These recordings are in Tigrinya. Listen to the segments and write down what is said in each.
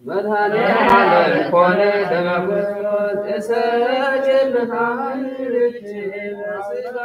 መድኃኔ ዓለም ኮነ ደመ ክርስቶስ እሰጅል ብታምር እጅ በስጋ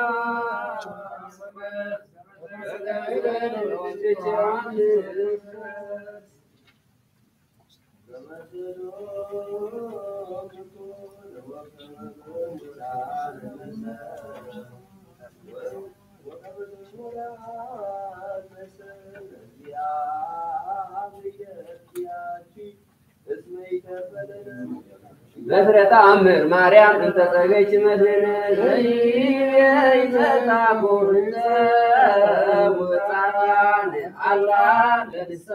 በፍረ ተአምር ማርያም እንተ ጸገች መድህነ ዘይቤ ይመጻኩ እንተ ውጻን አላ ለንሳ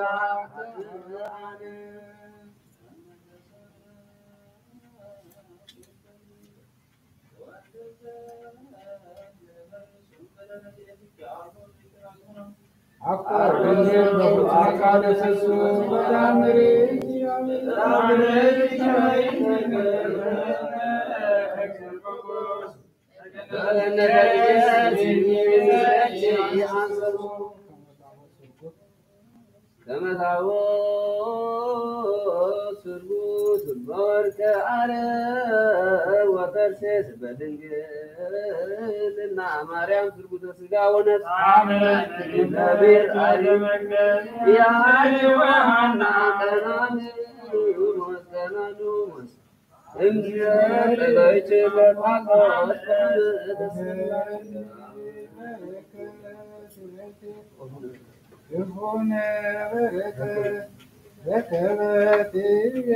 ከመታቦት ስርጉት በወርቀ አረብ ወተርሴስ በድንግልና ማርያም ስርጉተ ስጋ ወነፍስ አሜን። ነቢር አለ ያለ ዮሐና ቀናን ይኹን በረከት ረከበት ይቤ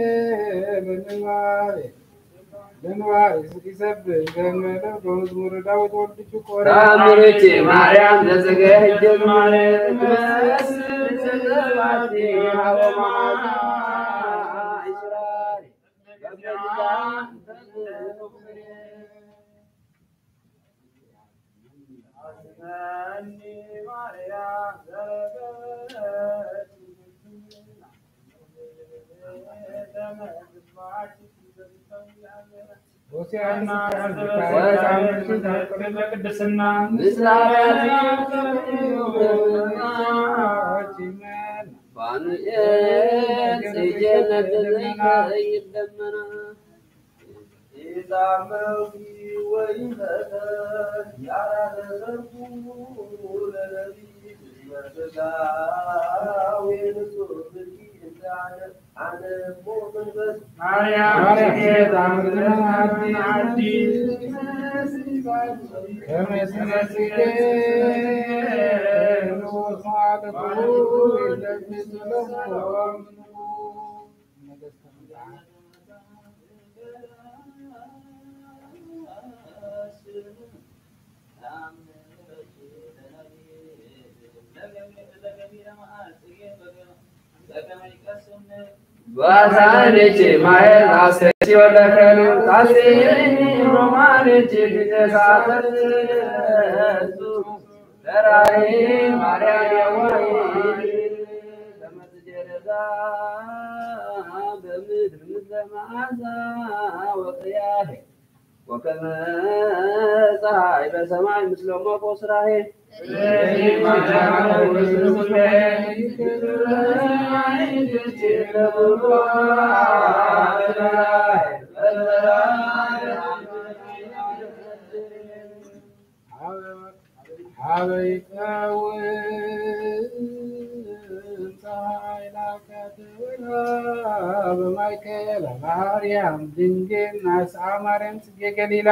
ለንባሬ ለንባሬ ይሰብህ ለመለኮ መዝሙር ዳዊት ወልድ ጭቆራ። ታምርኪ ማርያም ለዘገ ህጀ ዝማሬ ትመስል ዘባቲ ሃቦ መዓዛ ይስራይ። ቅድስና ፋኑኤል ጽጌ ነትለይ ከይደመና ባሳንቺ ማየት አስተቺ ወለከኑ ታስኒ ሮማንቺ ቢተሳተቱ ተራይ ማርያም የዋይ ተመትጀረዛ በምድር ምስለ መዓዛ ወቅያሄ ወከመ ፀሐይ በሰማይ ምስለ ሞቆ ስራሄ። ሀበ ይቀውም ፀሐይ ላከት ወርሃ በማእከለ ማርያም ድንግል ናስአ ማርያም ጽጌ ገሊላ።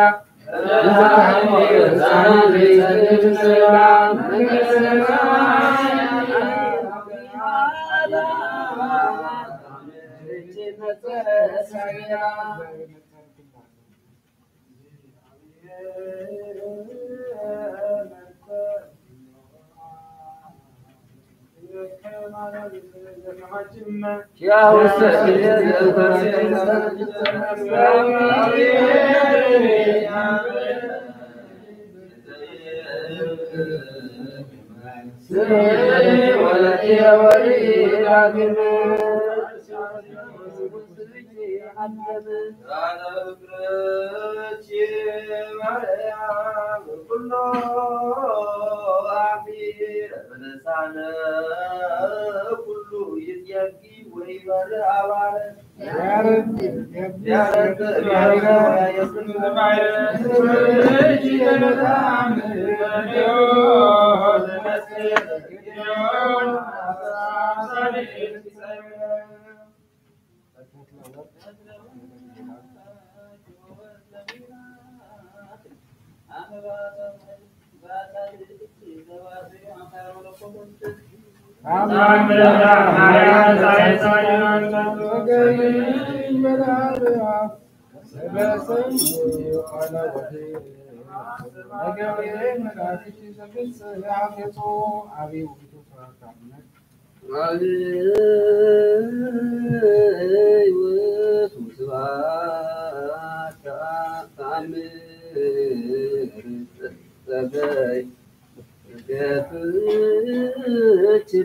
ገፍች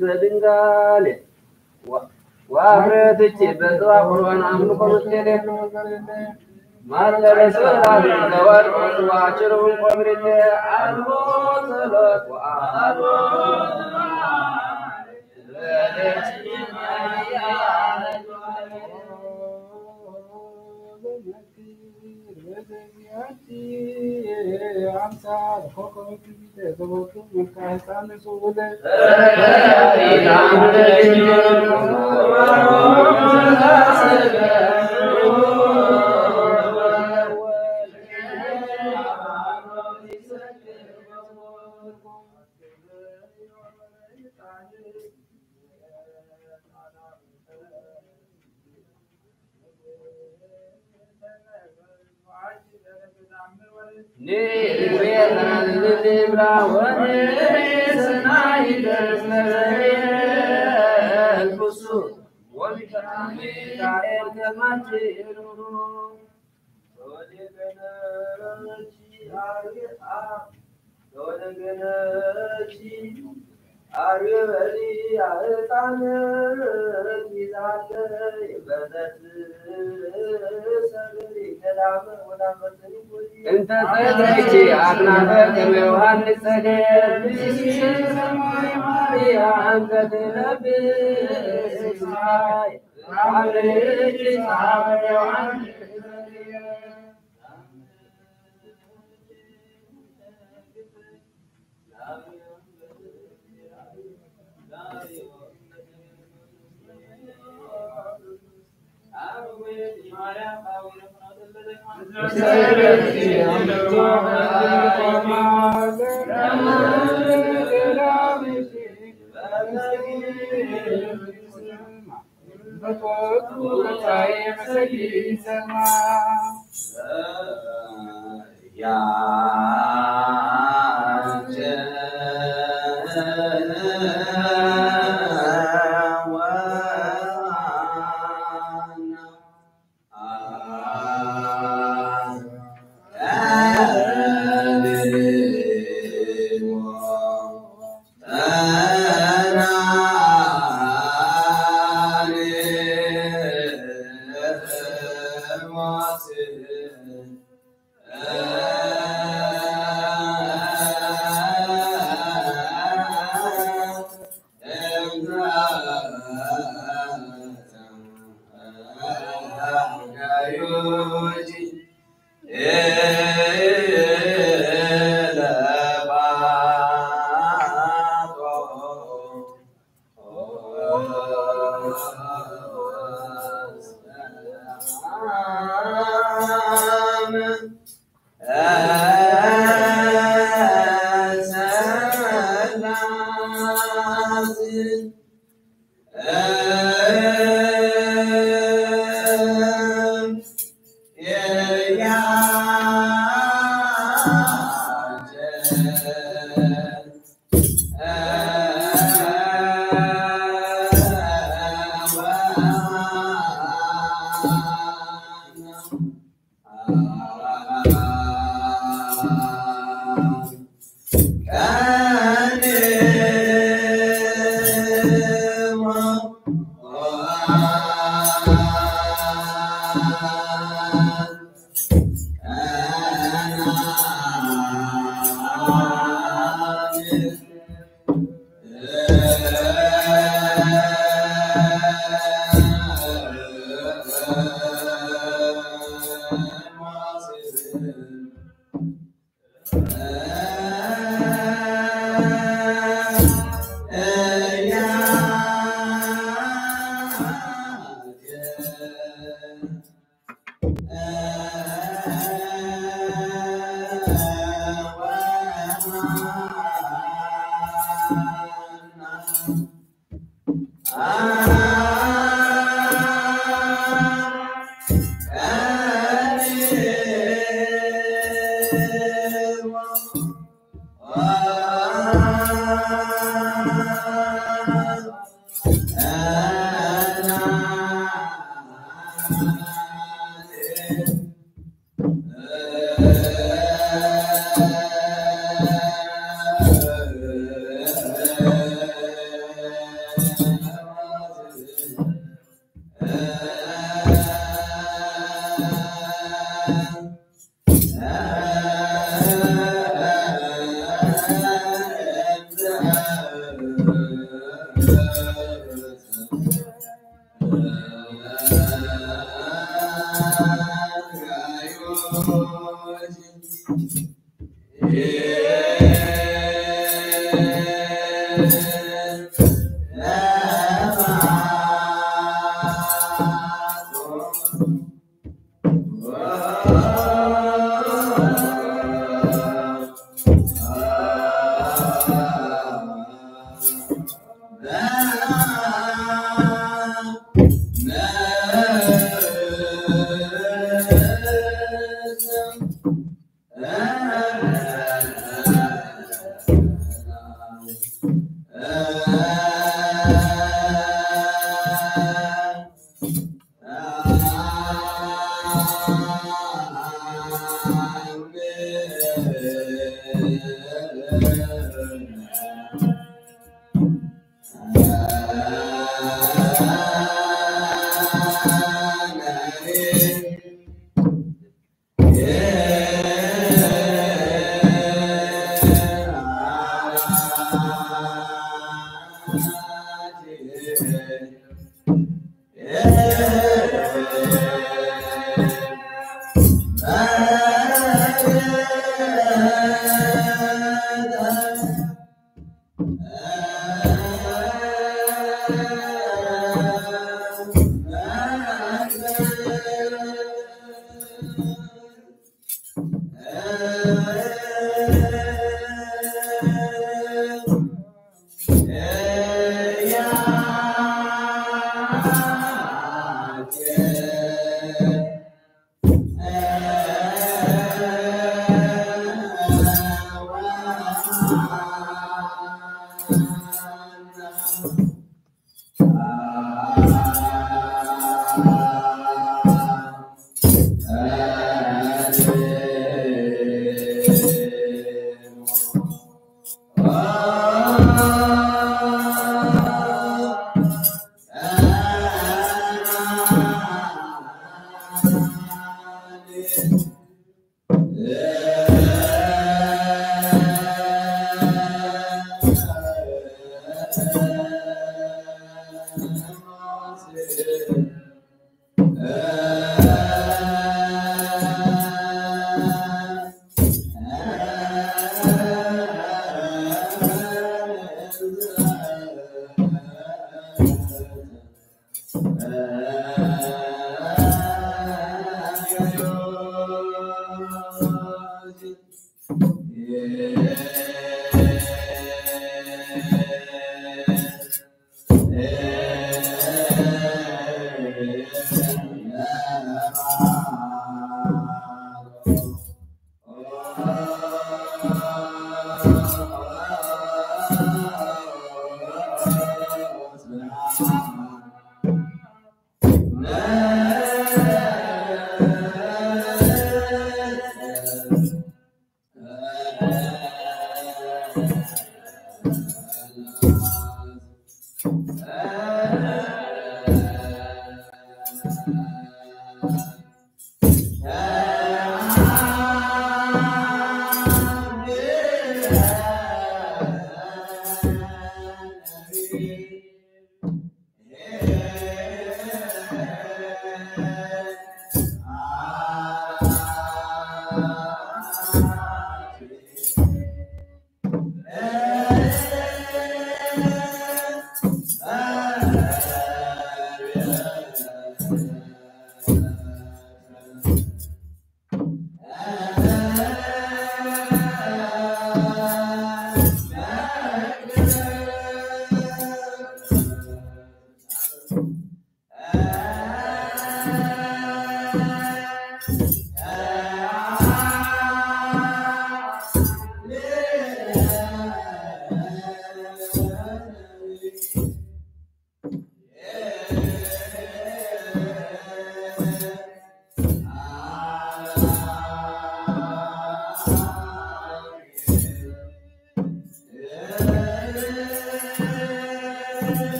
በድንጋሌ ወአፍረትች በጽዋ ቁርባን አምልኮ መስቀሌ ማጠረ ሰላም ለወርቅ ጽዋ ችሩብን ቆምርሌ አልቦ ጸሎት ወአልቦ እንተ ጸለይኪ ኣጥናፈ ከመ ዮሃንስ ጸልየ፣ ሰማይ ማርያ እንተ ትነብር፣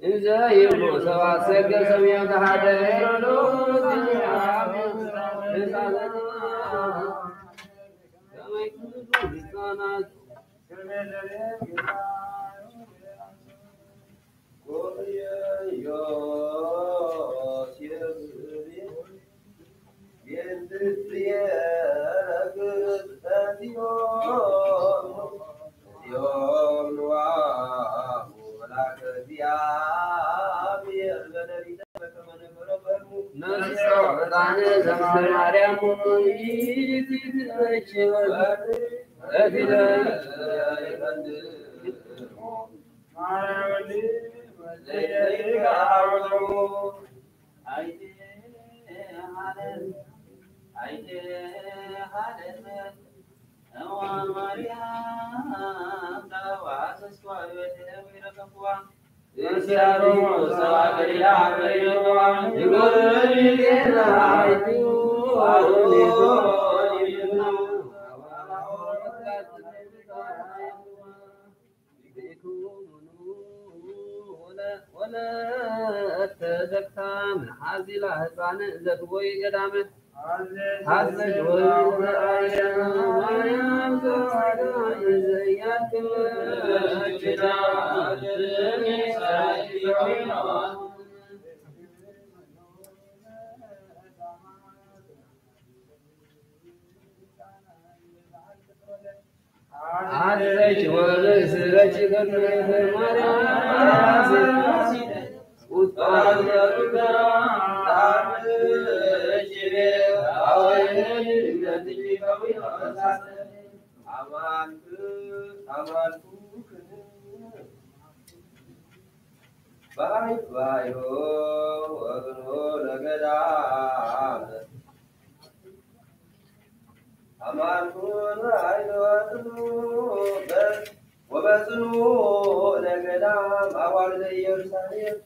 እንዘ ይብሉ ሰባት ሰገር ሰማያት ተሓደሩ። ሕፃን ዘማርያም ይትበች ወልድ በፊት ወለተ ዘግታ መሓዚላ ህፃን ዘግቦይ ገዳመ ሓዘሽ ወዘኣየ ማርያም ዘዋጋ ዘያክል ኪዳን ሐሰች ወርእስረች ቅድስት ማርያም ቁጣ ባይ ባዮ ወግኖ ለገዳም አማልኩን ራእይ ወጽኑ ወበጽኑ ለገዳም አዋልደ ኢየሩሳሌም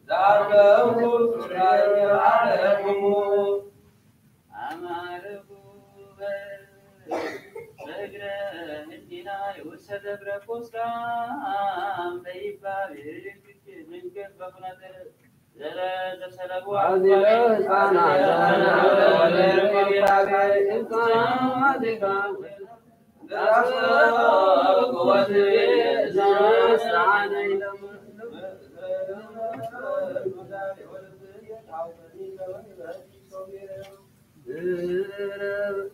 ዳርገው ሱራይ አለኩሙ አማርኩ በእግረ ህሊና ውሰተ ብረኮስካም በይባል መንገድ በኩነተ ዘለ ዘሰለቡ አዚለ ህፃናት ህፃናት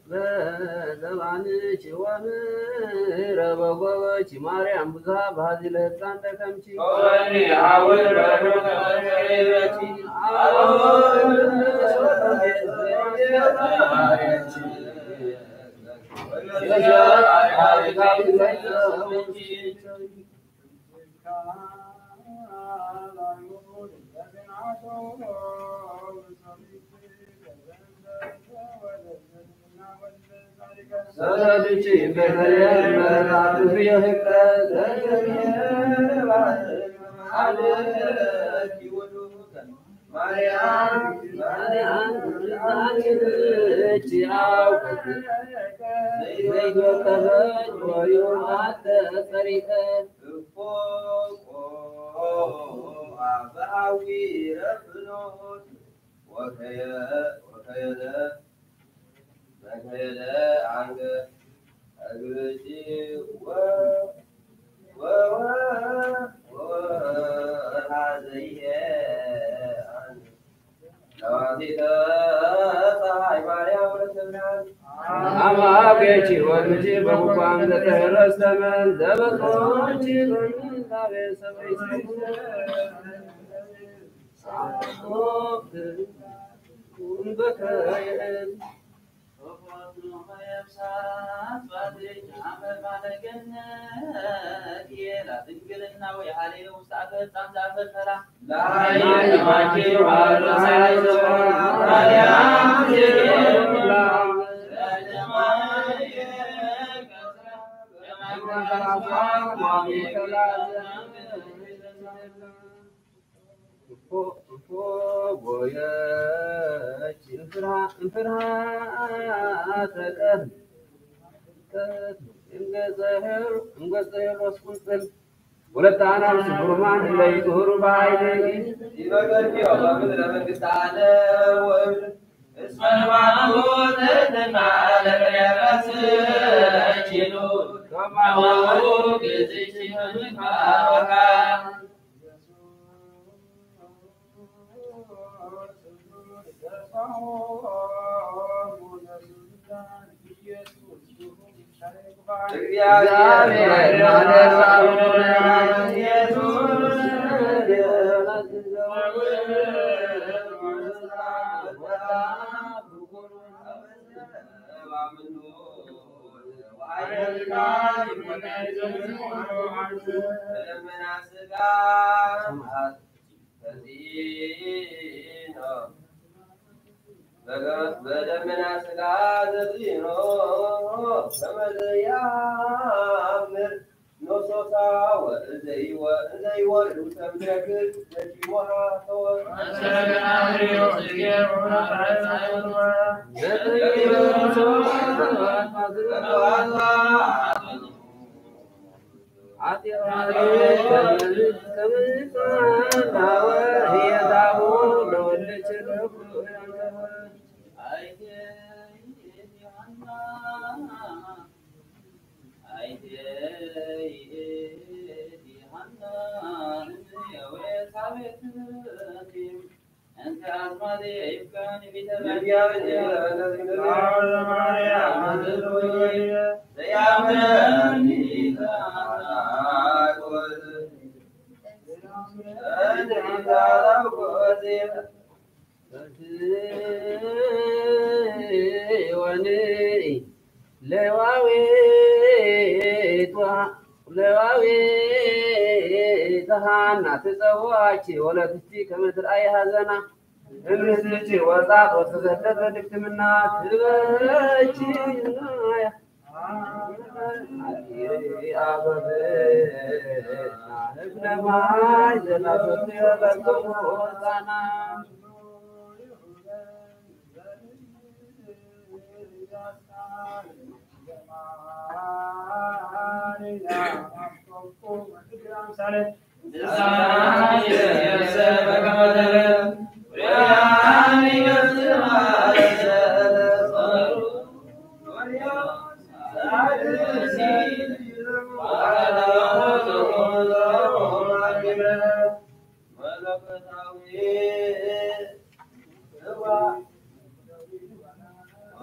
በዘባንች ወምረ በጎበች ማርያም ብዙሃ በሃዚ ለህፃን ተከምቺ ከወኒ አወል በረከት ተመሰረቲ አወል ሰለልቺ በተለየ መረዳት ፍዮ ህቅረ ዘንዘልየ ባሕር መዓልኪ ውሉድ ማርያም ማርያም እቺ አውቀት ዘይገጠመች ወዮ አተ ጸሪቀ እፎ አበአዊ ረፍኖት ወከየ ወከየደ በከየደ አንገ እግርጂ ወ ወወ ወወርሃ ዘይሄ አንገ ለዋቲተ ፀሐይ ማርያም ወትብላል አማቤቺ ወልጂ በጉባም ዘተረስተመን ዘበጾቺ በምንታቤ ሰበይ እፎ እፎ ጎየች እንፍርሃ እንፍርሃ ተቀር እንገጸ ሄሮስ ቁንጽል ወለተ አናብስ ብሩማን እለ ይጥህሩ በኃይል ይመገርኪ ምድረ መንግስት አለ ወእብድ እስመ ልማዱ ትህትና ለቅሬበስ ኪሉ ከማሁ ግዝች ምንባወካ እግዚአብሔር ማለት በደመና ሥጋ ተጺኖ ከመ ዘያምር ኖሶታ ወእዘይወ-፣ እዘይወርዱ ተምረግል ደኪሞሃ ተወ። ወኒ ሌዋዊት ወሃ-፣ ሌዋዊት ሃና ትጸዋች ወለትቲ ከመ ትርኣይ ሐዘና እምስልኪ ወጻት ወተሰደት በድክትምና ትበኪ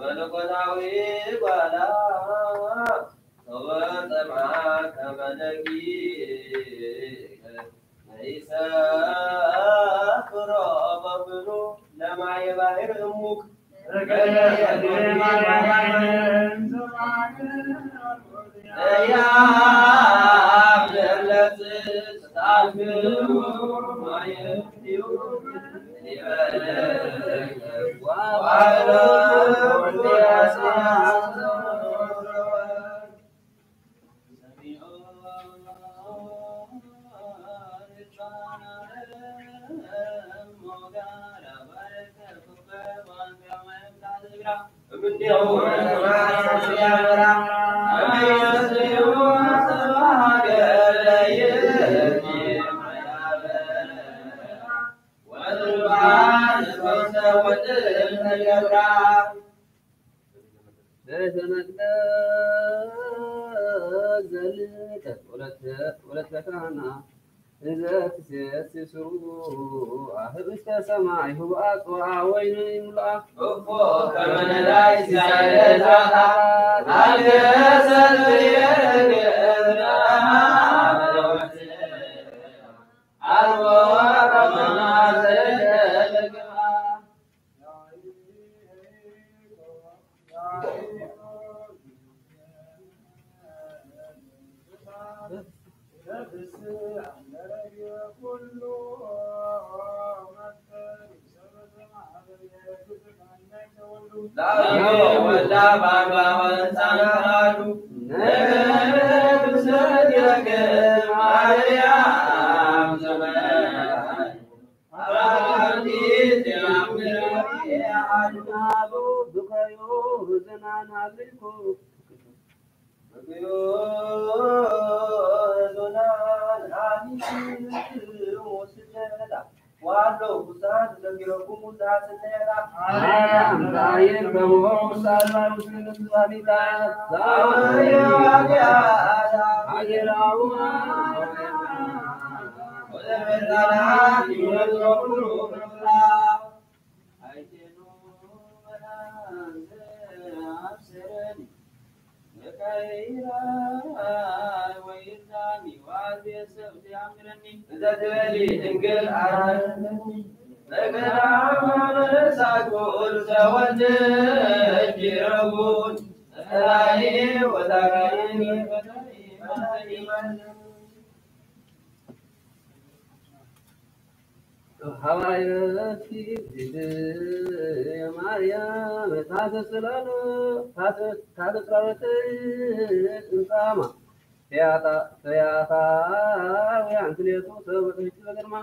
መለኮታዊ ጓላ ተወጠማ ከመ ደቂቅ ለይሰፍሮ መብሉ ለማየ ባሕር እሙቅ ወለተ ካህና እዘ ትሴሲ ስሩ ኣህብስተ ሰማይ ህቡኣ ጽዋ ወይኑ ይምልኣ። እፎ ከመ ነዳይ ሲሳይ ለዘኣታ ኣልገሰት የገብራ ኣልቦ ከመ ማዘ ለግብራ። እንተ ትበሊ ድንግል ኣራረኒ፣ በገዳም መነሳት ኩሉ ተወልደ ኪረቡን፣ ጸላኢ ወታጋኒ ሃዋየቲ ማርያም ታተስላሎ ታተስላሎተ ጽንጻማ ተያታ ተያታ ወያን ክሌቱ ሰበተች በግርማ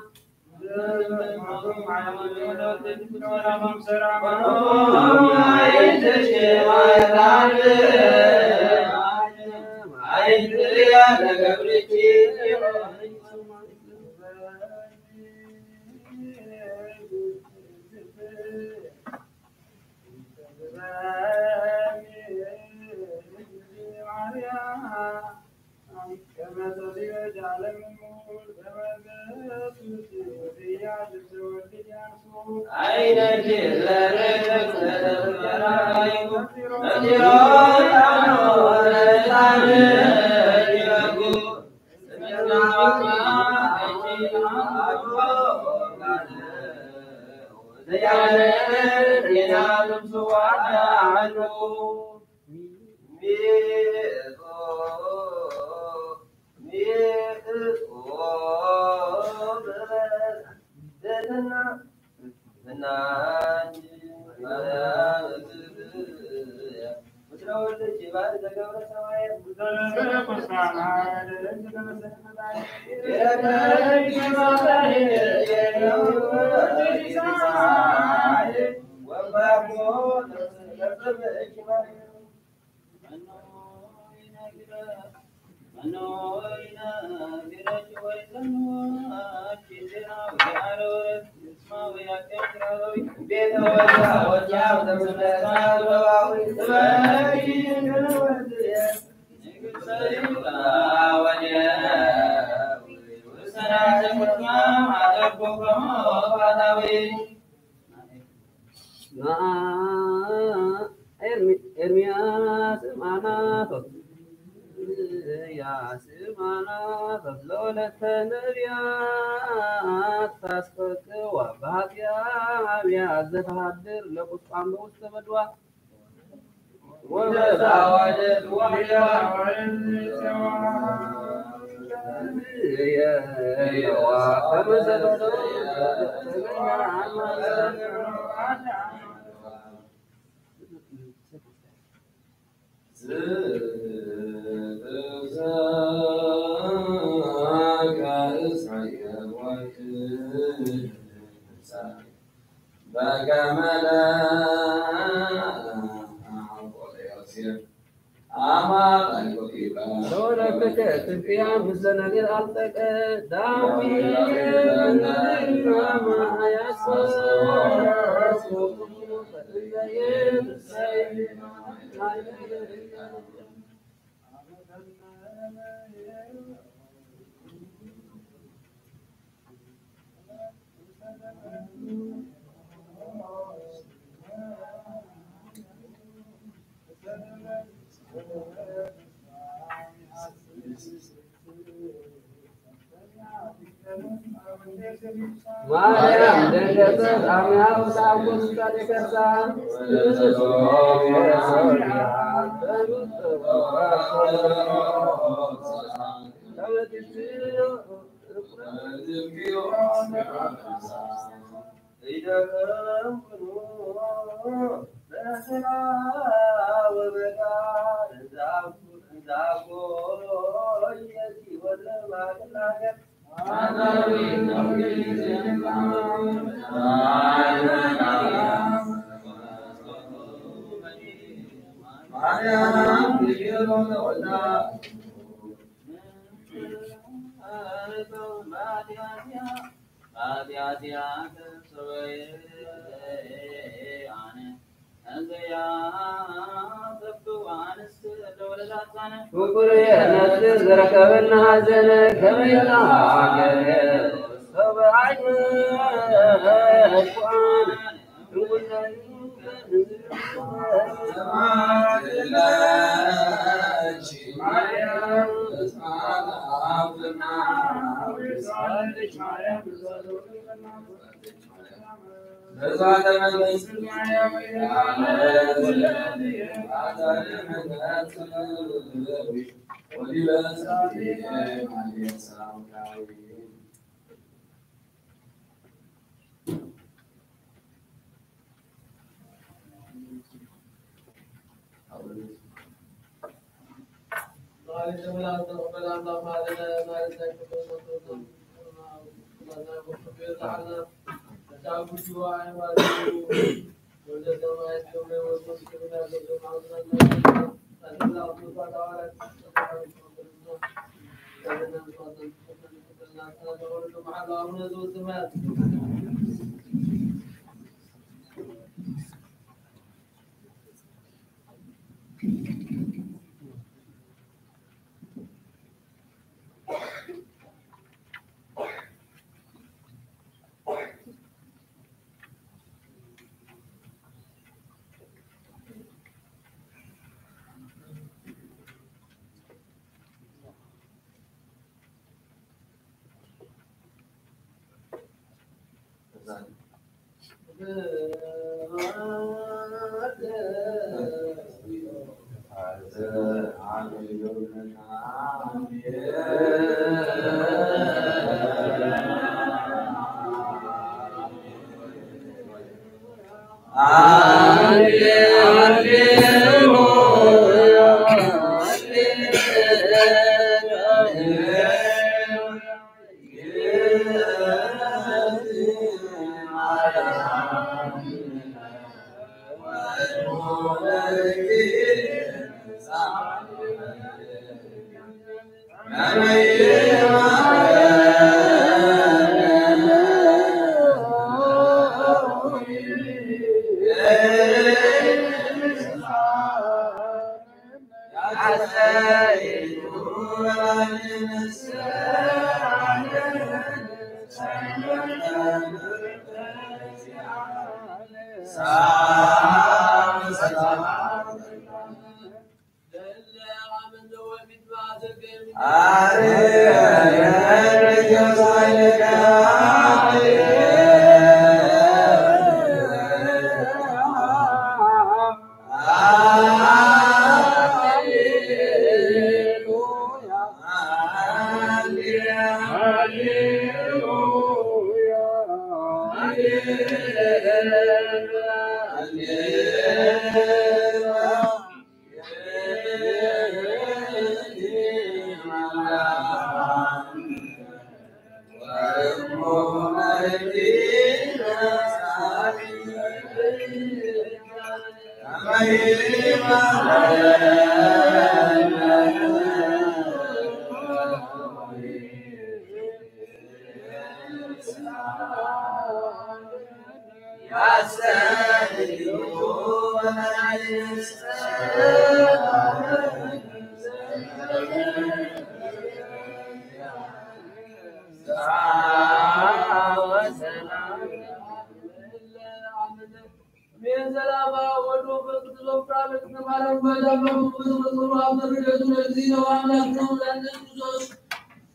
ኤርሚያስ ማናቶት ያስ ማናቶት ለወለተ ነቢያት ታስፈቅዋ በሃጥያ ኣብያ ዘተሃድር ለቁስቋም በውስተ በድዋ በከመለ ተወለድከ ትንክያ ምስለ ነገር ኣልጠቀ ዳዊት ማርያም ደንገጸት አሚሃ ወተአምር ውሳኔ ከርሳ ፍቁር ነፍስ ዝረከበና ሐዘነ ከመይ ተሃገረ ሰብኣይ መኳን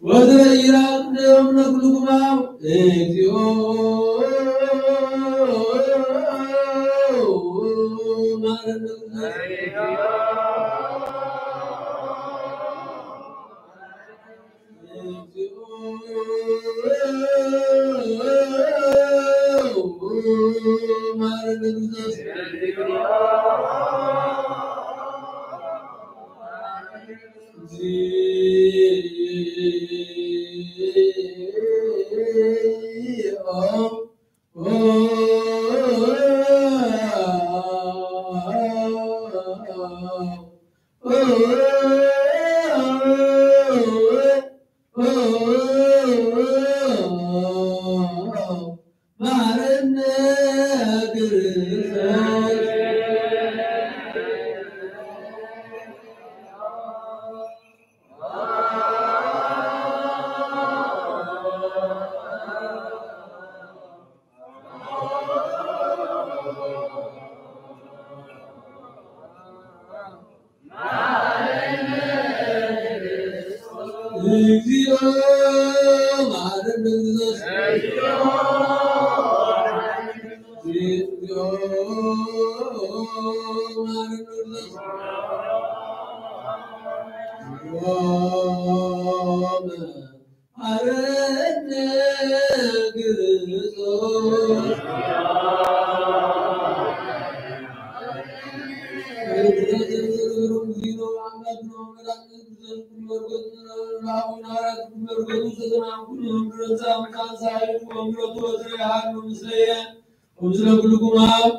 ወዘኢራን ለዮም ነክልኩማ እግዚኦ ማረነ። መሐረነ ክርስቶስ። እግዚኦ መሐረነ ክርስቶስ። እግዚኦ መሐረነ ክርስቶስ። ምስለ ኩልኩም ኣብ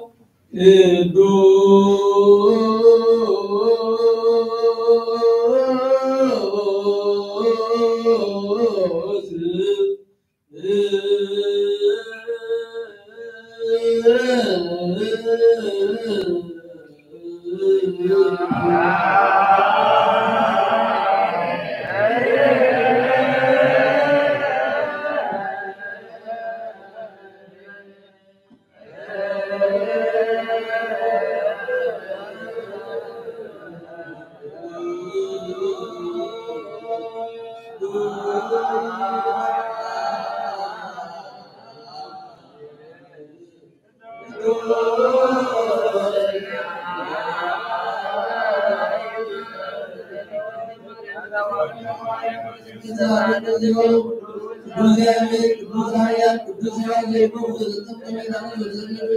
ቅዱስ ቅዱስ እግዚአብሔር፣ ቅዱስ ኃያል፣ ቅዱስ ሕያው ዘይመውት ዘጠመ ዳነ ዘዘለለ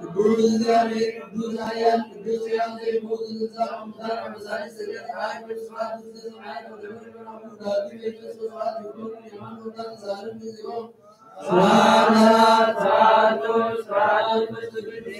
ቅዱስ እግዚአብሔር፣ ቅዱስ ኃያል፣ ቅዱስ ሕያው ዘይመውት ዘንሳ ቅዱሳን አበሳሪ ሰገድ ኃይል ስብሐት ዘሰማያት ወደ ምድር ወደ ዳግም የኢየሱስ ስብሐት ይሁን። የማን ወዳት ዛሬም ጊዜው ስብሐት ለአብ፣ ስብሐት ለወልድ፣ ስብሐት ለመንፈስ ቅዱስ።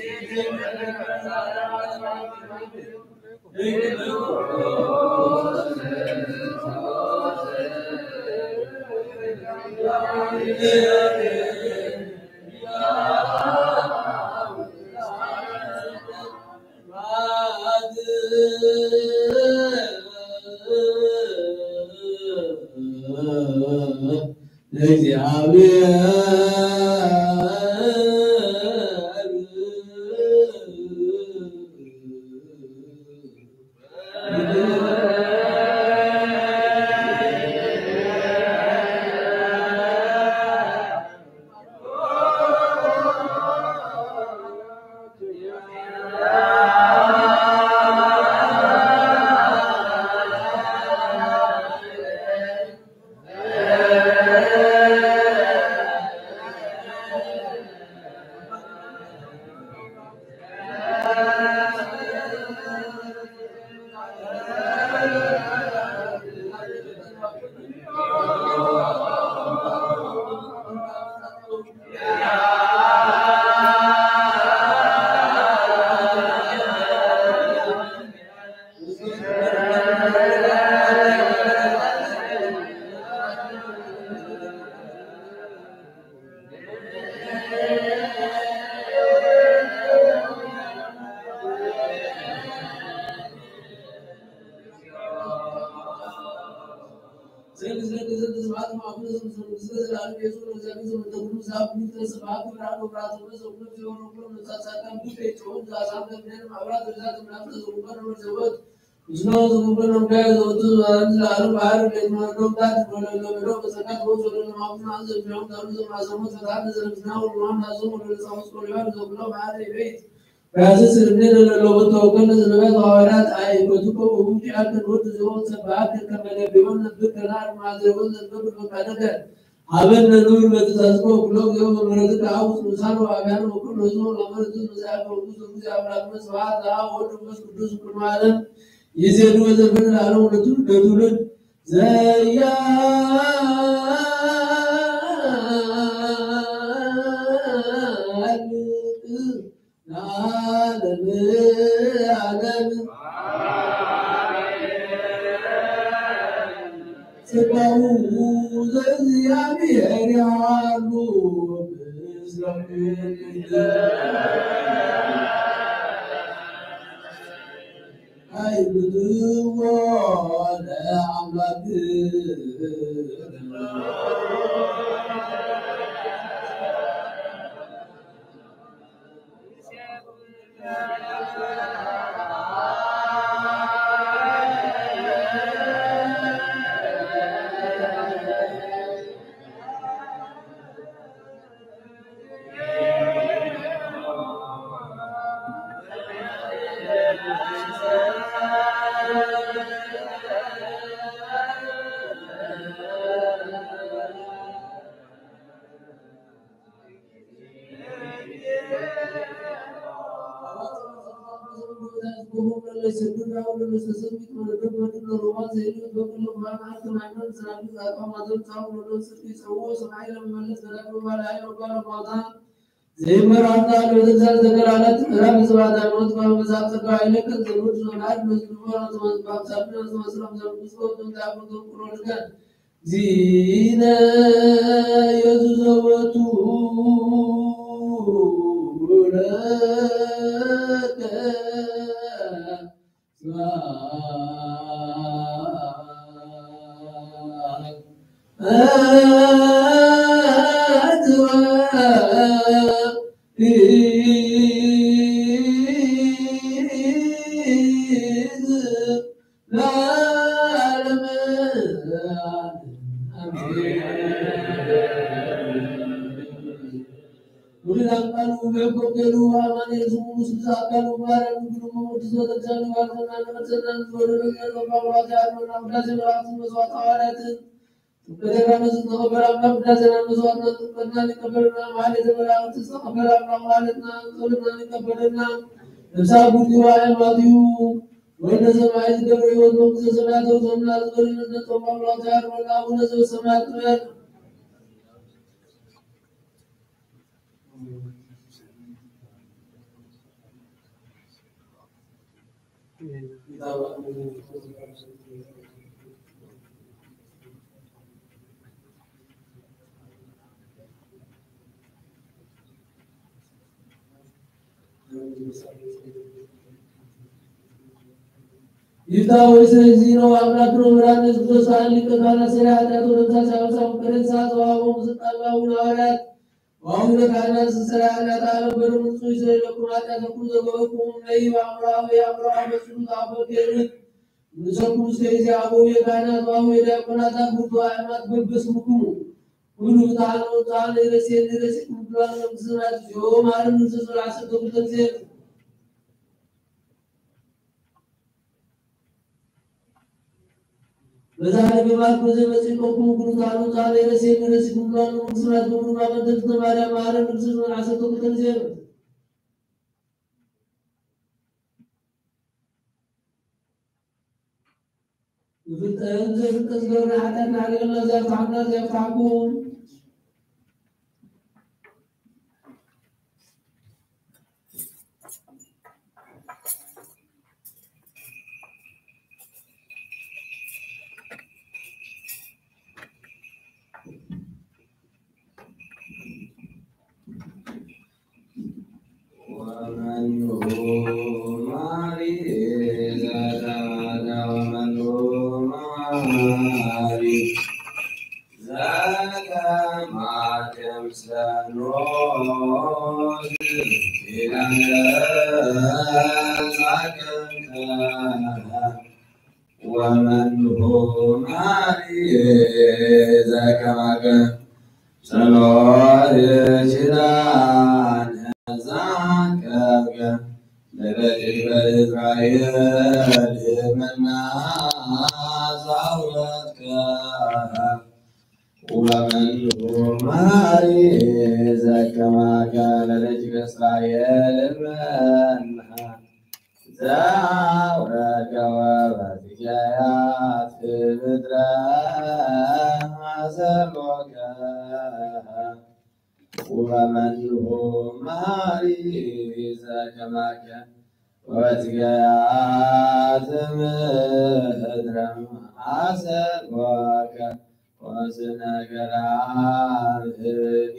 ለእግዚአብሔር። በያዘ ስልምኔ ለለለዎ ተወከል ለዘነቢያት ሐዋርያት አእኮትኮ ወውዲአከ ንወድ ዚሆን ሰብአከ ከመ ነቢዮን ነብር ከናር ማዘቦን ዘንበብ ፈቃደከ ሀበነ ንብል በትእዛዝከ ወኩሎ ጊዜ በምህረትከ አውስ ምሳን ወአብያን ወኩሎ ህዝቦ ለመርት መጽሐፍ ቅዱስ ጊዜ አምላክ ስብሐት ለአብ ወወልድ ወመንፈስ ቅዱስ ኩሉ ዓለም ይዜኑ ወዘልፈን ለዓለም ወለትውልድ ለትውልድ ዘያ ለዓለመ ዓለም። ጸጋሁ ዘእግዚአብሔር ያሉ ምስለ አይብትዎ ለአምላክ ዚነ የዙዘወቱ ለከ ስብሐት ወይዝ ለዓለመ ዓለም። አሜን። ውሉድ አካሉ በሕቆ ገሉ አማኑኤል ስሙ ስልሳ አካሉ ማርያም ድንግል እሙ ቅድስት ቤተክርስቲያን ይባርከና፣ ለመርሰና፣ ንዝወረደ ነገር በማውራት ያድመና፣ ውዳሴ መላእክትን መስዋዕት ሐዋርያትን ጥምቀተ ዮሐንስ ዝተቐበለ አምላክ ውዳሴና መስዋዕትና ጥምቀትና ሊቀበልና፣ ማሕሌተ መላእክት ዝተቐበለ አምላክ ማሕሌትና ጸሎትና ሊቀበልና፣ ነፍሳ ጉዲ ዋዕል ማትዩ ወልደ ሰማይ ዝገብረ ሕይወት መንግስተ ሰማያት ወሰና ዝበለነ ነቶም አምላክ ያድመና፣ አቡነ ዘበሰማያት ይትረፈና። ይፍታ ወይ ስለዚህ ነው አምላክ ነው ምራን ኢየሱስ ክርስቶስ ሊቀ ካህናት ስለ ኃጢአት ወደምሳሌ አበሳ ከሬሳ ዘዋቦ ምስጣላውን ሐዋርያት ዋሁን ለካህናት ስለ ኃጢአት አለም በደሙ ንጹሕ ይስረይ ለኩም ኃጢአተኩም ዘገበርኩም ነይ አምራዊ አምራ በስሉት አበገር ንሰኩም እስከ ጊዜ አበው የካህናት ዋሁ የዲያቆናት አግብቶ አእማት በበስሙክሙ ሁሉ ብታን ወጣን የረሴን የረሴ ኩምድራን ለምስናት ዚዮ ማርም ንስስራ ሰተኩተን ዜር በዛ ለገባት በዘ መጽቆኩም ኩሉ ታሉ ታለ ረሴ ረሴ ኩሉ መንግስት ኩሉ ማመንተ ተማሪያ ማረ ንግስ ዓሰርተ ክልተ ጊዜ ይፍጠን ዘይፍጠን ዝገብረ ሓጢኣት ንዓለምና ዘፍትሓና ዘፍትሓኩም ወመኑ ማሪ ዘዳዳ ወመኑ ማሪ ዘከማክም ሰኖ ኪዳነ ዛክንተ ወመንሁ ማሪ ዘከማከ ጸሎት ኪዳነ ዛከብከ ለደቂቀ እስራኤል መና ዛወትከ ወመንሁ ማሪ ዘከማከ ለደቂቀ እስራኤል መና ዘአውረድከ ወበትኪያት ምድረ አሰሮከ ወመንሁ ማሪ ዘከማከ ወበትኪያት ምድረ አሰሮከ ወስነ ገራህኒ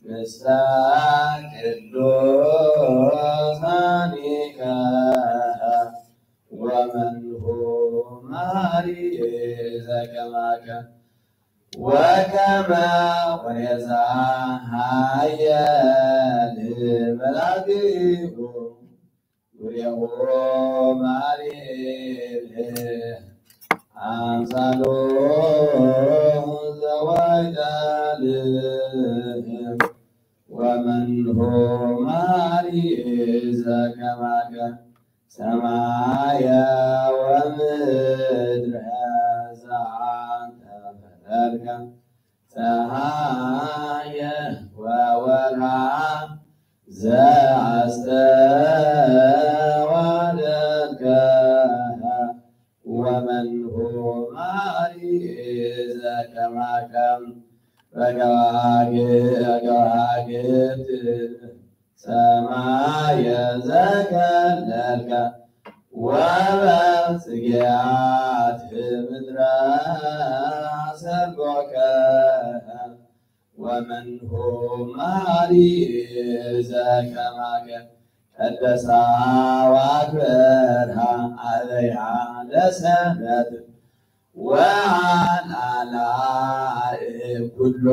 ምስለ ቅዱሳኒከ ወመንሁ ማሪ ዘከማከ ወከመ ወሬዛ ሃየ ለመላግኡ ውሬሁ ማሪ አምሳሉ ዘዋይዳል ወመንሁ ማሪ ዘከማከ ሰማየ ወምድረ ዘአንተ ፈጠርከ ፀሐየ ወወርሃ ዘአስተዋደ መን ሁ መሓሪ ዘከማከም በከዋክብት ሰማየ ዘከለልከ ወበጽጌያት ምድረ ሰርጎከ። ወመን ሁ መሓሪ ዘከማከ ቀደሳ ወአክበርሃ አበያ ለሰንበት ወአልዓላ ኩሎ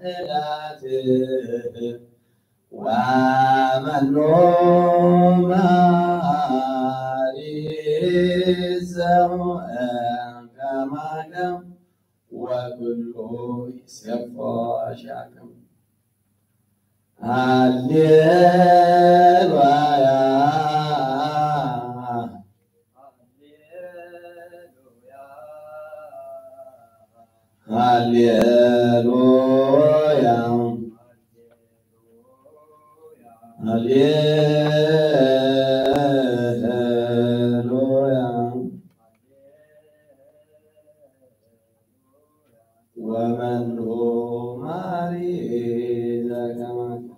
ዕለት። ወመኑ መሓሪ ዘከማከ ወኩሉ ይሴፎ ሻክም። ሃሌሉያ፣ ሃሌሉያ፣ ሃሌሉያ። ወመኑ መሓሪ ዘከማከ።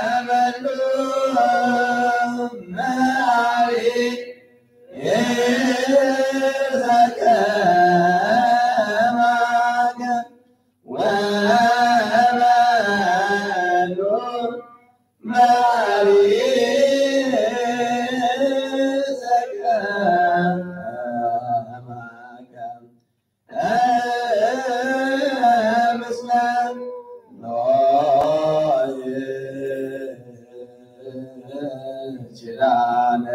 ወመኑ መሓሪ ዘከማከ ወመኑ መሓሪ ዘከማከ። ምስለ ኖህ ኪዳነ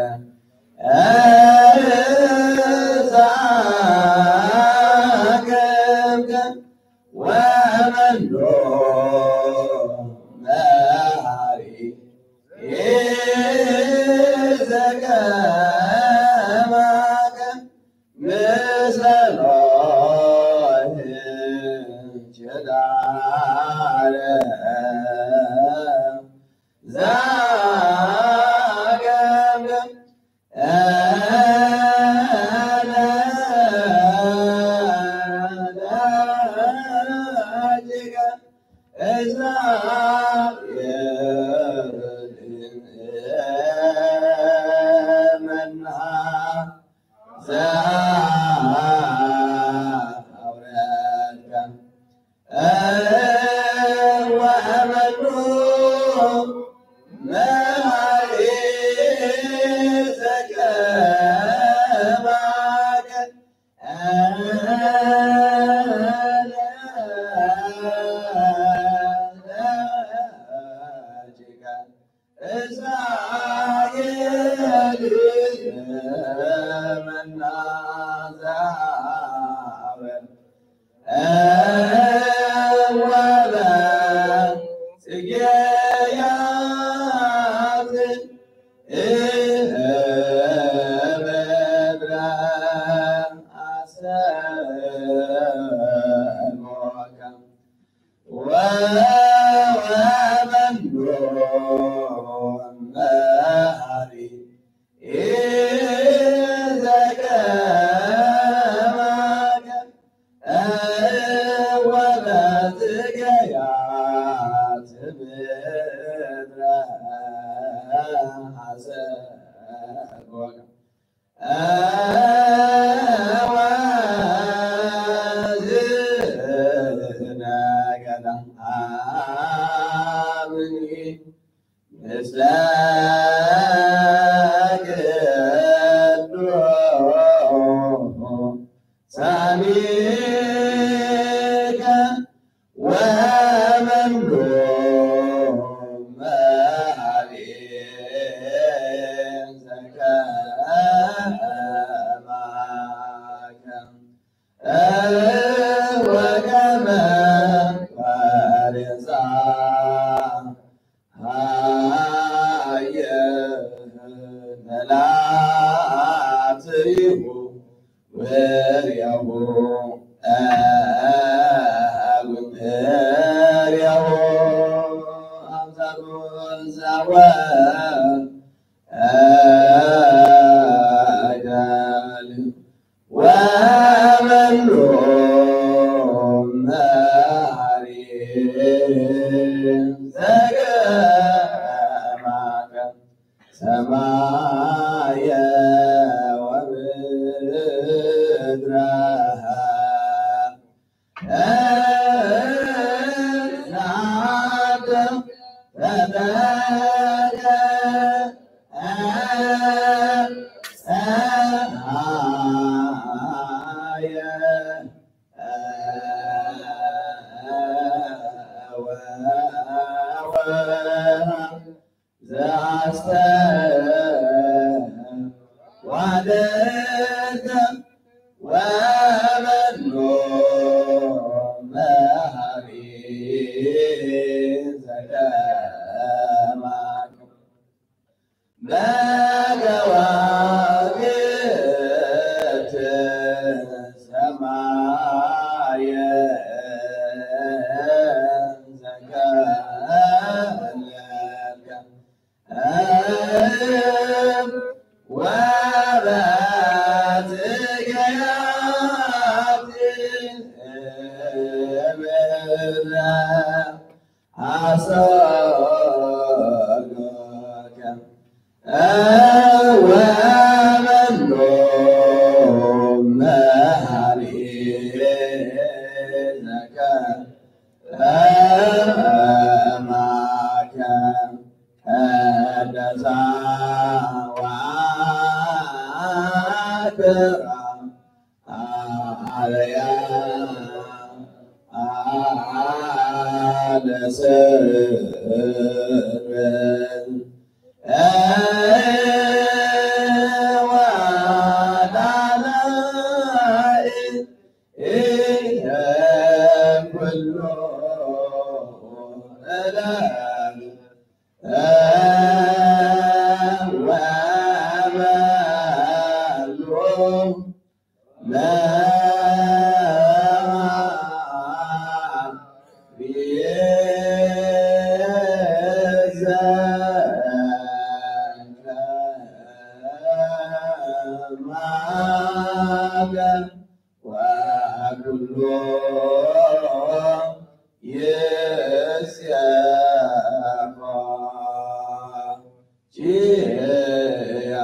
ዘአቅምከ ወመኑ መሓሪ ዘከማከ ምስለ ኖህ ኪዳነ ዘአቅምከ ወመኑ መሓሪ ዘከማከ ጽጌያት እምድረ አሰሞከ ወወመኑ መሓሪ ዘከማከ ወርያሁ አብን ህርያሁ አምሳሉ ዛወ አዳል ወመኑ መሐሪ ዘገማከ ሰማየ ወምድረ። ዘአስተዋደተ ወመኑ መሐሪ ዘገማከ መገዋግት ሰማየ ዘገለከ ወበጽጌያት እምነ አሰጎከ ወመኑ መሐሪ ዘገማከ ቀደሳ ወአክብራ አበያ አለ ስር ወዳለ ኩሉ እላል ወመኑ መሐሪ ዘገማከ ወኩሉ ይሴፎ ኪያ።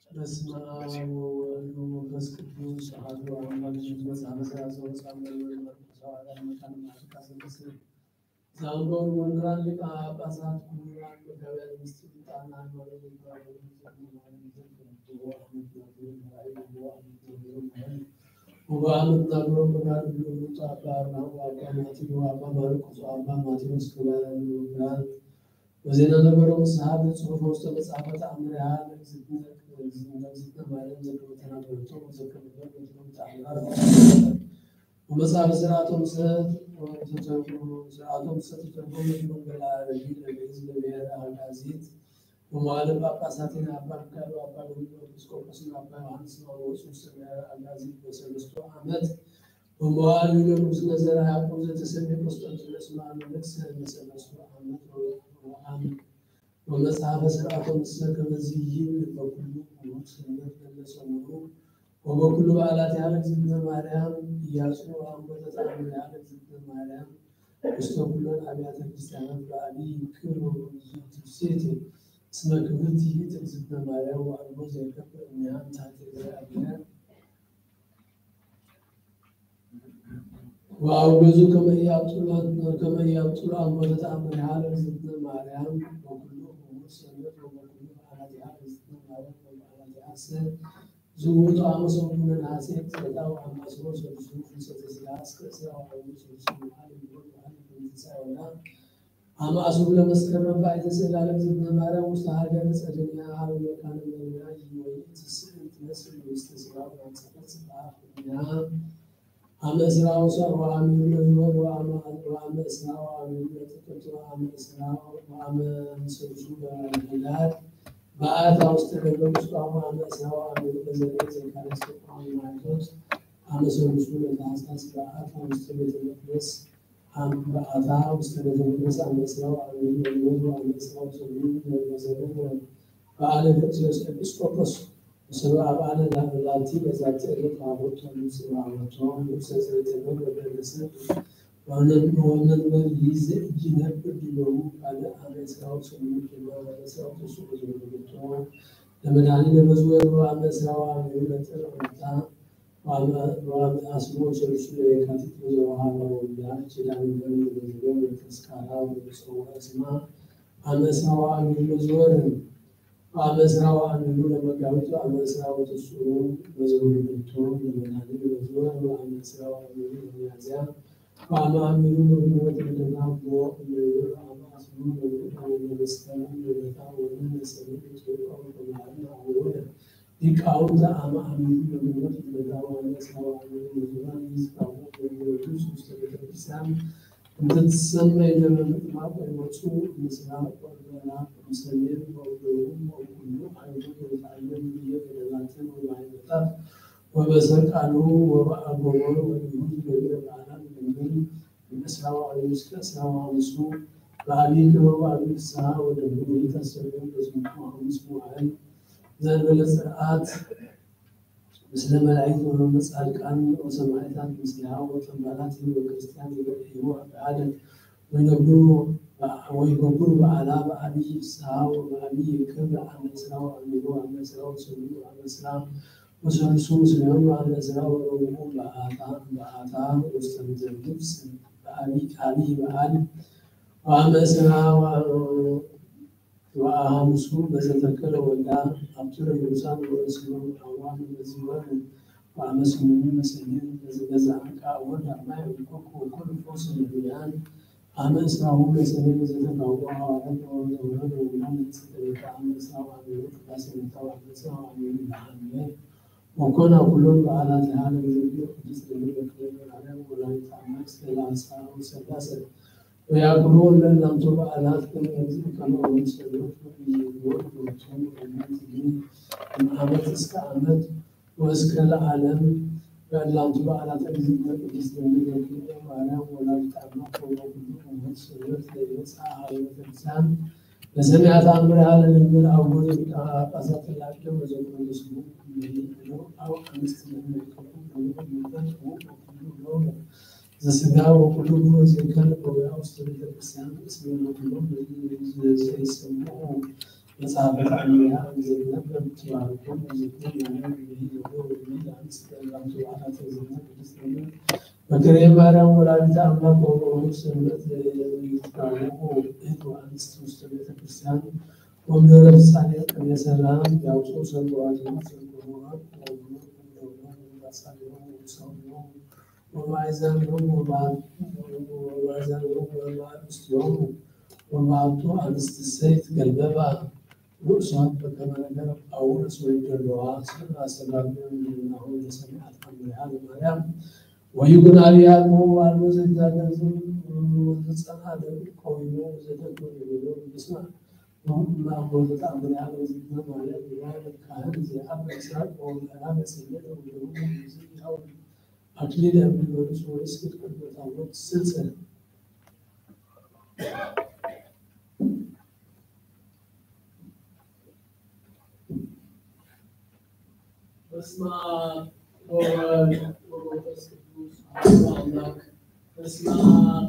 በስመ አብ ወወልድ ወመንፈስ ቅዱስ አሐዱ አምላክ። ዝመጽእ መሰረት ዘወፅኣ መሪወል መርቆስ ሐዋርያ መካነ ማርቆስ ዝመስል ዛንጎር መምህራን ሊቃነ ጳጳሳት፣ ክቡራን መጋቢያን ምስጢር ዕጣን ሃይማኖት ሊቃነ ጳጳሳት፣ ወበዓመት ናብሮ ብርሃን ብሉይ ኣባ ኣርናው፣ ኣባ ማቲዎ፣ ኣባ ማርቆስ፣ ኣባ ማቴዎስ ክቡራን መምህራን፣ ወዜና ነበሮም ንስሓ ብጽሑፍ ውስተ መጽሐፈ ተኣምሪሃ ለእግዝእትነ ማርያም ዘከመ ተናገረቶ ወዘከመ ገበረቶ ተኣምራት። ወመጽሐፈ ስርዓቶም ሰ-፣ ስርዓቶም ሰ-፣ ተተርጎመ መንገላ ረድኢ ለግእዝ ለብሔረ አጋዚት ወመዋዕለ ጳጳሳቲነ አባ ሚካኤል ወአባ ዶሚኒቆስ ኤጲስቆጶስን አባ ዮሐንስ ወወፁ ውስተ ብሔረ አጋዚት በሰለስቱ ዓመት። ወመዋዕሉ ለንጉሥ ለዘርዓ ያዕቆብ ዘተሰምየ ቆስጠንጢኖስ መአ ነገሥ በሰለስቱ ዓመት ወአም-፣ ወመጽሐፈ ሥርዓቶም እሰ ከመዚ ይብል በኩሉ ውእቱ ሰንበት ለሰሙኑ ወበኩሉ በዓላት ያለ እግዝእትነ ማርያም ኢያሱ ወአንበተ ተአምር ያለ እግዝእትነ ማርያም ውስተ ኩለን አብያተ ክርስቲያናት በአቢይ ክብር ወብዙሕ ትፍስሕት። እስመ ክብርቲ ይእቲ እግዝእትነ ማርያም ወአልቦ ዘይከፍእ እምኔሃ ምትሐት እግዚአብሔር ወአውገዙ ከመ ኢያብጥሉ ከመ ኢያብጥሉ አምቦተ ተአምሪሃ ለእግዝእትነ ማርያም ወኩሉ እሙር ሰንበት ወበኩሉ በዓላቲሃ ለእግዝእትነ ማርያም ወበዓላቲሃ ሰ ዝውቱ አመ ሰሙነ ነሐሴ ትሰጣው አማስሮ ሰዱሱ ፍልሰተ ስጋ እስከ እስራ ወአርባዕቱ ሰዱሱ መዓል ይሁን መዓል ከምትሳወና አመ አስሩ ለመስከረም በአይተ ስዕላ ለእግዝእትነ ማርያም ውስተ ሀገረ ጸደንያ ሀበ መካነ መሪና ይወይ ትስዕል ትመስል ውስተ ስጋ ወአንጸፈት ስጋ ፍቅርና አመ እስራ ወአሚሩ ለዝወር ወአመ እስራ ወአሚሩ ለጥቅምት ወአመ እስራ ወአመ ሰሉሱ ለህዳር በአታ ውስተ ደብረ ቁስቋም ወአመ እስራ ወአሚሩ ለዘርኤ ዘካርያስ ተቋሚ ማይቶት አመ ሰሉሱ ለታህሳስ በአታ ውስተ ቤተ መቅደስ አም በአታ ውስተ ቤተ መቅደስ አመ እስራ ወአሚሩ ለዝወር ወአመ እስራ ወሰሉሱ ለዘርኤ በዓለ ፊልክስዮስ ኤጲስቆጶስ ወሰብአ በዓለ ላቲ በዛቲ ዕለት አቦቶ ንጽባወቶ ንጉሰ ዘይተገበ በለሰብ ወመንበር ይዘ እጅነብ ዲበሩ ካልእ አመ እስራ ወሰሉሱ ኬማ አመ እስራ ወተስዑ ዘወለደቶ ለመድኃኒነ በዝወሩ አመ እስራ ወአሚሩ ለጥር ዕለታ ወአመ አስሩ ወሰሉሱ ለየካቲት በዘወሃባ ወልዳ ኪዳነ ምሕረት በዝወር ለተስካራ ወለተጸውዐ ስማ አመ እስራ ወአሚሩ በዝወር ወአመ እስራ ወአሚሩ ለመጋቢት ወአመ እስራ ወተስዑ በዘወለደቶ ለመድኃኒነ በዝወር ወአመ እስራ ወአሚሩ ለሚያዝያ ወአመ አሚሩ ለግንቦት ልደታ አቦ እመይር አመ አስሩ ለግንቦት ለመስከረም ልደታ ወነ ለሰኔ ለተወቀሩ ተማሪ አወለ ሊቃውንት አመ አሚሩ ለግንቦት ልደታ ወአመ እስራ ወአሚሩ ለዙራ ይዝካቡ ለሚወዱ ውስተ ቤተክርስቲያን እንተ ትሰመይ ደብረ ምጥማቅ ወይወፁ ምስራቅ ወምዕራብ ወሰሜን ወደቡብ ወኩሉ አይሁድ ወይትዓለም ብየ ገደላትን ወማይበታት ወበሰርቃሉ ወበአጎቦ ወይሁድ ገቢረ በዓላት ድንግል እምእስራ ወአርባዕቱ እስከ እስራ ወአምስቱ በአብይ ክብር ወአብይ ፍስሐ ወደብሩ ይታሰሩ በዝንቱ ሐሙስ መዋዕል ዘእንበለ ጽርዓት ምስለ መላእክት ወመጻድቃን ወሰማዕታት ምስሊሃ ወጠባላት ወክርስቲያን ይበልዕዎ በዓለ ወይነብሩ ወይገብሩ በዓላ በአብይ ፍስሐ ወበአብይ ክብር አመ እስራ ወአሚሩ አመ እስራ ወሰሉሱ አመ እስራ ወሰሉሱ ምስሌሆሙ አመ እስራ ወረቡዑ በአታ በአታ ውስተ ምድረ ግብፅ በአብይ አብይ በዓል ወአመ እስራ ወአሐሙሱ በዘተከለ ወልዳ አብቱረ ንጉሳን ወእስሩ አዋን በዚወር ወአመስግኑ መሰልን ለዝገዛ ዕቃ ወዳማይ ወኮክ ወኩል ፈውስ ለህያን አመ እስራሁ መሰልን ዘተጋቡ ሐዋርያት ወዘወረድ ወላን ለተሰጠለታ አመ እስራሁ አሚሩ ቅዳሴ መታው አመ እስራሁ አሚሩ ለአምለ ወኮና ኩሎም በዓላቲሃ ለእግዚእነ ቅድስት ድንግል በክልኤ ማርያም ወላዲተ አምላክ ስለ ለአስራ ወሰላሰ ወያክብሩ ለእናንተ በዓላት ከመ እግዚእ ከመ ወንሰሎት ወኢይግቦት ወቶም ወእምነት እም ዓመት እስከ ዓመት ወእስከ ለዓለም በእላንቱ በዓላት እግዚእነ ቅድስት ድንግል በክልኤ ማርያም ወላዲተ አምላክ ወበኩሉ እምነት ሰሎት ለይበጽሐ ሀበ ቤተክርስቲያን በሰማያት አምርሃ ለድንግል አቡነ ሊቀ ጳጳሳት ለአክሊሉ ወዘኩሉ ስሙ እምይእዜሰ አው አንስት ለእመ ይከውን ለምንፈት ወኩሉ ሎመ ዘስጋ ወኩሉ ግብር ዘይከል በውያ ውስተ ቤተ ክርስቲያን እስመ ለኩሎም ዘይሰምዑ መጽሐፈ ተአምሪሃ እንዘይነበር ትባርኮም ወዘክሮም ያለ ይሄ ለጎ ወይኔ ለአንስት ለእላንቱ በዓላት እግዚእነ ቅድስት ድንግል በክልኤ ማርያም ወላዲተ አምላክ ወበኦሪት ሰንበት ለይትታወቁ እህት ወአንስት ውስተ ቤተ ክርስቲያን ወምድረ ፍጻሜ ቅኔ ሰላም ያውፁ ሰንበዋት ሰንበዋት ወማይዛን ወማይዛን ወማይዛን ወማይዛን ወማይዛን ርእሶን በከመ ነገረ ጳውሎስ ወይደለዋ ስለ አስተጋብኦ እንዲናሁ ለሰሚዐት አምሪሃ ለማርያም ወይኩን አብያት ወአልቦ ዘእግዚአብሔር ዘጸና ለቆይሞ ዘደግሞ የቤሎ ብስማ ወአልቦ ዘተአምሪሃ ለእግዚእነ ማርያም ይባል ካህን ዘአብ እስራቅ ወምዕራብ ሰሜን ወደቡብ ያው አክሊል ያብሎ ርእሶ ወይስክት ቅድመ ታቦት ስልሰ በስመ አብ ወወልድ ወመንፈስ ቅዱስ አሐዱ አምላክ። በስመ አብ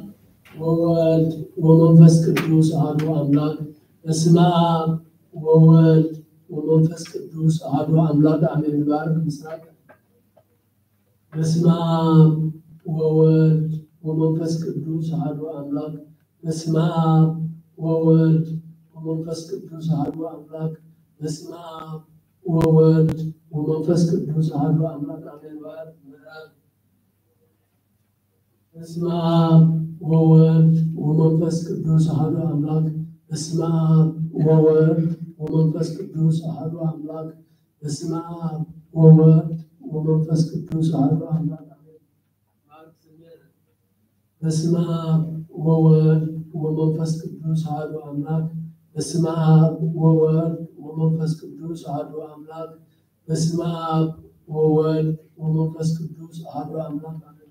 ወወልድ ወመንፈስ ቅዱስ አሐዱ አምላክ። በስመ አብ ወወልድ ወመንፈስ ቅዱስ ኣሐዱ ኣምላክ ኣሜን። ባርክ ምስራቅ። በስመ አብ ወወልድ ወመንፈስ ቅዱስ አሐዱ አምላክ። በስመ አብ ወወልድ ወመንፈስ ቅዱስ አሐዱ አምላክ። በስመ አብ ወወልድ ወመንፈስ ቅዱስ አሐዱ አምላክ አሜን። ባርክ ምዕራፍ። በስመ አብ ወወልድ ወመንፈስ ቅዱስ አሐዱ አምላክ። በስመ አብ ወወልድ ወመንፈስ ቅዱስ አሐዱ አምላክ። በስመ አብ ወወልድ ወመንፈስ ቅዱስ አሐዱ አምላክ አሜን። በስመ አብ ወወልድ ወመንፈስ ቅዱስ አሐዱ አምላክ። በስመ አብ ወወልድ ወመንፈስ ቅዱስ አሐዱ አምላክ። በስመ አብ ወወልድ ወመንፈስ ቅዱስ አሐዱ አምላክ አሜን።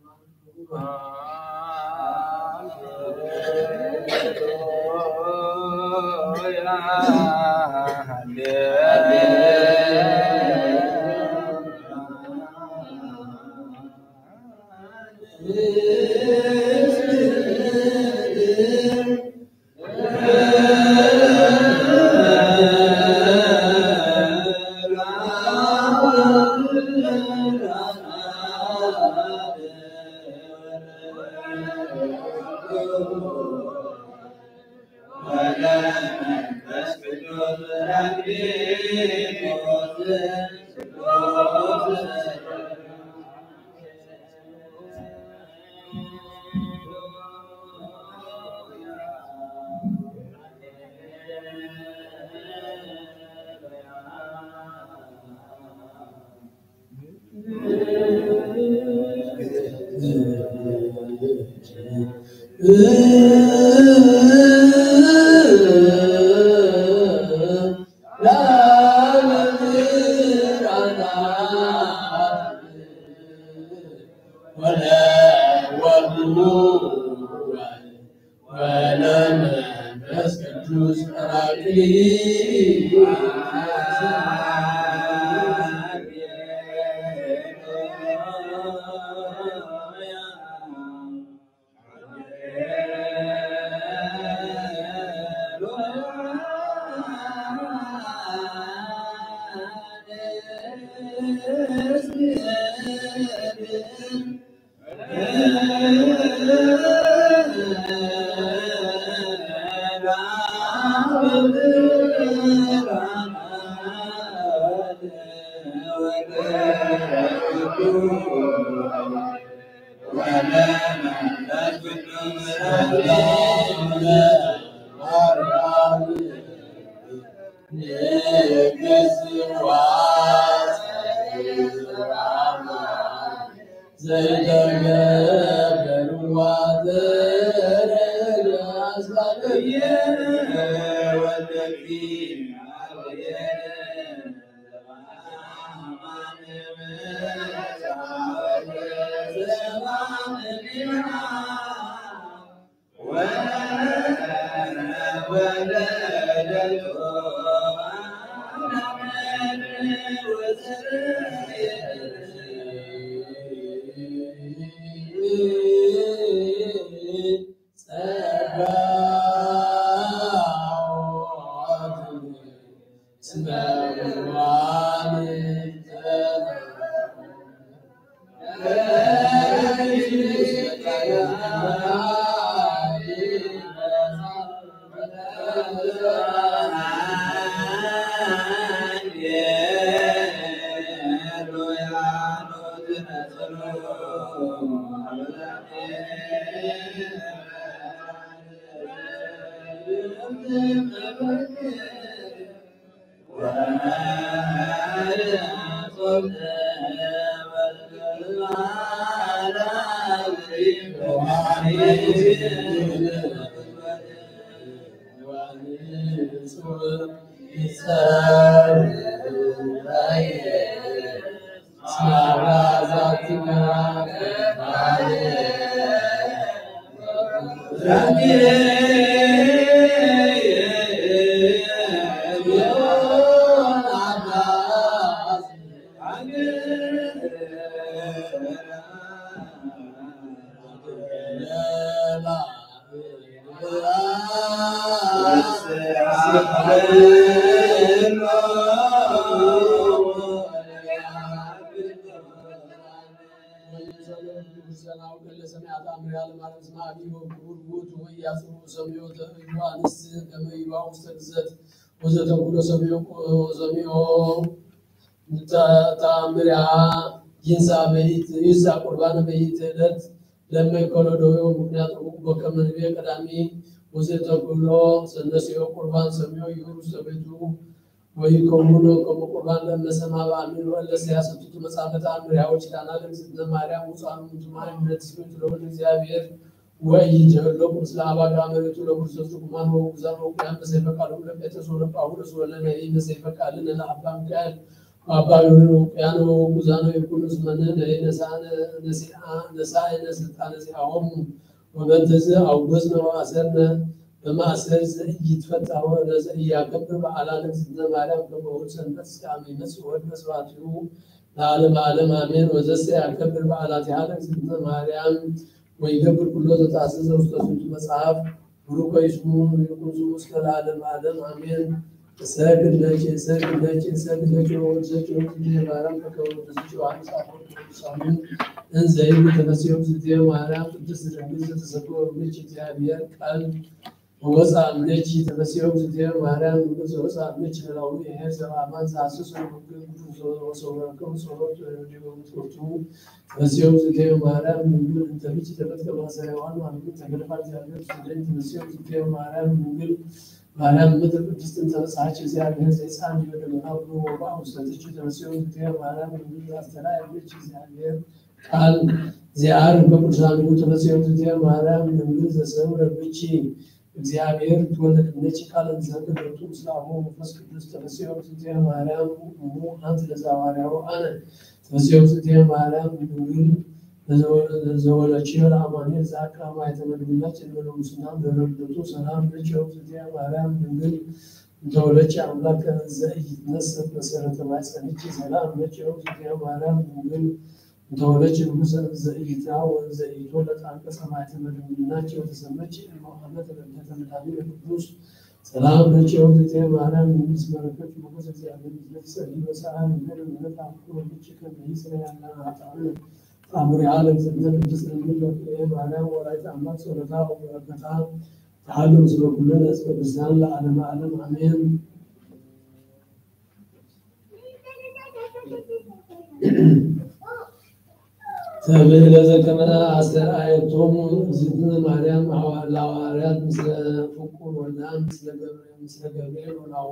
ወለመንፈስ ቅዱስ ጳራቅሊጦስ። ዘይተገበርዋ ዘረጋ ኣስባብየ ወደቂ ወዘተኩሎ ሰሚዖ ተኣምሪሃ ይንሳ በይት ይንሳ ቁርባን በይት ዕለት ለመይ ከሎ ደዮ ምክንያቱ በከመ ንቤ ቀዳሚ ወዘተኩሎ ሰነስዮ ቁርባን ሰሚዮ ይሁሩ ሰበይቱ ወይከውኑ ከመ ቁርባን ለመሰማ በአሚን ወእለሰ ያሰቱቱ መጻፈ ተአምር ያዎች ዳና ለእግዝእትነ ማርያም ውፃኑ ምንትማን ምነት ስሜቱ ለወልድ እግዚአብሔር ወይትህሎቁ ምስለ አባጋ መሬቱ ለኩርሰቱ ቁማን ወውጉዛን ወቁያን በሰይፈ ቃሉ ለጴጥሮስ ወለጳውሎስ ወለነይ በሰይፈ ቃልን ለአባ ሚካኤል አባ ዮኒ ወቁያን ወውጉዛን ወይኩኑ ስመነ ነይ ነሳነ ነሲአ ነሳይነ ስልጣነ ዚአሆሙ ወበንተዝ አውጎዝነ ወአሰርነ በማእሰር ዘኢይትፈታ ወዘኢያከብር በዓላ ለእግዝእትነ ማርያም ከመ ውእቱ ሰንበት እስከ አመ ይመጽእ ወወልድ በስብሐቲሁ ለዓለመ ዓለም አሜን። ወዘሰ ያከብር በዓላቲሃ ለእግዝእትነ ማርያም ወይገብር ኩሎ ዘተአዘዘ ውስተ ዝንቱ መጽሐፍ ብሩክ ወይ ስሙ ይኩን ስሙ እስከ ለዓለመ ዓለም አሜን። እሰግድ ለኪ እሰግድ ለኪ እሰግድ ለኪ ወወድሰኪ ወእግዝእትየ ማርያም በከመ ወደሰኪ ዮሐንስ አፈወርቅ ቅዱስ አሜን። እንዘ ይብል ተፈስሒ እግዝእትየ ማርያም ቅድስት ድንግል ዘተሰብኦ እምኔኪ እግዚአብሔር ቃል ወወፅአ እምኔኪ ተፈስሒ እግዝእትየ ማርያም ድንግል ዘወፅአ እምኔኪ ኖላዊ ይሄ ዘበአማን ዘሐስስ ወግል ወሰወረከ ጸሎት ወዲበ ምትወቱ ተፈስሒ እግዝእትየ ማርያም ድንግል እንተ ብኪ ተፈትከ ማሰሪያዋን ማለት ተገለፋ እግዚአብሔር ስደኝ ተፈስሒ እግዝእትየ ማርያም ድንግል ማርያም ምድር ቅድስት እንተ በጽሐች እግዚአብሔር ዘይጻን ይወደ መናብሩ ወባ ውስተ ትች ተፈስሒ እግዝእትየ ማርያም ድንግል አስተራየ እምኔኪ እግዚአብሔር ቃል ዚአር በቅዱሳኑ ተፈስሒ እግዝእትየ ማርያም ድንግል ዘሰምረ ብኪ እግዚአብሔር ትወለድ እምኔኪ ቃል እንዘ ገለቱ ምስለ አቡ መንፈስ ቅዱስ ተፈስሒ እግዝእትየ ማርያም እሙ አንቲ ለዘሐዋርያሁ አነ ተፈስሒ እግዝእትየ ማርያም ድንግል ዘወለድኪ ለአማኑኤል ዘአቅረማ የተመድብናች ለመለሙስና በረድቱ ሰላም ለኪ እግዝእትየ ማርያም ድንግል እንተወለድኪ አምላክ ዘኢይትነሰት መሰረተ ማይጸንኪ ሰላም ለኪ እግዝእትየ ማርያም ድንግል እንተወለድኪ ንጉሰ ዘኢይትራእ ወዘኢይትወለድ አንቀጸ ማይተመ ድንግልናኪ ወተሰመኪ እመ አመተ ለልደተ መድኃኒነ ቅዱስ ሰላም ለኪ እግዝእትየ ማርያም ድንግል እስመ ረከብኪ ሞገሰ እግዚአብሔር ምስሌኪ ጸልዪ በሰላም ይሁን ምሕረት አምላክ ወልኪ ከመ ይስረይ ኃጣውኢነ ተአምሪሃ ለእግዝእትነ ቅድስት ድንግል በክልኤ ማርያም ወላዲተ አምላክ ጸሎታ ወበረከታ ተሃሉ ምስለ ኩልነ ህዝበ ክርስቲያን ለዓለመ ዓለም አሜን። ተብህለ ዘከመ አስተርአየቶሙ እግዝእትነ ማርያም ለሐዋርያት ምስለ ፍቁር ወልዳ ምስለ ገብረ- ምስለ ገብርኤል ወናሁ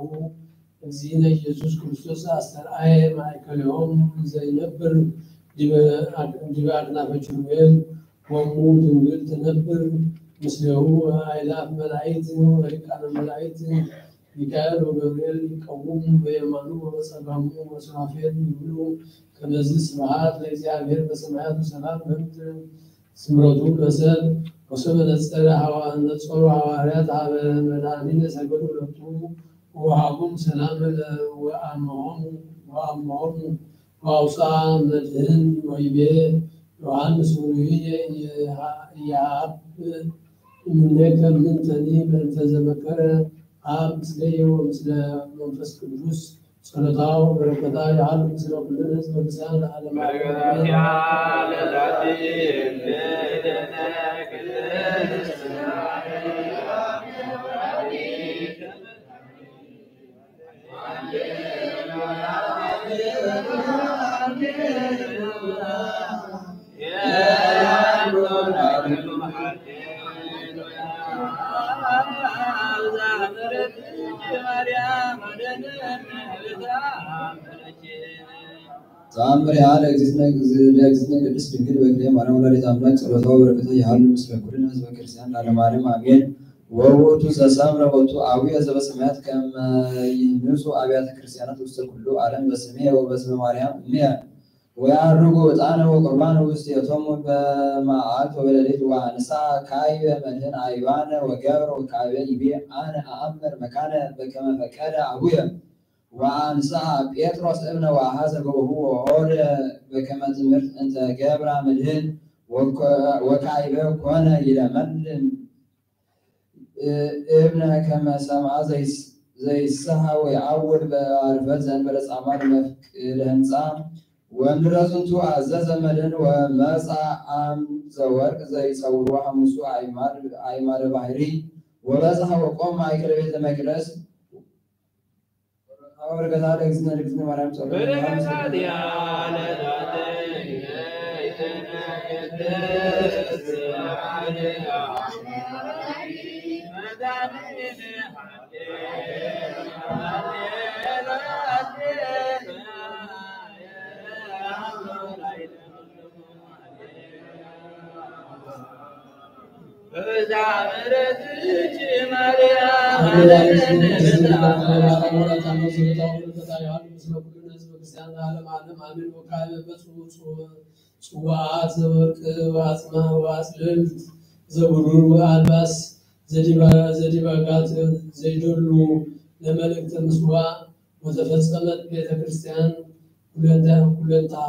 እግዚእነ ኢየሱስ ክርስቶስ አስተርአየ ማእከሊሆሙ ዘይነብር ዲበ አክ- ዲበ አክናፈ ኪሩቤል ወእሙ ድንግል ትነብር ምስሌሁ አእላፍ መላእክት ወሊቃነ መላእክት ሚካኤል ወገብርኤል ይቀውሙ በየማኑ ወበጸጋሙ ወሱራፌል ይብሉ ከመዝ ስብሐት ለእግዚአብሔር በሰማያት ወሰላም በምድር ስምረቱ በሰብ ወሰበ ነጸረ ነጸሩ ሐዋርያት ሀበ መድኃኒነ ሰገዱ ለቱ ወወሃቦም ሰላም ወአመሆሙ ወአመሆሙ ወአውፅአ መድህን ወይቤ ዮሐንስ ውሉይ የሀብ እምኔከ ምንተኒ በእንተ ዘመከረ አብ ምስሌየ ወምስለ መንፈስ ቅዱስ ጸሎታ ወበረከታ ይሃሉ ምስለ ኩልነ ህዝበ ክርስቲያን ለዓለመ ዓለም። ተአምር ያለ እግዚእትነ ለእግዚእትነ ቅድስት ድንግል በክልኤ ማርያም ወላዲተ አምላክ ጸሎታ ወበረከታ ይሃሉ ምስለ ኩልነ ህዝበ ክርስቲያን ለዓለመ ዓለም አሜን። ወውእቱ ዘሰምረ ቦቱ አቡየ ዘበሰማያት ከመ ይህንጹ አብያተ ክርስቲያናት ውስተ ኩሉ ዓለም በስሜ ወበስመ ማርያም እምየ ወያርጉ ዕጣነ ወቁርባነ ውስቴቶሙ በመዓልት ወበሌሊት ወአንሳ ካይበ መድህን አይባነ ወገብረ ወካይበ ይቤ አነ አአምር መካነ በከመ ፈቀደ አቡየ ወአንሳ ጴጥሮስ እብነ ወአሐዘ ገቦሁ ወሆደ በከመ ትምህርት እንተ ገብራ መድህን ወካይበ ኮነ ይለመልም እብነ ከመ ሰምዐ ዘይስ- ዘይሰሃ ወይ ዓውድ በርፈት ዘንበለ ጻማ ንመፍቅድ ህንጻ ወንድረዝንቱ ኣዘዘ መድህን ወመጻ ኣም ዘወርቅ ዘይጸውሩ ሓሙሱ ኣይማድ-፣ ኣይማደ ባህሪ ወበጽሐ ወቆም ማእከለ ቤተ መቅደስ። በረከታ ለእግዝእትነ ድንግል ማርያም ጸሎት በረከታ ጽዋዓት ዘወርቅ ወአጽማ ወአጽልልት ዘብሩር ወአልባስ ዘዲባ-፣ ዘዲባጋት ዘይደሉ ለመልእክተ ምጽዋ ወተፈጸመት ቤተ ክርስቲያን ኩለንተ-፣ ኩለንተሃ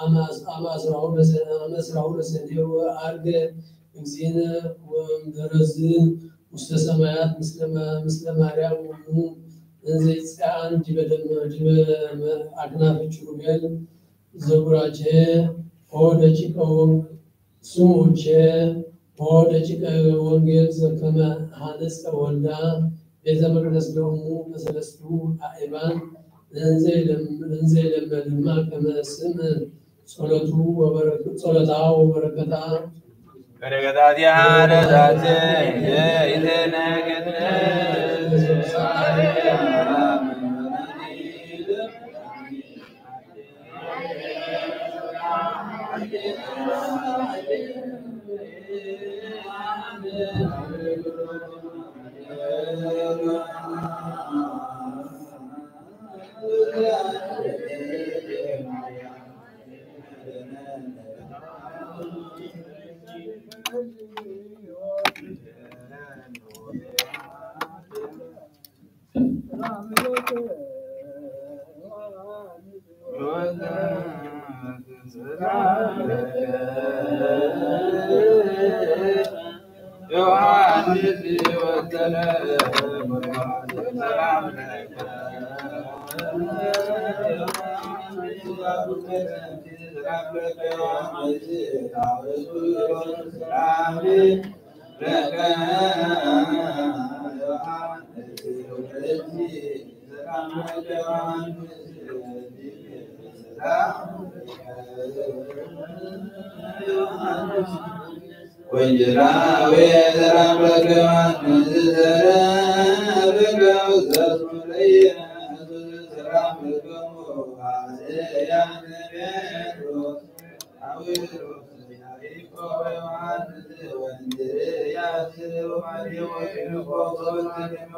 አማስ-፣ አማስራሁ ለሰ-፣ አመስራሁ ለሰኔ ወአርገ እግዚእነ ወእምበረዝ ውስተ ሰማያት ምስለ ማ-፣ ምስለ ማርያም እሙ እንዘይጸአን ዲበ ደመ-፣ ዲበ መ-፣ አክናፈ ኪሩቤል ዘቡራኬ ኦ ደቂቀ ወ-፣ ስሙኬ ኦ ደቂቀ ወንጌል ዘከመ ሀነጸ ወልዳ ቤተ መቅደስ ለእሙ በሰለስቱ አእባን እንዘ ይለም-፣ እንዘ ይለመ ድማ ከመ ስም ጸሎቱ ወበረከ-፣ ጸሎታ ወበረከታ በረከታቲሃ ለዛቲ ዘይትነግድ ዮሐንስ ወሰለ ወንጌላዊ ዘራብረከ ዮሐንስ ዘረብረከ ዘስሙለየ ዘራብረከ ዮሐንስ ጴጥሮስ አዊሮስ ያዕቆብ ዮሐንስ ወእንድርያስ ወማቴዎስ ወፊልጶስ ወላዲተ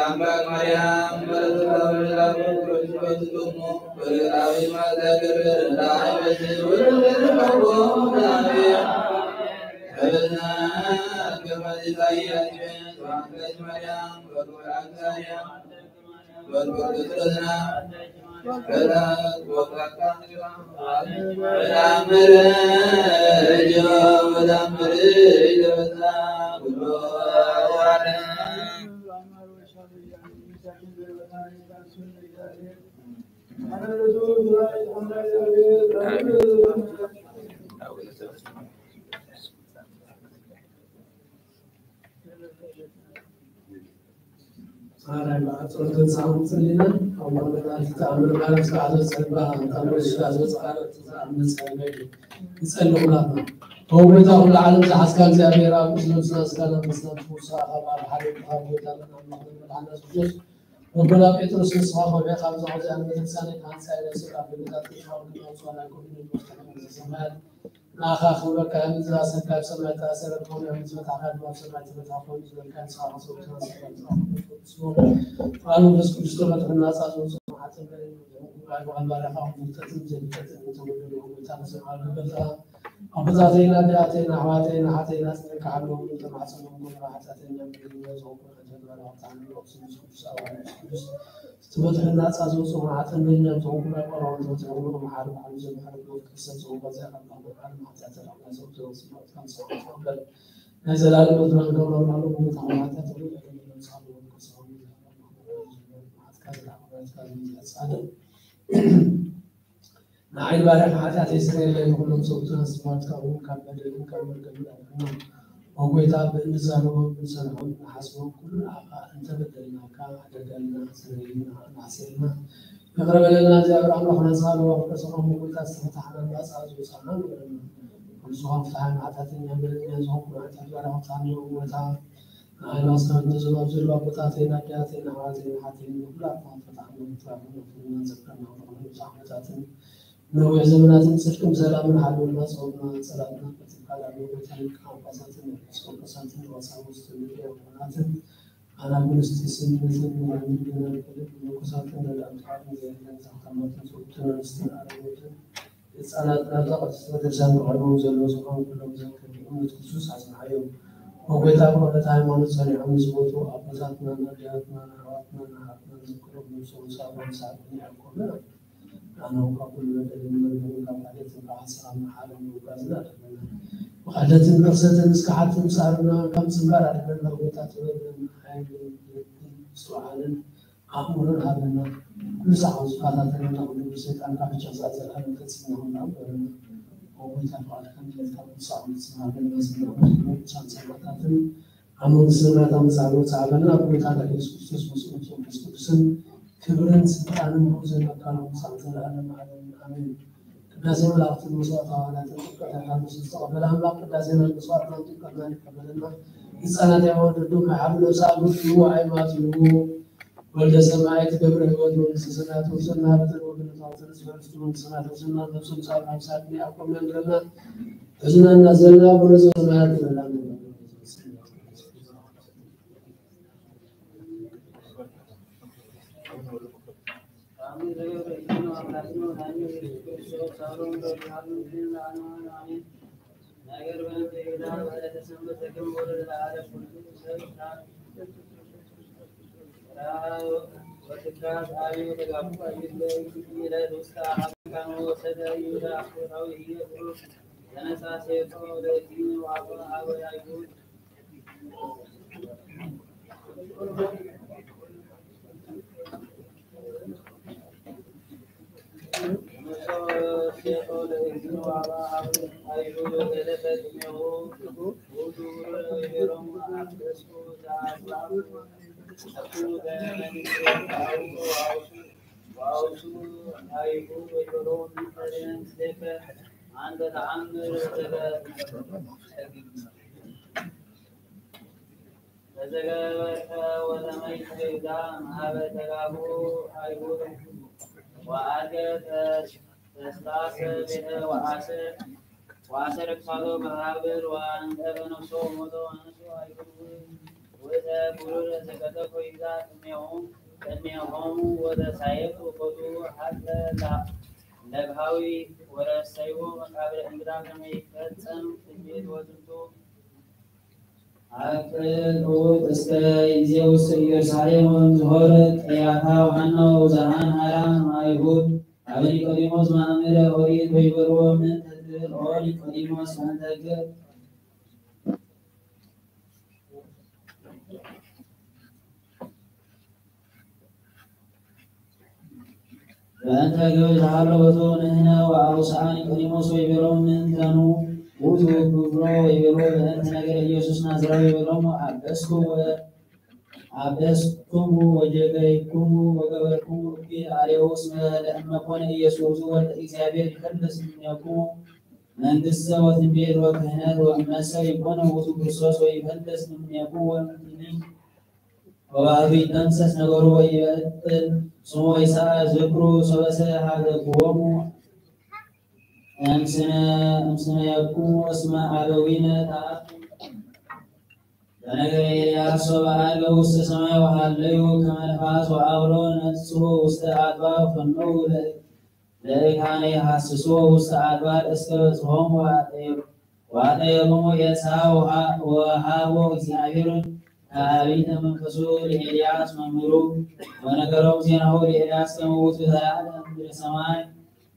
አምላክ ማርያም በረከታዊ ላቦ በረከታዊ ማዛገር ዳይበስ ወለደረቦ ዳዊያ እብና ከመ ኢሳይያስ ቤት ማርያም በኩራታያ ጸሎተ ንስሓ ክንጽሊ ኢና። ኣቡነ መላእክት ተኣምር ማርያም ስርዓተ ጸባ፣ ተኣምር ስርዓተ ጸባ፣ ተኣምር ጸባ፣ ንጸሊ ኩላትና። ኦ ጎይታ ኩሉ ዓለም ዝሓዝካ እግዚኣብሔር ኣብ ቅዱስ ነብስና ስጋና መስና ትውሳ ካብ ኣብ ሓደ ካብ ጎይታ መድሓና ክርስቶስ ኣቦና ጴጥሮስ ንስኻ ከውሒ ካብዛ ሕዚኣ ንቤተክርስትያነይ ክሃንጻ ኢለ ስቕ ኣብ ልብታት ክትኸውን ክነውጽኦ ናይ ኮሚኒን መፍትሒ መንግስተ ሰማያት ንኣኻ ክብረካ እያ። ምዝዛሰካ ኣብ ሰማይ እተኣሰረ ክኸውን ኣብ ዝፈታሕካ ድማ ኣብ ሰማይ ዝተፈትሐ ክኸውን ዝበልካ ንስኻ ከሰብካ ንስኻ ንስኻ ቅዱስ ቃል መንፈስ ቅዱስ ተፈትሑ ናጻ ዝወጽኡ ሓጥን በይኑ ዝሕጉ ባይብቐን ባርያኻ ፍልጠትን ዘይፍልጠትን እተወደዱ ጎይታ ንስምዓሉ በልካ ኣቦታተይን ኣዴታተይን ኣሕዋተይን ኣሓተይን ኣጽኒዕካ ሓለዎም። ተማሕጸኖም ጎይታ ሓጢኣተኛ በደለኛ ዝኾንኩ ሓጢኣት ባርያኻ ተሓልሉ ኣክሱም ቅዱስ ኣዋርያ ቅዱስ ዝተፈትሑ ናጻ ዝወጽኡ ሓጥን በይኑ ዝኾንኩ ናይ ቆርባን ተፈትሑ መሓሪ ባሕሪ ዘምሓረ ብወት ክርስቶስ ዝኾንኩ ኣዚኣ ካብ ባሕሪ ሓጢኣት ተረኽና ሰብ ተወስኖ ካብ ሰው ተቐበል። ናይ ዘላለም መዝናን ከማን ኣሎ። ብመታን ሓጢኣት ተወልደ ከመን ሳሉ ወልደ ሳሉ መዓትካ ዘላለም መዓትካ ዘምጽእ ጻድቕ። ንዓይ ባርያ ሓጢኣተይ ስረየለይ፣ ንኹሎም ሰብኡትን ኣስማትካ እውን ካብ በደልን ካብ መርገምን ኣድሕኖም። ኦ ጎይታ፣ ብእንዛረቦ ብንሰምዖ ብንሓስቦ ኩሉ ንዓኻ እንተበደልናካ ሓደጋልና፣ ስረየልና፣ ኣናሕስየልና፣ ይቕረ በለልና። እግዚኣብሔር ኣምላኽ ናጻ ኣለዋ ፍቅር ሰማሙ ጎይታ ዝተፈታሕና ናጻ ዝወጻና ንበረልና። ኩሉ ዝኾን ፍትሓ ንሓጢኣተኛ በደለኛ ዝኾንኩ ንዓይ ባርያ ክፍታሕኒ ኦ ጎይታ። ንዓይ ናጻ እንተዘባብ ዘለዋ ኣቦታተይን ኣዴታተይን ኣሕዋተይን ኣሓተይን ንኹላትና ፈታሕና ምትራፍና ፍቅርና ዘፍቀርና ንኹሎም ብዙሕ ዓመታትን ነዊሕ ዘመናትን ጽድቅን ሰላምን ሓልወና ጸወትና ጸላእትና ቀቲልካ ላዕሊ ጎይታ ሊቃነ ጳጳሳትን ኤጲስቆጶሳትን ቀሳውስትን ዲያቆናትን ኣናጉንስጢስን ነትን መናንን ደናግልን መነኮሳትን ረዳእቲ ዓቕሚ ዘይብለን ዘኽታማትን ስውእትን ኣንስትን ኣረጋውያንን ህጻናትን ኣብዛ ቅድስቲ ቤተክርስትያን ብቕድሞም ዘለዉ ዝኾኑ ኩሎም ዘክር ብእምነት ክርስቶስ ኣጽንዓዮም። ኦ ጎይታ ብእውነት ሃይማኖት ጸኒዖም ንዝሞቱ ኣቦታትናን ኣዴታትናን ኣሕዋትናን ኣሓትናን ዘክሮም። ነብሶም ሳብሮም ሳብ ብንያም ኮነ ኣነ እኳ ኩሉ በደልን መርገምን ካብ ሓጢኣትን ካብ ሓሳብ ንሓረም ምጉዓዝና ኣድሕነና። ብኽሕደትን ርኽሰትን እስካሓትን ሳርና ካብ ምጽንባር ኣድሕነና። ጎይታ ጥበብን ሓይልን ምስትውዓልን ኣእምሮን ሃበና። ኩሉ ሳዕ ዝፈታተነና ኩሉ ብሰይጣን ካብ ሕጫ ሰዓት ዘልዓለም ተጽናና ንዓም በለና። ኦ ጎይታ ፍቓድካ ንለትካ ቅዱስ ዓመት ዝሃበና ዝነበረ ቅዱሳን ሰማዕታትን ኣብ መንግስተ ሰማያት ኣምጻእና ወጽዓ በልና። ኣብ ጎይታና ኢየሱስ ክርስቶስ ምስ መንፈስ ቅዱስን ክብርን ስልጣንን ብኡ ዘለካ ንጉስ ኣብ ዘለዓለም ዓለም ኣሜን። ቅዳሴ መላእክትን መስዋዕተ ሃዋርያትን ጥምቀተ ዮሃንስ ዝተቐበለ ኣምላኽ ቅዳሴናን መስዋዕትናን ጥምቀትናን ይቀበለልና። ህፃናት ያወደዱ ከሓሉ ነብሰ ኣግብር እዩ ኣይማት እዩ። ወልደ ሰማያት ገብረ ህይወት መንግስተ ሰማያት ወሰና በተን ወገነታዊ ተነስፈርስቱ መንግስተ ሰማያት ወሰና ነብሶም ሳብ ካብ ሳት ያዕቆብ ነንረና ሕዝና እናዘልና ወረዘ ሰማያት ይበላል። ተዘገበርከ ወተመይተ ይሁዳ እምሃበ ተጋቡ ኣይሁድ ወአርገ ተስላሰ ቤተ ወአስር ወአሰር ክሳዶ በሃብር ወአንቀበ ነፍሶ ሞቶ ወነሱ አይሁድ ውእተ ቡሩር ዘቀጠፎ ይዛ ቅድሜሆም ቅድሜሆሙ ወተሳየጡ ኮቱ ሀለ ለብሃዊ ወረሰይዎ መቃብር እንግዳ ከመይፈጸም ትንቢት ወዝንቱ አቅርቡ እስከ ይዜ ውስጥ ኢየሩሳሌም ወንዝሆረ ቀያፋ ወሐናው ብዙኃን ሐራ አይሁድ አብ ኒቆዲሞስ ማእምረ ኦሪት ወይበርዎ ምን ተትብል ኦ ኒቆዲሞስ ፈንተግር በእንተ ግብር ተሃለወቶ ንሕነ ወአውስአ ኒቆዲሞስ ወይቤሎሙ ምእንተኑ ውእቱ ግብሮ ወይቤሎ በእንተ ነገረ ኢየሱስ ናዝራዊ ወይቤሎሙ አበስኩ ወ- አበስኩሙ ወጀገይኩሙ ወገበርኩሙ እኪ አሌሁ እስመ ለእመኮነ ኢየሱስ ወልደ እግዚአብሔር ይፈልስ እምኔኩሙ መንግስተ ወትንቤት ወክህነት ወእመሰ ይኮነ ውእቱ ክርስቶስ ወይፈልስ እምኔኩሙ ወእምትኒ ወባህቱ ይደምሰስ ነገሩ ወይበጥል ስሙ ወይሰዓር ዝክሩ ሰበሰ ሀደግዎሙ እምስነ እምስነየኩሙ እስመ አበዊነ ተአቱ በነገረ ኤልያስ ሶበ አርገው ውስተ ሰማይ ወሃለዩ ከመ ነፋስ ወአውሎ ነጽሁ ውስተ አድባር ፈነው ለእካነ የሐስስዎ ውስተ አድባር እስከ በጽሖም ወአጠየቁ ወአጠየቁሙ ኤልሳዕ ወሃ- ወሃቦ እግዚአብሔር ከአቢተ መንፈሱ ለኤልያስ መምህሩ ወነገሮም ዜናሁ ለኤልያስ ከመ ውእቱ ተላእከ እምድረ ሰማይ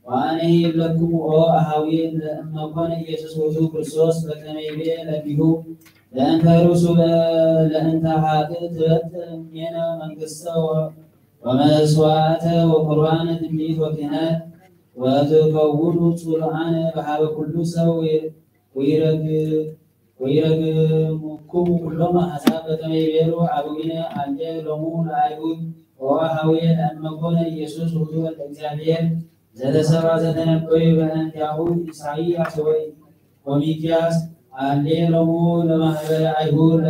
ወአነ ይብለክሙ ኦ አሃዊ ለእመኮነ ኢየሱስ ውእቱ ክርስቶስ በከመ ይቤ ለኪሁ ለእንተ ርሱ ለእንተ ሀጥ ትበጥ እምኔነ መንግስተ ወመስዋዕተ ወቁርባነ ትንቢት ወክህነት ወትከውኑ ጽሉአነ በሃበ ኩሉ ሰብ ወይረግ ወይረግምክሙ ኩሎም አሕዛብ በከመ ይቤሉ አበዊነ አሌ ሎሙ ለአይሁድ ኦ አሃውየ ለእመኮነ ኢየሱስ ውእቱ ወልደ እግዚአብሔር ዘተሰባ ዘተነበዩ በእንቲአሁ ኢሳይያስ ወይ ወሚክያስ አሌ ሎሙ ለማህበረ አይሁድ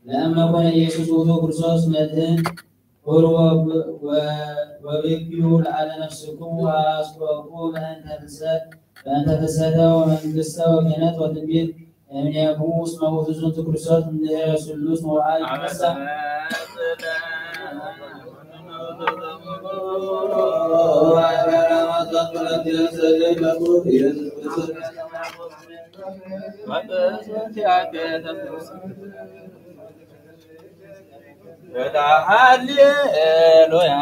ለእመኮነ ኢየሱስ ውእቱ ክርስቶስ መድህን ቁርቦ ወብግዩ ለዓለ ነፍስኩም ወአስቆቁ በእንተ ፍልሰት በእንተ ፍልሰተ ወመንግስተ ወክህነት ወትንቢት እምኔክሙ እስመ ውእቱ ዝንቱ ክርስቶስ እምድኅረ ሥሉስ መዋዕል ይትነሳ። ሃሌሉያ።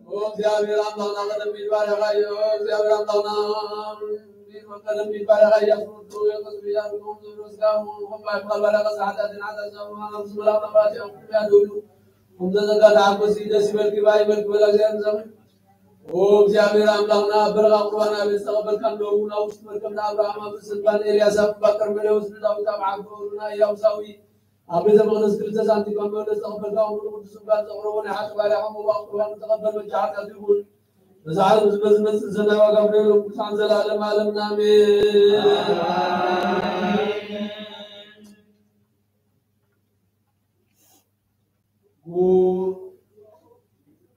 ኦ እግዚኣብሔር ኣምላኽና፣ ቀደም ቢል ባርያኻ እዩ። ኦ እግዚኣብሔር ኣምላኽና፣ ቀደም ቢል ባርያኻ እዩ። ኣስሙቱ የቀስ ቢል ኣስሙቱ ስጋሙ፣ ኸባይ ባርያኻ ሰዓታት ናዕታ ሰሙ፣ ኣስሙላ ባባቲ ኣኩያ ዱሉ፣ ኹም ዘዘጋ ተዓኮሲ፣ ደስ ይበልኪ፣ ባይ ይበልኪ፣ በላ እግዚኣብሔር ዘመን። ኦ እግዚኣብሔር ኣምላኽና፣ በረኻ ቁርባን ኣብ ዝተቐበልካ ኣለዉ፣ ናብ ውሽጢ መርከብ ንኣብርሃም ኣብ ርእሲ ልባን ኤልያስ ኣብ እምባ ቀርሜሌዎስ ንዳዊት ኣብ ዓዲ ኦርና ኢያቡሳዊ ኣብ ቤተ መቕደስ ክልተ ሳንቲም ካብ መቕደስ ተቐበልካ፣ እምሩ ቅዱስ እምባን ዘቕረቦ ናይ ሓቂ ባርያኻ መባእ ቁርባን ተቐበል፣ በጃ ሓጢኣቱ ይኹን። በዚ ዓለም ዝበዝመጽእ ሰናይ ዋጋ ፍሬ ሎም ቅዱሳን ዘለዓለም ዓለምና ኣሜን። ኦ፣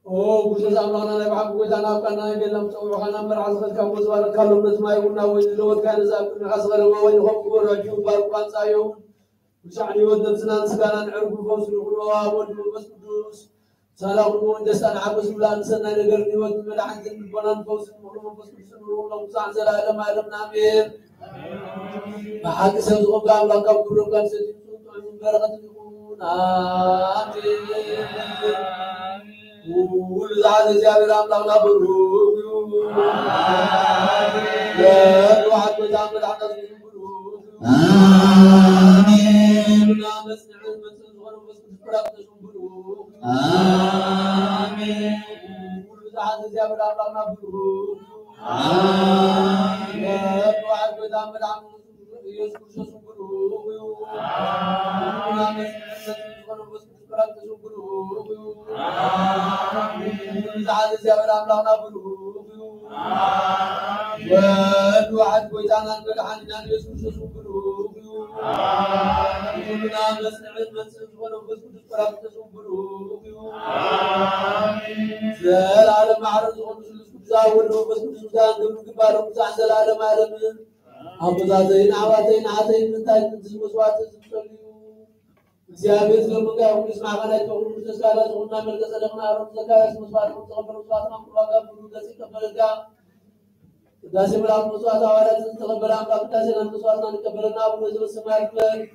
ኦ፣ ክርስቶስ ኣምላኽና ናይ ብሓቂ ጎይታና፣ ኣብ ቃና ናይ ቤላ ምስ ጸውዑኻ ናብ መርዓ ዝኸድካ እሞ ዝባረኽካሎም ነቲ ማይ እውን ናብ ወይኒ ዝለወጥካ ነዚ ኣብ ቅድሚኻ ዝቐረበ ወይኒ ከም ክቡር ሕጂ ባርኩ ኣንጻዮ። ብሻዕ ንህይወት ነብስናን ስጋናን ዕርጉ ፈውሲ ንኹኖ ኣብ ወልድ መንፈስ ቅዱስ። ሳላ ኩሉ እውን ደስታን ሓጎስ ይብላ ንሰናይ ነገር ንህይወት ንመድሓኒትን ልቦናን ፈውስን ምኽሪ መንፈስ ቅዱስ ንብሉ ኩሎም ብዛዕን ዘለዓለም ዓለምና ኣሜን። ብሓቂ ሰብ ዝኾንካ ኣምላኽ ካብ ክብርን ካብ ሰቲን ጥዑምን በረኸትን ይኹን። ኣሜን። ኩሉ ዝሓዘ እግዚኣብሔር ኣምላኽና ብሩኽ እዩ። ለብዋሕት መታን መድሓና ዝብሉ ብሩኽ እዩ። ኣሜን። ኩልና መጽንዕን መጽን ዝኾነ መንፈስ ቅዱስ ፓራቅሊጦስ ብሩኽ እዩ። ኣሜን። ኩሉ ዝሓዘ እግዚኣብሔር ኣምላኽና ብሩኽ እዩ። ኣሜን። ለብዋሕት መታን መድሓና ኢየሱስ ክርስቶስ ብሩኽ እዩ። ኩልና መጽንዕን መጽን ዝኾነ መንፈስ ቅዱስ ፓራቅሊጦስ ብሩኽ እዩ። ኣምላኽና ብሩኽ እዩ። ኣሜን። ወልድ ዋሕድ ጎይታናን መድሓኒናን ኢየሱስ ክርስቶስ እውን ብሩኽ እዩ። ኣሜን። ኩልና መስንዕን መንጽእን ዝኾነ መንፈስ ቅዱስ ጳራቅሊጦስ እውን ብሩኽ እዩ። ኣሜን። ዘላለም ማሕረት ዝኾኑ ስሉስ ቅዱስ ኣብ ወልድ መንፈስ ቅዱስ ምስጋና ክብርን ግባሮም ብዛዕባ ዘላለም ዓለምን ኣቦታተይን ኣሕዋተይን ኣሓተይን ምንታይ ምንትዚ መስዋዕቲ ዝጸልዩ እግዚኣብሔር ዝገበካ ይኹን። ንስማዕካ ናይ ተኽሉ ተስካላ ዝኾንና መልከ ጸደቕና ኣሮን ዘካርያስ መስዋዕቲ ከም ተቐበሉ መስዋዕትና ምቅባል ካብ ኩሉ ገጽ ይቀበለልካ። ቅዳሴ መላእክት መስዋዕት ሃዋርያት ዝተቐበለ ኣምላኽ ቅዳሴና መስዋዕትና ንቀበለና። ኣቡነ ዘበሰማያት ይትባረክ።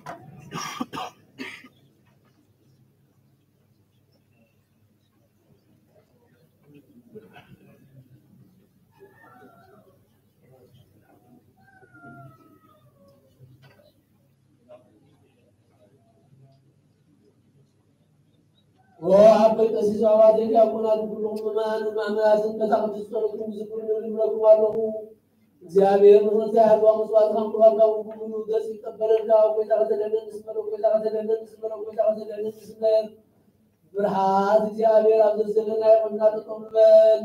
ኦ ኣቦይ ቀሲስ ኣባቴ ዲያቆናት፣ ኩልኹም ምእመናን መማህራትን በታ ቅድስት ጸሎትኩም ዝክሩኒ እብለኩም ኣለኹ። እግዚኣብሔር ምሕረት ዘይሃልዋ መስዋዕትኻን ቁርባንካ እውን ብምሉእ ገጽ ይቀበለልካ። እፎይታ ክተልዕለኒ ስመረ፣ እፎይታ ክተልዕለኒ ስመረ፣ እፎይታ ክተልዕለኒ ስመረ። ብፍርሃት እግዚኣብሔር ኣብ ዘዘለናዮ ኮይንና ጠጠው ንበል።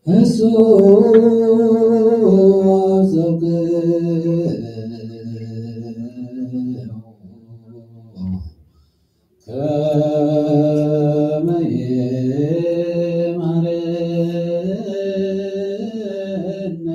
እሱ ጽድቅ ከመ ይማረነ።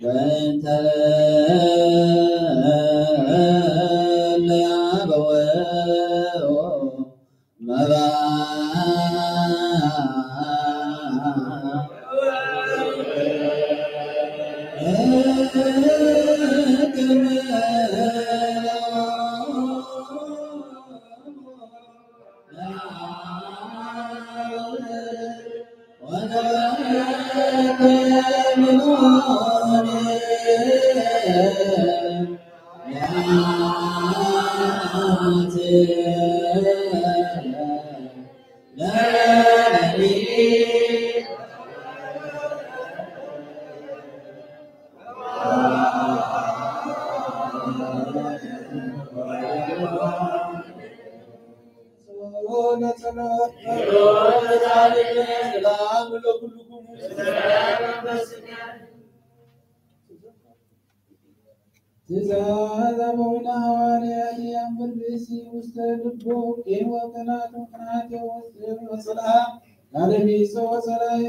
በእንተ እለ አበወ መባ ትእዛዝ ኣበዊነ ሃዋርያት የንብር ብእሲ ውስተ ልቡ ቂም ወቅናት ምኽንያት የወፅእ ወፅልኣ ቃለ ቢሶ ወፀላዩ።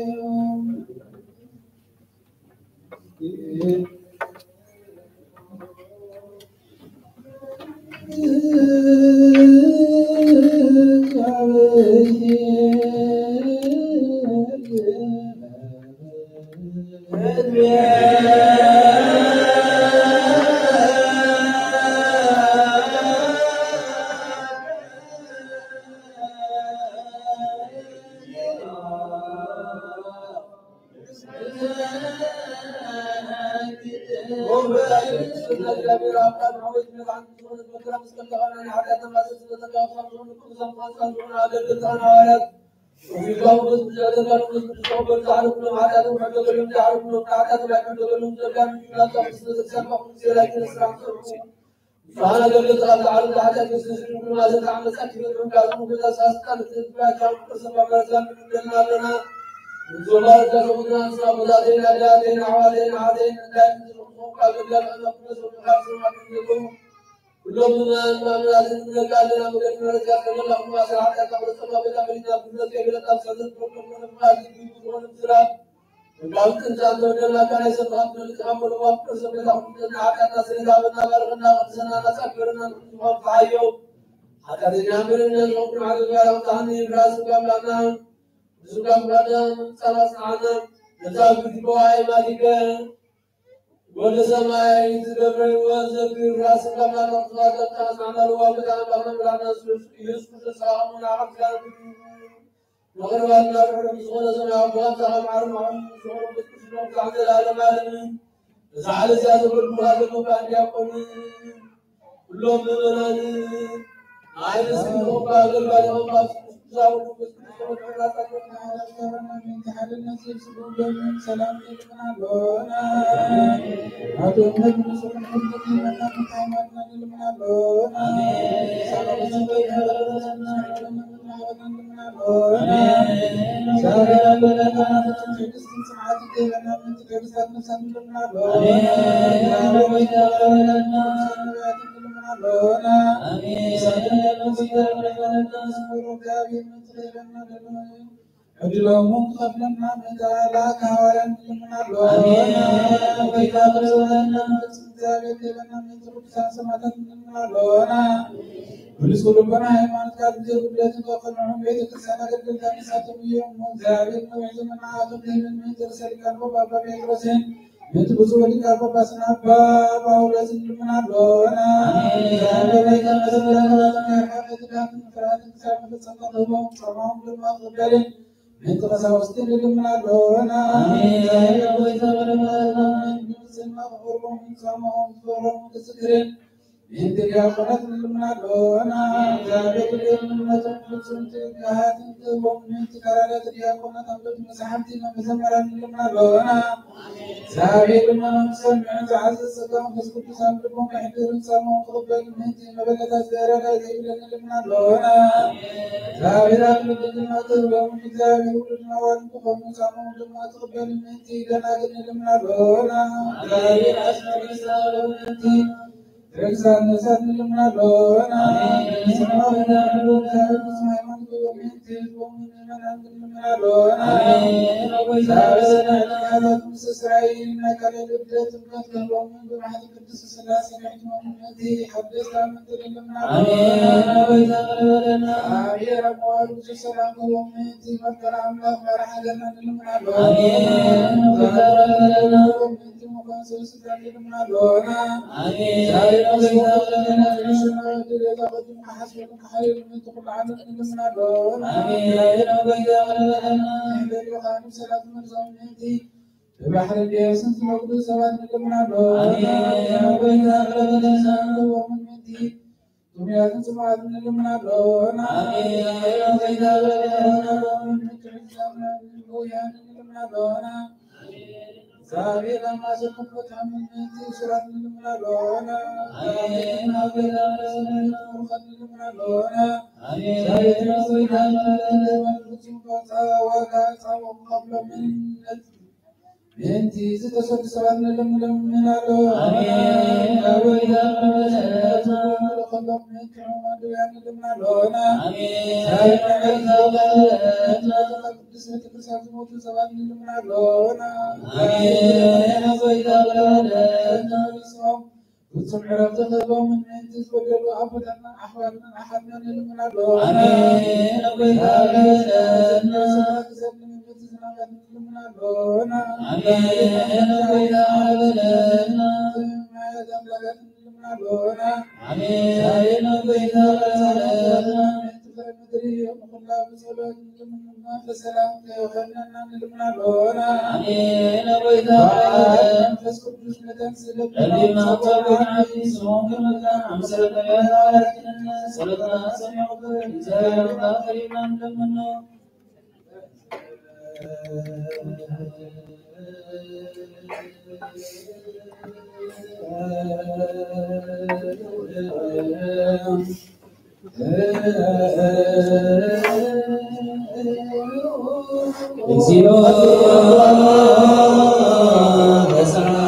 ኩሎም ምእመናን ማእመናትን ንብለካ ኣለና፣ መገዲ ምሕረትካ ከመላኹም ማእሰር ሓጢኣትና ክነጸልዋ ቤታ መሊትና ብምህረት ከይበለጥና ብሰንሰለት ሞት ከነፍቃድ ዝግቡ ዝኾነ ምስላ መጋቢ ጥንታ እንተወደላካ ናይ ሰብኻ ትፈልጥ ካብ መለዋ ፍቅር ሰበታ ኩልና ሓጢኣትና ስለ ዝሃበና ባርኸና፣ ቅድሰና፣ ናጻ ግበረና፣ ንኹሉ ዝኾን ተሓዮ ሓጢኣተኛ ምርነ ዝኾንኩን ዓገብ ባርኽ ተሃኒ ራስ ጋምላና ንሱ ጋምላና ጸላ ጽናዕና ነዛ ግዲ በዋይ ማሊከ ወደ ሰማይ ትገብረ ወዘክር ራስን ከማና ተዋቀታ ማዕማል ዋብታ ባና ብላና ኢየሱስ ክርስቶስ ሰላሙና አብዛን መቅርባና ርሕሩም ዝኾነ ሰማይ አቦ አብዛ ማዕረ ማዕረ ዝኾነ ቅዱስ ነው ዛን ዘላለም ዓለም እዛ ዓለዚያ ዘበሉ ሃገር ባንዲያቆን ኩሎም ምእመናን ኣይ ምስኪን ኾባ ኣገልጋሊ ኾባ ዛውዱ ዕድሎምን ክኸፍለና መታላክ ሃዋርያን ንልምናሎ። ኣሜን። ጎይታ ክርስቶስና መንግስቲ እግዚኣብሔር ገበና ምእንቲ ቅዱሳን ሰማዕታት ንልምናሎና። ብንጹህ ልቦና ሃይማኖት ካብ ግዜ ጉድለትን ከቅንዑን ቤተ ክርስቲያን ኣገልገልታ ንሳቶም እዮም። እሞ እግዚኣብሔር ነዊሕ ዘመን ንዓቶም ክህብን ምእንቲ ርእሰ ሊቃነ ጳጳስ ኣባ ጴጥሮስን ምእንቲ ብፁዕ ሊቀ ጳጳስና ኣባ ጳውሎስ ንልምናሎና። ኣሜን። እግዚኣብሔር ናይ ተመስገነ ናይ ሓጢኣትን ፍርሃትን ክሳብ መፈጸምታ ክህቦም ጾሞም ድማ ክቕበልን ምእንቲ ቀሳውስቲ ንልምናሎና። ኣሜን። እግዚኣብሔር ሆይ ተቐበለና። ምእንቲ ንጽህና ክቐርቦም ጾሞም ክገብሮም ክዝክርን ምእንቲ ዲያቆናት ንልምናሎና። እግዚኣብሔር ልዕልነቶም ፍጹም ትግሃትን ክህቦም ምእንቲ ካህናት ዲያቆናት ኣንበብቲ መጻሕፍቲ መዘመራን ንልምናሎና። እግዚኣብሔር ድማ ንሰምዕን ዝዓዝዝ ጸጋ መንፈስ ቅዱስ ኣብ ልቦም ከሕድርን ጻማኦም ክቕበል ምእንቲ መበለታት ዘረዳ ዘይብለን ንልምና ኣሎና። እግዚኣብሔር ኣብ ልቢ ድማ ክህበሙ እግዚኣብሔር ውሉድና ዋል ክኾኑ ጻማኦም ድማ ክቕበል ምእንቲ ደናግል ንልምና ኣሎና። እግዚኣብሔር ኣስመ ምእንቲ ርግሳን ነሳት ንልምና ኣሎና። ኣሜን። ሰማዕና ንጉስ ሃይማኖት ምእንቲ ህዝቦም ምእመናን ንልምና ኣሎና። ኣሜን። ሰማዕታት ምስ እስራኤል ናይ ካልእ ልደት ጥምቀት ክህቦምን ብማሕተም ቅድስት ስላሴ ንሕትሞም ምእንቲ ሓደስታ ምእንቲ ንልምና ኣሜን። ኣሎና። ኣቦይ ተቐበለና። ኣሜን። ኣብ መዋዕል ብዙሕ ሰላም ክህቦም ምእንቲ መፍቀሪ ኣምላኽ መራሒ ሃገርና ንልምና ኣሎና። ኣሜን። ኣቦይ ተቐበለና። ምእንቲ ምዃን ሰበ ስልጣን ንልምና ኣሎና። ኣሜን። ኣሜን። ኣሜን። ኣሜን። ኣሜን። ኣሜን። ብባሕርን ብየብስን ዝነግዱ ሰባት ንልምን ኣለና። ኣሜን። ኣቦይና ብረበለና ንህቦምን ምእንቲ ጥሙያትን ጽሙኣትን ንልምን ኣለና። ኣሜን። ኣቦይና ብረበለና ንህቦምን ምእንቲ ዕዝዛምና ንልውያን ንልምን ኣለና። ኣሜን። እግዚኣብሔር ኣማስል ክፉት ምእንቲ እሱራት ንልምን ኣለና። ኣሜን። ኣቦይና ብረበለና ንልምን ኣለና። ኣሜን። እግዚኣብሔር ኣቦይና ብረበለና ፍጹም ዋጋ ጻውዕ ክኸፍሎምን ምእንቲ ዝተሰዱ ሰባት ንልምልምን ኣሎ። ኣሜን። ኣቦይና ብረበለና ከሎም ምእንቲ ሕሙማን ድውያን ንልምን ኣሎና። ኣሜን። ኣቦይና ብረበለና ቅዱስ ቤተክርስቲያን ዝሞቱ ሰባት ንልምን ኣሎና። ኣሜን። ኣቦይና ብረበለና ፍጹም ዕረፍቲ ክህቦምን ምእንቲ ዝበደሉ ኣቦታትናን ኣሕዋትናን ኣሓትናን ንልምን ኣሎና። ኣሜን። ኣቦይና ብረበለና ንልምን ኣሎና። ኣሜን። ኣቦይና ብረበለና ንልምን ኣሎና። ኣሜን። ኣቦይና ብረበለና ምእንቲ ፍረ ምድሪ ንኹላ ብጸሎት ንልምንና ብሰላም ከይኸነና ንልምን ኣሎና። ኣሜን። ኣቦይና ብረበለና መንፈስ ቅዱስ መጠን ስለ ጸሊምና ጸሎትና ንስኹም ከመና ኣምሰለ ነቢያት ሃዋርያት ጸሎትና ሰሚዑ ክብል እግዚኣብሔር ኣምላኽ ከሪምና ንለምኖ። እግዚኦ በስመ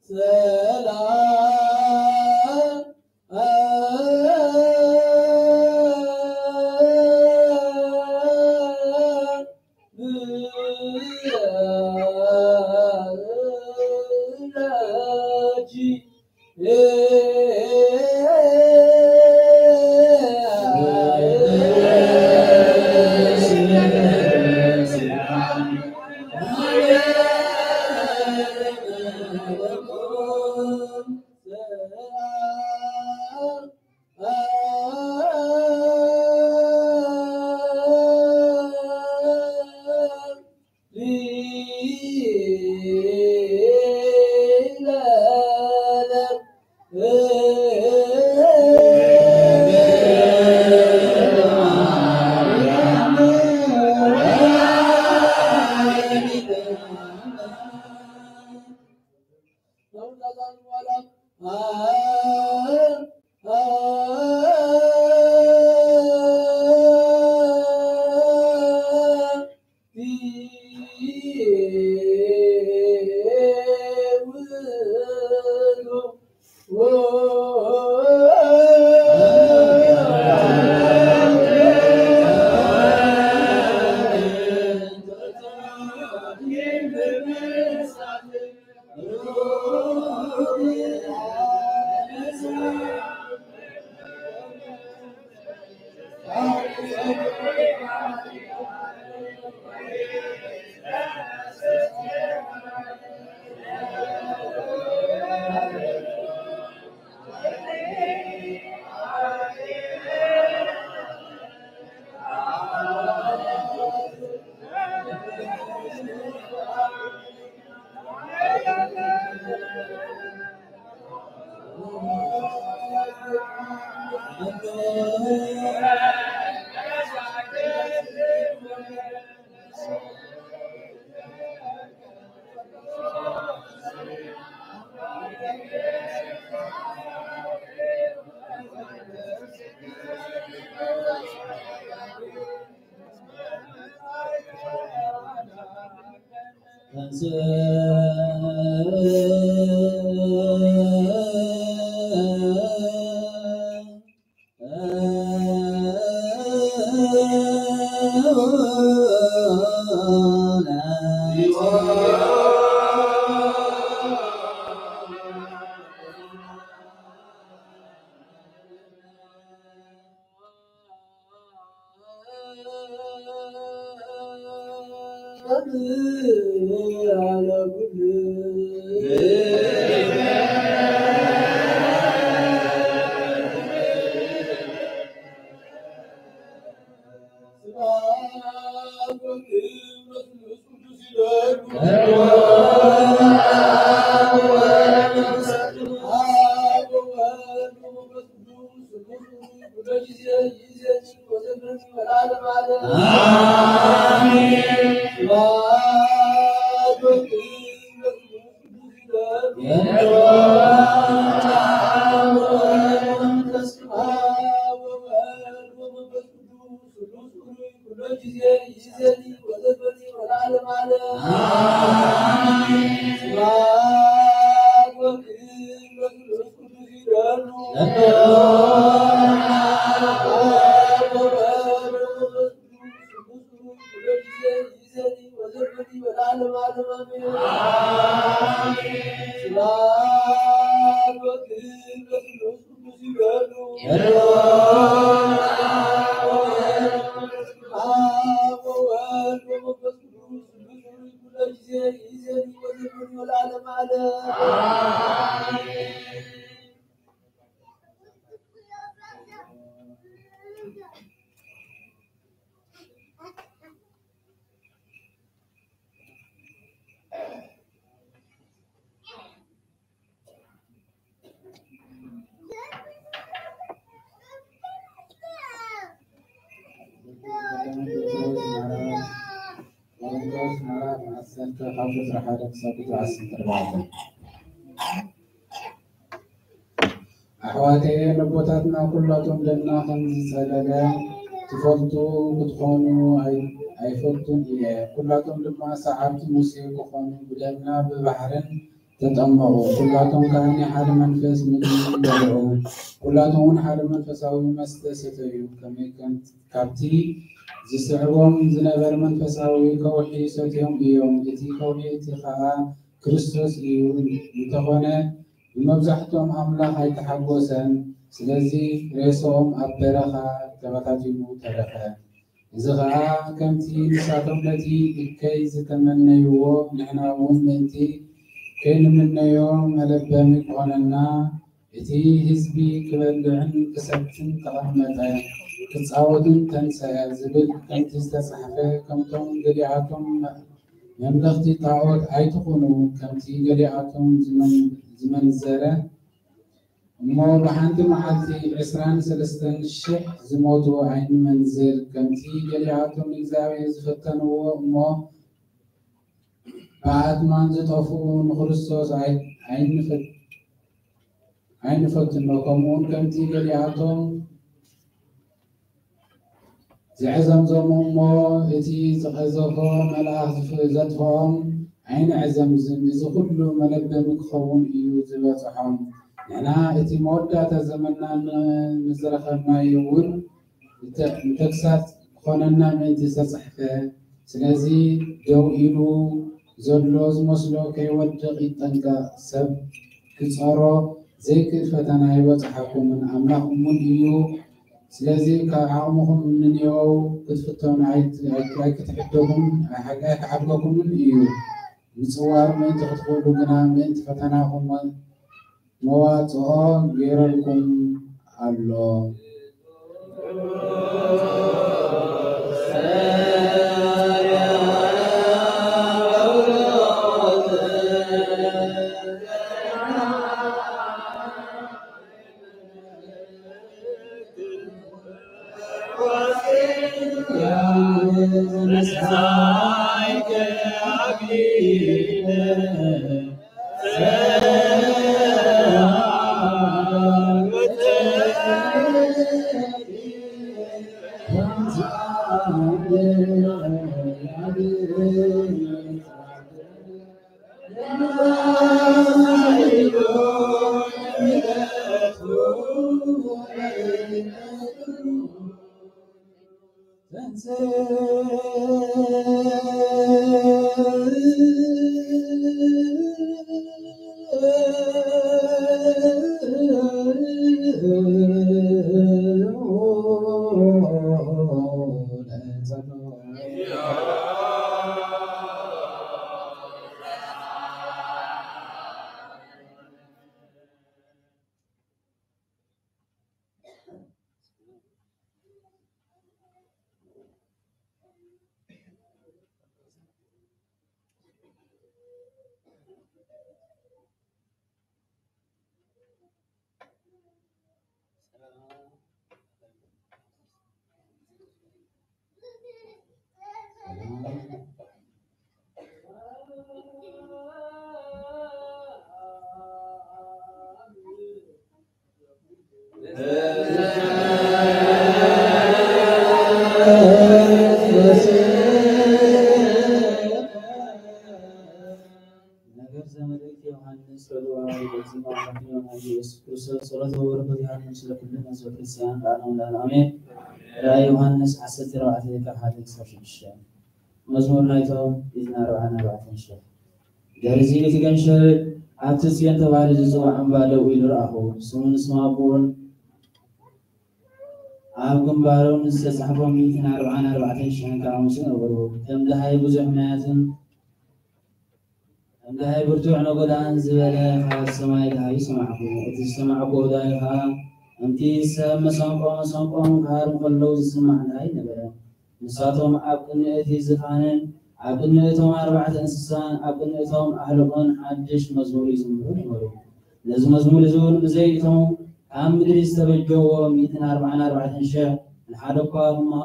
ሰላም ቆሮንቶስ ምዕራፍ ዓሰርተ ካብ ቁፅሪ ሓደ ክሳብ ቁፅሪ ዓሰርተ ኣርባዕተ። ኣሕዋተየ፣ ነቦታትና ኩላቶም ደምና ከም ዝፀለለ ትፈልጡ ክትኾኑ ኣይ-፣ ኣይፈልጡን እየ። ኩላቶም ድማ ሰዓብቲ ሙሴ ክኾኑ ብደምና ብባሕርን ተጠመቑ። ኩላቶም ከኣ ናይ ሓደ መንፈስ ምግቢ በልዑ። ኩላቶም እውን ሓደ መንፈሳዊ መስተ ሰተዩ። ከመይ ከም ካብቲ ዝስዕቦም ዝነበረ መንፈሳዊ ከውሒ ሰትዮም እዮም። እቲ ከውሒ እቲ ኸኣ ክርስቶስ እዩ። እንተኾነ ብመብዛሕትኦም ኣምላኽ ኣይተሓጎሰን። ስለዚ ሬሳኦም ኣብ በረኻ ተበታቲኑ ተረፈ። እዚ ኸኣ ከምቲ ንሳቶም ነቲ እከይ ዝተመነይዎ፣ ንሕና እውን ምእንቲ ከይንምነዮ መለበሚ ክኾነና፣ እቲ ህዝቢ ክበልዕን ክሰትን ተቐመጠ። ክጻወትን ተንሰአ ዝብል ከምቲ ዝተጻሕፈ፣ ከምቶም ገሊኣቶም መምለኽቲ ጣዖት ኣይትኹኑ፣ ከምቲ ገሊኣቶም ዝመን-፣ ዝመንዘረ፣ እሞ ብሓንቲ መዓልቲ ዕስራን ሰለስተን ሽሕ ዝሞቱ ኣይንመንዝር፣ ከምቲ ገሊኣቶም ንእግዚኣብሔር ዝፈተንዎ እሞ ብኣትማን ዝጠፍኡ ንክርስቶስ ኣይ-፣ ኣይንፈት-፣ ኣይንፈትኖ። ከምኡውን ከምቲ ገሊኣቶም ዘዕዘምዘሙ እሞ እቲ ዝቐዘፎ መልኣኽ ዝፍ-፣ ዘጥፍኦም ኣይንዕዘምዝም። እዚ ኩሉ መለበሚ ክኸውን እዩ ዝበጽሖም። ንሕና እቲ መወዳእታ ዘመንና ን-፣ ንዝረኸብናዮ እውን ንተ-፣ ንተግሳጽ ክኾነና ምእንቲ ዝተጻሕፈ። ስለዚ ደው ኢሉ ዘሎ ዝመስሎ ከይወድቕ ይጠንቀቕ። ሰብ ክጸሮ ዘይክእል ፈተና ኣይበጽሓኩምን። ኣምላኽ እሙን እዩ። ስለዚ ካብ ዓቕምኹም ንንየው ክትፍተኑ ኣይት-፣ ኣይት-፣ ኣይክትሕደጉን ኣይሓ-፣ ኣይክሓድገኩምን እዩ። ምጽዋር ምእንቲ ክትኽእሉ ግና ምእንቲ ፈተናኹም መዋጽኦ ገይረልኩም ኣሎ። ነገር ዘመልእክት ዮሃንስ ረድዋ ወደዚ ማዕረፍን ዮሃንስ ኢየሱስ ክርስቶስ ጸሎተ ወበረከቱ ይሃብኩም ስለ ኩልና ህዝበ ክርስቲያን ለዓለመ ለዓለም ኣሜን። ራእይ ዮሃንስ ዓሰርተ ኣርባዕተ ካብ ሓደ ክሳብ ሽዱሽተ። መዝሙር ናይቶም ሚእትን ኣርባዓን ኣርባዕተን ሽሕ። ድሕርዚ እቲ ገንሸል ኣብቲ ጽዮን ተባሂሉ ዝጽዋዕ እምባ ደው ኢሉ ረኣኹ። ስሙን ስም ኣቦኡን ኣብ ግንባሮም ዝተጻሕፎም ሚእትን ኣርባዓን ኣርባዕተን ሽሕን ከኣ ምስኡ ነበሩ። ከም ደሃይ ብዙሕ ማያትን ከም ደሃይ ብርቱዕ ነጎዳን ዝበለ ካብ ሰማይ ደሃዩ ሰማዕኩ። እቲ ዝሰማዕኩዎ ደሃዩ ከኣ ከምቲ ሰብ መሰንቆ መሰንቆኦም ክሃርሙ ከለዉ ዝስማዕ ደሃይ ነበረ። ንሳቶም ኣብ ቅድሚ እቲ ዝፋንን ኣብ ቅድሚ እቶም ኣርባዕተ እንስሳን ኣብ ቅድሚ እቶም ኣህሉቕን ሓድሽ መዝሙር ይዝምሩ ነበሩ። ነዚ መዝሙር እዚ እውን ብዘይ እቶም ካብ ምድሪ ዝተበጀዎ ሚእትን ኣርባዓን ኣርባዕተን ሽሕ ንሓደ እኳ ክማ-፣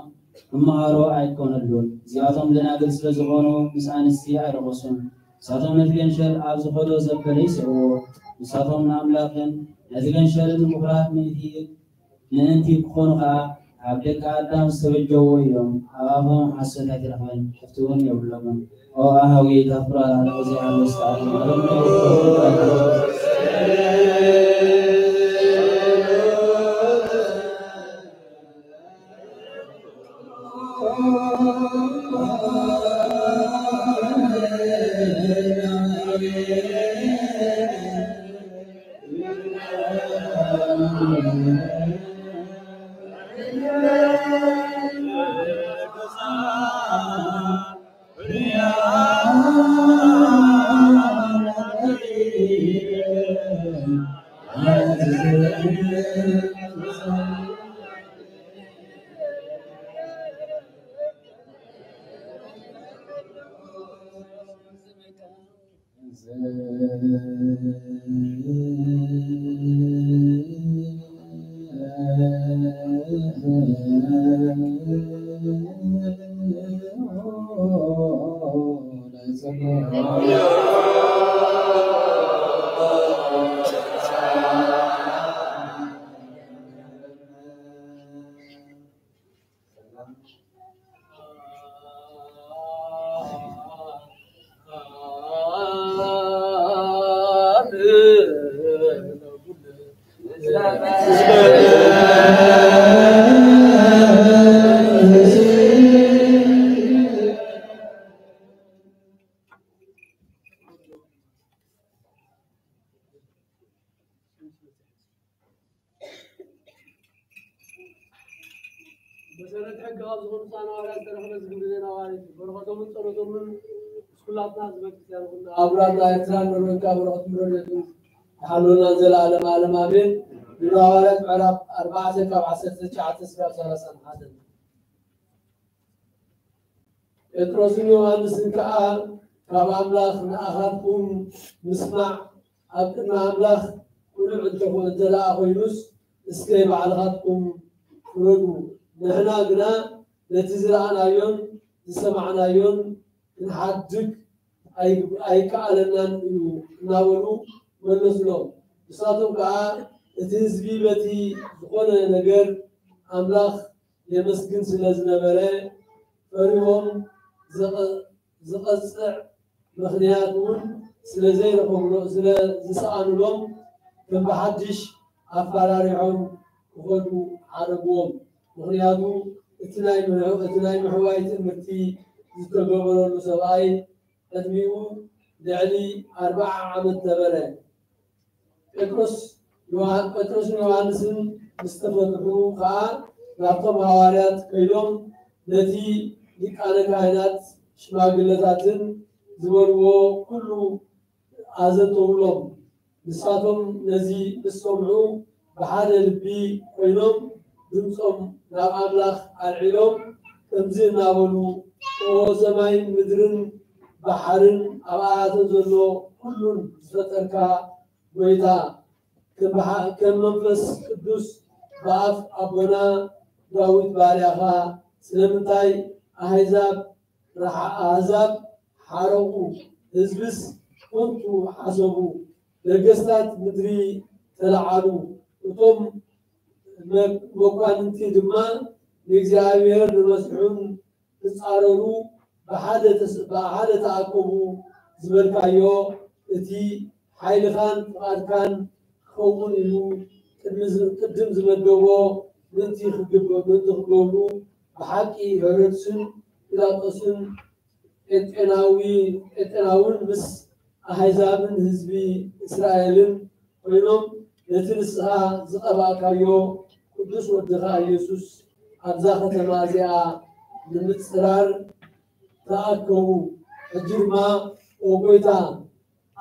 ክመሃሮ ኣይኮነሉን። እዚኣቶም ደናግል ስለ ዝኾኑ ምስ ኣንስቲ ኣይረኸሱን። ንሳቶም ነቲ ገንሸል ኣብ ዝኸዶ ዘበለ ይስዕዎ። ንሳቶም ንኣምላኽን ነቲ ገንሸልን ምኹራት ምእንቲ ምእንቲ ክኾኑ ኸኣ ካብ ደቂ ኣዳም ዝተበጀዎ እዮም። ኣብ ኣፎም ሓሶት ኣይትረኽበን፣ ዕፍቲ እውን የብሎምን። ኦ ኣሃዊ፣ ታፍራ ኣለኹ፣ እዚ ኣሎ ዝተኣለ ማለት ነው። መሰረት ሕጊ ካብ ዝኾኑ ሳና ዋላ ዝተረኽበ ዝግብረ ናዋሪ በረኸቶምን ጸሎቶምን ምስ ኩላትና ዝበቅስ ያልኩና ኣቡራትና ኤርትራን ንረካ በረኸት ምረደቱ ተሓሎና ዘላለም ዓለም ኣሜን። ግብረ ሃዋርያት ምዕራፍ ኣርባዕተ ካብ ዓሰርተ ትሽዓተ ስጋብ ሰላሳ ሓደ። ጴጥሮስን ዮሃንስን ከኣ ካብ ኣምላኽ ንኣኻትኩም ምስማዕ ኣብ ቅድሚ ኣምላኽ ቅኑዕ እንተኾ-፣ እንተ ደኣ ኮይኑስ፣ እስከ ባዕልኻትኩም ፍረዱ። ንሕና ግና ነቲ ዝረኣናዮን ዝሰማዕናዮን ክንሓድግ ኣይ-፣ ኣይከኣለናን እዩ እናበሉ መለሱሎም። ንሳቶም ከኣ እቲ ህዝቢ በቲ ዝኾነ ነገር ኣምላኽ የመስግን ስለ ዝነበረ ፈሪሆም ዘቐ-፣ ዝቐጽዕ ምኽንያት እውን ስለ ዘይረኸብሎ፣ ስለ ዝሰኣኑሎም ከም ብሓድሽ ኣፈራሪሖም ክኸዱ ሓረግዎም። ምኽንያቱ እቲ ናይ ምሕ-፣ እቲ ናይ ምሕዋይ ትምህርቲ ዝተገበረሉ ሰብኣይ ዕድሚኡ ልዕሊ ኣርብዓ ዓመት ነበረ። ጴጥሮስ ዮሃ-፣ ጴጥሮስን ዮሃንስን ምስ ተፈትሑ ኸኣ ናብቶም ሃዋርያት ከይዶም ነቲ ሊቃነ ካህናት ሽማግለታትን ዝበልዎ ኩሉ ኣዘንተውሎም። ንሳቶም ነዚ ምስ ሰምዑ ብሓደ ልቢ ኮይኖም ድምጾም ናብ ኣምላኽ ኣልዒሎም ከምዚ እናበሉ፣ "ኦ ሰማይን ምድርን ባሕርን ኣብኣተን ዘሎ ኩሉን ዝፈጠርካ ጎይታ፣ ከም ብሓ-፣ ከም መንፈስ ቅዱስ ብኣፍ ኣቦና ዳዊት ባርያኻ ስለምንታይ ኣህዛብ ረሓ-፣ ኣህዛብ ሓረቑ፣ ህዝብስ ኮንቱ ሓሰቡ፣ ነገስታት ምድሪ ተለዓሉ፣ እቶም መ-፣ መኳንንቲ ድማ ንእግዚኣብሔር ንመሲሑን ክጻረሩ ብሓደ ተስ-፣ ብሓደ ተኣከቡ ዝበልካዮ፣ እቲ ሓይልኻን ፍቓድካን ክኸውን ኢሉ ቅድሚ ዝ-፣ ቅድም ዝመደቦ ምእንቲ ክግብ-፣ ምእንቲ ክገብሩ፣ ብሓቂ ሄሮድስን ጲላጦስን ጴንጤናዊ-፣ ጴንጤናውን ምስ ኣህዛብን ህዝቢ እስራኤልን ኮይኖም ነቲ ንስኻ ዝቐባእካዮ ቅዱስ ወድኻ ኢየሱስ ኣብዛ ከተማ እዚኣ ንምጽራር ተኣከቡ። ሕጂ ድማ፣ ኦ ጐይታ፣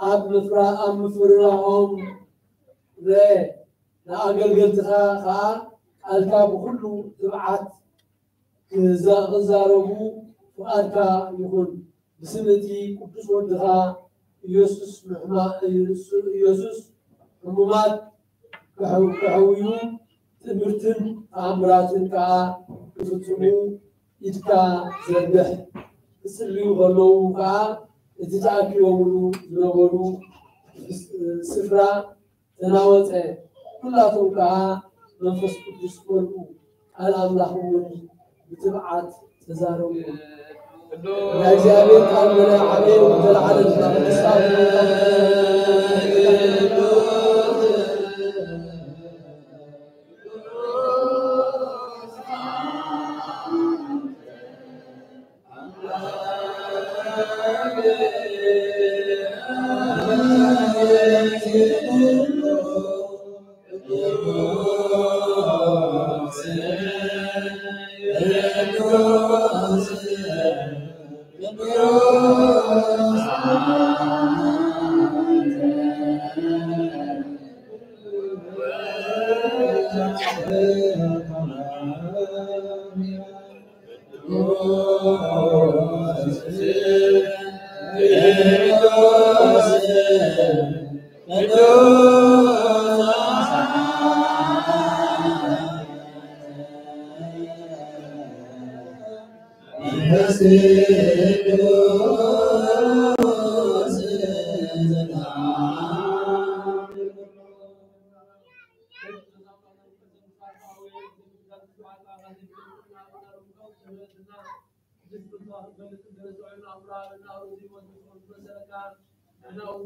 ኣብ ምፍራ-፣ ኣብ ምፍርራሆም ርኤ፣ ንኣገልገልትኻ ኸኣ ቃልካ ብኹሉ ትብዓት ክዛ-፣ ክዛረቡ ፍቓድካ ይኹን። ብስም እቲ ቅዱስ ወድኻ ኢየሱስ ምሕማ-፣ ኢየሱስ ሕሙማት ክሕው-፣ ክሕውዩ ትእምርትን ተኣምራትን ከኣ ክፍጽሙ ኢድካ ዘርግሕ። ክጽልዩ ከለዉ ከኣ እቲ ተኣኪቦምሉ ዝነበሩ ስፍራ ተናወጸ። ኩላቶም ከኣ መንፈስ ቅዱስ መልኡ። ቃል ኣምላኽ እውን ብትብዓት ተዛረቡ። ናይ እግዚኣብሔር ቃል መለ ዓበየ ወተለዓለ።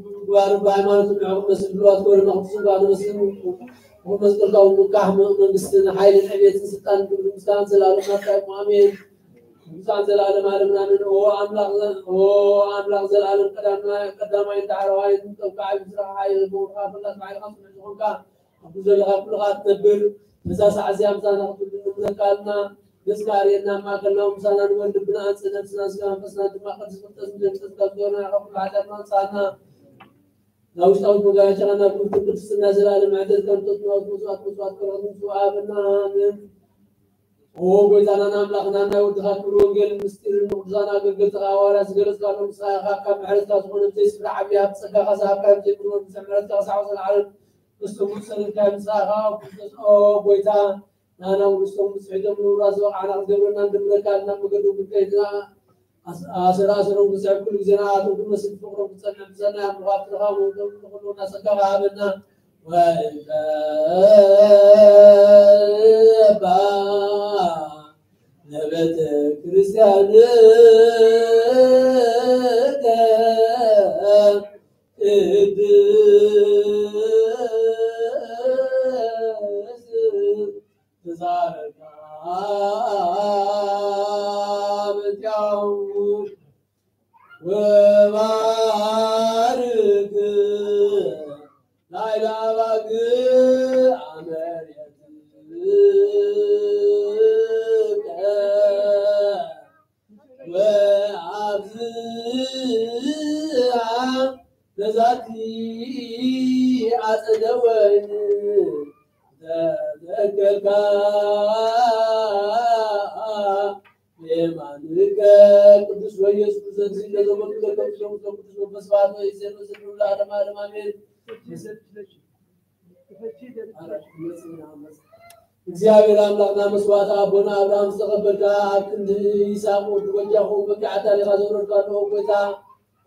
ምግባር ብሃይማኖት ንዕኹም መስል ብልዋት ኮነ ንኽትስዋ ንመስል ንመስቀልካ እውን ምካሕ መንግስትን ሓይልን ዕቤትን ስልጣን ክብሪ ምስጋና ዘላለም ናትካ ይኹን። ኣሜን። ቅዱሳን ዘላለም ዓለምን ኣሜን። ኦ ኣምላኽ ዘ-፣ ኦ ኣምላኽ ዘላለም ቀዳማይ፣ ቀዳማይ ዳሕረዋይ ጠብቃ ዓቢ ስራሕ ሓይል ብውርኻ ፈላጥ ባዕልኻ ስምዕ ዝኾንካ ኣብቲ ዘለኻ ኩልኻ እትነብር፣ በዛ ሰዓት እዚኣ ምሳና ክትህሉ ንምለካ ኣለና። ገጽካ ኣርእየና፣ ኣብ ማእከልና ምሳና ንበር፣ ልብና ኣንጽህ፣ ነብስና፣ ስጋ መንፈስና ድማ ቅድስ ፍጥረት ንዘምጽእ ዝገብረና ካብ ኩሉ ሓጢኣትና ኣንጽሃልና። ናብ ውሽጣዊት መጋየሻና፣ ናብ ክብርትን ቅድስትን ናይ ዘላለም ምሕደት ከም ተጽዋዕት መስዋዕት መስዋዕት ከረኽብ ንስውእ ሃበና። ኣሜን። ኦ ጎይታናን ኣምላኽናን ናይ ወድኻ ክብሪ ወንጌልን ምስጢርን ንቅዱሳን ኣገልገልትኻ ሃዋርያት ዝገለጽካሎም፣ ንስኻ ኢኻ ካብ ምሕረትካ ዝኾነ ብዘይስፍራ ዓብዪ ሃብቲ ጸጋኻ ዝሃብካ፣ ብዘይምርመር ብዝሕ ምሕረትካ ክሳዕ ወሰን ዓለም ምስቶም ሰለስተ ምጻእኻ፣ ኦ ክርስቶስ፣ ኦ ጎይታ፣ ንሕና እውን ምስቶም ብጽሒቶም ንምውራስ ዝበቕዓና ክትገብረና ንልምነካ ኣለና። መገዶም ክትከይድና፣ ኣስ-፣ ኣሰር ኣሰሮም ክስዕብ፣ ኩሉ ግዜ ንኣቶም ክመስል ፍቕሮም ክጸንዕ፣ ብሰናይ ኣምልኾ ኣብቲ ድኻም ወዶም ንኹሉ እናጸጋኻ ሃበና። ወይቀባ ለቤተ ክርስቲያን ቅድስት ትዛረጋ በዚያው ወባርክ ላዕለ ኣባግዕ ኣመሬትከ ወኣብዝሓ በዛቲ ኣጸደ ወይን ዘተከልካ የማንከ ቅዱስ ወኢየሱስ ዘዚ ለዘመቱ ለከብዞም ቅዱስ መንፈስ ባዶ ይዘመ ዘሉ ለዓለመ ዓለም ኣሜን። እግዚኣብሔር ኣምላኽና መስዋዕቲ ኣቦና ኣብርሃም ዝተቐበልካ ኣብ ክንዲ ይስሐቅ ወዲ በጃኹም በጊዓታ ዲኻ ዘውረድካ ኣለኹ ጎይታ።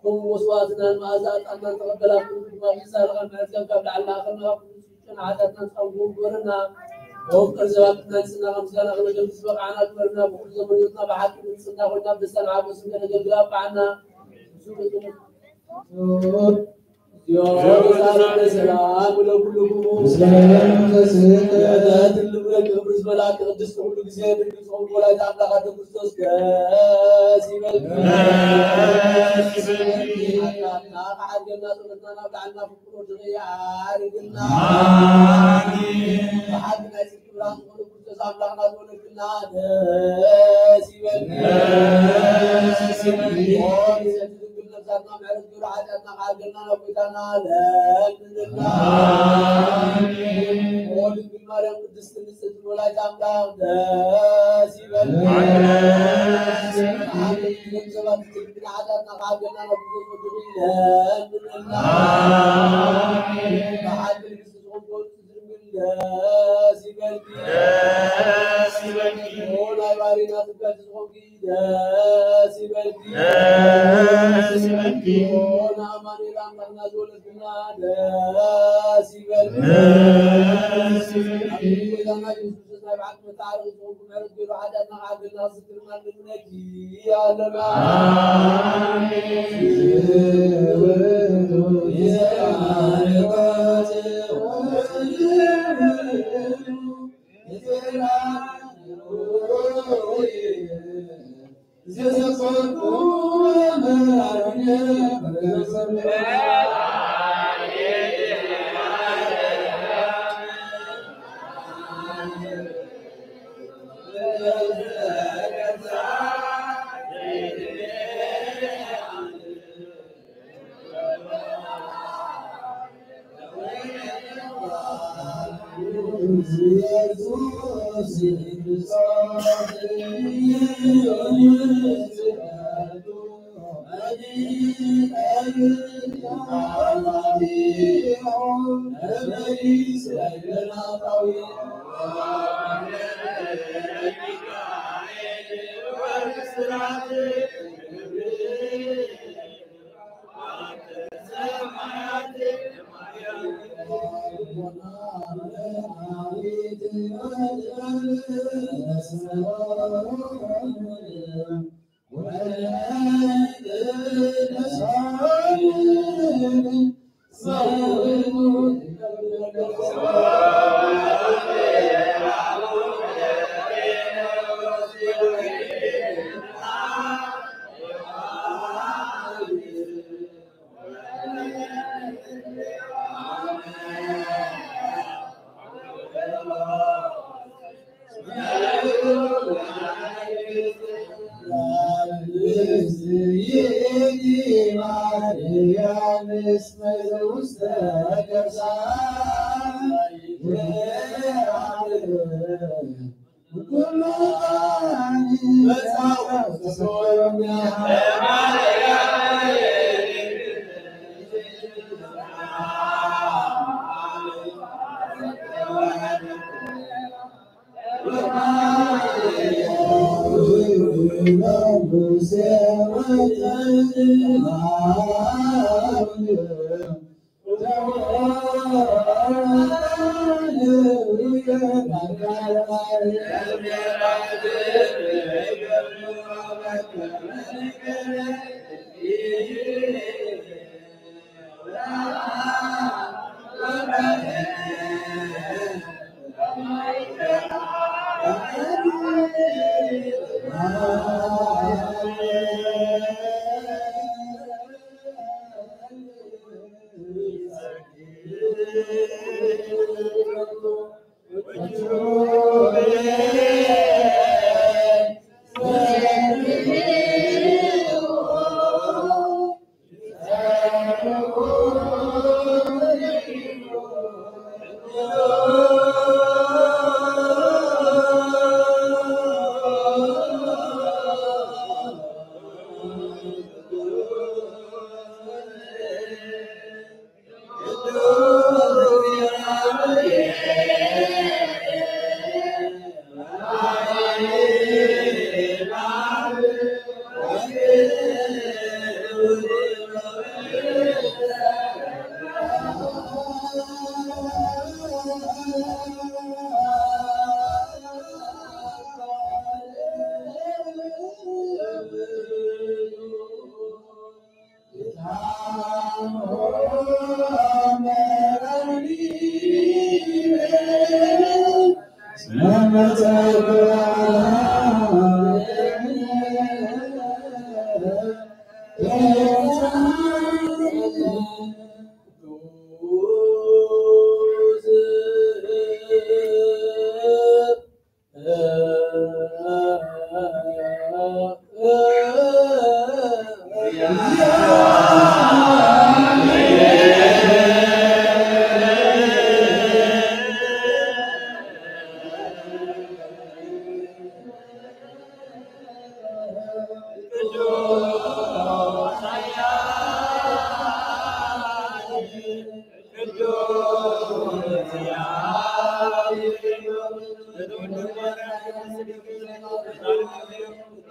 ከምኡ መስዋዕትናን መኣዛ ዕጣንናን ተቐበል፣ ኣብ ክንዲ ድማ ብዝሳለኻ ምሕረትካን ካብ ላዕሊ ንኣኸልና ካብ ኩሉ ጽድቅን ሓጢኣትናን ጻውግን ግበረና። ወፍቅር ዘባትና ንጽህና ካብ ምስጋና ክነገልግል ዝበቕዓና ግበረና። ብኹሉ ዘመን ህይወትና ብሓቂ ንጽህና ኮይና ብደስታን ሓጎስን ከነገልግል ኣብቅዓና። ሰላም ለኩልክሙ። ምስለ መንፈስከ። ምሕረት ልብለኪ ክብሪ ዝበላኪ ቅድስቲ ኩሉ ግዜ ድንግል ዝኾንኪ ወላዲተ ኣምላክ ኣደ ክርስቶስ ደስ ይበልኪ። ደስ ይበልኪ። ሓጢኣትና ክሓድገና ጸሎትና ናብ ላዕልና ፍቅሮ ድቕያ ኣርግና። ኣሜን። ብሓቂ ናይ ጽድቂ ብርሃን ዝኾነ ክርስቶስ ኣምላኽና ዝወለድክልና ደስ ይበልኪ። ደስ ይበልኪ። ኦ ንጽሕቲ ድንግል ነፍሳትና ምሕረት ግብሪ ሓጢኣትና ክሓድገልና ናብ ጎይታና ለምንልና። ኣሜን። ኦ ድንግል ማርያም ቅድስት ንጽሕቲ ወላዲተ ኣምላኽ ደስ ይበልኪ። ደስ ይበልኪ። ብሓቂ ንጽሕቲ ወላዲተ ኣምላኽ ሓጢኣትና ክሓድገልና ናብ ክርስቶስ ወድኺ ለምንልና። ኣሜን። ብሓቂ ንግስቲ ዝኾንኪ ደስ ይበልኪ። ደስ ይበልኪ። ኦ ናይ ባሪና ጽጋት ዝኾንኪ ደስ ይበልኪ። ደስ ይበልኪ። ኦ ንኣማኑኤል ኣምላኽና ዝወለድክና ደስ ይበልኪ። ደስ ይበልኪ። ኣብ ጎይታና ኢየሱስ ክርስቶስ ናይ ብሓቂ መተዓረቒ ዝኾንኩ ምሕረት ገይሩ ሓጢኣትና ክሓድገልና ክዝክረና ንልምነኪ ኣለና። ኣሜን።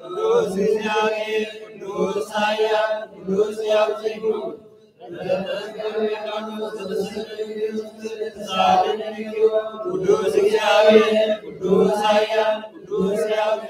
ቅዱስ እግዚአብሔር፣ ቅዱስ ኃያል፣ ቅዱስ ሕያው፣ ቅዱስ እግዚአብሔር፣ ቅዱስ ኃያል፣ ቅዱስ ሕያው፣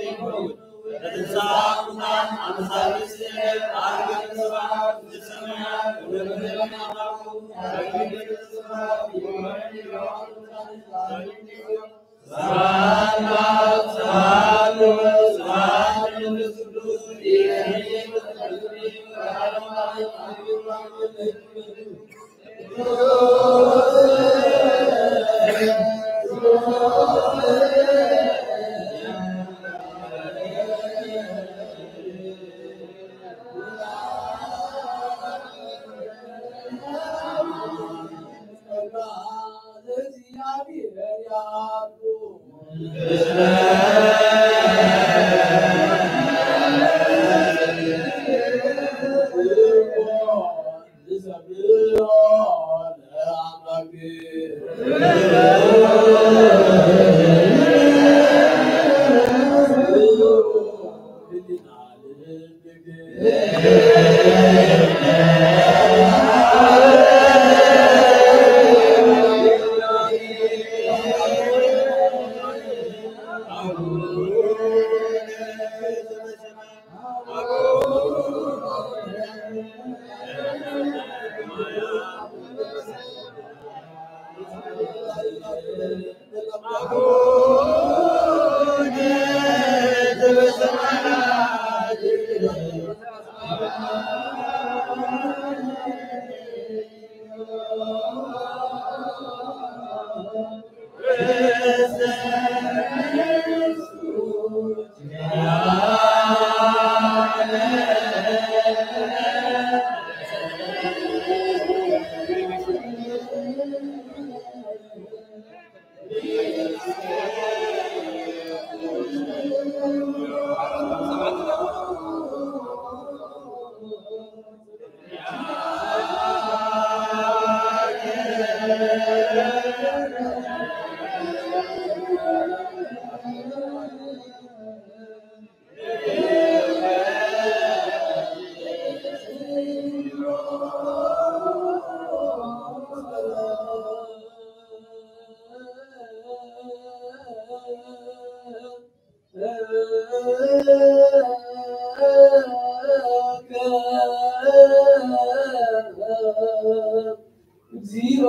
እግዚኦ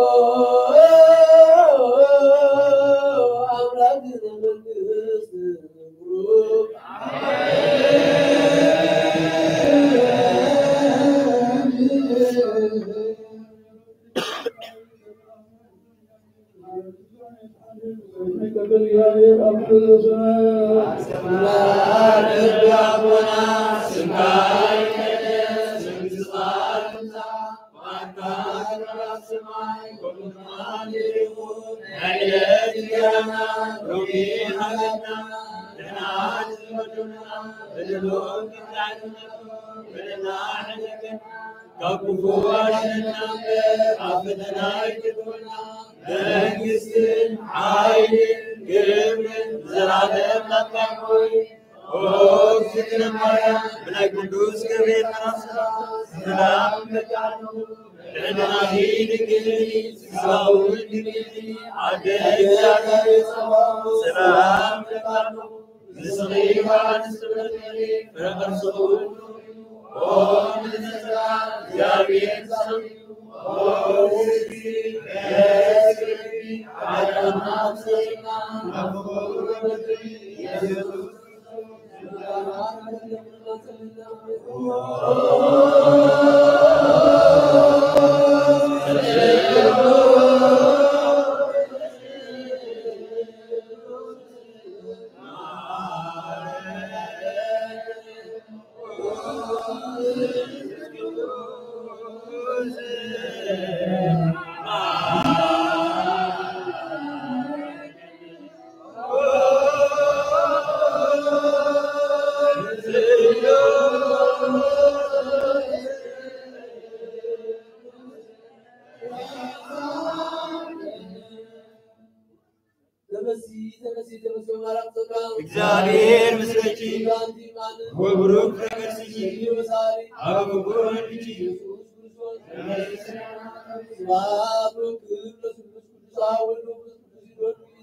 አምላክ ዘመንግስት ካብ ክፉ ኣድሕነና እምበር፣ ኣብ ፈተና ኣይተግብረና። መንግስትን ሓይልን ክብርን ዘላለም ናትካ ይኹን። ኦ እግዝእትነ ማርያም፣ ብናይ ቅዱስ ገብርኤል ተራስራ ሰላም እብለኪ ኣለኹ። ጥዕናኺ ድንግል፣ ስጋኺ ድንግል፣ ኣደ እግዚኣብሔር ጸባኦት ሰላም እብለኪ ኣለኹ። ንስኺ ከኣ ንስብሐት ፍረ ከርሥኺ ኦ ምልዕተ ጸጋ እግዚኣብሔር ተሳኺሩ። ኦ ውእቱ በስመ ኃጢአትና ተሰሪና ናብ ፍቁር ወልድኪ ኢየሱስ ተመሲ፣ ተመሲ፣ ተመሲ፣ ማርያም ጸጋ። እግዚኣብሔር ምስለኪ። ጸጋ ኣንቲ እም ኣለ። ወብሩክ ፍሬ ከርሥኪ። ወሳሪ። አብ ፍቁር ወልድኪ። ኢየሱስ ክርስቶስ። ተመሲ። ስብሐት ወክብር ለስሉስ ቅዱስ አብ ወልድ ወመንፈስ ቅዱስ ይሁን።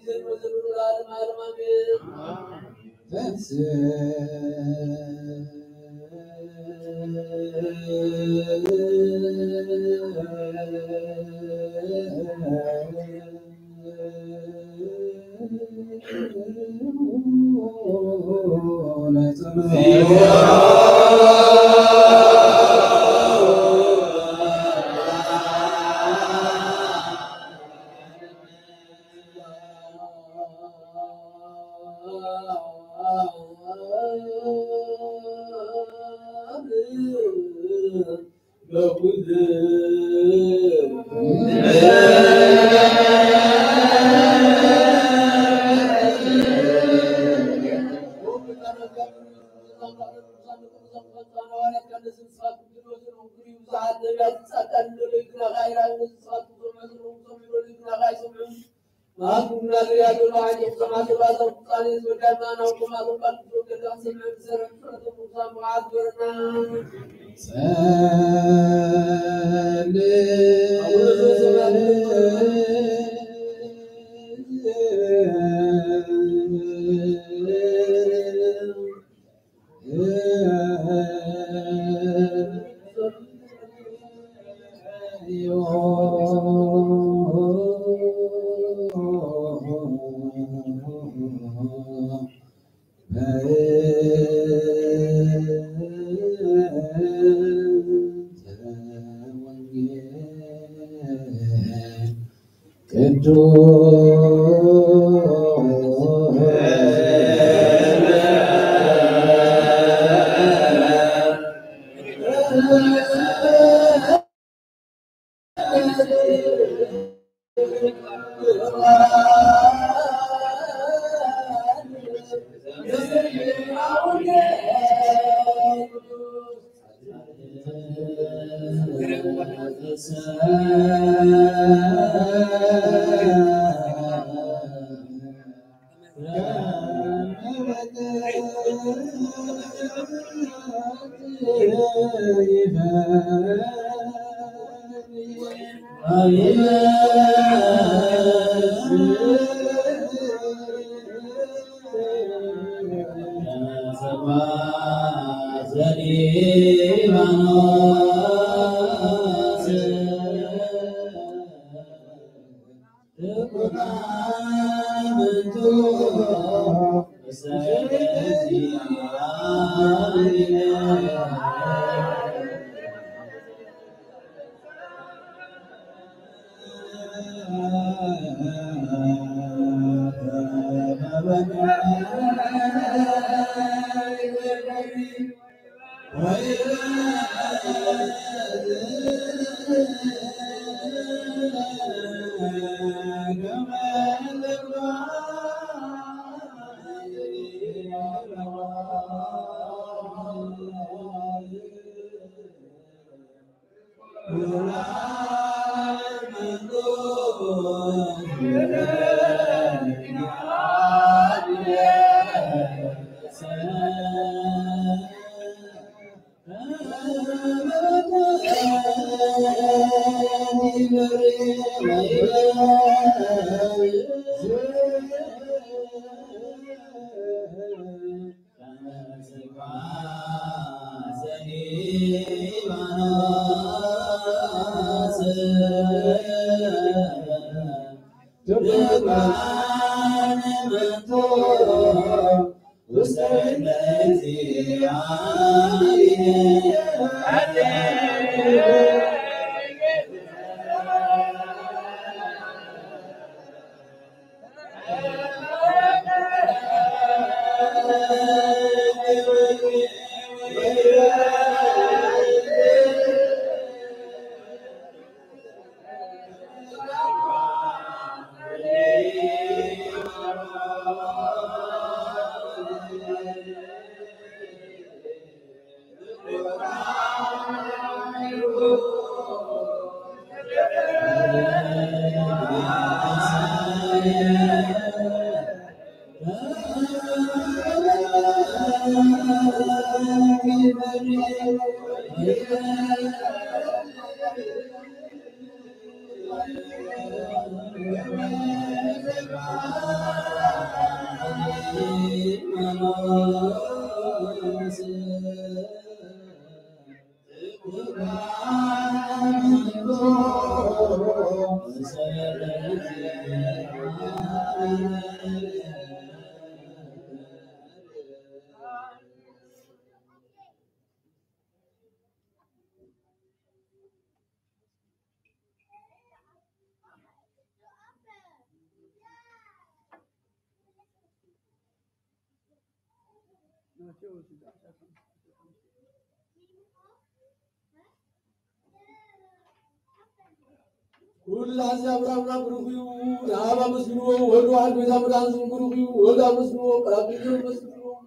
ኩሉ ኣዝያ ብራብራ ብሩኽ እዩ፣ ንኣብ ኣመስግንዎ። ወልድ ዋሕድ ቤዛ መድኃኒት ስም ብሩኽ እዩ፣ ወልድ ኣመስግንዎ። ጳራቅሊጦስ መንፈስ ቅዱስ ብሩኽ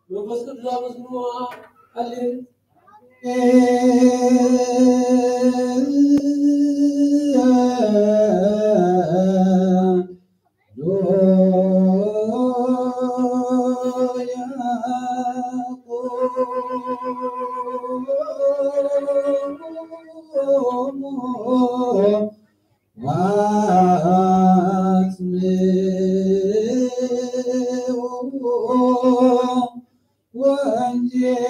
እዩ፣ መንፈስ ቅዱስ ኣመስግንዎ። ሃሌ ወአጽምዑ ወንጌል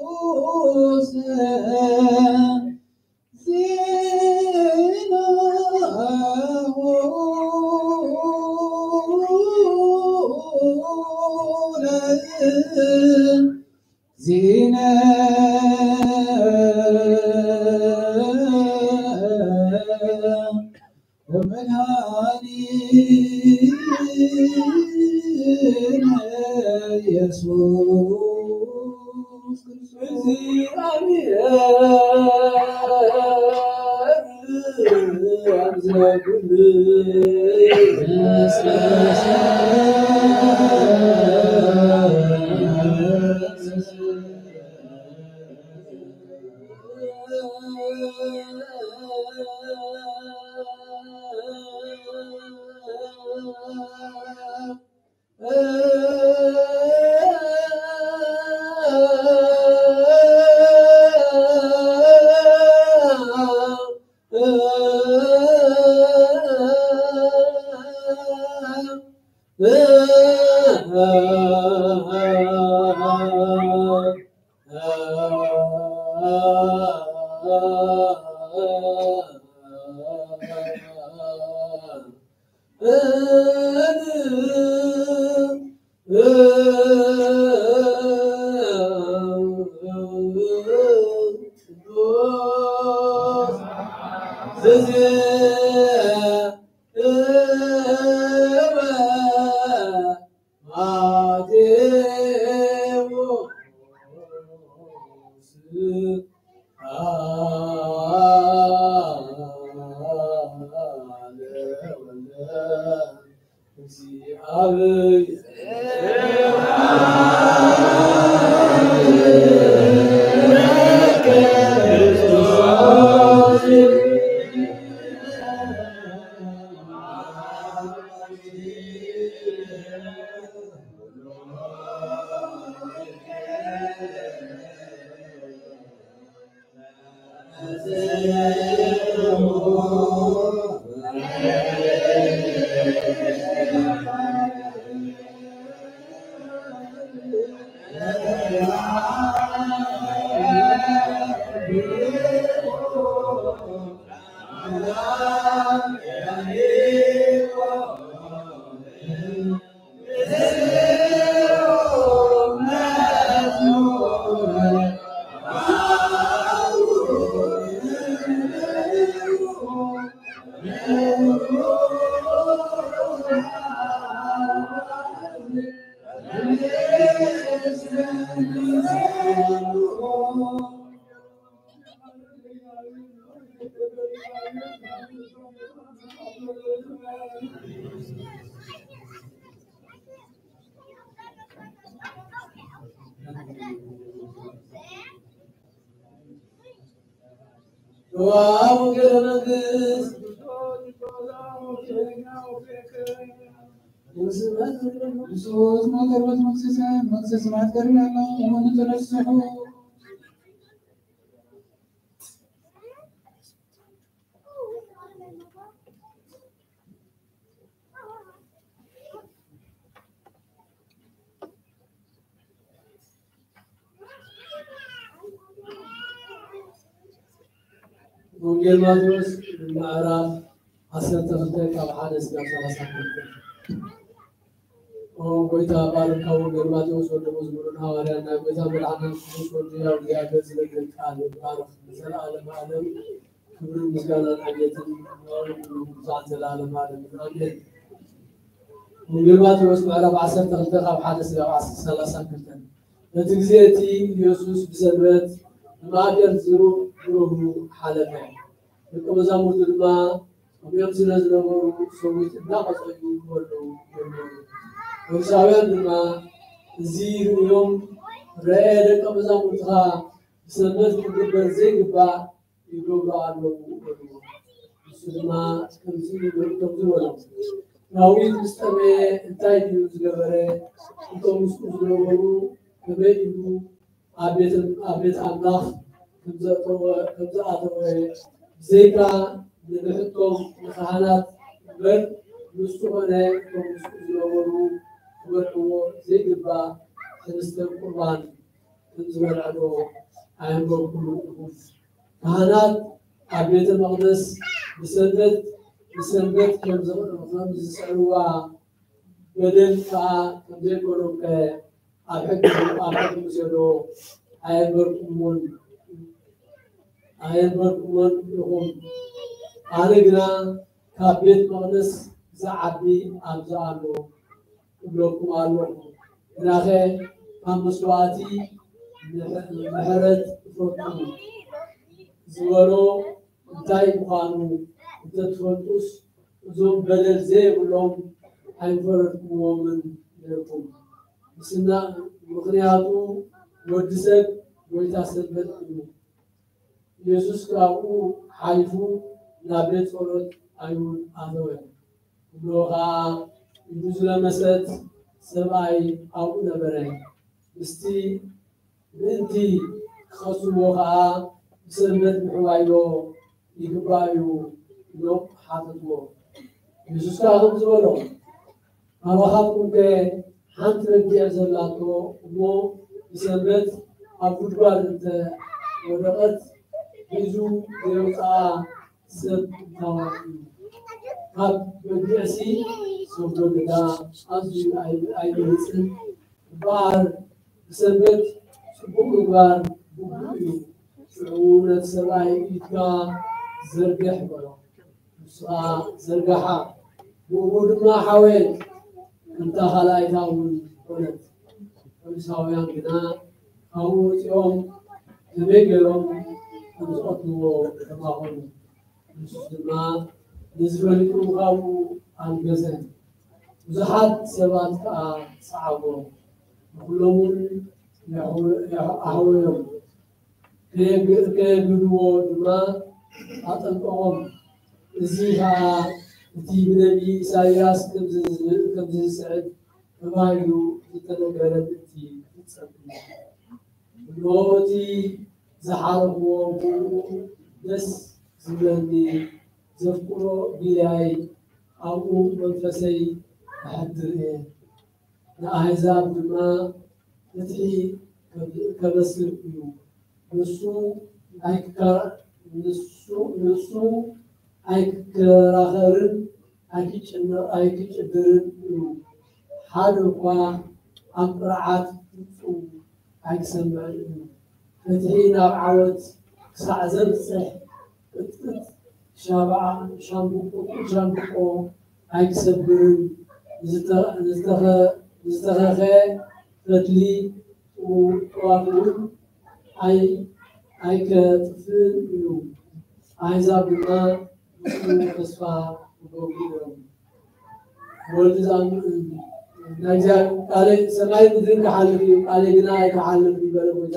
ቅዱስ ዜናሁ ለእግዚእነ ወመድኃኒነ ኢየሱስ ክርስቶስ። ወንጌል ማቴዎስ ምዕራፍ ዓሰርተ ክልተ ካብ ሓደ እስካብ ሰላሳ ክልተ። ኦ ጎይታ፣ ባርክ ካብ ወንጌል ማቴዎስ ወዲ መዝሙርን ሃዋርያን ናይ ጎይታ መድሓና የሱስ ክርስቶስ ወዲ ያው እግዚኣብሔር ዝነግር ቃል ባርክ ንዘለዓለመ ዓለም። ክብርን ምስጋናን ሓልየትን ንባዕሉ ኩሉ ብዙሓት ዘለዓለመ ዓለም። ኣሜን። ወንጌል ማቴዎስ ምዕራፍ ዓሰርተ ክልተ ካብ ሓደ እስካብ ሰላሳ ክልተ። በቲ ግዜ እቲ ኢየሱስ ብሰንበት ብማእከል ዝሩ-፣ ዝሩጉ ሓለፈ። ደቀ መዛሙርቱ ድማ ከምኦም ስለ ዝነበሩ ሰዊት እናቐጸዩ ክበልዑ ጀመሩ። ፈሪሳውያን ድማ እዚ ርእዮም፣ "ረኤ ደቀ መዛሙርትኻ ሰንበት ክግበር ዘይግባእ ይገብሩ ኣለዉ በልዎ። ንሱ ድማ ከምዚ ይብል፣ ከምዚ በሎም፣ ዳዊት ምስ ጠመየ እንታይ ድዩ ዝገበረ? እቶም ምስኡ ዝነበሩ ከመይ ኢሉ ኣብ ቤት፣ ኣብ ቤት ኣምላኽ ከም ዘእተወ፣ ከም ዝኣተወ፣ ብዘይካ ንብሕቶም ንኻህናት እምበር፣ ንሱ ኾነ እቶም ምስኡ ዝነበሩ ክበልዕዎ ዘይግባእ ሕብስተ ቁርባን ከም ዝበልዐ ዶ ኣየንበብኩምን ኢኹም? ካህናት ኣብ ቤተ መቕደስ ብሰንበት፣ ብሰንበት ከም ዝ-፣ ከም ዝስዕርዋ፣ በደል ከኣ ከም ዘይኮኖምከ ኣብ ሕጊ፣ ኣብ ሕጊ ሙሴ ዶ ኣየንበርኩሞን፣ ኣየንበርኩሞን ኢኹም? ኣነ ግና ካብ ቤት መቕደስ ዝዓቢ ኣብዚ ኣሎ እብለኩም ኣለኹ። ግናኸ ካብ መስዋእቲ ምሕ-፣ ምሕረት ትፈቱ ዝበሎ እንታይ ምዃኑ እንተትፈልጡስ፣ እዞም በደል ዘይብሎም ኣይምፈረድኩምዎምን ነይርኩም። ምስና-፣ ምኽንያቱ ወዲ ሰብ ጐይታ ሰንበት እዩ። ኢየሱስ ካብኡ ሓሊፉ ናብ ቤት ጸሎት ኣይሁድ ኣተወ። እንሆ ኸኣ ኢዱ ዝለመሰት ሰብኣይ ኣብኡ ነበረ። ምስቲ ምእንቲ ክኸስዎ ኸኣ ብሰንበት ምሕዋይ ዶ ይግባእ እዩ ኢሎም ሓተትዎ። የሱስ ከኣ ከምዚ በሎም፣ ካባኻትኩምከ ሓንቲ በጊዕ ዘላቶ እሞ ብሰንበት ኣብ ጉድጓድ እንተ ወደቐት ሒዙ ዘየውጽኣ ሰብ እንታይ ዋጋ እዩ? ካብ በጊዕሲ ሰብ ዶ ግዳ ኣዝዩ ኣይ-፣ ኣይበልጽን? እምበኣር ብሰንበት ጽቡቕ ምግባር ግቡእ እዩ። ሽዑ ነቲ ሰብኣይ ኢድካ ዘርግሕ በሎ። ንሱ ኸኣ ዘርግሓ፣ ብእኡ ድማ ሓወየት፣ ከምታ ካልኣይታ እውን ኾነት። ፈሪሳውያን ግና ካብኡ ወጺኦም ከመይ ገይሮም ከም ዝቐትልዎ ተማኸሩ። የሱስ ድማ ነዚ ፈሊጡ ካብኡ ኣልገሰ። ብዙሓት ሰባት ከኣ ሰዓቦ፣ ንኹሎም እውን የሕው-፣ የሕ-፣ ኣሕወዮም። ከየግ-፣ ከየግህድዎ ድማ ኣጠንቀቖም። እዚ ኸኣ እቲ ብነቢይ ኢሳይያስ ከምዚ ዝ-፣ ከምዚ ዝስዕብ ተባሂሉ ዝተነገረ ምእንቲ ክፍጸም እዩ። እንሆ እቲ ዝሓረኽዎ ብኡ ደስ ዝብለኒ ዘፍቅሮ ጊልያይ ኣብኡ መንፈሰይ ከሕድር እየ። ንኣህዛብ ድማ ፍትሒ ከብ-፣ ከበስር እዩ። ንሱ ኣይክከራ-፣ ንሱ፣ ንሱ ኣይክከራኸርን ኣይክጭነ-፣ ኣይክጭድርን እዩ። ሓደ እኳ ኣብ ቅርዓት ፍጹም ኣይክሰምዕን እዩ። ፍትሒ ናብ ዓወት ክሳዕ ዘብጽሕ ቅጥቅጥ ሻብዓ-፣ ሻምብቆ፣ ሻምብቆ ኣይክሰብርን፣ ንዝተ-፣ ንዝተኸ-፣ ንዝተኸኸ ፈትሊ ጥዋፍ እውን ኣይ-፣ ኣይከጥፍእን እዩ። ኣህዛብ ድማ ንሱ ተስፋ ክገብሩ እዮም። ወልድ ዝኣምን ናይ እግዚኣብሔር ቃለይ፣ ሰማይ ምድርን ክሓልፍ እዩ፣ ቃለይ ግና ኣይክሓልፍን እዩ በለ ጎይታ።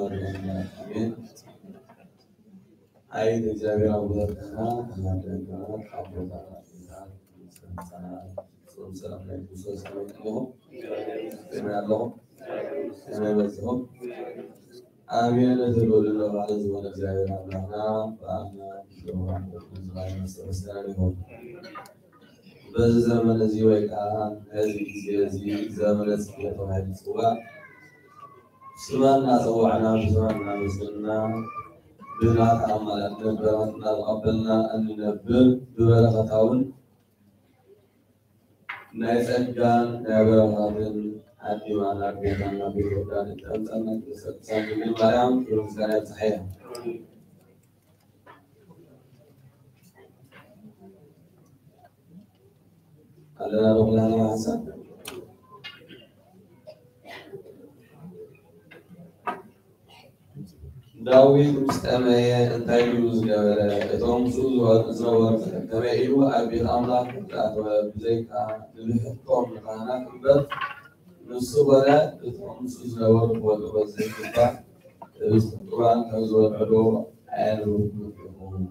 ኣሜን። ኣይን እግዚኣብሔር ኣቦታትና ተናደና ኣቦታትና ጾም ሰላም ናይ ክርስቶስ ሰላም ኣለኹም። ከመይ ኣለኹም? ከመይ በዚኹም? ኣሜን። እቲ ልዑል ባሕሪ ዝኾነ እግዚኣብሔር ኣምላኽና ብኣምላኽ ዝተመስገነ ይኹን። በዚ ዘመን እዚ ወይ ከዓ ነዚ ግዜ እዚ ዘመነ ጽጌ ተባሂሉ ይጽዋዕ። ስማ እናጸዋዕና ብስማ እናመስገንና ብናታ ኣማላድነት በረኸት እናተቐበልና እንነብር ብበረኸታ እውን ናይ ጸጋን ናይ በረኸትን ዓዲማና ቤታና ቤት ወዳን እተምጸና ቅድስተ ቅዱሳን ድንግል ማርያም ክብሪ ምስጋና ይብጽሓያ። ኣለና ዶ ኩላና ሓሳብ? ዳዊት ምስ ጠመየ እንታይ ድዩ ዝገበረ? እቶም ምስኡ ዝወ-፣ ዝነበሩ ከመይ ኢሉ ኣብ ቤት ኣምላኽ ዝኣተወ? ብዘይካ ንብሕቶም ንካህናት እምበር፣ ንሱ ኮነ እቶም ምስኡ ዝነበሩ ክበልዕዎ ዘይግባእ ህብስቲ ቁርባን ከም ዝበልዑ ዶ ኣየንብብኩምን ኢኹም?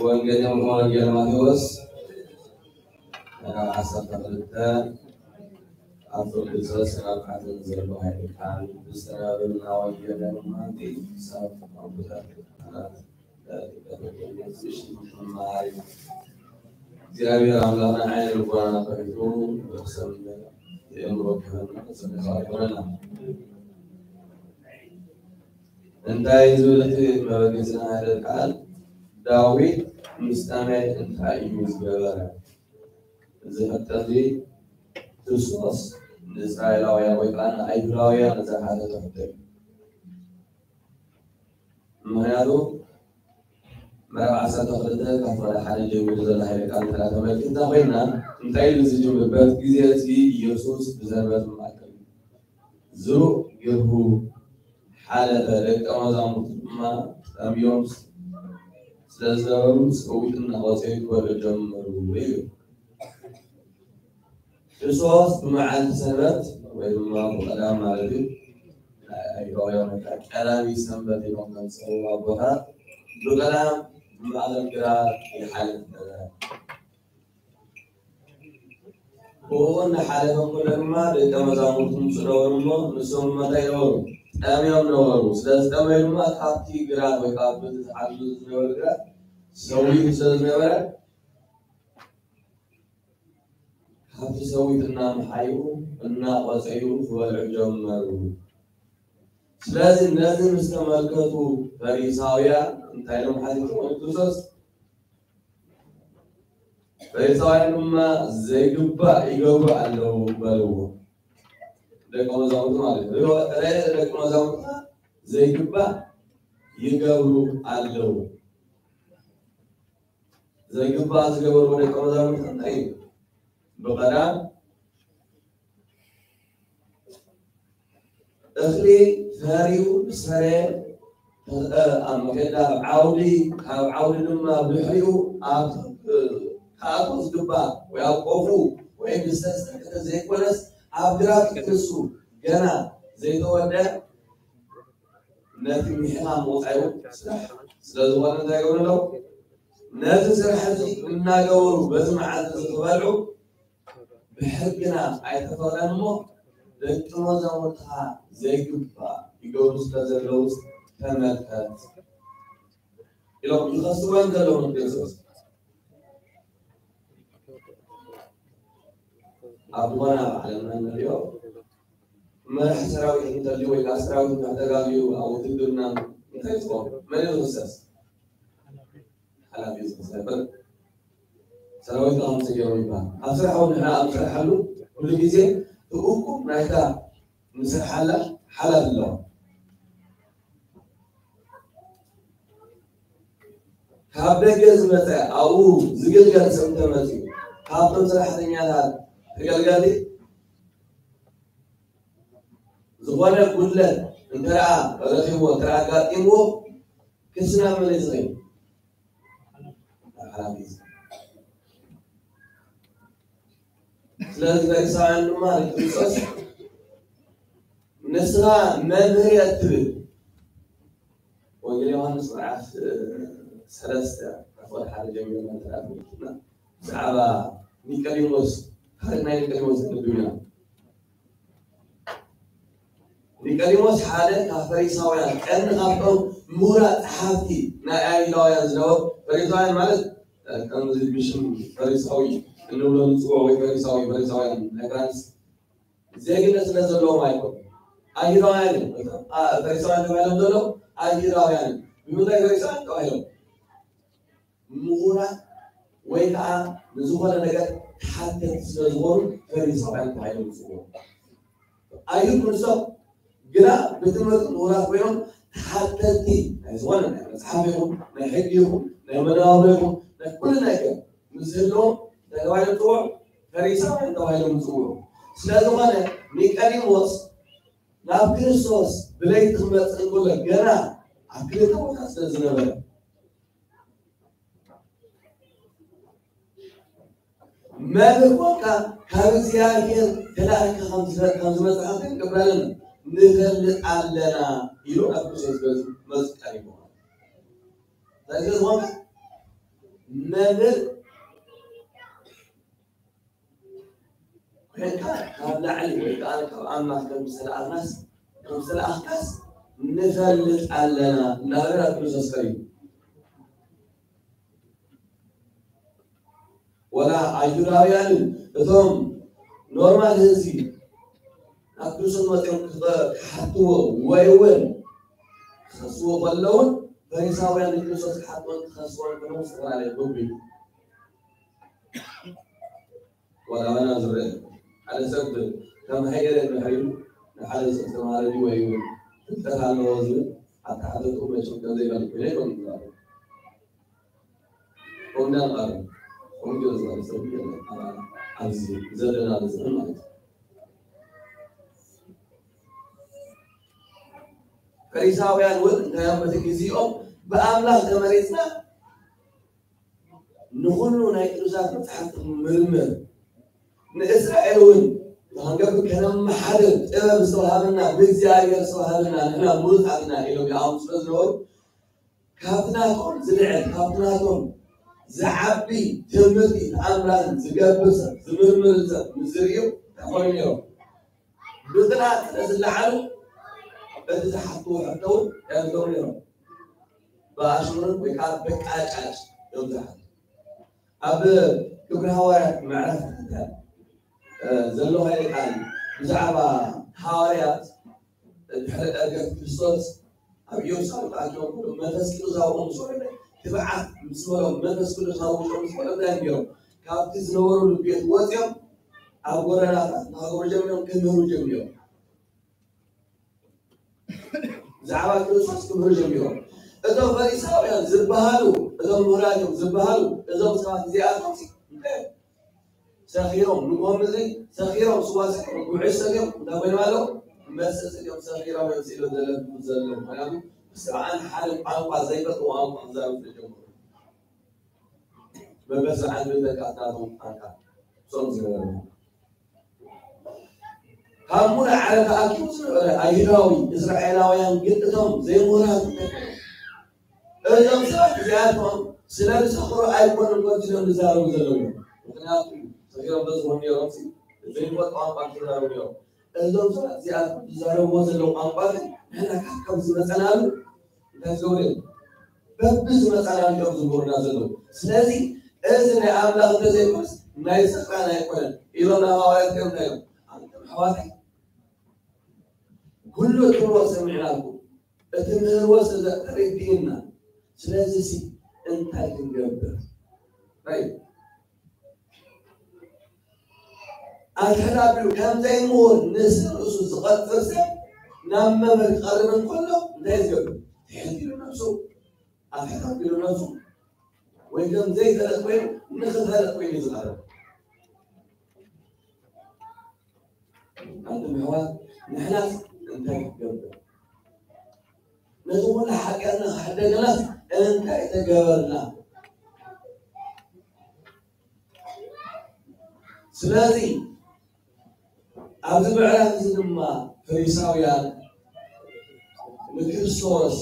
ወንጌል፣ ወንጌል ማቴዎስ ምዕራፍ ዓሰርተ ክልተ ኣብ ፍርዲ ሶስት ኣርባዕተን ዘሎ ሃይለ ቃል ብዝተነበበና ወንጌል ናይ መማህቲ ክሳብ ኣቦታት ካህናት መማሃሪ እግዚኣብሔር ኣምላኽና ዓይነ ልቦናና ከፊቱ ብሰም የእምሮ ክህበና ጸጋ ይኾነና። እንታይ ዝብል እቲ መበገሲና ሓደ ቃል ዳዊት ምስ ጠመየ እንታይ እዩ ዝገበረ? እዚ ሕቶ እዚ ክርስቶስ ንእስራኤላውያን ወይ ከዓ ንኣይሁዳውያን ዝሓተተ ሕቶ እዩ። ምኽንያቱ ምዕራፍ ዓሰርተ ክልተ ካብ ፍቕዲ ሓደ ጀሚሩ ዘሎ ሓይለ ቃል እንተ ተመልኪትና ኮይና እንታይ ኢሉ ዝጅምር? በቲ ግዜ እዚ ኢየሱስ ብሰንበት ማእከል ዝሩእ ገርሁ ሓለፈ፣ ደቀ መዛሙርቱ ድማ ጠምዮም ስለ ዝነበሩ ሰዊት እናቖጸዩ ክበልዑ ጀመሩ ይብል። ክርስቶስ ብመዓልቲ ሰንበት ወይ ድማ ብቐዳም ማለት እዩ፣ ናይ ኣይሁዳውያን ወይ ከዓ ቀዳሚ ሰንበት ኢሎም ከም ዝፅውዕዎ ኣቦታት ብቐዳም ብማእኸል ግራት ይሓልፍ ነበረ። ብኡ እናሓለፈ እንከሎ ድማ ደቀ መዛሙርቱ ምስ ነበሩ እሞ ንሶም ድማ እንታይ ነበሩ? ጠምዮም ነበሩ። ስለዚ ጠመዩ ድማ ካብቲ ግራት ወይ ካብ ዝሓልፉ ዝነበረ ግራት ሰዊት ስለ ዝነበረ ካብቲ ሰዊት እናመሓዩ እናቖጸዩ ክበልዑ ጀመሩ። ስለዚ ነዚ ምስ ተመልከቱ ፈሪሳውያን እንታይ ኢሎም ሓቲቶም ንክርስቶስ? ፈሪሳውያን ድማ ዘይግባእ ይገብሩ ኣለዉ በልዎ። ደቀ መዛሙርቱ ማለት እዩ። ሪኦ፣ ደቀ መዛሙርቱ ዘይግባእ ይገብሩ ኣለዉ። ዘይግባእ ዝገበርዎ ደቀ መዛሙርቱ እንታይ እዩ? ብቐዳም እኽሊ ፈርዩ ዝፈረየ፣ ኣብ መገዳ ኣብ ዓውዲ፣ ካብ ዓውዲ ድማ ብድሕሪኡ ኣብ፣ ክኣቱ ዝግባእ ወይ ኣብ ቆፉ ወይ ብዝተሰርሐ ዘይኮነስ ኣብ ግራት ክእሱ ገና ዘይተወደ ነቲ ምሕኻም ወጻኢ እውን ስራሕ ስለ ዝኾነ እንታይ ይገብሩ ኣለዉ? ነዚ ስራሕ እዚ እናገበሩ በዚ መዓልቲ እዚ ክበልዑ ብሕግና ኣይተፈቕደን እሞ ደቂ መዛሙርትኻ ዘይግባእ ይገብሩ ስለ ዘለዉ ተመልከት ኢሎም ይኸስዎም ዘለዉ ክርስቶስ። ኣብ ዝኾነ ኣብ ዓለምና እንሪኦ መራሕ ሰራዊት እንተልዩ ወይ ከዓ ሰራዊት እንተተጋግዩ ኣብ ውትድርና እንታይ ይኸውን? መን እዩ ዝኽሰስ? ሓላፊ እዩ ዝኽሰስ። ሰራዊት ከምዚ ገይሩ ይበሃል። ኣብ ስራሕ እውን ንሕና ኣብ ንሰርሓሉ ኩሉ ግዜ እቲ እኩብ ናይታ ንሰርሓላ ሓላፊ ኣለዋ። ካብ ደገ ዝመፀ ኣብኡ ዝግልገል ሰብ እንተመፅኡ ካብቶም ሰራሕተኛታት ተገልጋሊ ዝኾነ ጉድለት እንተ ደኣ ረኺብዎ እንተ ደኣ ኣጋጢምዎ ክሲ ናብ መን እዩ ዝኸይድ? ናብ ሓላፊ እዩ ዝኸይድ። ስለዚ ፈሪሳውያን ድማ ንክርስቶስ ንስኻ መምህር እያ እትብል። ወንጌል ዮሃንስ ምዕራፍ ሰለስተ፣ ካብ ሓደ ጀሚርና እንተረኣና፣ ብዛዕባ ኒቆዲሞስ፣ ታሪኽ ናይ ኒቆዲሞስ ክንብብ ኢና። ኒቆዲሞስ ሓደ ካብ ፈሪሳውያን፣ ቀንዲ ካብቶም ምሁራት ጸሓፍቲ ናይ ኣይሁዳውያን ዝነበሩ። ፈሪሳውያን ማለት ከምዚ ብሽም ፈሪሳዊ እንብሎ ንጽውዖ ወይ ፈሪሳዊ፣ ፈሪሳውያን ናይ ፍራንስ ዜግነት ስለ ዘለዎም ኣይኮኑን። ኣይሁዳውያን እዮም። ፈሪሳውያን ተባሂሎም ዘለዉ ኣይሁዳውያን እዮም። ብምንታይ ፈሪሳውያን ተባሂሎም? ምሁራት ወይ ከዓ ንዝኾነ ነገር ተሓተቲ ስለ ዝኾኑ ፈሪሳውያን ተባሂሎም ይፅውዑ። ኣይሁድ ንሶም ግና ብትምህርቲ ምሁራት ኮይኖም ተሓተቲ ናይ ዝኾነ ናይ መፅሓፍ ይኹን ናይ ሕጊ ይኹን ናይ መነባብሮ ይኹን ናይ ኩሉ ነገር ምስ ህልዎም እንታይ ተባሂሎም ይፅውዑ? ፈሪሳውያን ተባሂሎም ይፅውዑ። ስለ ዝኾነ ኒቆዲሞስ ናብ ክርስቶስ ብለይቲ ክመፅእ እንከሎ ገና ኣብ ክልተ ቦታ ስለ ዝነበረ መምህር ኮንካ ካብ እግዚኣብሔር ተላኢካ ከም ዝመፅኻ ክንገብር ኣለና ንፈልጥ ኣለና ኢሉ ናብ ክርስቶስ ገፁ መፅእ ቀሪቡ። ስለዚ ዝኾነ መምህር ኮይንካ ካብ ላዕሊ ወይ ከዓ ካብ ኣምላኽ ከም ዝተላእኽናስ ከም ዝተላእኽካስ ንፈልጥ ኣለና እናበለ ናብ ክርስቶስ ቀሪቡ። ወላ ኣይሁዳውያንን እቶም ኖርማል ህዝቢ ናብ ክርስቶስ መፅኦም ክኸ- ክሓትዎ ወይ እውን ክኸስዎ ከለውን ፈሪሳውያን ንክርስቶስ ክሓትዎን ክኸስዎን ከለዉ ዝተፈላለየ ግጉይ ዋላ ዋና ዝረአ ሓደ ሰብ ከም ሃይደረ እንድሕር ኢሉ ንሓደ ሰብ ተማሃረ ድዩ ወይ እውን ፍልጠት ኣለዎ ዝብል ኣተሓተትኡ መቸም ከም ዘይፈልጥ ኮይነ ይፈልጡ ኣለዉ። ከምኡ እንዳበሉ ከምኡ ገለ ዝበለ ሰብ የለን ኣብ ኣብዚ ዘለና ብዝብል ማለት እዩ። ፈሪሳውያን እውን እንታይ እዮም በቲ ግዜኦም ብኣምላኽ ተመሪፅና ንኹሉ ናይ ቅዱሳት መፅሓፍቲ ክንምርምር ንእስራኤል እውን ንክንገብር ከነመሓድር ጥበብ ዝተዋሃበና ብእግዚኣብሔር ዝተዋሃበና ንሕና ምሩፃት ኢና ኢሎም ይኣምኑ ስለ ዝነበሩ ካብቲ ናቶም ዝልዕል ካብቲ ናቶም ዝዓቢ ትምህርቲ ተኣምራትን ዝገብር ሰብ ዝምርምር ሰብ ምስ ዝርእዩ እንታይ ኮይኑ ነይሮም? ብቕንኣት ስለ ዝለዓሉ እቲ ዝሓትዎ ሕቶ እውን እንታይ እዮም ዝገብሩ ነይሮም? ብኣሽሙርን ወይ ከዓ በቃጫጭ እዮም ዝሓቱ። ኣብ ግብሪ ሃዋርያት ምዕራፍ ክልተ ዘሎ ሃይለ ቃል ብዛዕባ ሃዋርያት ድሕሪ ዕርገት ክርስቶስ ኣብ ኢየሩሳሌም ተኣኪቦም ከለዉ መንፈስ ቅዱስ ኣብኦም ምስ ወረደ ትብዓት ምስ በሎም መንፈስ ቅዱስ ኣብ ውሽጦም ምስ ወረደ እንታይ እዮም ገይሮም? ካብቲ ዝነበሩሉ ቤት ወፂኦም ኣብ ጎደናታት ንሃገሩ ጀሚሮም ክምህሩ ጀሚሮም። ብዛዕባ ክርስቶስ ክምህሩ ጀሚሮም። እዞም ፈሪሳውያን ዝበሃሉ እዞም ምሁራት እዮም ዝበሃሉ እዞም ሰባት እዚኣቶም እንታይ እዮም? ሰኺሮም ንጎም ምድሪ ሰኺሮም ስዋ ሰኺሮም ጉዕሽ ሰኺሮም እንታይ ኮይኖም ኣለዉ? መሰ ስኢኖም ሰኺሮም እዮም ስኢኖም ዘለዉ ዘለዉ ምክንያቱ ብስርዓን ሓደ ቋንቋ ዘይፈልጥዎ ቋንቋ ክዛረቡ ስለ ጀመሩ። መበስዓን ብዘጋጥማቶም ቃንቃ ጾም ዝነበረ ካብ ሙሉ ዓለም ተኣኪቡ ዝነበረ ኣይሁዳዊ እስራኤላውያን ግን እቶም ዘይምሁራት እዞም ሰባት እዚኣቶም ስለ ዝሰኽሩ ኣይኮኑን ከምቲ ኢሎም ዝዛረቡ ዘለዉ ምክንያቱ ሰኺሮም በዝኾኑ ነይሮም ዘይፈልጡ ቋንቋ ዝዛረቡ ነይሮም እዞም ሰባት እዚኣቶም ዝዛረብዎ ዘለዉ ቋንቋ ግን ንሕና ካብ ከም ዝመፀናሉ እንታይ ዝገብሩ እዮም? በብዝመፀናሉ እዮም ዝምህሩና ዘለዉ። ስለዚ እዚ ናይ ኣምላኽ እንተዘይኮነስ ናይ ስኽራን ኣይኮነን ኢሎም ናብ ሃዋርያት እዮም እንታይ እዮም? ኣንቱም ኣሕዋተይ ኩሉ እትብልዎ ሰሚዕናኩም እቲ ምህርዎ ስለ ተረዲእና ስለዚ ሲ እንታይ ክንገብር? ኣይ ኣትሕት ኣቢሉ ከም ዘይምሁር ንስርእሱ ዝቐጽር ሰብ ናብ መምህር ክቐርብ እንከሎ እንታይ ዝገብር? ትሕት ኢሉ ነብሱ ኣትሕት ኣቢሉ ነብሱ ወይ ከም ዘይፈለጥ ኮይኑ ንኽፈለጥ ኮይኑ እዩ ዝቐርብ። ኣንቱም ኣሕዋት ንሕናስ እንታይ ክንገብር? ነቲ ኩሉ ሓጢኣትና ክሕደገናስ እንታይ ተገበርና? ስለዚ ኣብዚ ምዕራፍ እዚ ድማ ፈሪሳውያን ንክርስቶስ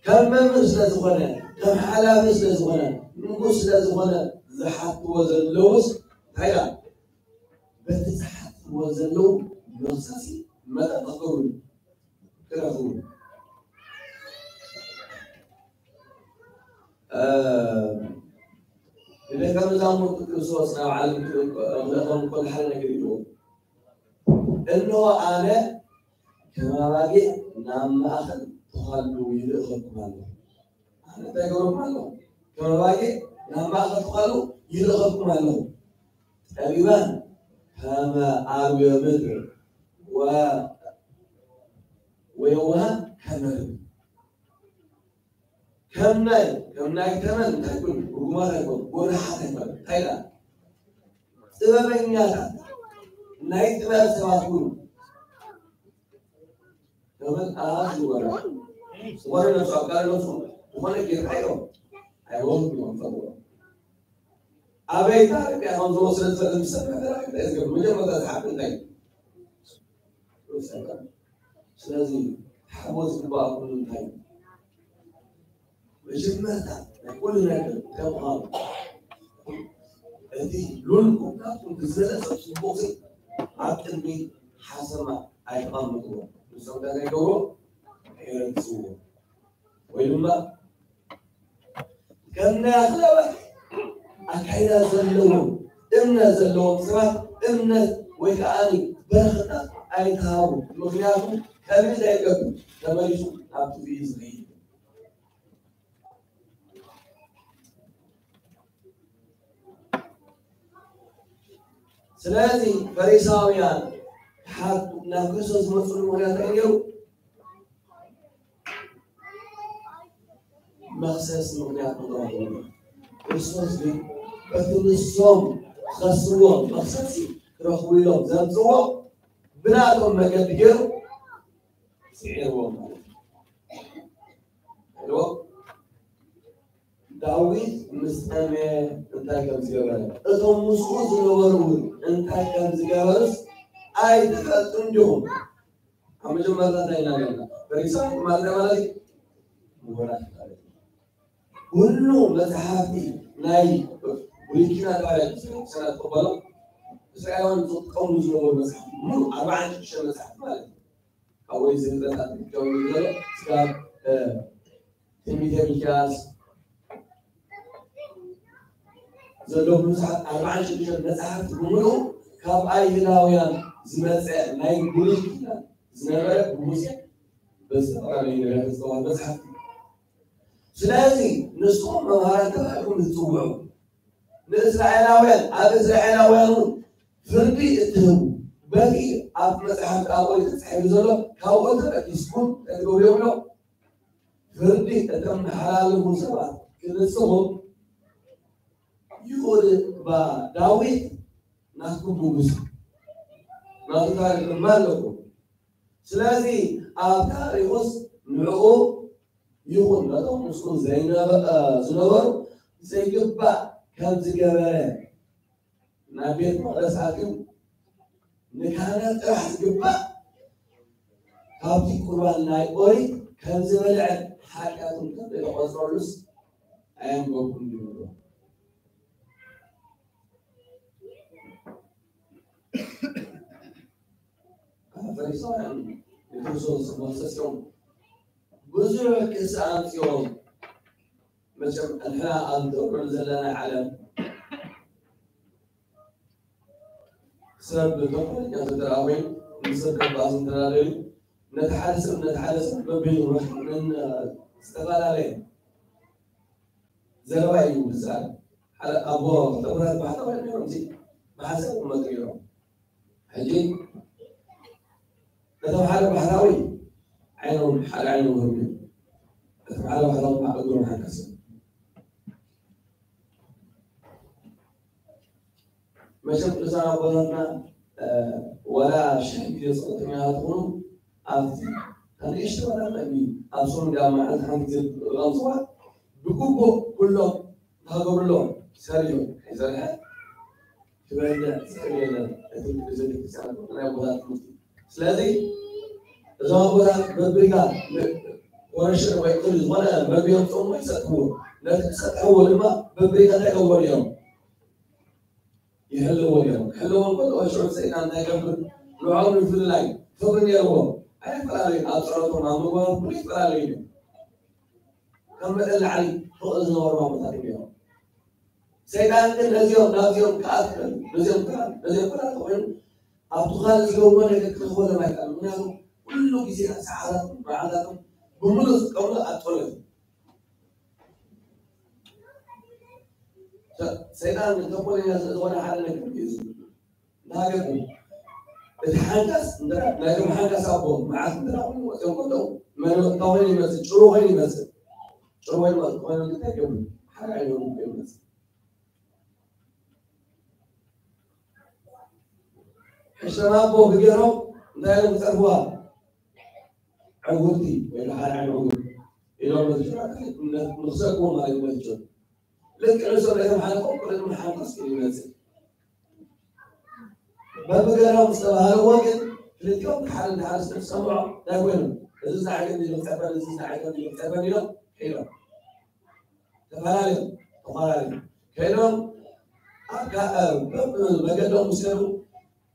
ከም መምህር ስለ ዝኾነ፣ ከም ሓላፊ ስለ ዝኾነ፣ ንጉስ ስለ ዝኾነ ዝሓትዎ ዘለውስ እንታይ ኢላ? በቲ ዝሓትዎ ዘለዉ መኽሰሲ መጠን ክኽብሩ ክረኽቡ ንደቀ መዛሙርቱ ክርስቶስ ናብ ዓለም ክልእኾም ከሎ ሓደ ነገር ኢልዎ። እንሆ ኣነ ከም ኣባጊዕ ናብ ማእኸል ተዃሉ ይልእኸኩም ኣለኹ። ኣነ እንታይ ገብረኩም ኣለኹ? ከም ኣባጊዕ ናብ ማእኸል ተዃሉ ይልእኸኩም ኣለኹ። ጠቢባን ከመ ኣርዌ ምድር ወ- ወየዋሃን ከመ ርግብ። ከም ናይ ከም ናይ ተመን እንታይ ኩን ርጉማት ኣይኮኑ፣ ጎናሓት ኣይኮኑ። እንታይ ኢላ? ጥበበኛታት ናይ ጥበብ ሰባት ኩኑ። ተመን ኣሃዝ ይወራ ዝኾነ ነብሱ ኣብ ካልእ ነብሱ ዝኾነ ጌርካ እዮም ኣይወርዱ እዮም ፈጥሮ ኣበይ ታሪክ ኢኻ ከምዝዎ ስለ ዝፈለጥ ዝሰምዕ ተራኺብ እንታይ ዝገብር መጀመርታ ዝሓቅ እንታይ እዩ? ስለዚ ሓጎስ ዝግባእ ኩሉ እንታይ እዩ? መጀመርታ ናይ ኩሉ ነገር እንታይ ምዃኑ እቲ ሉል ካብቶም ዝበለጸ ጽቡቕ ሲ ኣብ ቅድሚ ሓሰማ ኣይተቐምጥዎ ንሶም እንታይ ገብሮ የረግጽዎ ወይ ድማ ከም ናይ ኣኽላባት ኣካይዳ ዘለዎም እምነት ዘለዎም ሰባት እምነት ወይ ከዓ በረኸታት ኣይተሃቡ። ምክንያቱ ከምዚ ዘይገብር ተመሊሱ ናብቲ እዩ ዝኸይድ። ስለዚ ፈሪሳውያን ሓ- ናብ ክርስቶስ ዝመፅሉ ምክንያት እንታይ ነይሩ? መኽሰስ ምክንያት ንረኽቡ። ክርስቶስ ግን በቲ ንሶም ዝኸስዎ መኽሰሲ ክረኽቡ ኢሎም ዘምፅዎ ብናቶም መገዲ ገይሩ ስዒርዎም ማለት እዩ። ዳዊት ምስ ጠመየ እንታይ ከም ዝገበረ እቶም ምስኡ ዝነበሩ እውን እንታይ ከም ዝገበሩስ ኣይትፈልጡን ዲኹም? ኣብ መጀመርታ እንታይ ኢና ነርና? ፈሪሳውያን ማለት ማለት እዩ። ምሁራት ማለት እዩ። ኩሉ መጽሓፍቲ ናይ ብሉይ ኪዳን ባርያ ሰና ተቀበሎ እስራኤላውያን ዝጥቀሙ ዝነበሩ መጽሓፍቲ ሙሉ ኣርባዓን ሽዱሽተ መጽሓፍቲ ማለት እዩ። ካብ ወይ ዝፍጥረታት ክከውን ዝገለ ስጋብ ትንቢተ ሚክያስ ዘሎ ብዙሓት ኣርባዓን ሽዱሽተ መጽሓፍቲ ብምሉኡ ካብ ኣይሁዳውያን ዝመጸ ናይ ብሉይ ኪዳን ዝነበረ ብሙሴ ብዝተፈላለዩ ነቢያት ዝተዋህበ መጽሓፍቲ። ስለዚ ንስኹም መምሃራን ተባሂልኩም ዝጽውዑ ንእስራኤላውያን ኣብ እስራኤላውያን እውን ፍርዲ እትህቡ በቲ ኣብ መጽሓፍ ኣብ ኦሪት ተጻሒፉ ዘሎ ካብኡ ተበጊስኩም ተትገብሩ የብሎ ፍርዲ እተመሓላልፉ ሰባት ክንስኹም ይኹን እባ ዳዊት ናትኩም ንጉስ ናቱ ታሪክ ድማ ኣለኩም። ስለዚ ኣብ ታሪኹስ ንዕኡ ይኹን ነቶም ምስኡ ዘይነበ- ዝነበሩ ዘይግባእ ከም ዝገበረ ናብ ቤት መቕደስ ኣትዩ ንካህናት ጥራሕ ዝግባእ ካብቲ ቁርባን ናይ ኦሪት ከም ዝበልዐ ሓጢኣቱ ከም ዘይተቖፅረሉስ ኣየንበብኩን ድዩ? ፈሪሳውያን ንክርስቶስ መኽሰስዮም ብዙሕ ክሲ ኣምፅኦም። መቸም ንሕና ኣብ ንገብረሉ ዘለና ዓለም ሰብ ተንኮለኛ እንተ ደኣ ኮይኑ ንሰብ ከባእስ እንተ ደኣ ደልዩ ነቲ ሓደ ሰብ ነቲ ሓደ ሰብ በበይኑ ርሕቕ ምን ዝተፈላለየ ዘረባ እዩ ዝዛረብ። ሓደ ኣቦ ክልተ ኣቦታት ባሕታውያን ነይሮም፣ እዚ ብሓሳብ ይቕመጡ ነይሮም። ሕጂ እቶም ሓደ ባሕታዊ ዓይኖም ሓደ ዓይኖም ህርም እዩ። እቶም ሓደ ባሕታዊ ድማ እግሮም ሓንከስ እዩ። መቸም ቅዱሳን ኣቦታትና ዋላ ሽሕ ግዜ ጸሎተኛታት ትኹኑ ኣብቲ ንእሽቶ ዋላ መግቢ ኣብ ሰሙን ዳኣ መዓልቲ ሓንቲ ግዜ ዝቐምስዋ ብግቡእ ኩሎም ተገብርሎም ሰሪሑ ይሰርሐ ክበልዕ ዝኽእል የለን። እቲ ቤተክርስትያን ናይ ኣቦታት ትምህርቲ። ስለዚ እዞም ኣቦታት በብሪጋ ኮረሽን ወይ እኽሊ ዝኾነ መግቢ የምፅኡ እሞ ይሰጥሕዎ። ነቲ ዝሰጥሕዎ ድማ በብሪጋ እንታይ ይገብርዎ እዮም? ይሕልዎ እዮም። ክሕልዎም ከለዉ ሽዑ ሰይጣን እንታይ ይገብር? ንዕኦም ንምፍልላይ ፍቕሪ ነይርዎም። ኣይፈላለዩን። ኣብ ጸሎቶም ኣብ ምግቦም ኩሉ ይፈላለዩ እዮም። ከም መጠን ላዕሊ ፍቕሪ ዝነበሮም ኣቦታት እዮም። ሰይጣን ግን ነዚኦም ናብዚኦም ክኣቱ ነዚኦም ክላ ነዚኦም ክላ ኮይኑ ኣብቲ ካልእ ዝገብርዎ ነገር ክረኽበሎም ኣይከኣልን። ምክንያቱ ኩሉ ግዜ ሰዓታቶም መዓልታቶም ብምሉእ ዝጥቀምሉ ኣብ ጸሎት እዩ። ሰይጣን ተንኮለኛ ስለ ዝኾነ ሓደ ነገር እዩ ዝብል። ንሃገር እቲ ሓንካስ እንተ ናይቶም ሓንካስ ኣቦ መዓት እንተ ኮይኑ ወፂኦም ከለዉ መን እንታይ ኮይኑ ይመፅእ? ጭሩ ኮይኑ ይመፅእ። ጭሩ ኮይኑ ማለት ኮይኑ እንታይ ይገብር? ሓደ ዓይነት ኮይኑ ይመፅእ። ሕሽተማ ኣቦ ብገይሮም እንታይ ኢሎም ዝፀርፍዋ? ዕውርቲ ወይ ከዓ ሓደ ዓይነት ዕውር ኢሎም ንኽሰድዎ ማለት እዩ። ልክዕ ንሶም ናይቶም ሓለፎም ኩሎም ሓንኮስ ክብል ይመፅእ። በብገዳም ዝተባህልዎ ግን ክልቲኦም ሓደ ንሓደ ስለ ዝሰምዖም እንታይ ኮይኖም? እዚ ዝዓይነቱ ይቕፀፈን፣ እዚ ዝዓይነቱ ይቕፀፈን ኢሎም ከይዶም። ተፈላለዮም፣ ተፈላለዮም። ከይዶም ኣብ ጋ-፣ እ፣ በብ-፣ መገዶም ምስ ከዱ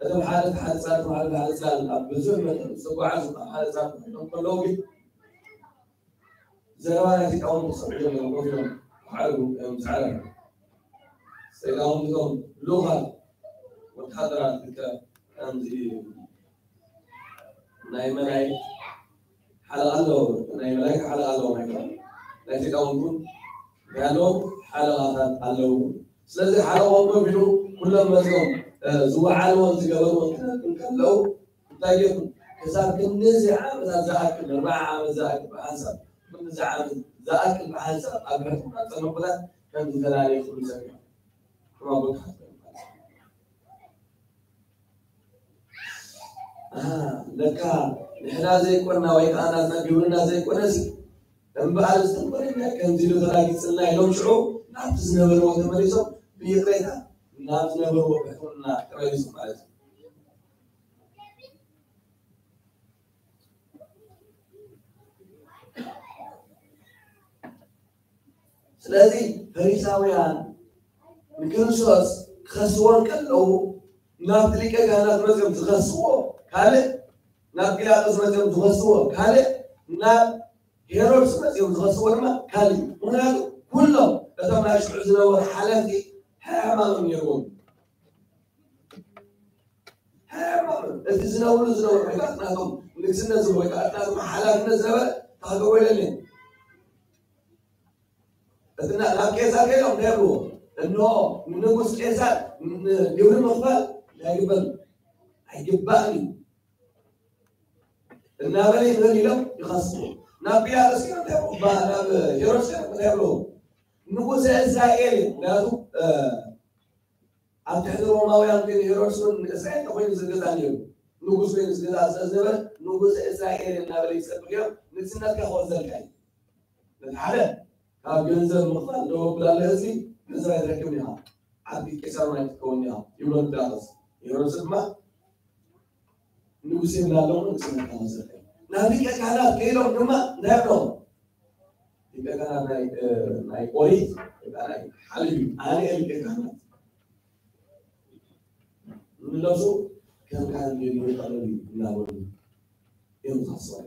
እቶም ሓደ ሓደ ጻል፣ ሓደ ሓደ ጻል ኣብ ብዙሕ መጠን ዝተጓዓዙ ካብ ሓደ ጻል ኮይኖም ከለዉ ግን ዘረባ ናይቲ ጣውንት ክሰምዑ ጀመሩ። ኮፍ ኢሎም ክዓርቡ እዮም ዝዓረቡ። ሰይጣውንቶም ልኡኻት ወተሃደራት ክልተ ከምዚ ናይ መላእክት ሓለቓ ኣለዎ። ናይ መላእክት ሓለቓ ኣለዎ። ናይ፣ ናይ ሰይጣውንቱ ናይ ኣለዎም ሓለቓታት ኣለዉ። ስለዚ ሓለቓኦም ኮፍ ኢሉ ኩሎም መፅዮም፣ እ፣ ዝወዓልዎን ዝገበርዎን ክነግሩ ከለዉ እንታይ ገይሩ? ክሳብ ክንድዚ ዓመታት ዝኣክል፣ ኣርባዓ ዓመት ዝኣክል ብሓንሳብ፣ ክንድዚ ዓመት ዝኣክል ብሓንሳብ ኣብ ሕክምና ዝጸንሑ ኣቦታት ከም ዝተፈላለየ ክብሉ ሰሚዖም። ከም ኣቦታት። ኣሃ፣ ለካ ንሕና ዘይኮንና ወይ ከኣ ናትና ግብርና ዘይኮነሲ፣ እምበኣር ዝተንኮለኛ ከምዚ ኢሉ ተላጊጽልና ኢሎም ሽዑ ናብቲ ዝነበርዎ ተመሊሶም ብይቕሬታ ናብ ዝነበርዎ ብሕክምና ተመሊሶም ማለት እዩ። ስለዚ ፈሪሳውያን ንክርስቶስ ክኸስዎ እንከለዉ ናብቲ ሊቀ ካህናት መፅዮም ዝኸስዎ ካልእ፣ ናብ ጲላጦስ መፅዮም ዝኸስዎ ካልእ፣ ናብ ሄሮድስ መፅዮም ዝኸስዎ ድማ ካልእ እዩ። ምኽንያቱ ኩሎም እቶም ናይ ሽዑ ዝነበሩ ሓለፍቲ ሕማም ነይርዎም። ሕማም እቲ ዝነብሩ ዝነበሩ ወይ ከዓ ናቶም ንግስነት ዝብሉ ወይ ከዓ ናቶም ሓላፍነት ዝነበረ ተኸገቦ ኢለኒ። እቲ ና-፣ ናብ ቄሳር ከይዶም እንታይ ይብልዎ? እንሆ ንንጉስ ቄሳር ን-፣ ግብሪ ምኽፋል ኣይግበን፣ ኣይግባእን እዩ እናበለ ይበል ኢሎም ይኸስዎ። ናብ ፒላጦስ ከይዶም እንታይ ይብልዎ? ባ-፣ ናብ ሄሮድስ ከይዶም እንታይ ይብልዎ? ንጉሰ እስራኤል እዩ። ምክንያቱ፣ እ፣ ኣብ ትሕቲ ሮማውያን ግን ሄሮድስ እውን ንእስራኤል ተኮይኑ ዝገዛ ነይሩ። ንጉስ ኮይኑ ዝገዛ ስለ ዝነበረ ንጉሰ እስራኤል እናበለ ይጸብቕ እዮም። ንግስነትካ ክወርሰልካ እዩ። ነቲ ሓደ ካብ ገንዘብ ምኽፋል ደወብል ኣለ ህዝቢ ገንዘብ ኣይትረክብን ኢኻ። ዓቢ ቄሳር ናይ ትከውን ኢኻ ይብሎ ፒላጦስ። ሄሮድስ ድማ ንጉስ ይብላ ኣለዉ፣ ንጉስ ይብላ ኣለዉ። ናብ ሊቀ ካህናት ከይዶም ድማ እንታይ ይብሎም? ሊቀ ካህናት ናይ፣ እ፣ ናይ ኦሪት፣ ወይ ከዓ ናይ ሓልዩ፣ ኣነ እየ ሊቀ ካህናት። ንለብሱ ከም ካህን ገይሩ ይቐርብ እዩ እናበሉ እዮም ዝሓስቡ።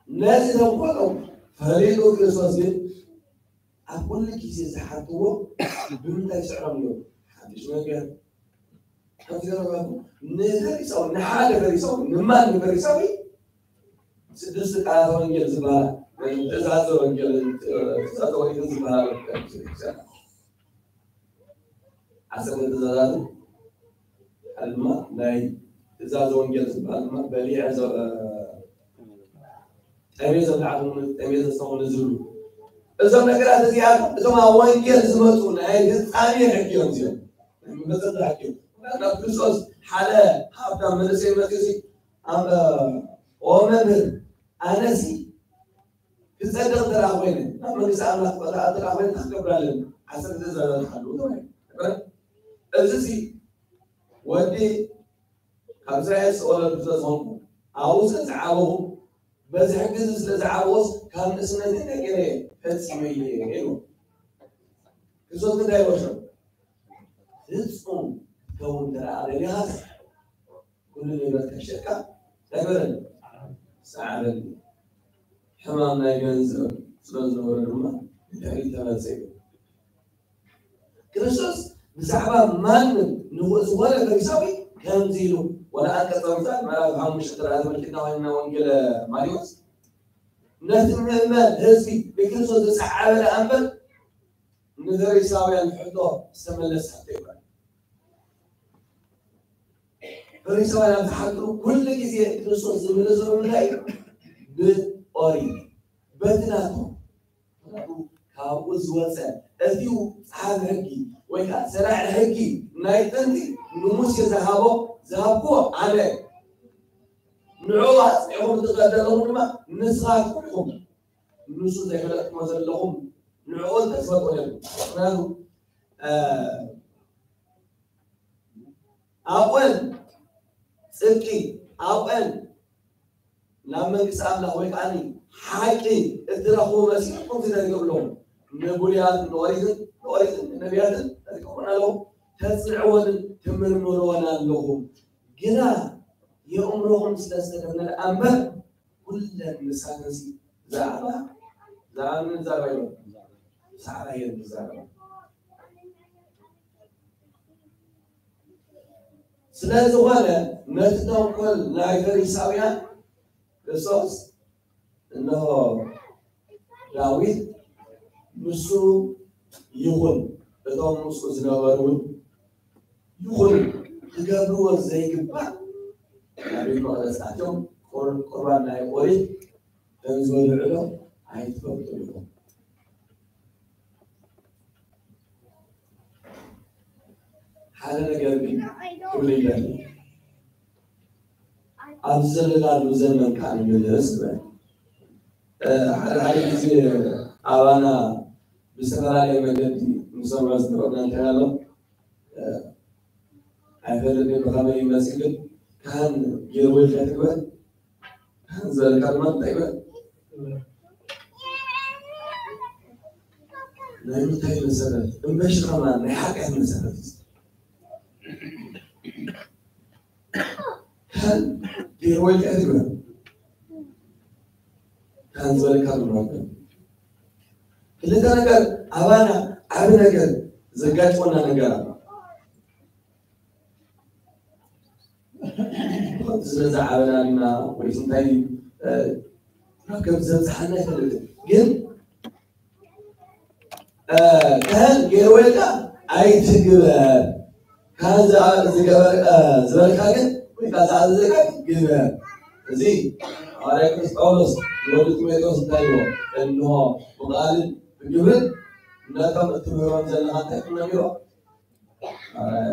ነዚ ተንኮሎም ፈሊጡ ክርስቶስ ግን ኣብ ኩሉ ግዜ ዝሓትዎ ብምንታይ ይስዕሮም እዮም? ሓድሽ ነገር። ከምዚ ገረባቱ ንፈሪሳዊ፣ ንሓደ ፈሪሳዊ፣ ንማን ንፈሪሳዊ ስድስቲ ቃላት ወንጌል ዝበሃላ፣ ወይ ትእዛዘ ወንጌል፣ ትእዛዘ ወንጌል ዝበሃላ ዓሰርተ ትእዛዛት፣ ሓደ ድማ ናይ ትእዛዘ ወንጌል ዝበሃል ድማ በሊዐ ዘ-፣ ጠሜ ዘብልዓኹም፣ ጠሜ ዘስተኹም ዝብሉ። እዞም ነገራት እዚኣቶም፣ እዞም ኣብ ወንጌል ዝመፁ ናይ ፍጻሜ ሕጊ እዮም እዚኦም። ናይ መፈጸምታ ሕጊ እዮም። ናብ ክርስቶስ ሓደ ሃብታም መንእሰይ መፂኡ፣ ኣብ፣ "ኦ መምህር፣ ኣነሲ ክጸድቕ እንተ ደኣ ኮይነ፣ ናብ መንግስቲ ኣምላኽ ክበጽሕ እንተ ደኣ ኮይነ፣ እንታይ ክገብር ኣለኒ?" ዓሰርተ ዘበን ሓሉ ተባሂሉ። እዚ ሲ ወዲ ካብ እስራኤል ዝተወለዱ ስለ ዝኾንኩ ኣብኡ ስለ ዝዓበኹ በዚ ሕጊ እዚ ስለ ዝዓበኹስ ካብ ንእስነተይ ነጊረ ፈጺመ እየ ኢሉ። ክርስቶስ እንታይ ይወርሾ? ፍጹም ክትከውን እንተ ደኣ ደሊኻስ ኩሉ ንብረትካ ሸጥካ እንታይ በለኒ? ሰዓረኒ። ሕማም ናይ ገንዘብ ስለ ዝነበረ ድማ ንድሕሪት ተመልሰ እዩ። ክርስቶስ ብዛዕባ ማንም ንጉ-፣ ዝኾነ ፈሪሳዊ ከምዚ ኢሉ፣ ወላ ኣንቀጸ ምሳል ምዕራፍ ሓሙሽተ ጥራሕ ተመልኪትና ኮይንና ወንጌል ማቴዎስ፣ ነቲ ምእመን ህዝቢ ንክርስቶስ ዝሰዓበ ደኣ እምበር ንፈሪሳውያን ሕቶ ዝተመለሰ ሕቶ ይኮነ። ፈሪሳውያን ኣብ ዝሓትሉ ኩሉ ግዜ ክርስቶስ ዝምልሶም እንታይ እዩ? ብኦሪት፣ በቲ ናቱ፣ ካብኡ ዝወፀ እቲው ጸሓፊ ሕጊ ወይ ከዓ ሰራሒ ሕጊ ናይ ጥንቲ ንሙሴ ዝሃቦ ዝሃብኩዎ ኣነ፣ ንዕኡ ኣጽኒዕኹም ትቐደለኹም ድማ ንስኻትኩም ኢኹም። ንሱ ዘይፈለጥኩሞ ዘለኹም ንዕኡ እንተትፈልጡ ነይሩ። ምኽንያቱ፣ እ፣ ኣብኦን ጽድቂ፣ ኣብኦን ናብ መንግስቲ ኣምላኽ ወይ ከዓኒ ሓቂ እትረኽቡ መሲልኩም ትደንግዑ ኣለኹም። ንብሉያትን ንኦሪትን፣ ንኦሪትን ንነቢያትን ተሪኹምና ኣለኹም። ተጽንዕወንን ትምርምርወን ኣለኹም። ግና የእምሮኹም ስለ ዝተደብነነ እምበር ኩለን ንሳተንሲ ብዛዕባ፣ ብዛዕባ መን ይዛረባ እዮም? ብዛዕባ እየን ዝዛረባ። ስለ ዝኾነ ነቲ ተንኮል ናይ ፈሪሳውያን ክርስቶስ፣ እንሆ ዳዊት ንሱ ይኹን እቶም ምስኡ ዝነበሩ እውን ይኹን ክገብርዎ ዘይግባእ ናብ ቤት መቕደስ ኣትዮም ቁር-፣ ቁርባን ናይ ኦሪት ከም ዝበልዑ ዶ ኣይትፈልጡን ኢኹም? ሓደ ነገር ግን ክብል ይደሊ። ኣብዚ ዘለናሉ ዘመን ከዓ ንምልስ በል። እ፣ ሓደ ሓደ ግዜ ኣባና ብዝተፈላለየ መገዲ ንሰምዖ ዝነበርና እንታይ ኣሎ? እ፣ ኣይፈልጥን ብኸመይ ይመስል ግን ካህን ገይርዎ ኢልካ ትግበር? ዝበለካ ድማ እንታይ ይበል? ናይ ምንታይ መሰረት? እምበሽ ኸማን ናይ ሓጢኣት መሰረት። ካን ገይርዎ ኢልካ ትግበር? ካን ዝበለካ ድማ ይበል። ክልተ ነገር ኣባና ዓቢ ነገር ዘጋጭወና ነገር ኣሎ። ስለ ዝዓበና ዲና ወይስ እንታይ፣ እ፣ ናብ ከም ዘብጽሓና ኣይፈልጥን። ግን፣ እ፣ ካህን ገይርዎ ኢልካ ኣይትግበር። ካህን ዝኣ-፣ ዝገበር-፣ እ፣ ዝበልካ ግን ወይ ከዓ ዝኣዘዘካ ግበር። እዚ ሃዋርያ ቅዱስ ጳውሎስ ንወዲ ጢሞቴዎስ እንታይ ይብሎ? እንሆ ብቃልን ብግብርን ነቶም እትምህሮም ዘለኻ እንታይ ኩኖም ይብሎ? ሃዋርያ።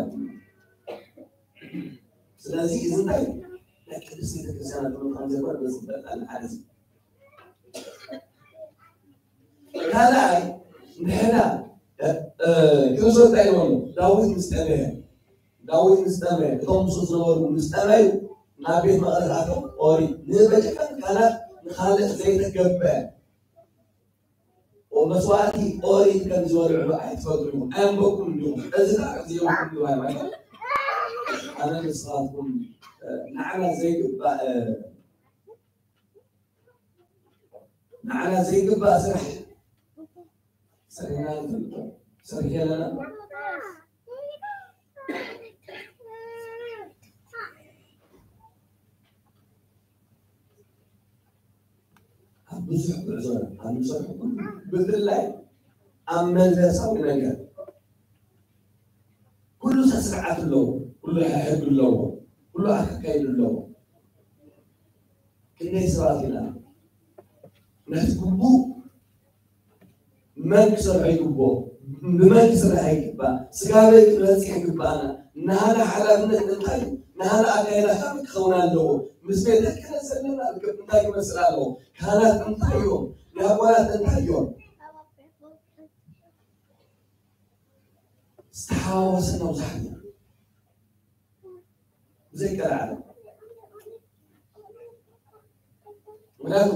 ስለዚ እዚ እንታይ ናይ ቅድስት ቤተክርስትያን ትምህርቲ ከም ዘይኮነ በዚ ንፈልጥ ኣለና። ሓደ እዚ። ካልኣይ ንሕና፣ እ፣ እ፣ ክርስቶስ እንታይ ይብሎ? ዳዊት ምስ ጠመየ፣ ዳዊት ምስ ጠመየ፣ እቶም ምስኡ ዝነበሩ ምስ ጠመዩ ናብ ቤት መቕደስ ኣቶም ኦሪት ንመጀመርታ ካህናት ንኻልእ ዘይተገብአ መስዋእቲ ኦሪት ከም ዝበልዑ ኣይትፈልጡን ኢኹም፣ ኣየንበብኩምን ዲኹም? እዚ ከዓ ግዜ ይኹን ግባይ ማለት ኣነ ንስኻትኩም፣ እ፣ ንዓና ዘይግባእ፣ እ፣ ንዓና ዘይግባእ ስራሕ ሰሪሕና ንፈልጦ፣ ሰሪሕ ኣለና። ኣብ ብዙሕ ጉዕዞና፣ ኣብ ንሰርሖ ኩሉ፣ ብፍላይ ኣብ መንፈሳዊ ነገር፣ ኩሉ ሰብ ስርዓት ኣለዎ፣ ኩሉ ሕጊ ኣለዎ፣ ኩሉ ኣካይዳ ኣለዎ። ክንደይ ሰባት ኢና ነቲ ግቡእ መን ክሰርሖ ይግብኦ? ብመን ክስራሕ ይግባእ? ስጋበይ ክበጽሕ ይግባኣና? ናህና ሓላፍነት እንታይ እዩ? ናህና ኣካይዳ ከመይ ክኸውን ኣለዎ? ምስ ቤተ ክህነት ዘለና ርክብ እንታይ ክመስል ኣለዎ? ካህናት እንታይ እዮም? ዲያቆናት እንታይ እዮም? ዝተሓዋወሰ መብዛሕትኡ ብዘይቀልዓለም። ምክንያቱ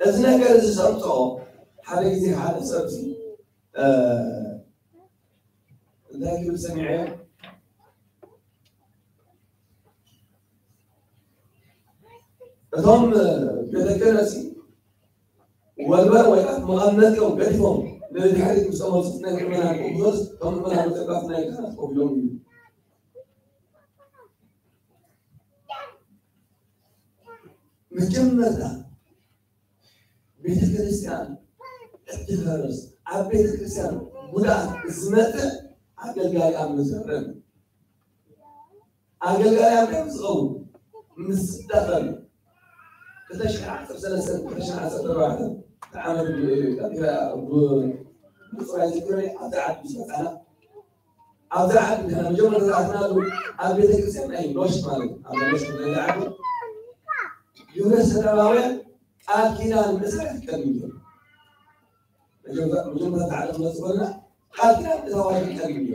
እዚ ነገር እዚ ዘምፅኦ ሓደ ግዜ ሓደ ሰብ እዚ እንታይ ክብል ሰሚዐ እቶም ቤተ ክህነት ወንበር ወይ ከዓ መቐመጢኦም ገዲፎም ንድሕሪት ምስ ተመልሱ ናይ ምእመናን ቅዱስ እቶም ምእመናን ተጋፍ ናይ ካህናት ኮፍ ኢሎም እዩ። መጀመርታ ቤተ ክርስቲያን እትፈርስ ኣብ ቤተ ክርስቲያን ጉድኣት ዝመፅእ ኣገልጋሊ ኣብ መዘረብ ኣገልጋሊ ኣብ ከም ዝኸውን ምስ ዝዳኸም ክልተ ሽሕን ዓሰርተ ሰለስተን ክልተ ሽሕን ዓሰርተ ኣርባዕተን ዓመት ብፅራይ ዝክረ ኣብዛ ዓዲ ምስ መፃና ኣብዛ ዓዲ ድሕና መጀመርታ ዝኣትናሉ ኣብ ቤተክርስትያን ናይ ኖሽ ማለት ኣብ ኖሽ ናይ ዓዲ ግብረ ሰዶማውያን ቃል ኪዳን ምስራሕ ቀሚጡ መጀመርታ ዓለም መፅበና ቃል ኪዳን ተዋሂዱ ቀሚጡ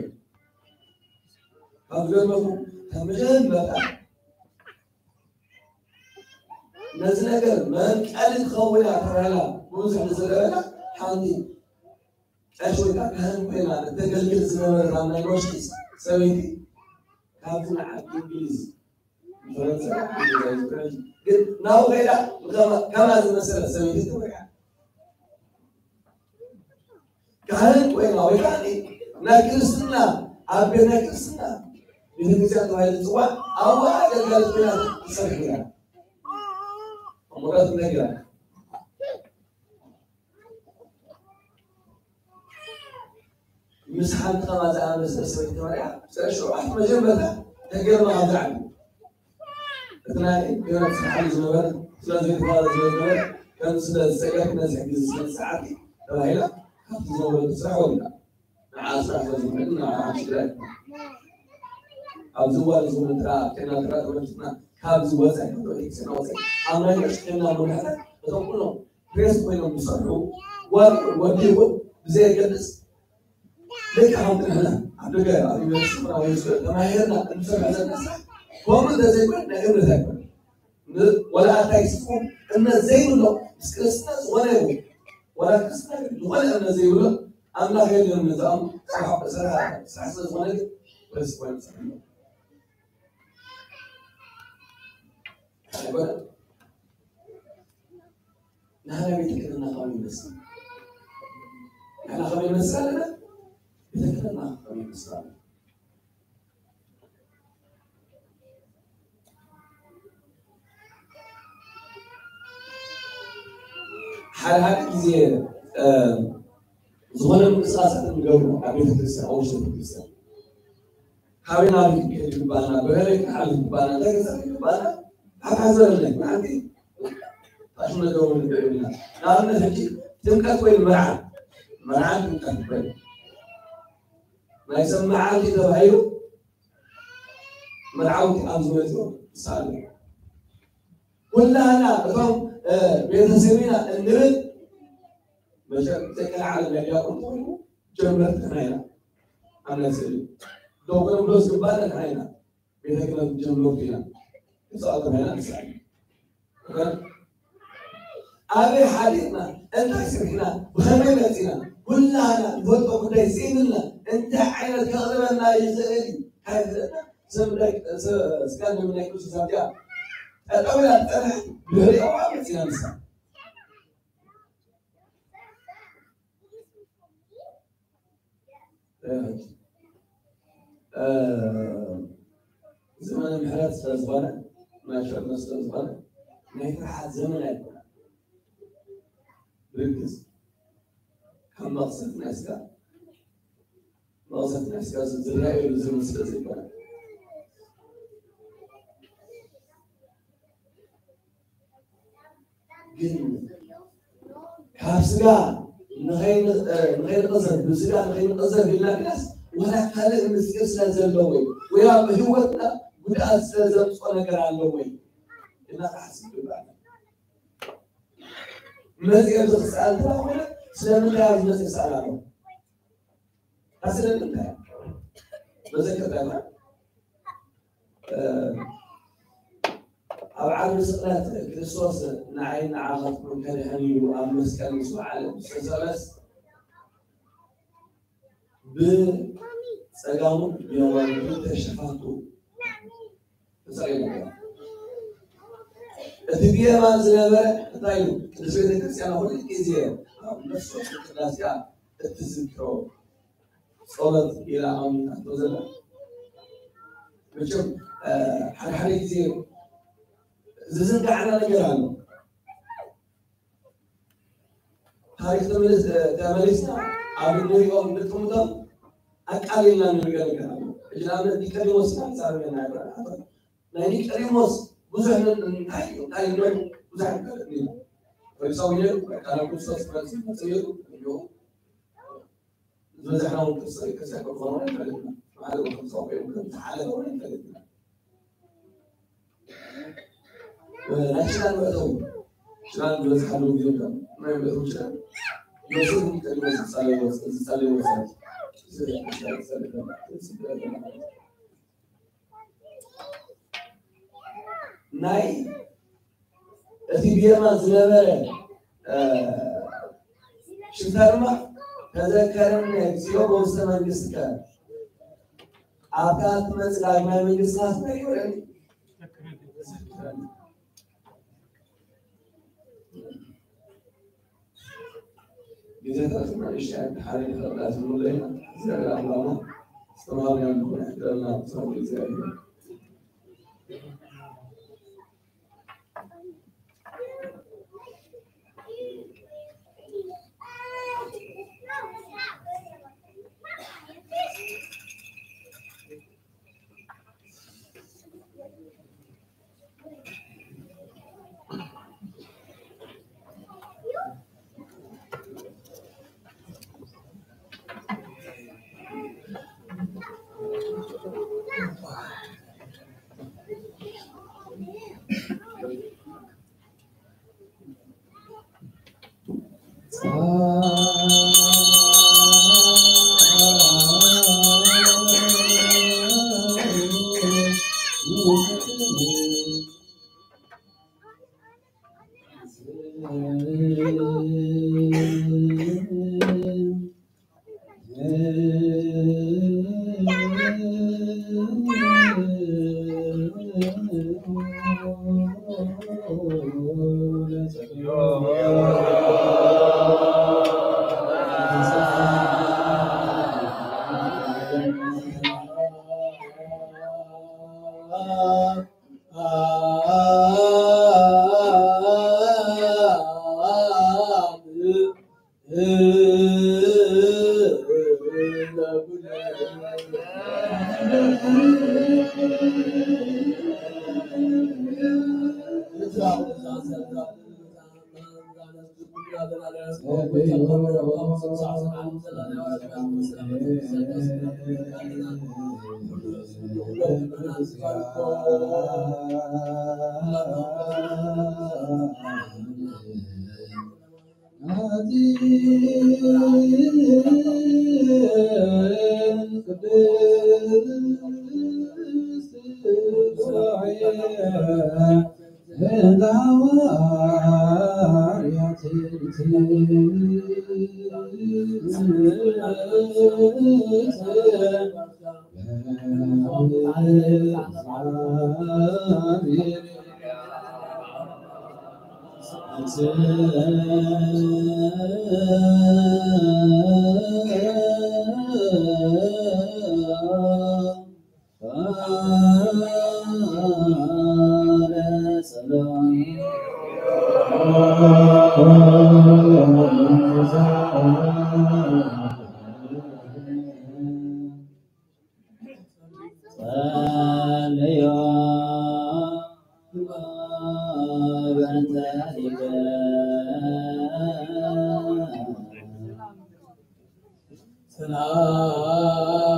ካብ ዝገርመኹም ካብ መጀመርታ ነዚ ነገር መንቀሊ ትኸውን እያ ተባሂላ ብብዙሕ ዝረበላ ሓንቲ ቀሽ ወይ ከዓ ካህን ኮይና እተገልግል ዝነበረት ኣብ ናይ ኖሽኪስ ሰበይቲ ካብዚ ንዓዲ እንግሊዝ ፈረንሳ ግን ናብኡ ከይዳ ከማ ዝመሰለ ሰበይቲ ተወሪያ ካህን ኮይና ወይ ከዓ ናይ ክርስትና ኣብ ቤት ናይ ክርስትና ቤተክርስትያን ተባሂሉ ዝፅዋዕ ኣብኡ ኣገልጋሊት ኮይና ትሰርሕ ነራ። እሙራት ነጊራ ምስ ሓንቲ ከማ ዝኣመሰለ ሰበይቲ ተመርዓ ስለ ሸውዓት መጀመርታ ተገርማ ካብ ዝዓቢ እቲ ናይ ገነት ስርሓሉ ዝነበረ ስለ ዘይተባለ ስለ ዝነበረ ከም ስለ ዝፀገር ነዚ ግዜ ስለ ዝሰዓቲ ተባሂላ ካብቲ ዝነበረቱ ስራሕ ወሪዳ ንዓ ስራሕ ስለ ዝኽእል ንዓ ትግራይ ኣብዚ እዋን እዚ እውን ጥራ ኮይና ጥራ ተመልክትና ካብዚ ወፃኢ ካብ ተወዲክስና ወፃኢ ኣብ ናይ ንእሽተና መምርሕታት እቶም ኩሎም ፕሬስ ኮይኖም ዝሰርሑ ጓል ወዲ ይኹን ብዘየገድስ ደቂ ሓንቲ ንሕና ኣብ ደገ ኣብ ዩኒቨርሲቲ ኮና ወይ ስለ ተማሂርና እንሰርሖ ዘለና ስራሕ ከምኡ እንተዘይኮነ ናይ እምነት ኣይኮነ ወላ ኣታይ ስኹም እምነት ዘይብሎ ምስ ክርስትና ዝኾነ ይኹን ወላ ክርስትና ግን ዝኾነ እምነት ዘይብሎ ኣምላኽ የለን ንዛኦም ስራሕ ስራሕ ስራሕ ስለ ዝኾነ ግን ፕሬስ ኮይኖም ዝሰርሑ ኣይኮነ ንሕና ቤተ ክህነትና ከመይ ይመስል? ንሕና ከመይ ይመስል ኣለና? ቤተ ክህነትና ከመይ ይመስል ኣሎ? ሓደ ሓደ ግዜ ዝኾነ ምንቅስቃሳት ንገብሩ ኣብ ቤተክርስትያን ኣብ ውሽጢ ቤተክርስትያን ካበይ ናበይ ክንከይድ ይግባና በበይ ክንሓልፍ ይግባና እንታይ ክንሰርሕ ይግባና ሓሓዘረለይ ምዓንቲ ፋሽን ነገር እውን ንርኢ ኢና ንኣብነት ሕጂ ጥምቀት ወይ መርዓ መርዓን ጥምቀት ይበል ናይ ሰብ መዓልቲ ተባሂሉ መርዓውቲ ኣብ ዝመፅኡ ምሳሌ ኩላህና እቶም ቤተሰብ ኢና እንብል መሸም ዘይቀልዓለ ናይ ዲያቆን ኮይኑ ጀመርቲ ንሕና ኢና ኣብ ናይ ስእሊ ዶክተር ብሎ ዝግባእ ንሕና ኢና ቤተ ክህነት ጀመርቲ ኢና ክሳኣቶም ኢና ንስኣል ኣበይ ሓዲርና እንታይ ስርሕና ብኸመይ መፂና ኩላህና ንፈልጦ ጉዳይ ዘይብልና እንታይ ዓይነት ከቕርበና ይኽእል እዩ ካብ ዝብለና ስጋ ንምናይ ቅዱስ ሳንቲያ ጠጠው ኢላ ትፀንሕ ድሕሪኦ መፂና ንሳ ዘመነ ምሕረት ስለዝኾነ ናይ ሸርነ ስለዝኾነ ናይ ፍርሓት ዘመን ኣይኮነ ብርግዝ ካብ መቕሰፍቲ ናይ ስጋ መቕሰፍቲ ናይ ስጋ ዝረኣየሉ ዘመን ስለዘይኮነ ግን ካብ ስጋ ንኸይንቐዘፍ ብስጋ ንኸይንቐዘፍ ኢልና ግናስ ወላ ካልእ ምስጢር ስለ ዘለዎ እዩ ወይ ኣብ ህይወትና ጉድኣት ስለ ዘምፅኦ ነገር ኣለዎ እዩ እና ክሓስብ ይግባእ መፅኦ ዝኽስኣል እንተኾነ ስለምንታይ ኣብ ዝመፅእ ይስኣል ኣሎ ስለምንታይ መዘከርታ ይኾን። ኣብ ዓርቢ ስቕለት ክርስቶስ ንዓይ ንዓኻትኩም ከድሕን ኢሉ ኣብ መስቀል ምስ ወዓለ ምስ ተሰቐለስ ብጸጋሙ ብየማኑ ተሸፋቱ ተሰቒሉ። እቲ ብየማን ዝነበረ እንታይ እዩ? ቅድስት ቤተ ክርስቲያን ኩሉ ግዜ ኣብ ነፍሲ ቅዳሴያ እትዝክሮ ጸሎት ኢላ ኣቐሚጣቶ ዘላ። መቸም ሓደ ሓደ ግዜ ዝዝንጋዕና ነገር ኣሎ። ታሪክ ተመልስ ተመሊስና ኣብ ንሪኦም ንጥምቶም ኣቃሊልና ንሪኦ ነገር ኣሎ። ሕጂ ንኣብነት ኒቆዲሞስ ኢና ንዛረብ ኢና። ናይ ኒቆዲሞስ ብዙሕ ን- እንታይ እዩ እንታይ እዩ ብዙሕ ኣይፈልጥን እዩ። ፈሪሳዊ ነይሩ። በቃ ናብ ክርስቶስ ክመጽእ ይመጽእ ነይሩ። ዝበዝሕና እውን ክርስቶስ ክርስቲያን ክንኾን ኣይፈልጥና። ሓደ እውን ፈሪሳዊ ኮይኑ ከም ዝሓለፈ እውን ኣይፈልጥና። ናይ ችላን መእተዊ ችላን ዝበዝሓሉ ግዜ ናይ መእተዊ ችላን ዮሴፍ ኒቆዲሞስ ዝጸለየ ወስ- ዝጸለየ ወስለት ናይ እቲ ብየማን ዝነበረ ሽፍታ ድማ ተዘከረኒ እግዚኦ በውስተ መንግስትከ፣ ኣብታ ትመጽእ ዳግማይ መንግስቲ ናትና ይውረድ። ግዜታትና እሺ ሓደ ይፈርዳ ዝሙለይ ዘርኢ ኣላማ ዝተማርና ንኾነ ይሕደርና ብሰሙ እግዚኣብሔር። ጸልዮ በእንተ ሊቀ ሰላም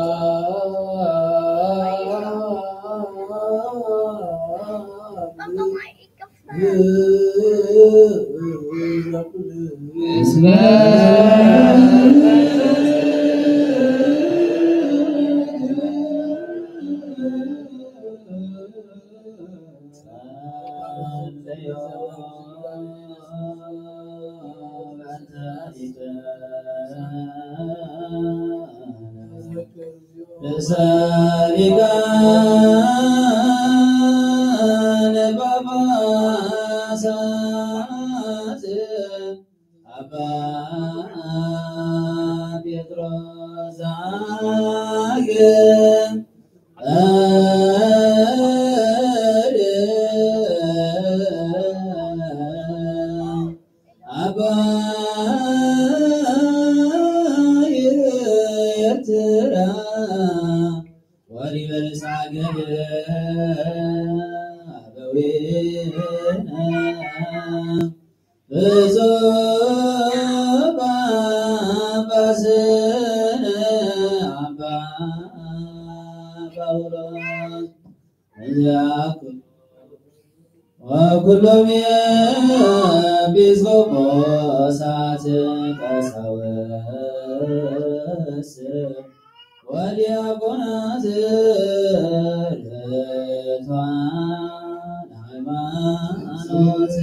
እስመ ሊቃነ ጳጳሳት ኣባ ጴጥሮስ ዘአግዕም ዓባይ ኤርትራ ወሊበልስ ዓገብ ኣበዊነ ብፁዕ ጳጳስነ ኣባ ጳውሎስ እዚኣኩም ወኩሎም ኤጲስቆጶሳት ቀሳውስት ወዲያቆናት ርቱዓን ሃይማኖት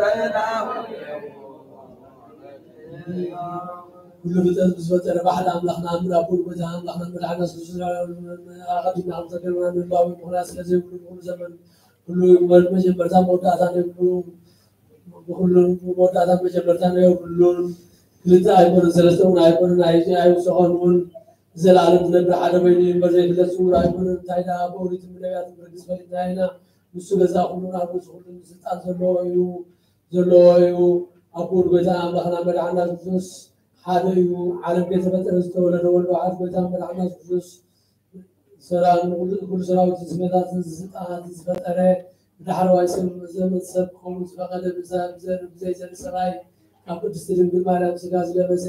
ሰላም ኩሉ ፍጥረት ምስ ፈጠረ ባሕሪ ኣምላኽና ኣምር ኣቦ ጎይታ ኣምላኽና መድሓና ስሱስ ኣኻዲና ከም ዘገርና ንባዊ ምኽንያት ስለ ዘይብሉ ብኩሉ ዘመን ኩሉ መጀመርታ መወዳእታ ዘይብሉ ብኩሉ መወዳእታ መጀመርታ ናይ ኩሉን ክልተ ኣይኮነን ሰለስተ እውን ኣይኮነን ኣይውሰኾን እውን ዘለኣለም ዝነብር ሓደ ኮይኑ እምበር ዘይፍለጥ ስውር ኣይኮነን። እንታይ ደኣ ብኦሪትን ብነቢያትን ብርግጽ ፈሊጥና ኢና። ንሱ ገዛ ኩሉ ናብ ርእሲ ኩሉ ስልጣን ዘለዎ እዩ ዘለዎ እዩ። ኣቦን ጎይታ ኣምላኽና መድሓና ክርስቶስ ሓደ እዩ። ዓለም ከይተፈጠረ ዝተወለደ ወልዶ ኣሓት ጎይታ መድሓና ክርስቶስ ሰራን ኩሉ ሰራዊት ስመታትን ስልጣናትን ዝፈጠረ ብዳሕረዋይ ሰብ ዘመን ሰብ ክኸውን ዝፈቐደ ብዘ- ብዘ- ብዘይዘሪ ሰብኣይ ካብ ቅድስቲ ድንግል ማርያም ስጋ ዝለበሰ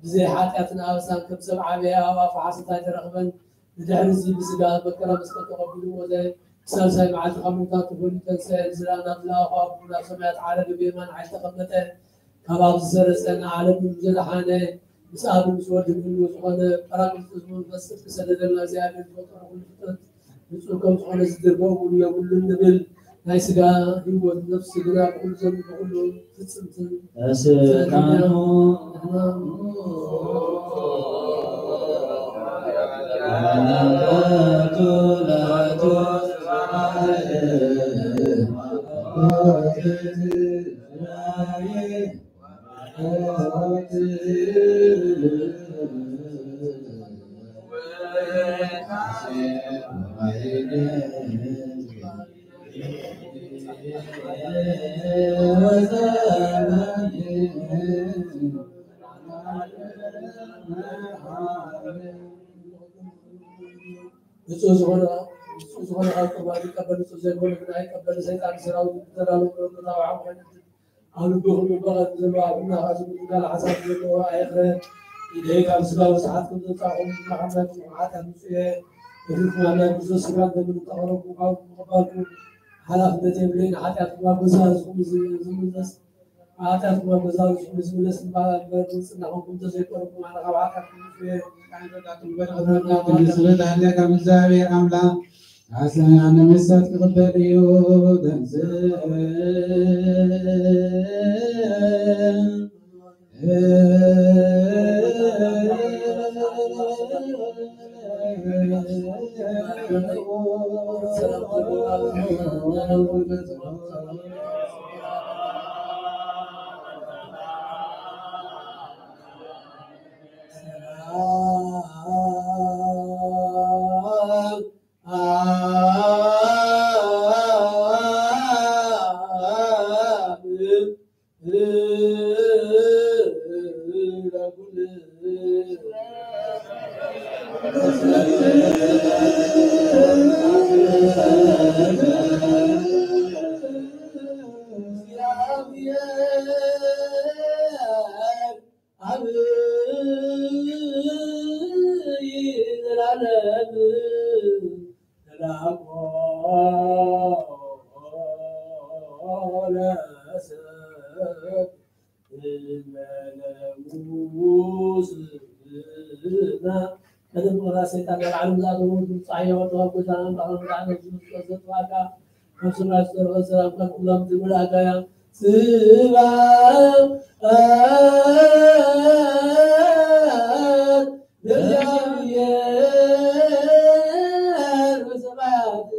ብዘይ ሓጢኣትን ኣበሳን ከም ሰብ ዓበየ ኣብ ኣፉ ሓሰት ኣይተረኽበን። ብድሕሪ እዚ ብስጋ መከራ መስቀል ተቐቢሉ ሞተ። ሳልሳይ መዓልቲ ካብ ምውታት ተፈልዩ ተንስአ። ንዝረኣና ዝለኣኾ ኣቦ ናብ ሰማያት ዓረገ ብየማን ሓይሊ ተቐመጠ። ካብ ኣብ ዝሰረጸ ንዓለም ዘድሓነ ምስ ኣብ ምስ ወዲ ህልው ዝኾነ ጳራቅሊጦስ መንፈስ ጽድቂ ሰደደልና እግዚኣብሔር ዝፈጠሮ ኩሉ ፍጥረት ንጹር ከም ዝኾነ ዝድርበ እውን የብሉን ንብል። ናይ ስጋ ህይወት ነፍሲ ግና ብኩሉ ዘምልኹ ኩሉ ፍጽምትን ተስካኑ ንጹህ ዝኾነ፣ ንጹህ ዝኾነ ካብ ቁርባን ይቀበል፣ ንጹህ ዘይኮነ ግን ኣይቀበል። ሰይጣን ሰራዊት ዝተዳለወ መለኮታዊ ሓቆነት ኣብ ልብኹም ይበቐል ዘሎ፣ ኣብ ኩልና ካብ ዝብሉ ካልእ ሓሳብ ዘለዎ ኣይኽረ። ኢደይ ካብ ስጋ ወስሓት ከም ዘውጻእኹም፣ ንዓኹም ሓጢኣት ንጹህ እየ። እኹልኩም ኣብ ናይ ክርስቶስ ስጋን ደምን እተቐረብኩ ካብ ምቕባልኩም ሓላፍነት የብለይን። ሓጢኣትኩም ኣብ ገዛእ ርእስኹም ዝምለስ፣ ሓጢኣትኩም ኣብ ገዛእ ርእስኹም ዝምለስ እምበኣር፣ እምበር ንጽህና ኮንኩም እንተዘይቆረብኩም፣ ኣነ ካብ ሓጢኣትኩም ንጹህ እየ። ቅድስት ኣደይ ካብ እግዚኣብሔር ኣምላኽ ኣሰናን መሳት ክቕበል እዩ። ተንሥእ ቀደም ምቕራብ ሰይጣን ናብ ዓለም ዝኣተወ፣ ድምፂ ሓያል ካብ ጎይታና ኣምላኽና መድሓኒና የሱስ ክርስቶስ ዘጥፋእካ፣ ካብ ሰማይ ዝተረፈ ሰላም ካብ ኩሎም ዝመልኣካ እያ። ስብሐት ለእግዚኣብሔር በሰማያት።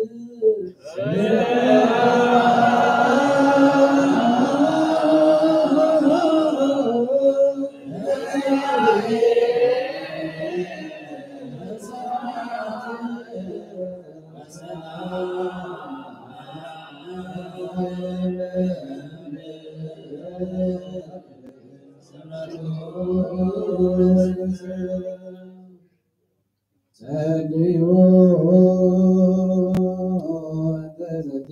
ጸልዩ እንተ ዘኪ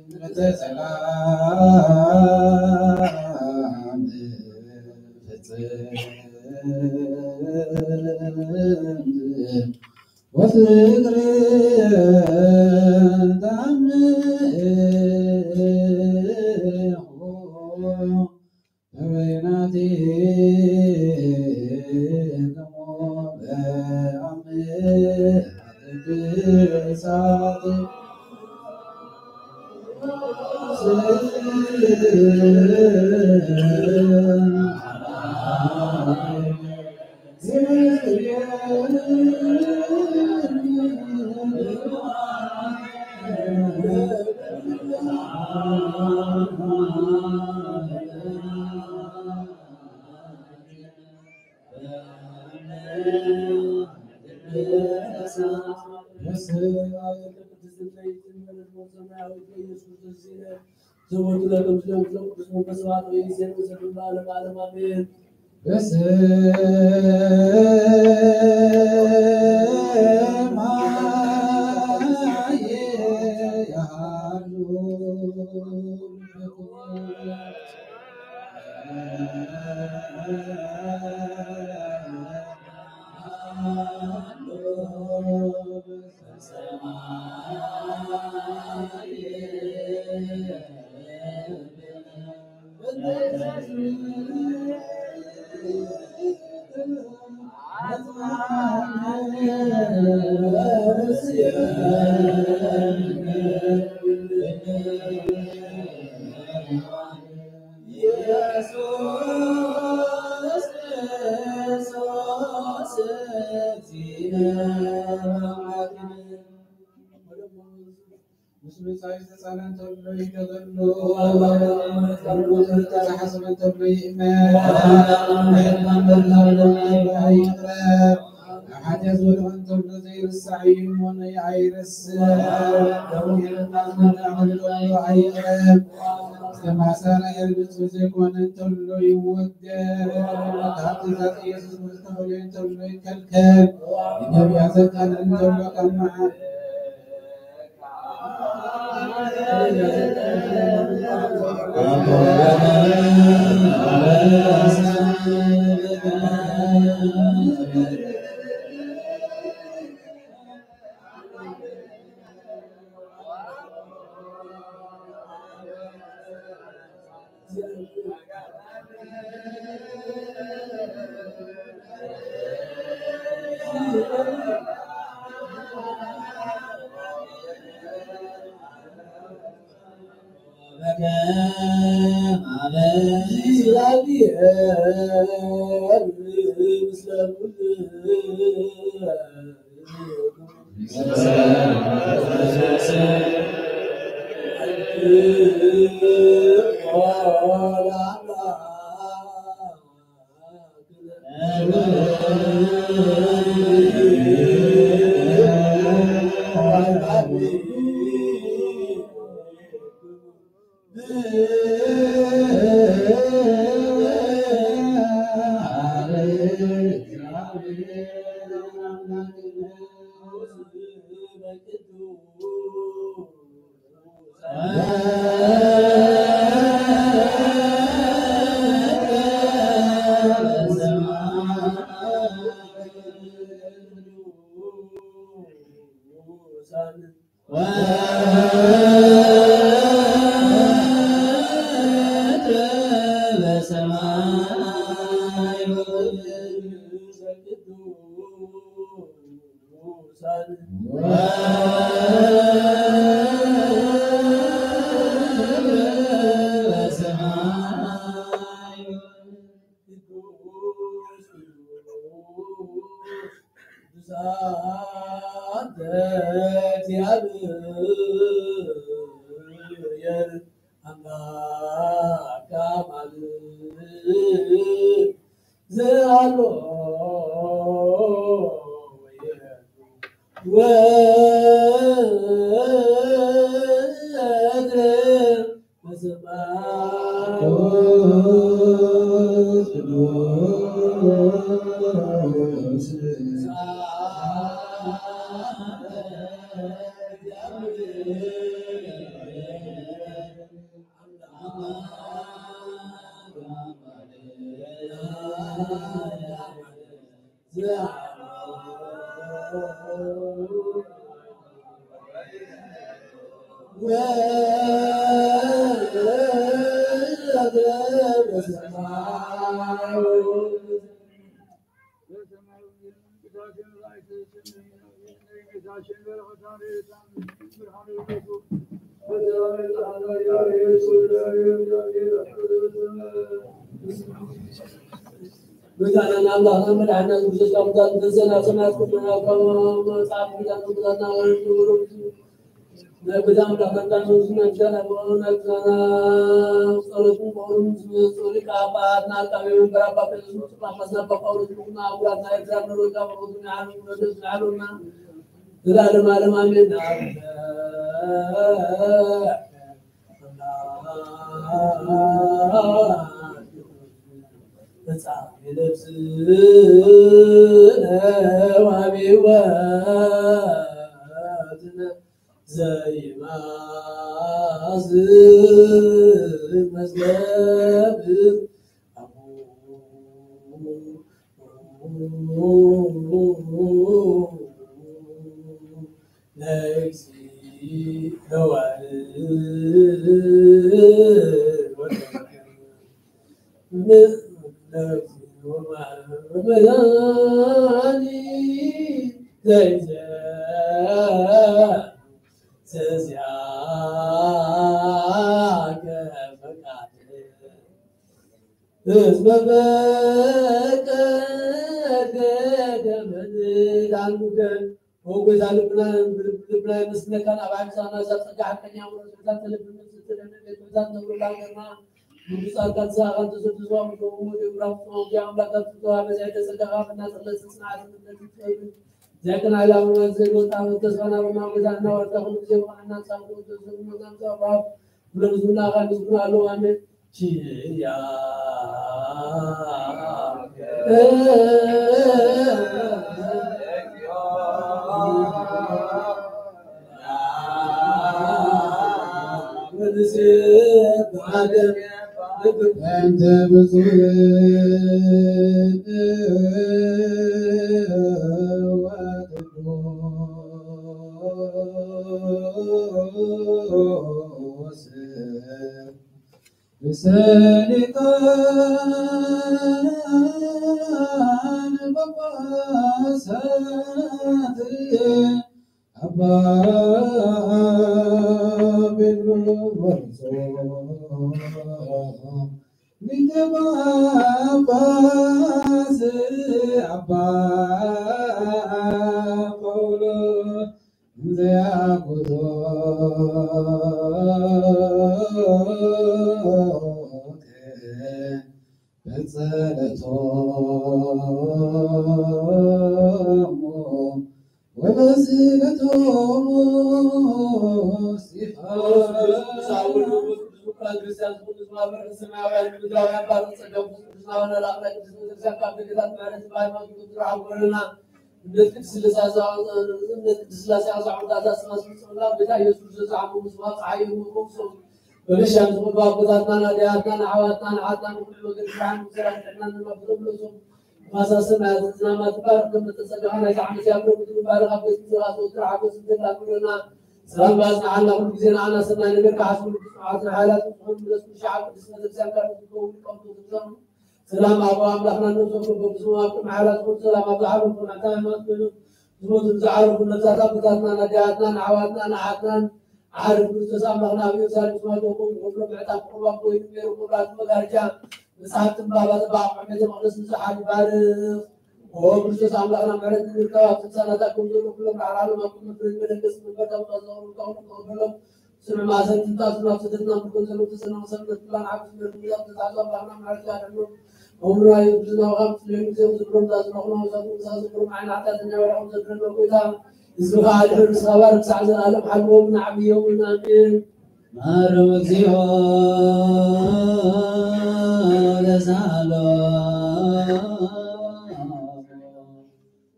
ምሕረተ ሰላም ፍጽም ወፍቅር ተኣምር ዘወቱ ለቅዱስ መንፈስ ስብሐት ወይእዜኑ ዘቅዱስ መንፈስ ስብሐት ወይእዜኑ ዘቅዱስ ለዓለመ ዓለም አሜን። በሰማይ ያሉ ምስ ብጻይ ዝተጻለ እንተሎ ይደገሉ፣ ተሓስበ እንተሎ ይእመን፣ ይቕረብ። ሓጢኣት ዝወደቐ እንተሎ ዘይርሳዕ እዩ እሞ፣ ነይ ኣይረስዕ። ደው ኢልና ዝመርዓኹ እንተሎ ኣይቕረብ። ዝተማሳረ ዕርግት ብዘይኮነ እንተሎ ይወገድ። ካብ ትእዛዝ ኢየሱስ ዝተፈልየ እንተሎ ይከልከል። ንነቢያት ዘቃልዕ እንተሎ ካብ መዓ- መድኃኒዓለም ኣምላኽና መድኃኒና ኢየሱስ ክርስቶስ ካብ ሙታን ተንሥእ፣ ናብ ሰማያት ከፍ በለ፣ ካብ መጽሓፍ ቅዱስ ሙታንና ወረድ ንብሎ። ናይ ገዛ ኣምላኽ መድኃኒና ኢየሱስ ናይ ገዛ ናይ ፍቕሩ ናይ ገዛና ጸሎትን ፍቕሩን ምስ ሊቀ ጳጳሳትና ኣቃቤ መንበር ኣባ ቀሲስ ጽባሕ መስና ኣባ ጳውሎስ ልኡልና ኣህጉራትና ኤርትራ ንሮጋ ብሮቱ ንዓለም ንረደስ ንዓለምና ዘላለም ዓለም ኣሜን። ተጻሪ ነፍስነ ወሃቢ ሕይወትነ ዘይማዝ መዝገብ እስመ ፈቀድከ ከመ ንዳንከ። ኦ ጎይታ ልብና፣ ልብና የመስግነካ፣ ኣብ ዓንጻርና እዛ ጸጋ ሓቀኛ ኣምሮ፣ ትሑታት ልብን ንጽሕቲ ልብን ቤት ትሑታት ነብሩ ሃገርና፣ ቅዱሳን ካህናት ተሰብስቦም ከምኡ ወደ ምዕራፍ ጾም ኣምላካት ተዋበ ዘዕደ ጸጋኻ እናጸለስ ጽንዓት እምነት ይትቀብል። ዘዕቅን ዓላማ ዘድወጣ ተስፋና በማን ጎዛና ወርታ ኩሉ ጊዜ ብቕዓና ጻድቁ ተዘሩ መዛን ጸባብ ብለምዝና ኻን ዝብሉ ኣለዉ። ኣሜን። ኪያ እንተ ብፁዕ ወቅዱስ ርእሰ ሊቃነ ጳጳሳት አባ ጴጥሮስ ሊቀ ጳጳስ አባ ጳውሎስ ዘያኩቶ በጸለቶሙ ወበስእለቶሙ እስቲፋኖስ። እምነት ቅድስት ሥላሴ ኣዛውንት ኣታ ስማ ስምጽምና ቤታ ኢየሱስ ክርስቶስ ዓሙ ምስማ ፀሓይ የምቁ ሰው በመሻም ዝቕባ ኣቦታትና ናዲያትና ንዓዋትና ንዓትና ንኩሉ መገድ ብርሃን ምስራን ጥዕና ንመብሎም ለሶም ማሳስን ናያዝናማ ትባር ከም ተጸጋኻ ናይ ዓመት ያብሎ ምድሩ ባረኻ ቤት ምስራ ዘወትር ሓጎስ እንተላብሎና ሰላም ባዝናዓልና ኩሉ ግዜ ንዓና ሰናይ ነገር ካሓስቡ ስብሓት ንሓላት ዝኾኑ ምለስ ሻዓ ቅዱስ ቤተክርስቲያን ካብ ዝከውን ቀምቶ ትብዛኑ ሰላም ኣቦ ኣምላኽና ነብሶም በብስሙ ኣብ ቅድሚ ሓይላት ዝኾኑ ሰላም ኣብ ዝዓረፉ ናታ ሃይማኖት ኮይኑ ዝሞቱ ዝዓረፉ ነብሳት ኣቦታትና ናዲያትና ንዓዋትና ንዓትናን ዓርፍ ክርስቶስ ኣምላኽና ኣብ ኢየሩሳሌም ስማቶም ክብሎ ምዕጣፍ ቁርባን ኮይኑ ገይሩ መብራህቲ መጋረጃ መጽሓፍ ትንባባ ተባዕ ቤተ መቕደስ ንጹሓት ይባርኽ። ኦ ክርስቶስ ኣምላኽና ምሕረት ንምርካብ ኣብ ትንሳኤ ናታ ከም ዘሎ ኩሎም ራዕራዕሎም ኣብ ቅድሚ ፍርድ መደገስ መንበር ካብ ዝቐዘቑ ከቕርቡ ተቐበሎም። ስነ ማእሰር ትንታሱ ናብ ስደትና ምርኮ ዘለዉ ተሰናም ሰብ ነጥላን ዓብዲ መርምዛብ ተታሕዞ ኣባህና ምሕረት ያደሎ። እምራይ ብዝናውኻ ምስሌኑ ዜም ዝብሎም ዛዝነኹና ወሳቱ ምሳ ዝብሎም ዓይን ሓጢኣተኛ ወርሖም ዘድረሎ ጎይታ ህዝብኻ ኣድሕን ንስኻ ባርክ ክሳዕ ዘለኣለም ሓልዎም ንዓብዮም ኣሜን። ማረም እግዚኦ ለዛሎ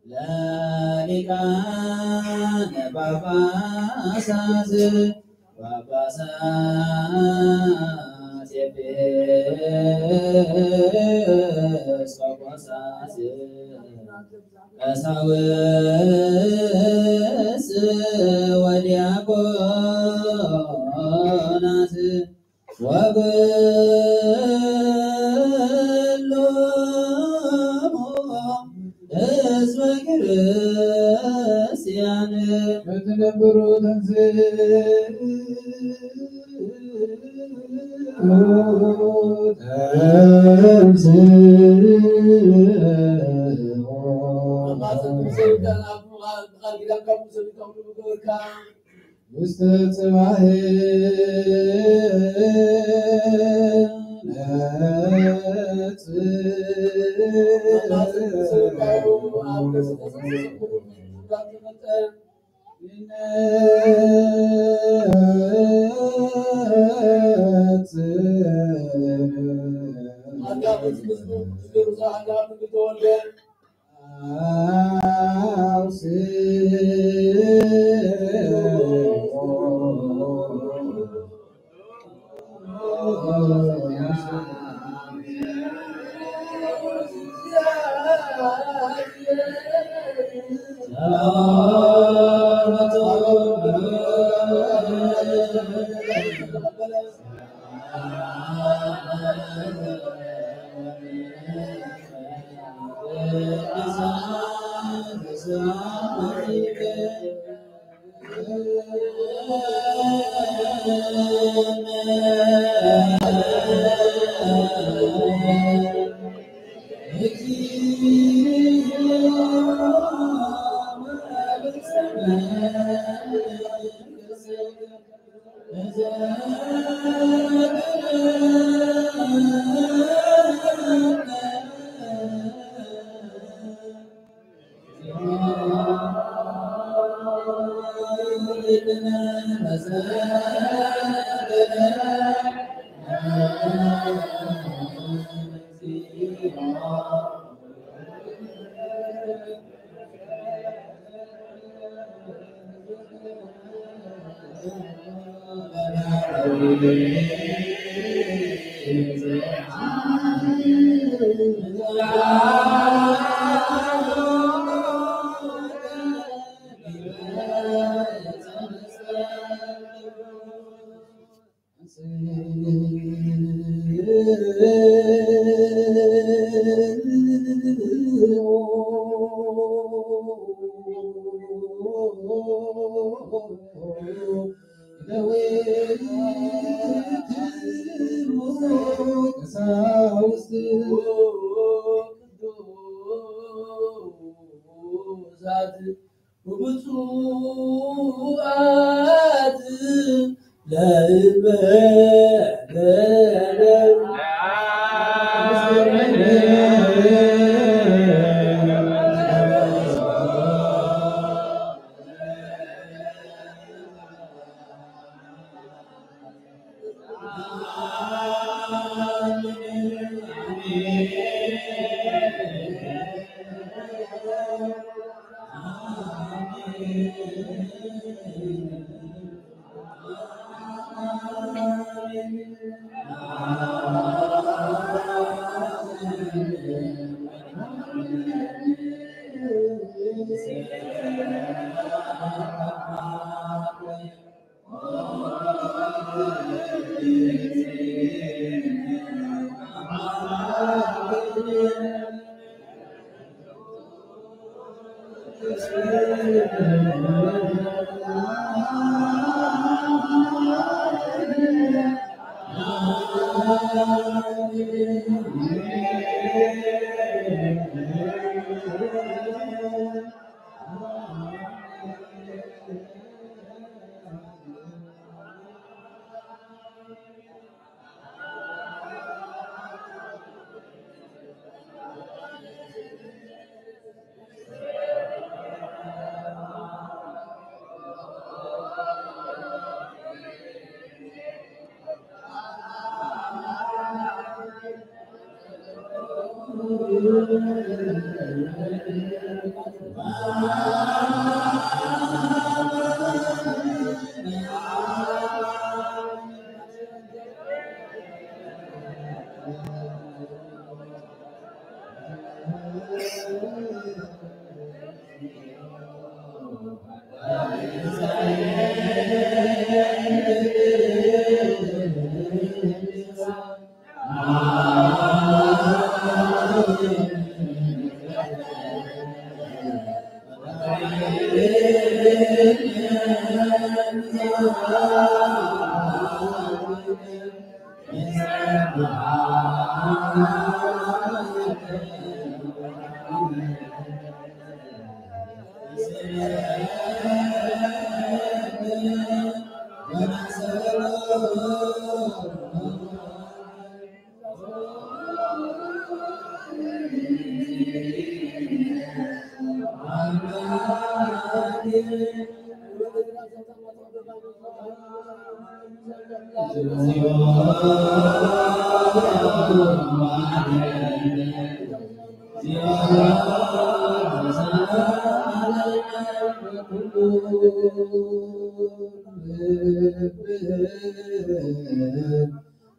ለሊቃነ ጳጳሳት ጳጳሳት ኤጲስቆጶሳት ቀሳውስት ወዲያቆናት ወበሎሙ ህዝበ ክርስቲያን ክትነብሩ ተንሥኡ ተንሥኡ። ውስተ ጽባሕ ነጽእ ቀሳውስት ቅዱሳት ወብፁዓት ለእመ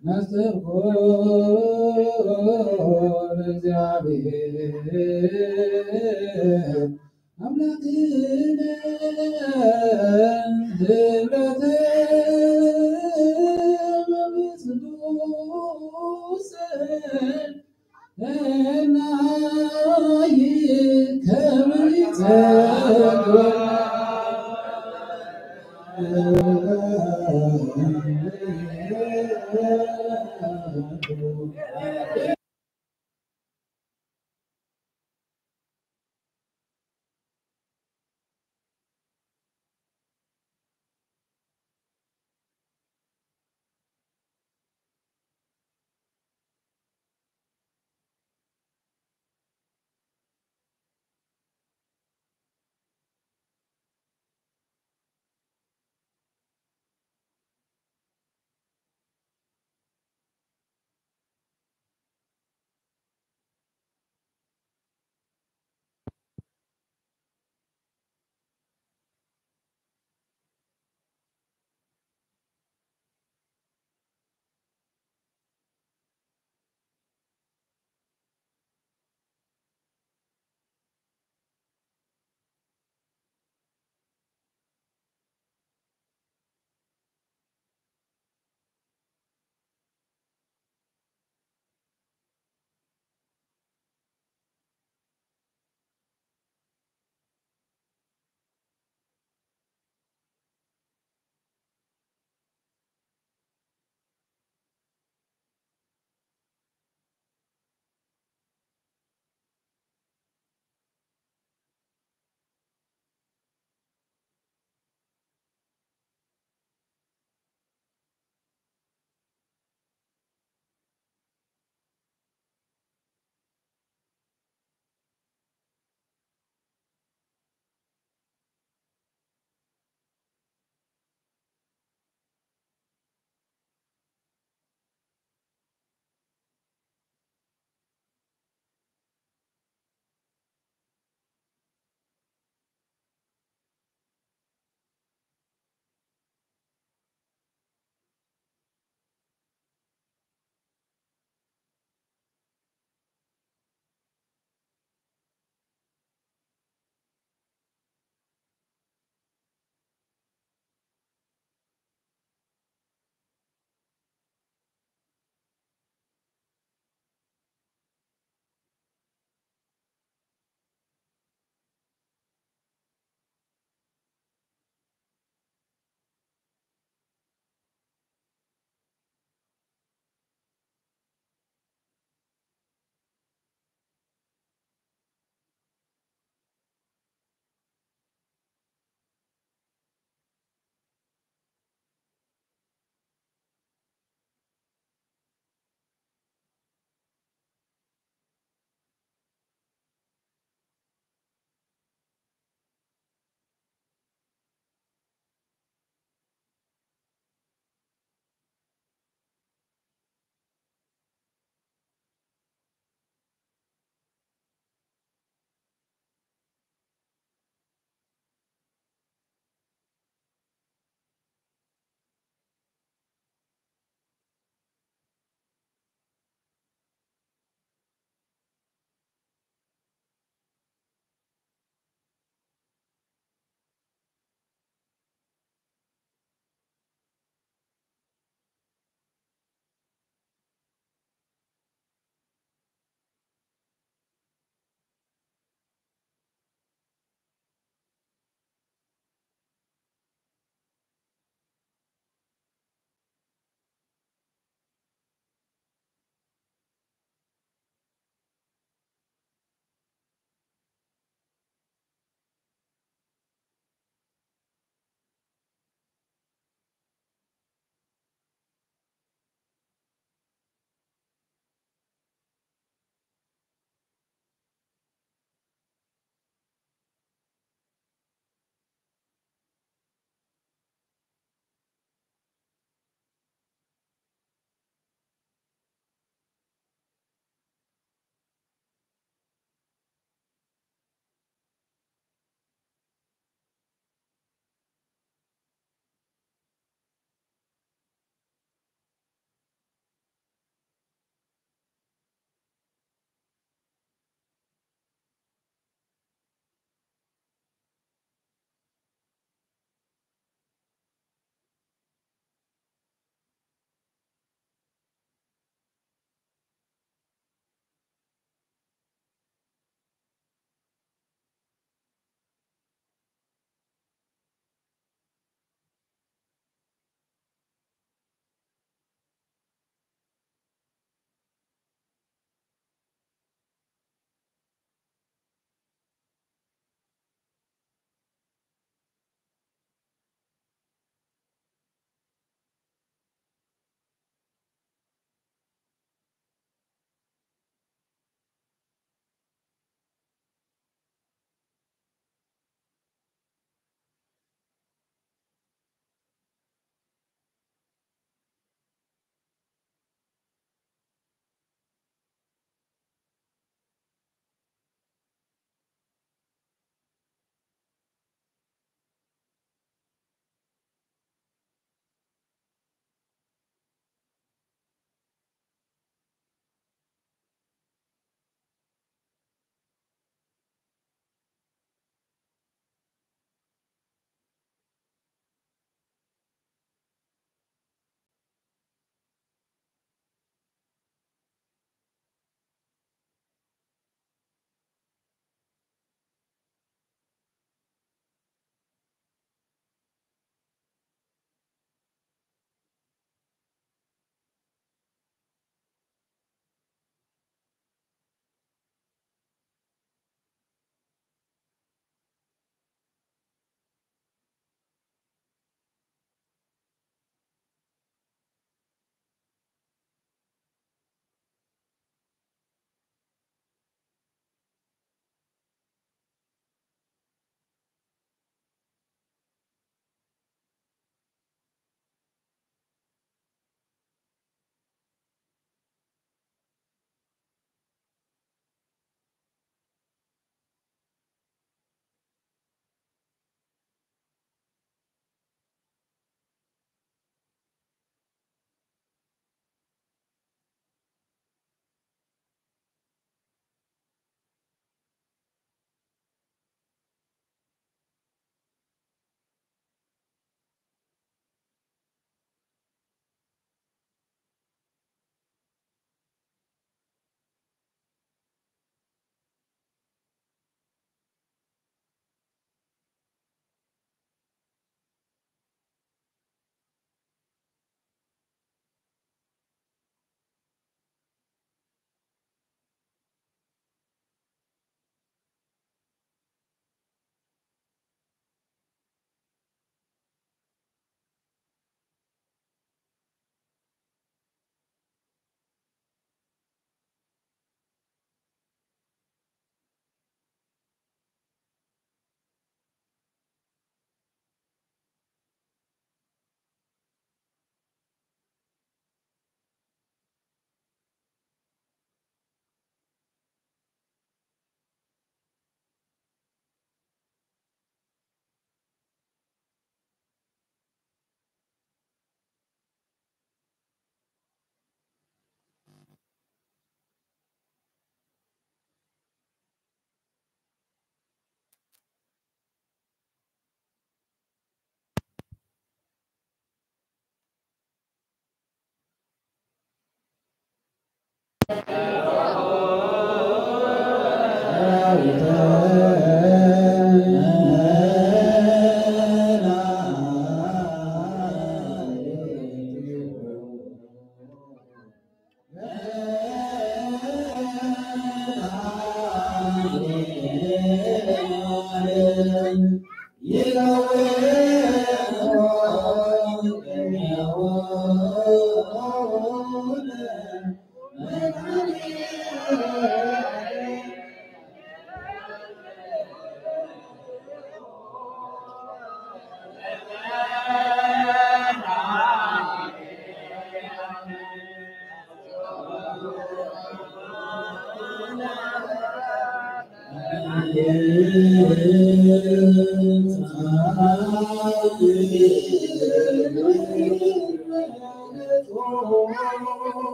ነስተርኮ ለእግዚአብሔር ኣምላክነ ህብረተ መንፈስ ቅዱስ እናይ ከመ ይጸልወና።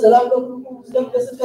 ሰላም ለኩልኩም ምስለ ገስከ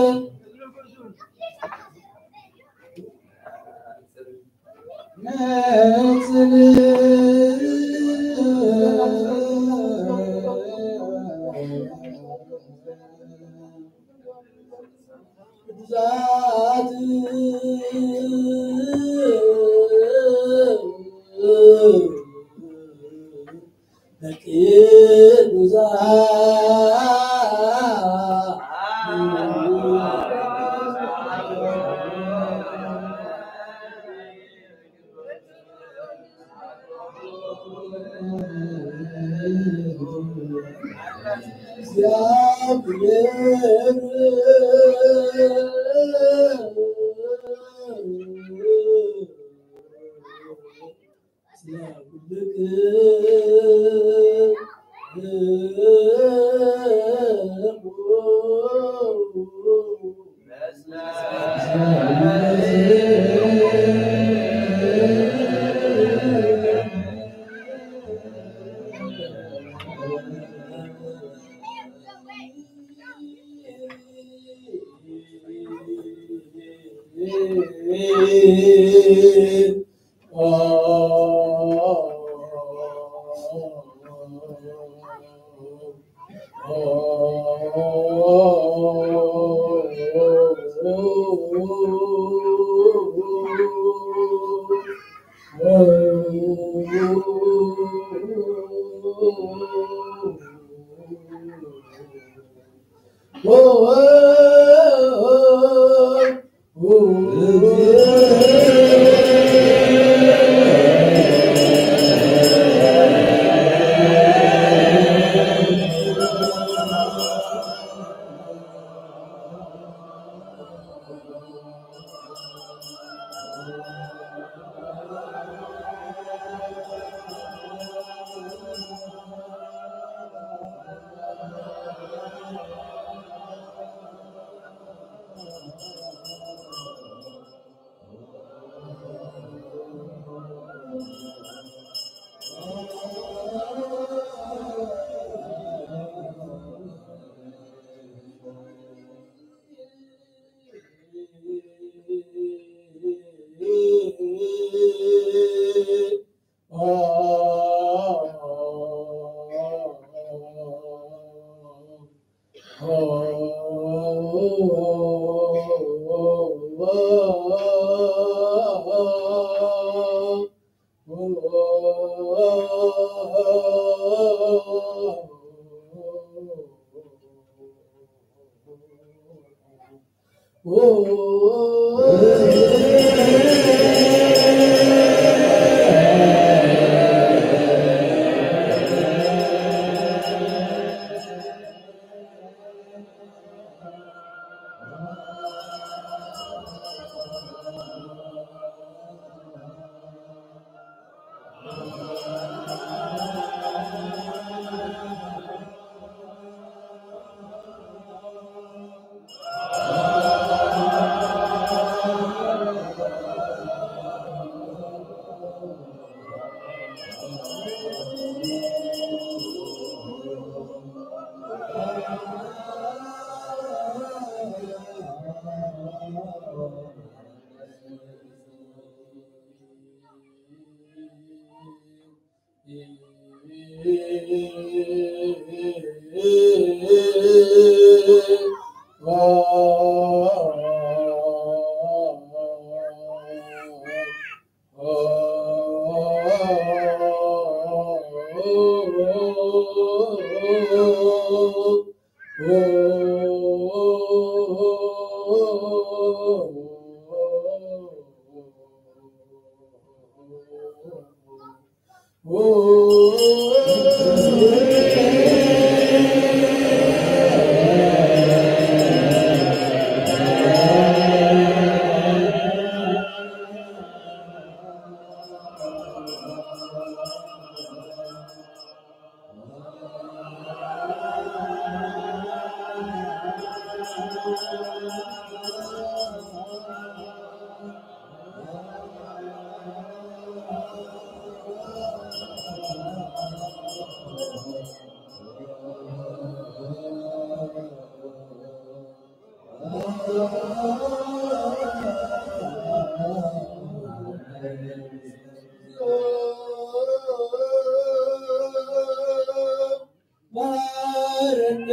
መሐረነ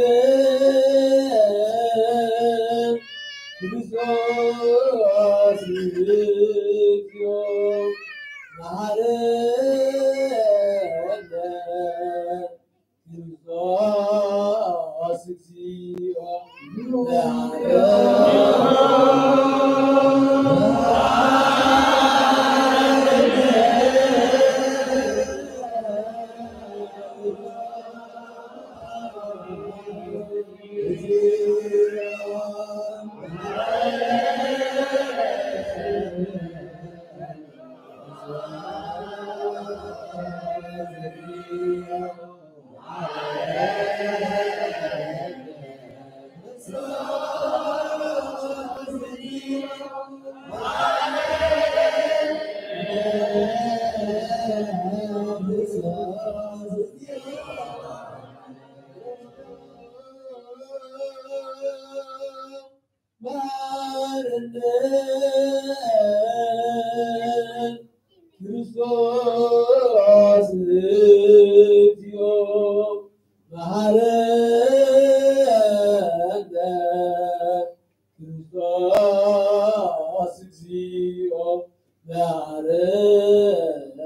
ክርስቶስ እግዚኦ መሐረነ። ክርስቶስ እግዚኦ መሐረነ ክርስቶስ እግዚኦ መሐረነ።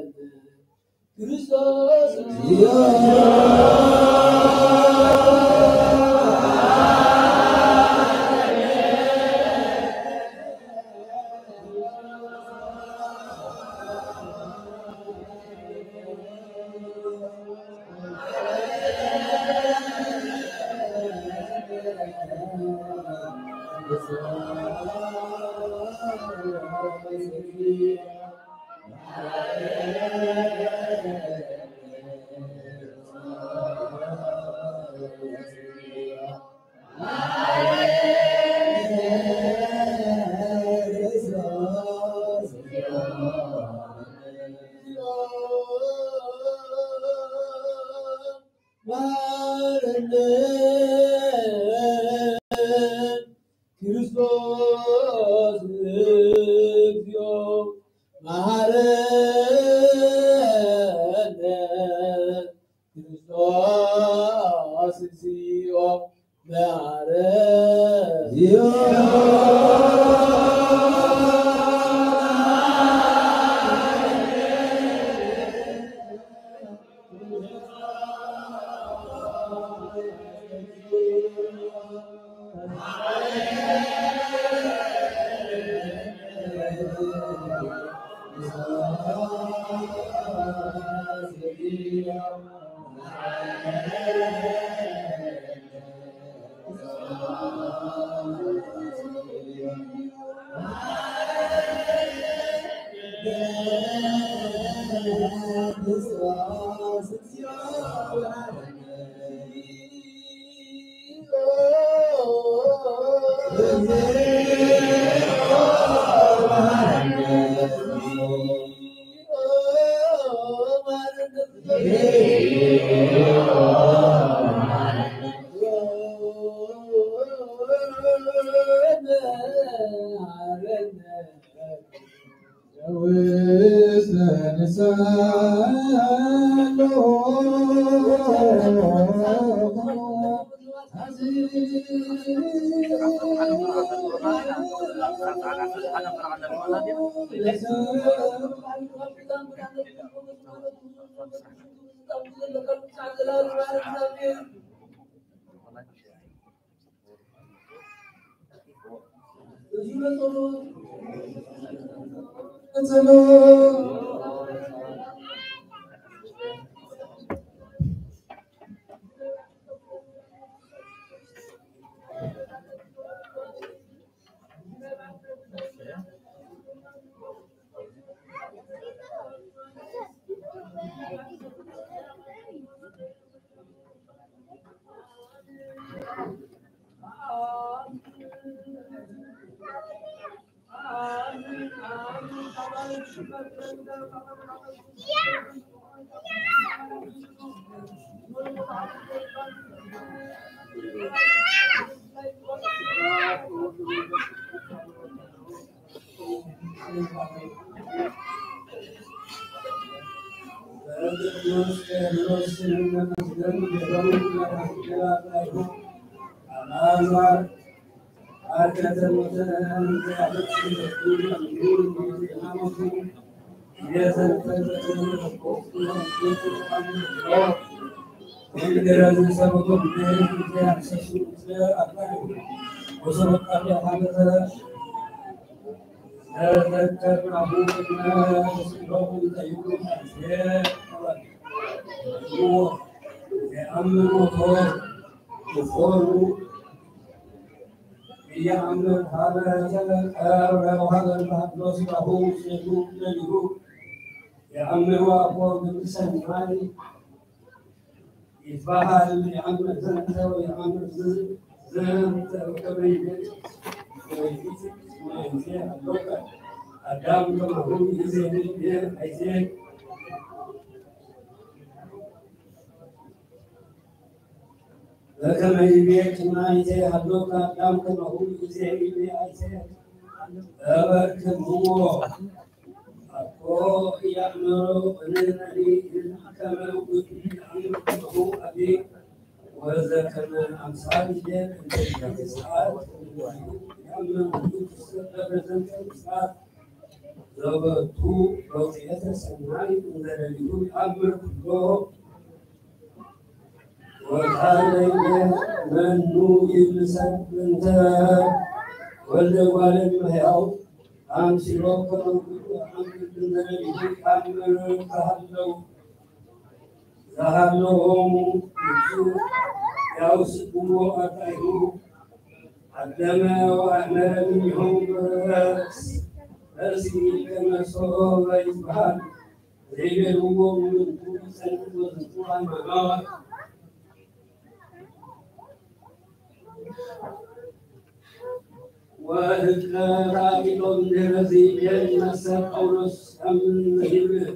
ክርስቶስ እግዚኦ መሐረነ። ክርስቶስ መሐረነ ክርስቶስ እግዚኦ መሐረነ። ክርስቶስ እግዚኦ መሐረነ። يأمر هذا، يأمر هذا، هذا يأمر أبو بالسماء يتبهل يعمل زنته ويعمل ز-، زنته وكبريته. ويزيد، ويزيد اللغة. أدام كما هو يزيد، يزيد. በከመይ ቤት ማይቴ ሃሎካ ዳም ከማሁ ግዜ ኢሊ ኣይቴ እበርክምዎ። ኣኮ ያእምሮ እንነኒ ከመ ውዲ ያእምሮ ከማሁ ኣቢ ወዘከመ ኣምሳል ይቤት እንተ ሰዓት ያእምር ውዱ ክስር ለበዘንተ ሰዓት ዘበቱ በውጽኤተ ሰናይ እንዘለሊሁ ይኣምር ኩሎ ወካለየ መኑ ይብሰል እንተ ወልደ እጓለ እመሕያው ኣምሲሎ ከመ ውእቱ ኣምር እንዘለሊሁ ይኣምር ተሃለው ዘሃለዎሙ እሱ ያውስድዎ ኣርዳኢሁ ኣደመ ወኣመረ እምኔሆሙ በርእሲ ከመ ሶበ ይትበሃል ዘይቤልዎ እምንቱ ይጸንዕ ወዝንቱ ሃይማኖት። ወህልቀ ራቂጦም ድህረዚ ቤል መሰ ጳውሎስ ከም ይብል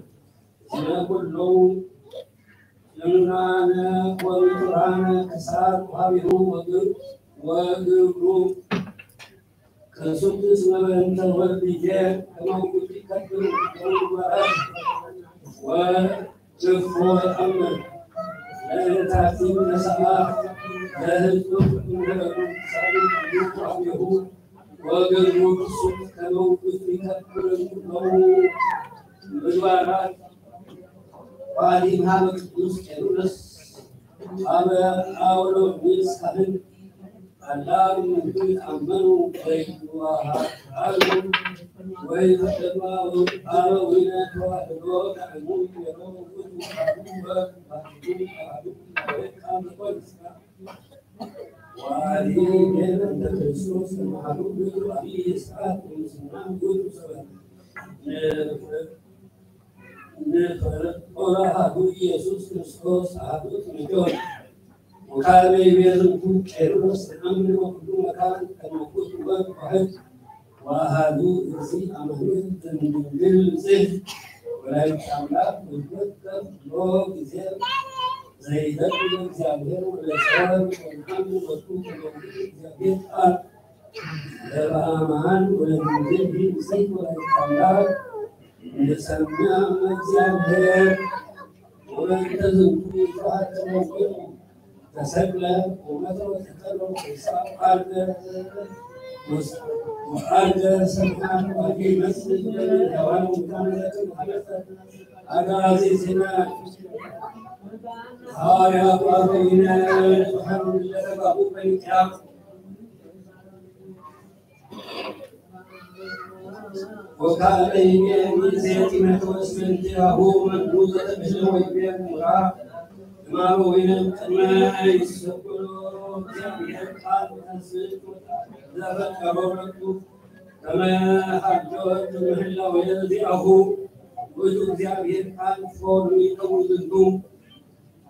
እስመ ኩሎሙ ጭኑናነ ወምጡራነ ክሳድ ወሃቢሁ ወግ-፣ ወግብሩ ከሱት እስመ በእንተ ወልድየ ከማሁ ይከብር ወግበረ ወእፎ የአምር ለእንታቲ ነሰአ ለህዝብ ምሕረቱ ሳቢት ወግብሩ ከሱት ከመ ውእቱ ይከብር ሎሙ ምግባራት። ባዲም ሀበ ቅዱስ ቄርሎስ ሀበ አውሎስ ካህን አላ እምንቱ ይትአመኑ ወይዋሃሉ። ወይ ፈለማ ኣበዊነ ተዋህዶ ዳዕሙ ገይሮ ውእቱ ኣሐዱ ወባሕቱ ኣሐዱ ቃል ዝኾነ ወአሊ ቤት እንተ ክርስቶስ ተማሃሩ ብዙ አብይ ስርዓት ወምስና ብዙ ሰበት ንፈረቆ አሐዱ ኢየሱስ ክርስቶስ አሐዱ ትምጆን ወካለ ይቤዝንቱ ቄርሎስ ተአምር ወኩሉ መካን ከመኩት ወባህል ወአሐዱ እግዚእ አማኑኤል እምድንግል ንጽሕት ወላዲተ አምላክ ወልደት ከፍሎ ጊዜ ዘይደሉ እግዚአብሔር ወለሰብ ወልአምን ወልዱ ከመኩት እግዚአብሔር ቃል ለበአማን ወለድንግል ንጽሕት ወላዲተ አምላክ ንሰምዕ እግዚአብሔር ወእንተ ዝንቱ ይትባህል ተመንገሩ ተሰቅለ ወመተ ወተቀብረ ወተንሥአ ወዐርገ ወዐርገ ሰማያት ወአርገ ይመስል ለምን ሔዋን ሙታን ለክም ሐለፈ አግአዚ ዜና ሐዋርያ ጳውሎስ ይነ ተሐሩ ለባቡ በኒቅያ ወካለ ይቤ ምንዜ ጢሞቴዎስ ምንቲያሁ መኑ ዘተብህለ ወይቤ ምራ እማሩ ወይነ ቅድመ ይሰብሎ እግዚአብሔር ቃል ተስት ዘፈቀሮ ረቱ ከመ ሀሎ ትምህላው የዚአሁ ውእቱ እግዚአብሔር ቃል ፎኑ ይከውን ዝንቱ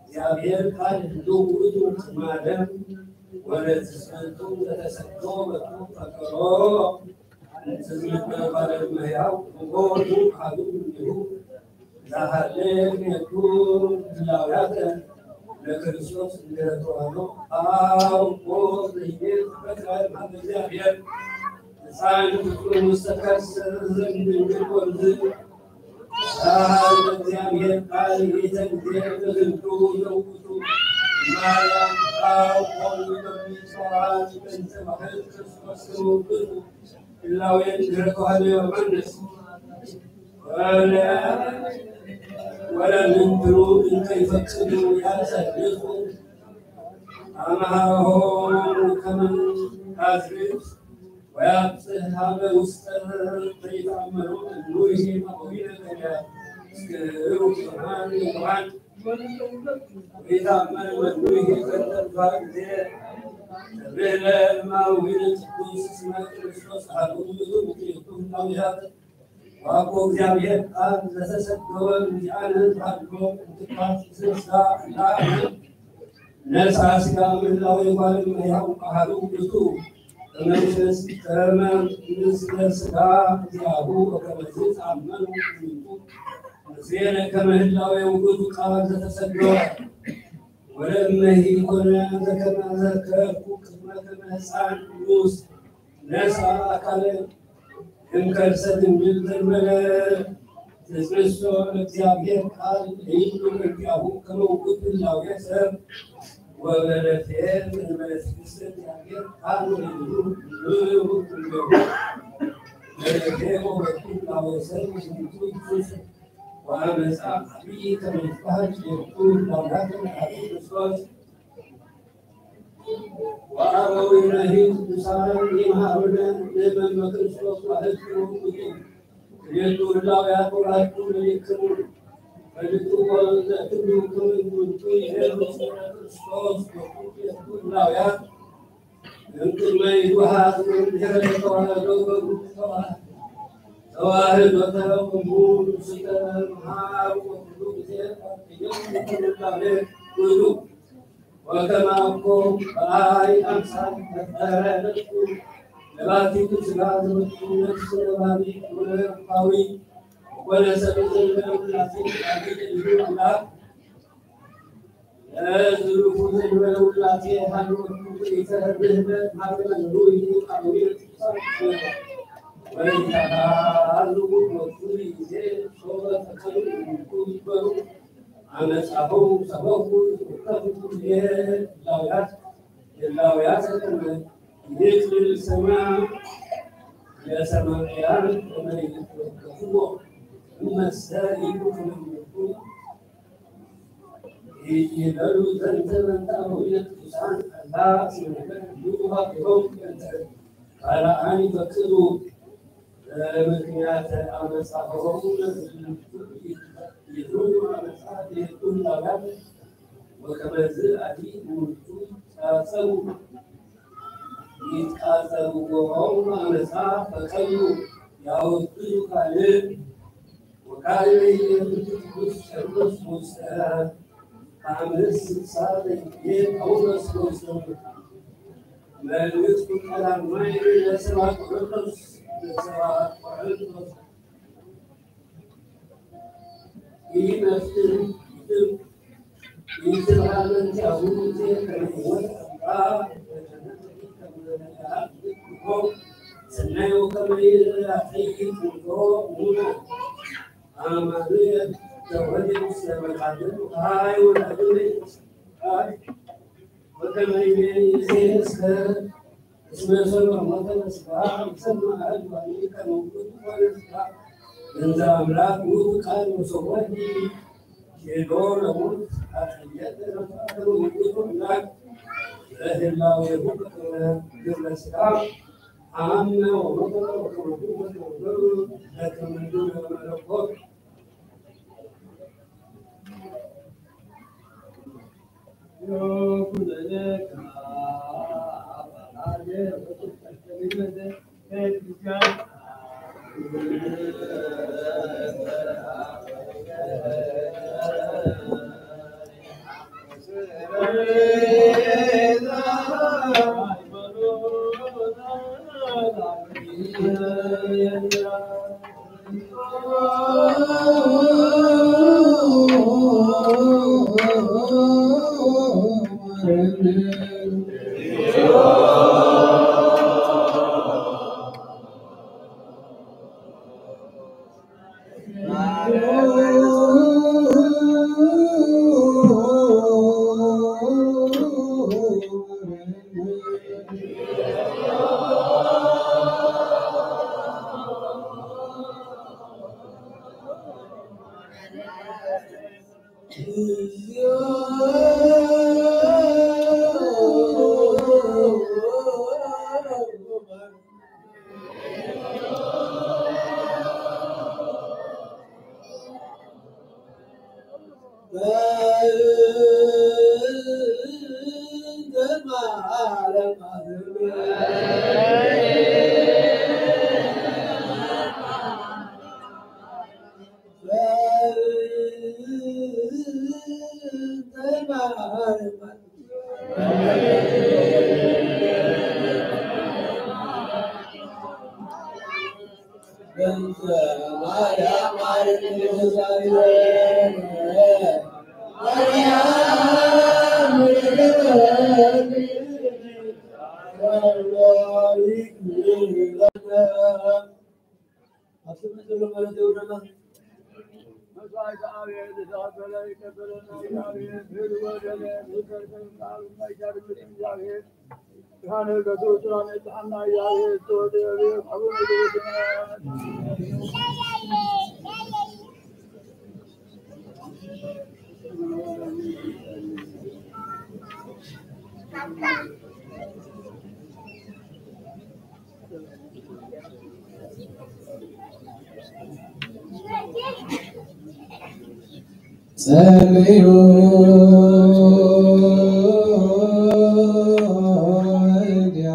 እግዚአብሔር ቃል ህልው ውእቱ ቅድመ ዓለም ወለትስብእቱ ለተሰዶ በቱ ፈቀሮ ለትስብእተ ባለ እመሕያው ወቦቱ አሐዱ እምኔሁ ዛሃለ ክልኤቱ ህላውያተ ለክርስቶስ እንዲረ ተዋህዶ አብ ኦ ዘይቤ ተፈጥረ እምሃበ እግዚአብሔር ሕፃን ፍጡር ውስተ ከርሰ ዘእምድንግል ወርዝ ቃል እግዚአብሔር ቃል ይእቲ እግዚአብሔር በዝንቱ ዘውቱ ማርያም ቃል ሆኑ በሚሰዋት በእንተ ባህል ክርስቶስ ዘውቱ ህላዌ እንዲረ ተዋህዶ ዮሐንስ ወለ ወለ ምንትሩ እንተ ይፈቅዱ ያጸድቁ አምሃሆሙ ከመ አዝርዕት ወያብጽሕ ሀበ ውስተ ዘይተአመኑ እሉ ይሄ መቆሚነ ገበያ እስክሩ ብርሃን ይብርሃን ወይታመን መኑ ይሄ ከንተንፋ ጊዜ ተብህለ እማዊነ ቅዱስ እስመ ክርስቶስ አሐዱ ውእቱ ምክንያቱ ህላውያት ወአኮ እግዚአብሔር ቃል ዘተሰደወ እንዲአነ ተሃድጎ እንትካት ስሳ እንዳአነ ነሳ ስጋ ምህላው የጓል እመሕያው አሐዱ ውእቱ በመንፈስ ከመ ምስለ ስጋ ዚአሁ ወከመ ዝጻመኑ እምንቱ ምስሌነ ከመ ህላዌ ውእቱ ቃል ዘተሰደወ ወለእመሂ ኮነ ዘከመ ዘከርኩ ቅድመ ከመ ሕፃን ንኡስ ነሳ አካለ እምከርሰ ድንግል ዘንበለ ትጽንሶ ለእግዚአብሔር ቃል ለይብሉ እንዲያሁ ከመ ውእቱ ህላዌ ሰብ ወበለፌ ዘንበለ ትዕግስተ እግዚአብሔር ቃል ወይብሉ በለፌ ወበቱ ህላዌ ሰብ ወይብሉ ወአመፃ አብይ ከመ ይትበሃል ክልኤቱ ህላውያት ለአሐዱ ክርስቶስ ወአበዊነሂ ቅዱሳን ይምሃሩነ ምእመን በክርስቶስ ዋህድክሙ ውእቱ ክልኤቱ ህላውያት ወላድክሙ ለሊክሙ ፈልጥዎ ለክሙ ከመ እሙንቱ ይቤሉ ስለ ክርስቶስ ወክልኤቱ ህላውያት እምቅድመ ይትወሃብ እምድኅረ ተዋህዶ በኩሉ ተዋህዶ ተዋህዶ ተረቁሙ ስተ መሃብ ወኩሉ ጊዜ አጥዮ ምክልላቤ ኩሉ ወከማኮ በአይ አምሳል ፈጠረ ለኩ ለባቲቱ ስጋ ዘመቱ ነፍስ ለባቢ ወለባዊ ወለሰብ ዘለ ሁላሴ አጌ ልዩ አምላክ ለዝሉፉ ዘንበለ ውላቴ ሃይማኖቱ ዘይተረብህበ ማርመን ሩይ አዊር ወይታሉ ወቱ ጊዜ ሶበ ተከሉ ይበሩ አመጻሁ ሰበኩ ተፉ ላውያት ላውያት ይክል ሰማ ለሰማያን ወመሬት ወከፍዎ እመሰ ይኩ ከመ ይበሉ ዘንተ በእንተ አበዊነ ቅዱሳን አላ ስመ ነገር ብዙ ሀብቶም በእንተ ካልአን ይፈቅዱ ምክንያት ኣመጻኦም ይትሩ ኣመጻት የብሎም ላውያን ወከመዝ ኣቲ ውቱ ጻጸው ይትቃጸውዎም ኣመጻ ፈቀዩ ያወቱ ካልእ ወካልእ የብሉ ቅዱስ ቄርሎስ ውስተ ሓምስ ስልሳ ዘይትቤ ጳውሎስ ውስተ መልእክቱ ቀዳማይ ለሰባ ቆሮንቶስ ለሰባ ቆሮንቶስ ኢመፍትን ኢትብሃል መንቲያሁ ዘይከመይወት ሰናይ ወከመይ ራእይ ሙና አማኑኤል ተወልደ ውስተ መቃብር ሀይ ወላዱ እስከ እስመ ሰባ ሞተ በስጋ ሰማ አድዋኒ ከመውቱ ሆነ ስጋ እንዘ አምላክ ውእቱ ቃል ወሰወዲ ሄዶ ለሞት አቀየተ ለሞት አምላክ ለህላዌሁ ግብረ ስጋ አምነ ወሞተ ወከመቱ ወተወገሩ ለከመንዱነ መለኮት መስዋዕተ አቤል ዝተቐበለ ይቀበለና። እግዚአብሔር ምሕረት ወደለ ምሕረት ቃሉ ማይሻር ምድር እግዚአብሔር ብርሃነ ገቱ ጥራን የጽሓና። እግዚአብሔር ተወልደ አቤል አቡነ ዘበሰማያት ጸልዩ እንዲያ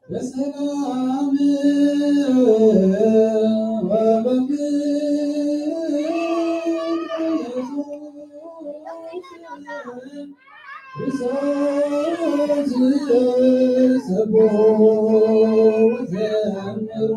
በሰላም ወበፍቅር ስብሑ ወዘምሩ።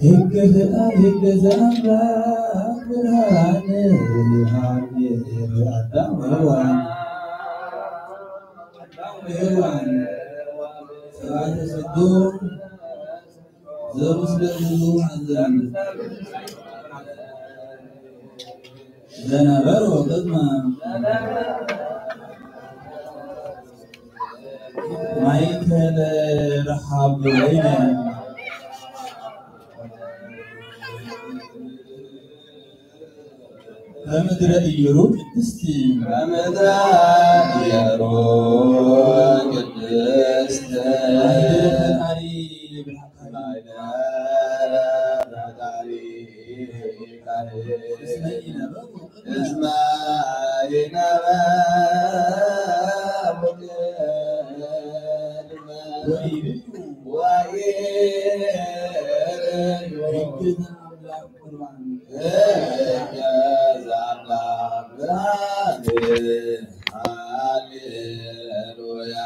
ሕግህ ሕግዘ ኣምላኽ ብርሃን ሃብየ ኣዳም ወሔዋን ኣዳም ወሔዋን ሰብኣይ ተሰዶ ዘሩ ስለ ዝብሉ ኣዘን ዘነበሩ ቅድመ ማይከል ረሃብ ወይነ በምድረ ኢየሩ ቅድስቲ በምድረ ኢየሩ ቅድስት ማይደረ ፈጣሪ እስመ ይነበሩ እስመ ይነበሩ ወይብዩ ወይብዩ ሕግና ኣምላክ ቁርባን። ሃሌሉያ።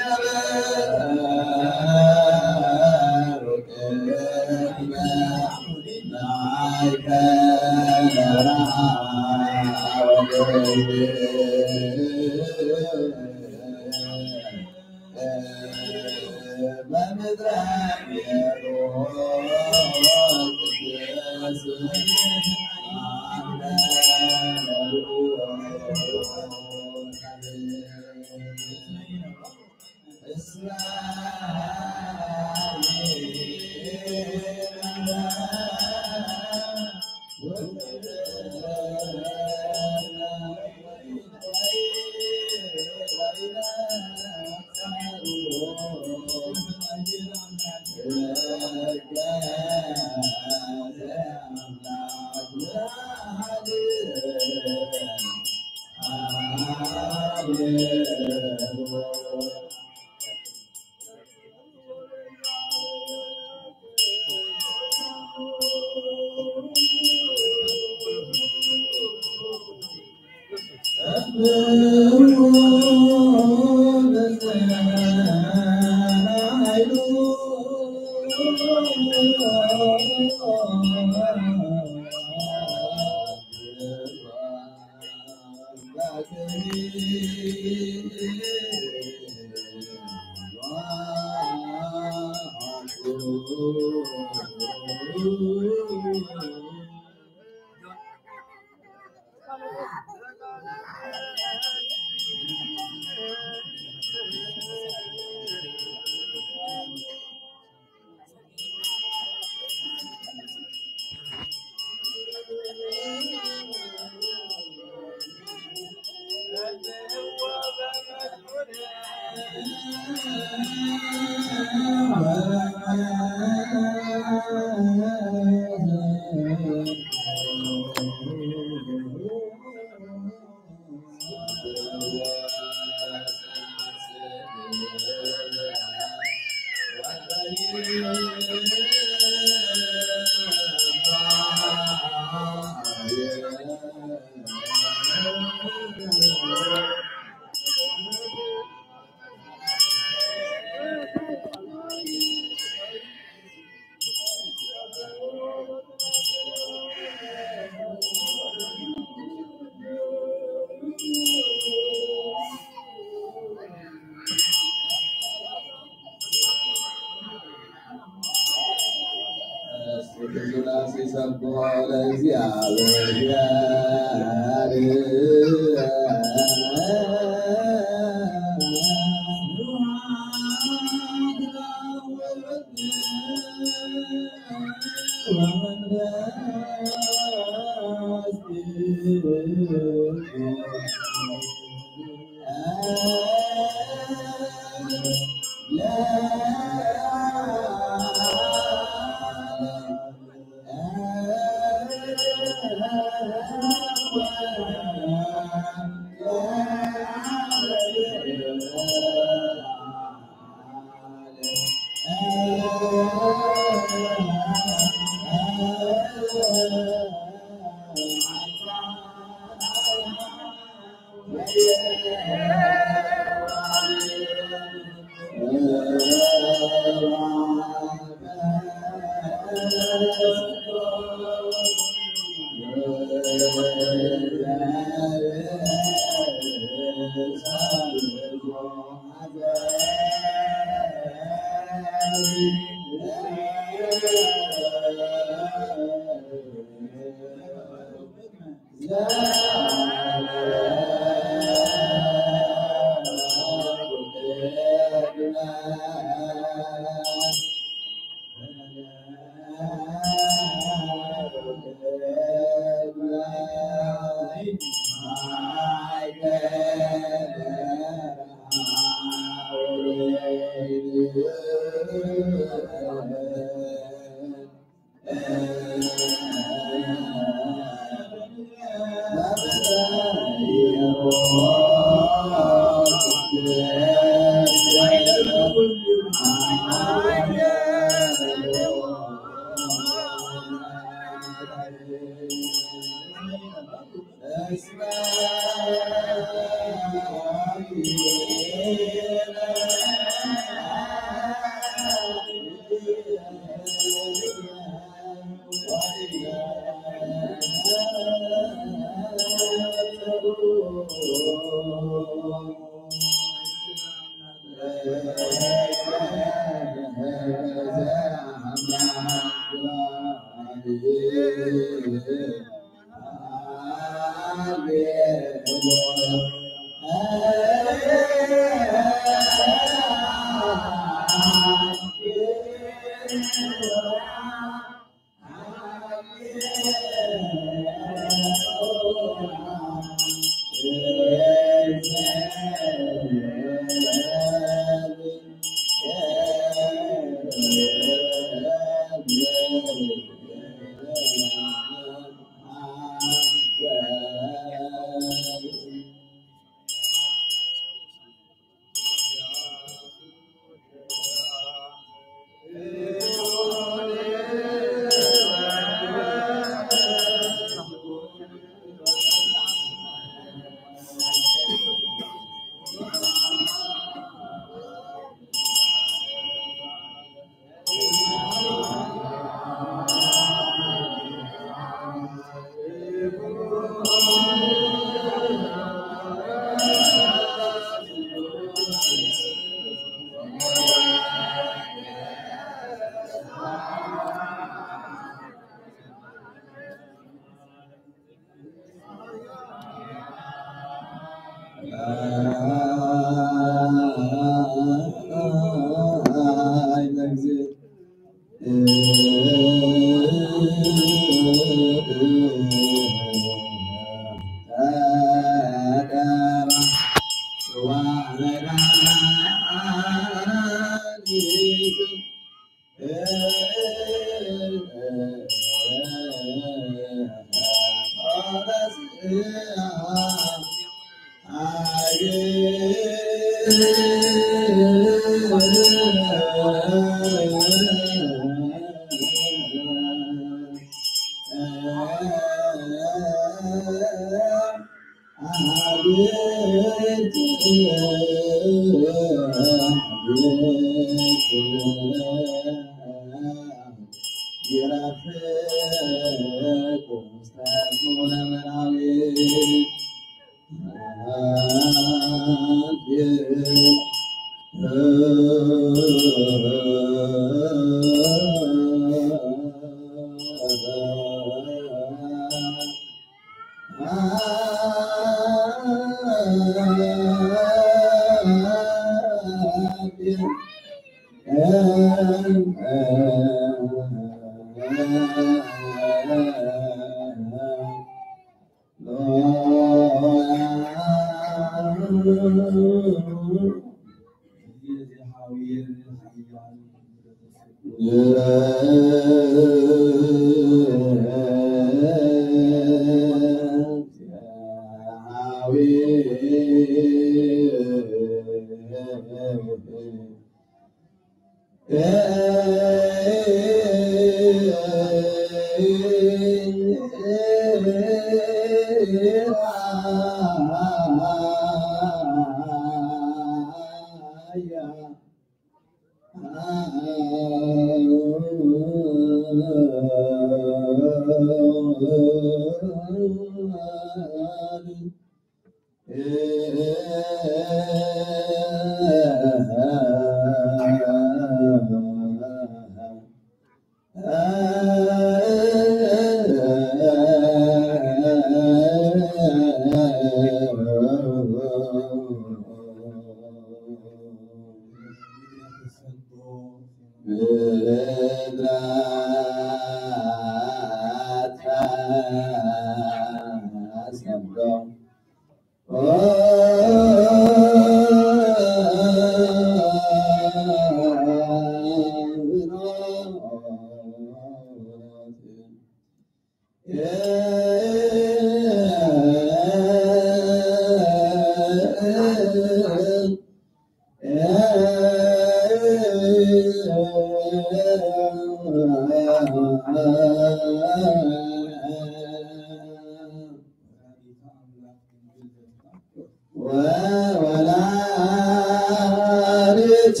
ወላዲተ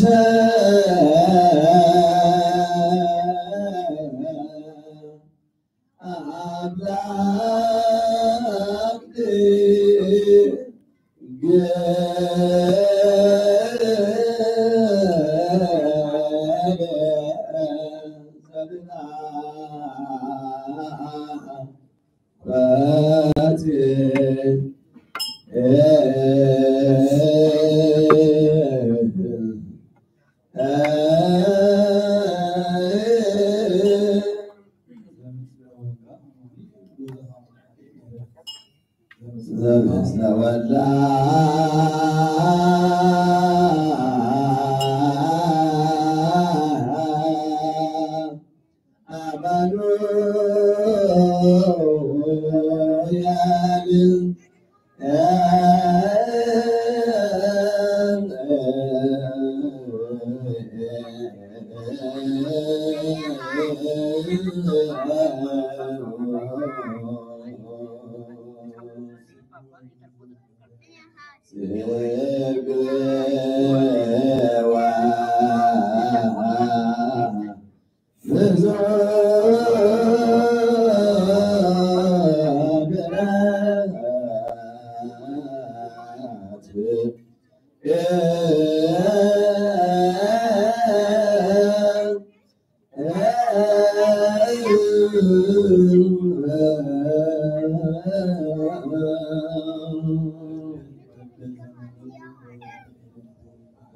አምላክ ድንግል ዘብእተ ዘምስለ ወልዳ አማኑኤል።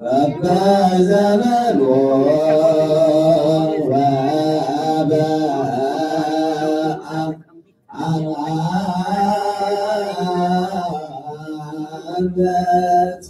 በበዘመኑ ወበአውደ ዓመት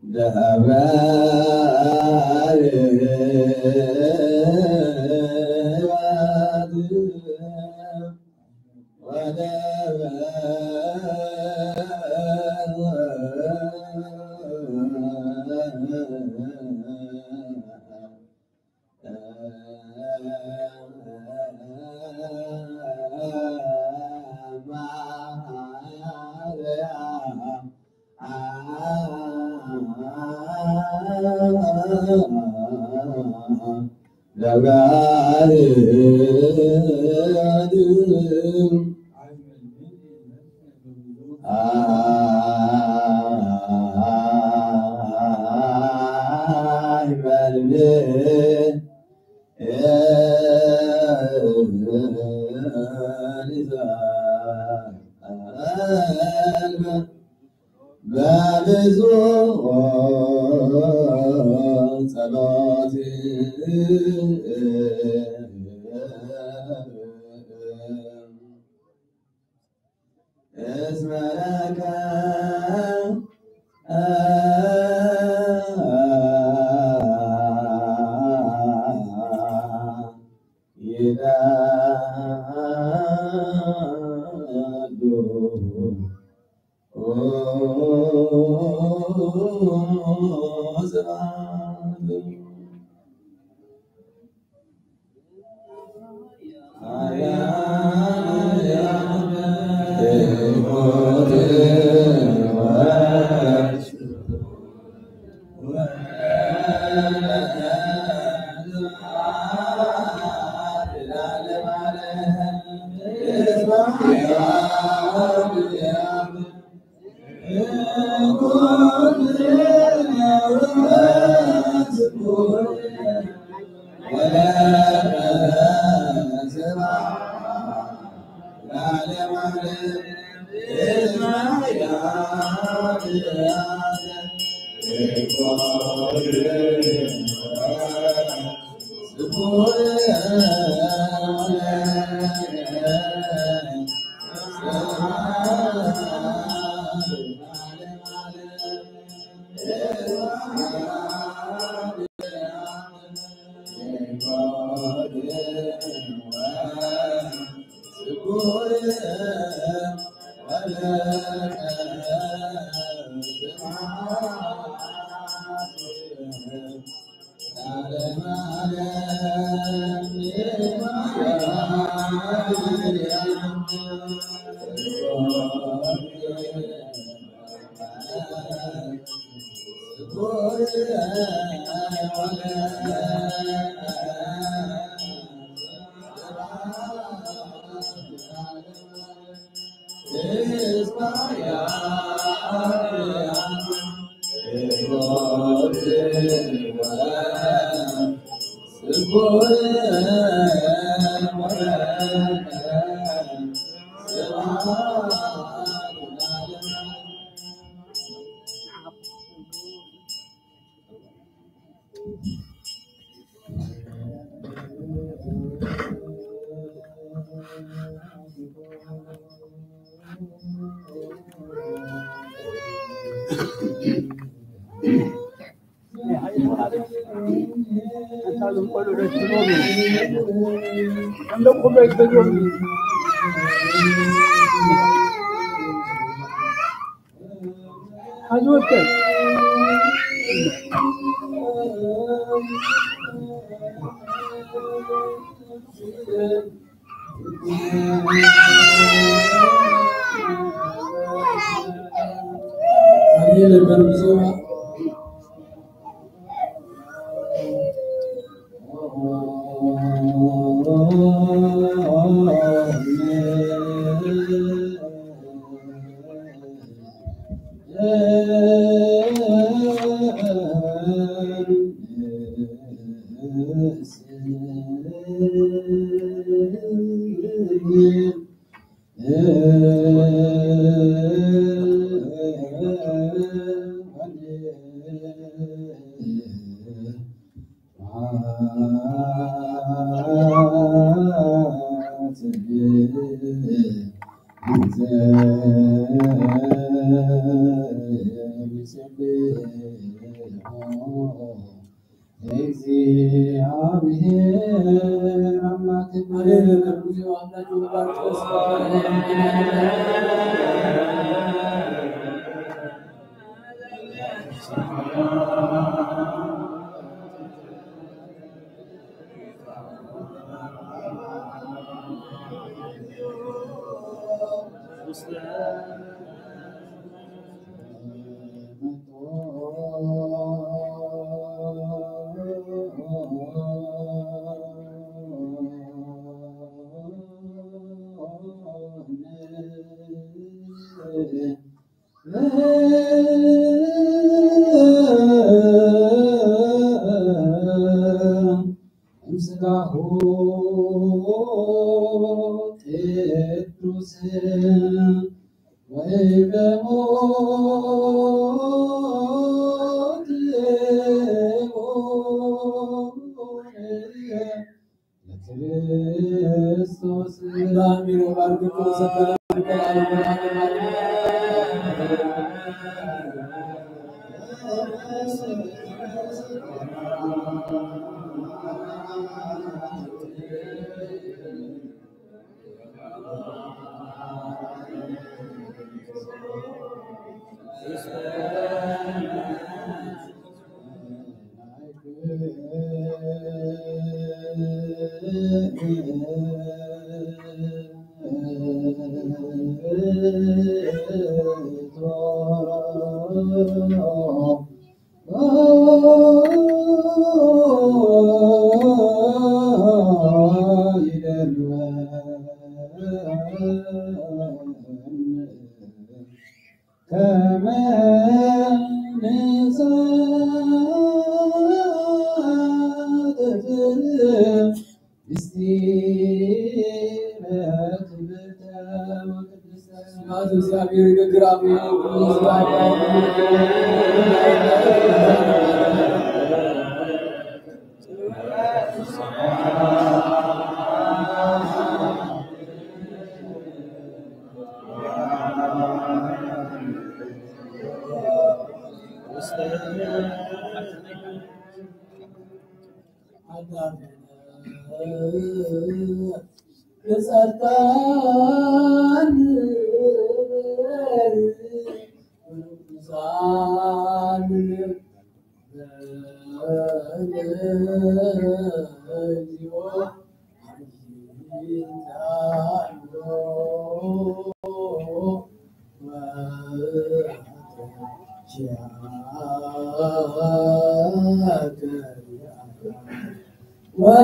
ደብረ በብዙ ጸሎት እስመ ለከ ይደሉ እግዚአብሔር አምላክ አሜን። ከእግዚኦ አምላክ ይባርክ። እምስጋሁ ቅዱስ ወይበሞት ለክርስቶስ ላሚሮ ባርክ ሰበላ ስብሐት እግዚአብሔር ይገብር። አሜን።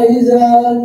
ቅዱሳን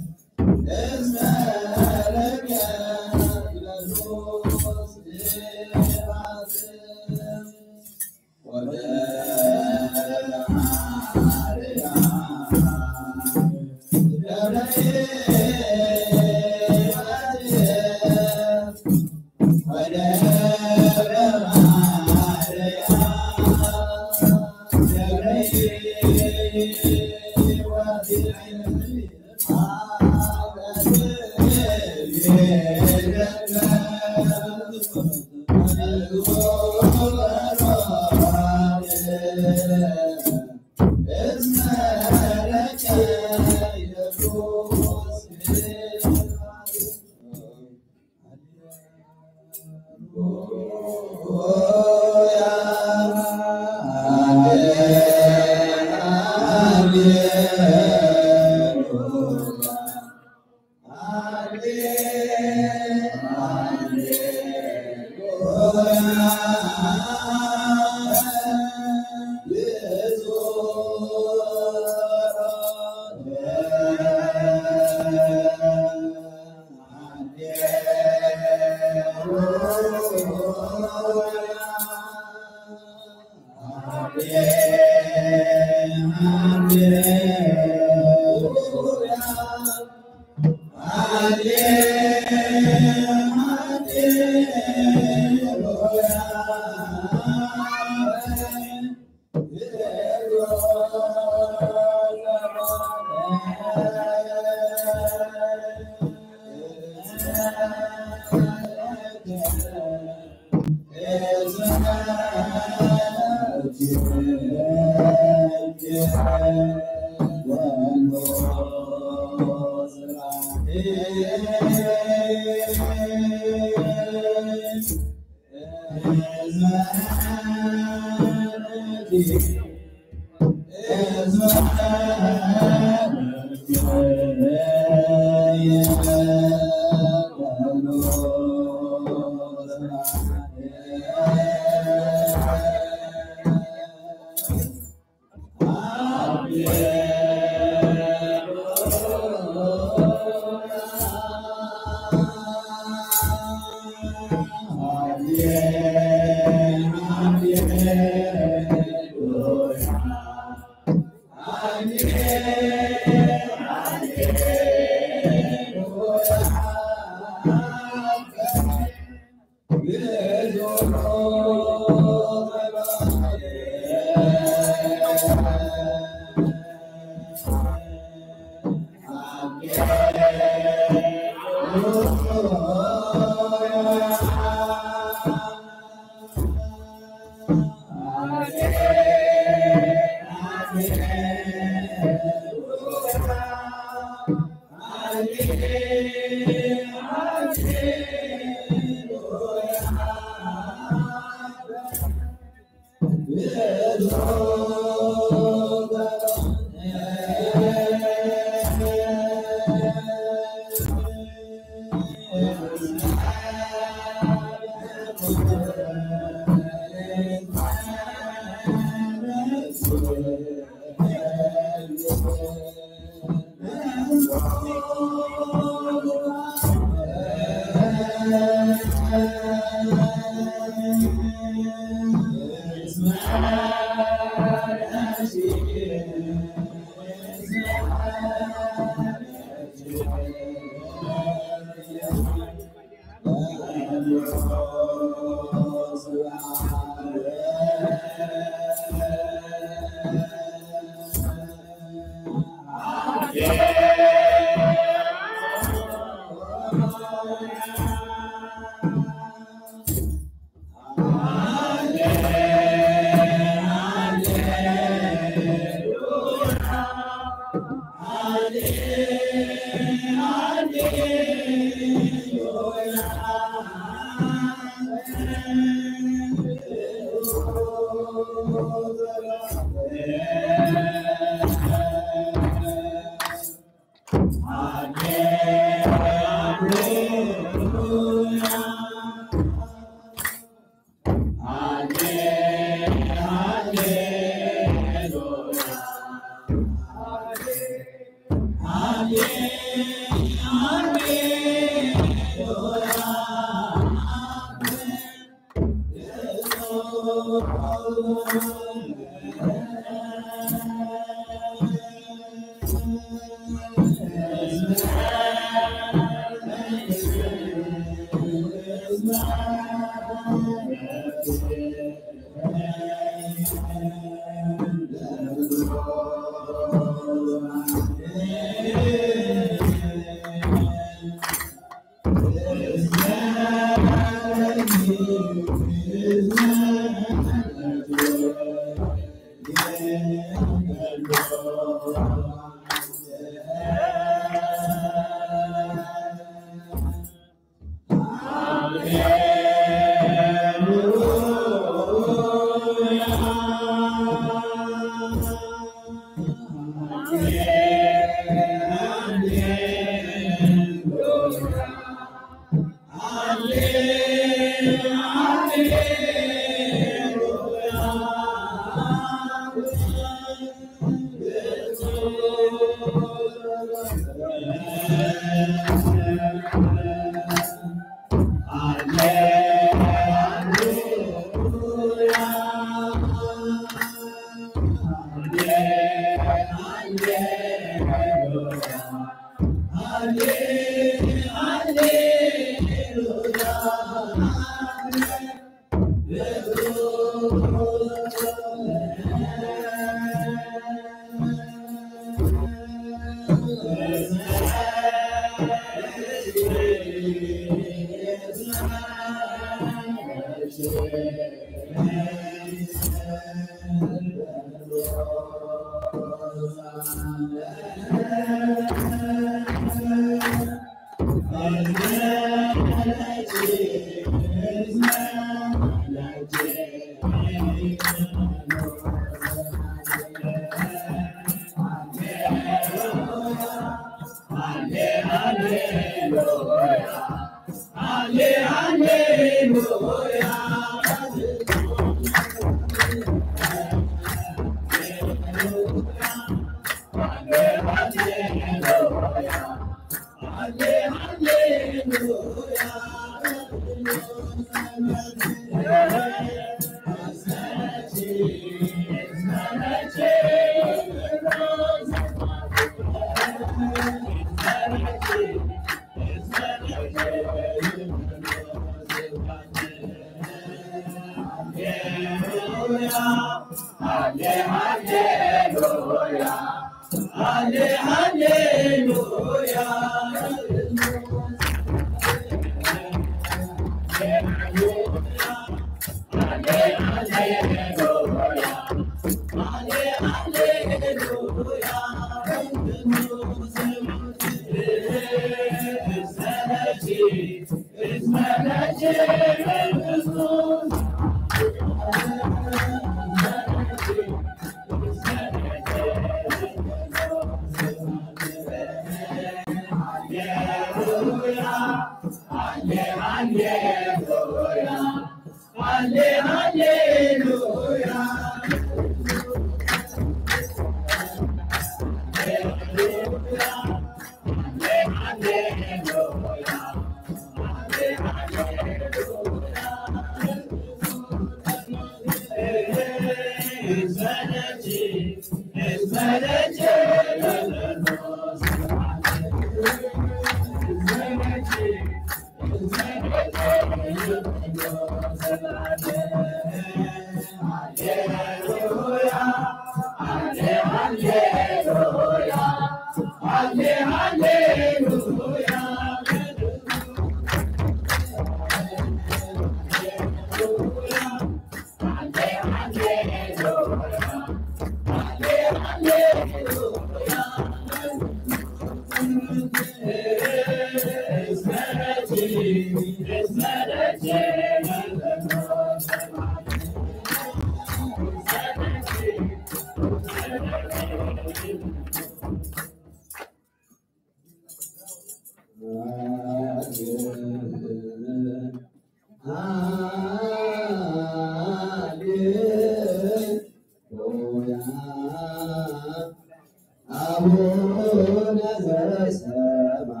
አቡነ ዘበሰማያት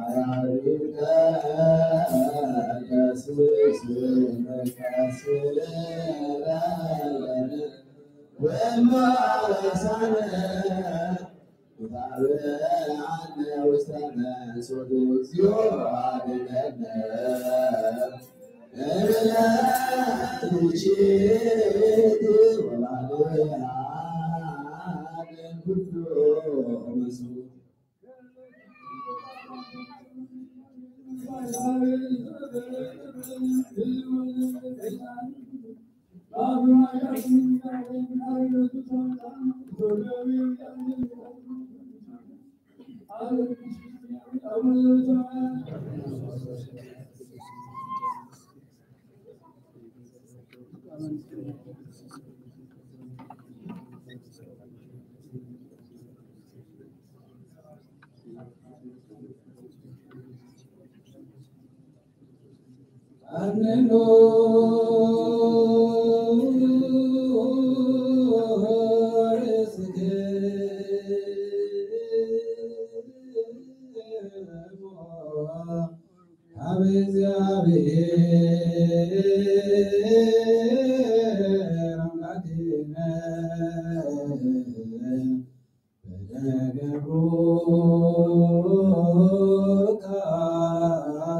ይትቀደስ ስምከ ወትምጻእ መንግሥትከ ወይኩን ፈቃድከ በከመ በሰማይ ከማሁ በምድር። ካብ እግዚኣብሔር ኣምላክነ በደገብሩ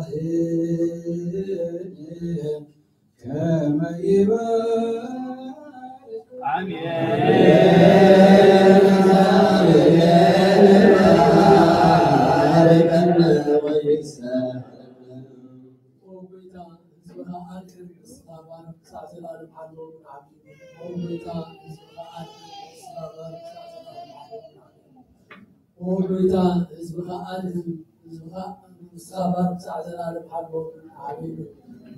ካህን ከመ ይባርክ። አሜን። ኦ ጎይታ፣ ህዝብኻ ኣድሕን፣ ንስኻ ባርኽ፣ ክሳዕ ዘላለም ሓልዎም ንዓቢ። ኦ ጎይታ፣ ህዝብኻ ኣድሕን፣ ንስኻ ባርኽ፣ ክሳዕ ዘላለም ሓልዎም ንዓቢ። ኦ ጎይታ፣ ህዝብኻ ኣድሕን፣ ህዝብኻ ንስኻ ባርኽ፣ ክሳዕ ዘላለም ሓልዎም ንዓቢ።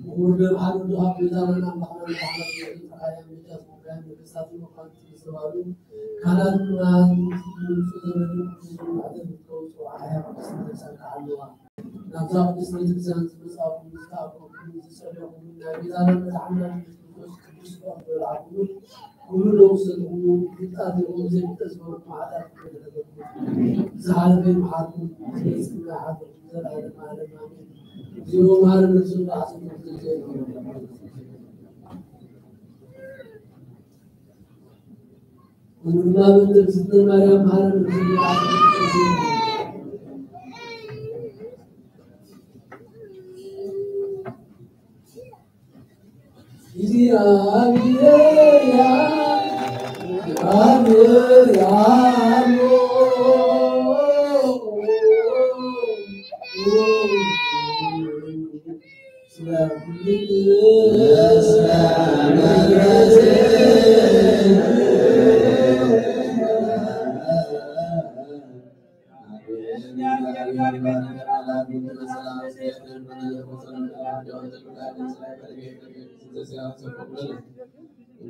ክቡር ደም ሓልወትኻ ጎይታናን ኣምላኽናን ብሓመድ ተኻያን በጃ ዝኾንካያን ነገስታትን መኳንንትን ዝተባህሉ ካህናትና፣ ምምፅኡ ዘመንን ምምፅኡ ማዕተብ ዝከውፅኡ ዓያ ቅድስቲ ነብሳን ክሓልዋ። ናብዛ ቅድስቲ ቤተክርስትያን ዝመጻእኩም፣ ዝተኣከብኩም፣ ዝጸለኹም፣ ናይ ጌታና መድሓኒና ኢየሱስ ክርስቶስ ቅዱስ ፍቕሪ ዝበልዓኩም፣ ኩሉ ደቁ ሰጥኹም፣ ፍልጣት ይኹን ዘይፍልጠት ዝበልኩም ሓጢኣት ይቕረ ይበለልኩም። ዝሓለፈ ይምሓርኩም፣ ዝመጽእ ይሓልኩም፣ ዘለዓለም ዓለም ኣሜን። እግዚኦ መሐረነ ክርስቶስ ወአሐጽቦ ኩሉ ዘይትረፍ። ወምድማም እግዝእትነ ማርያም መሐረነ።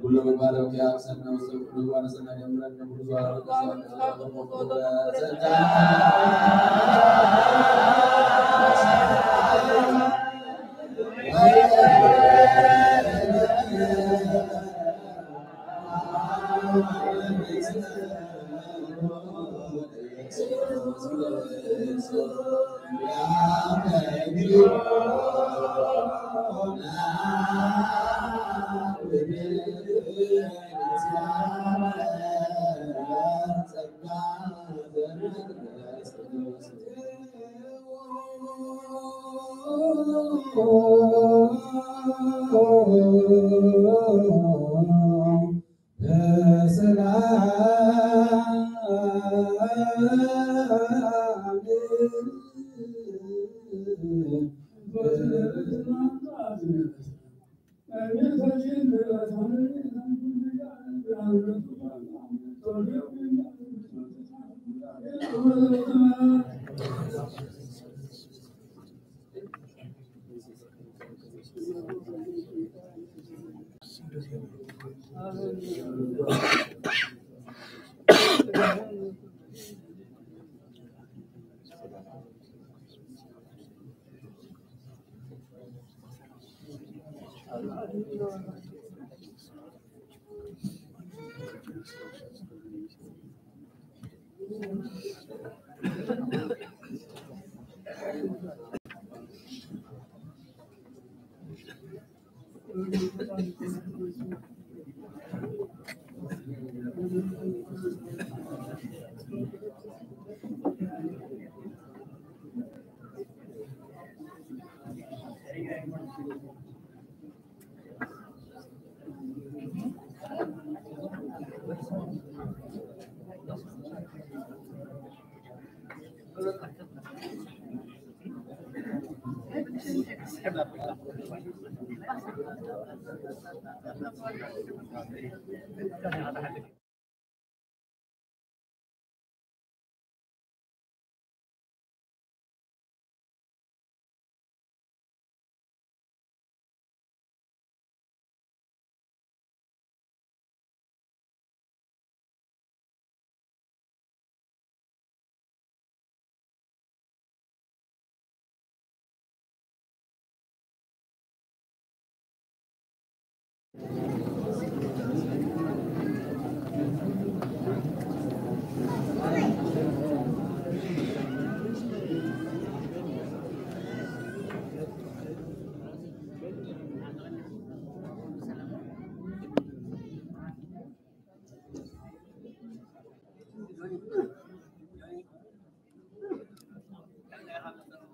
ኩሉ መባረኪያ ሰና ውስተ ኩሉ ዋነሰና ጀምረን ኩሉ ዘዋረደ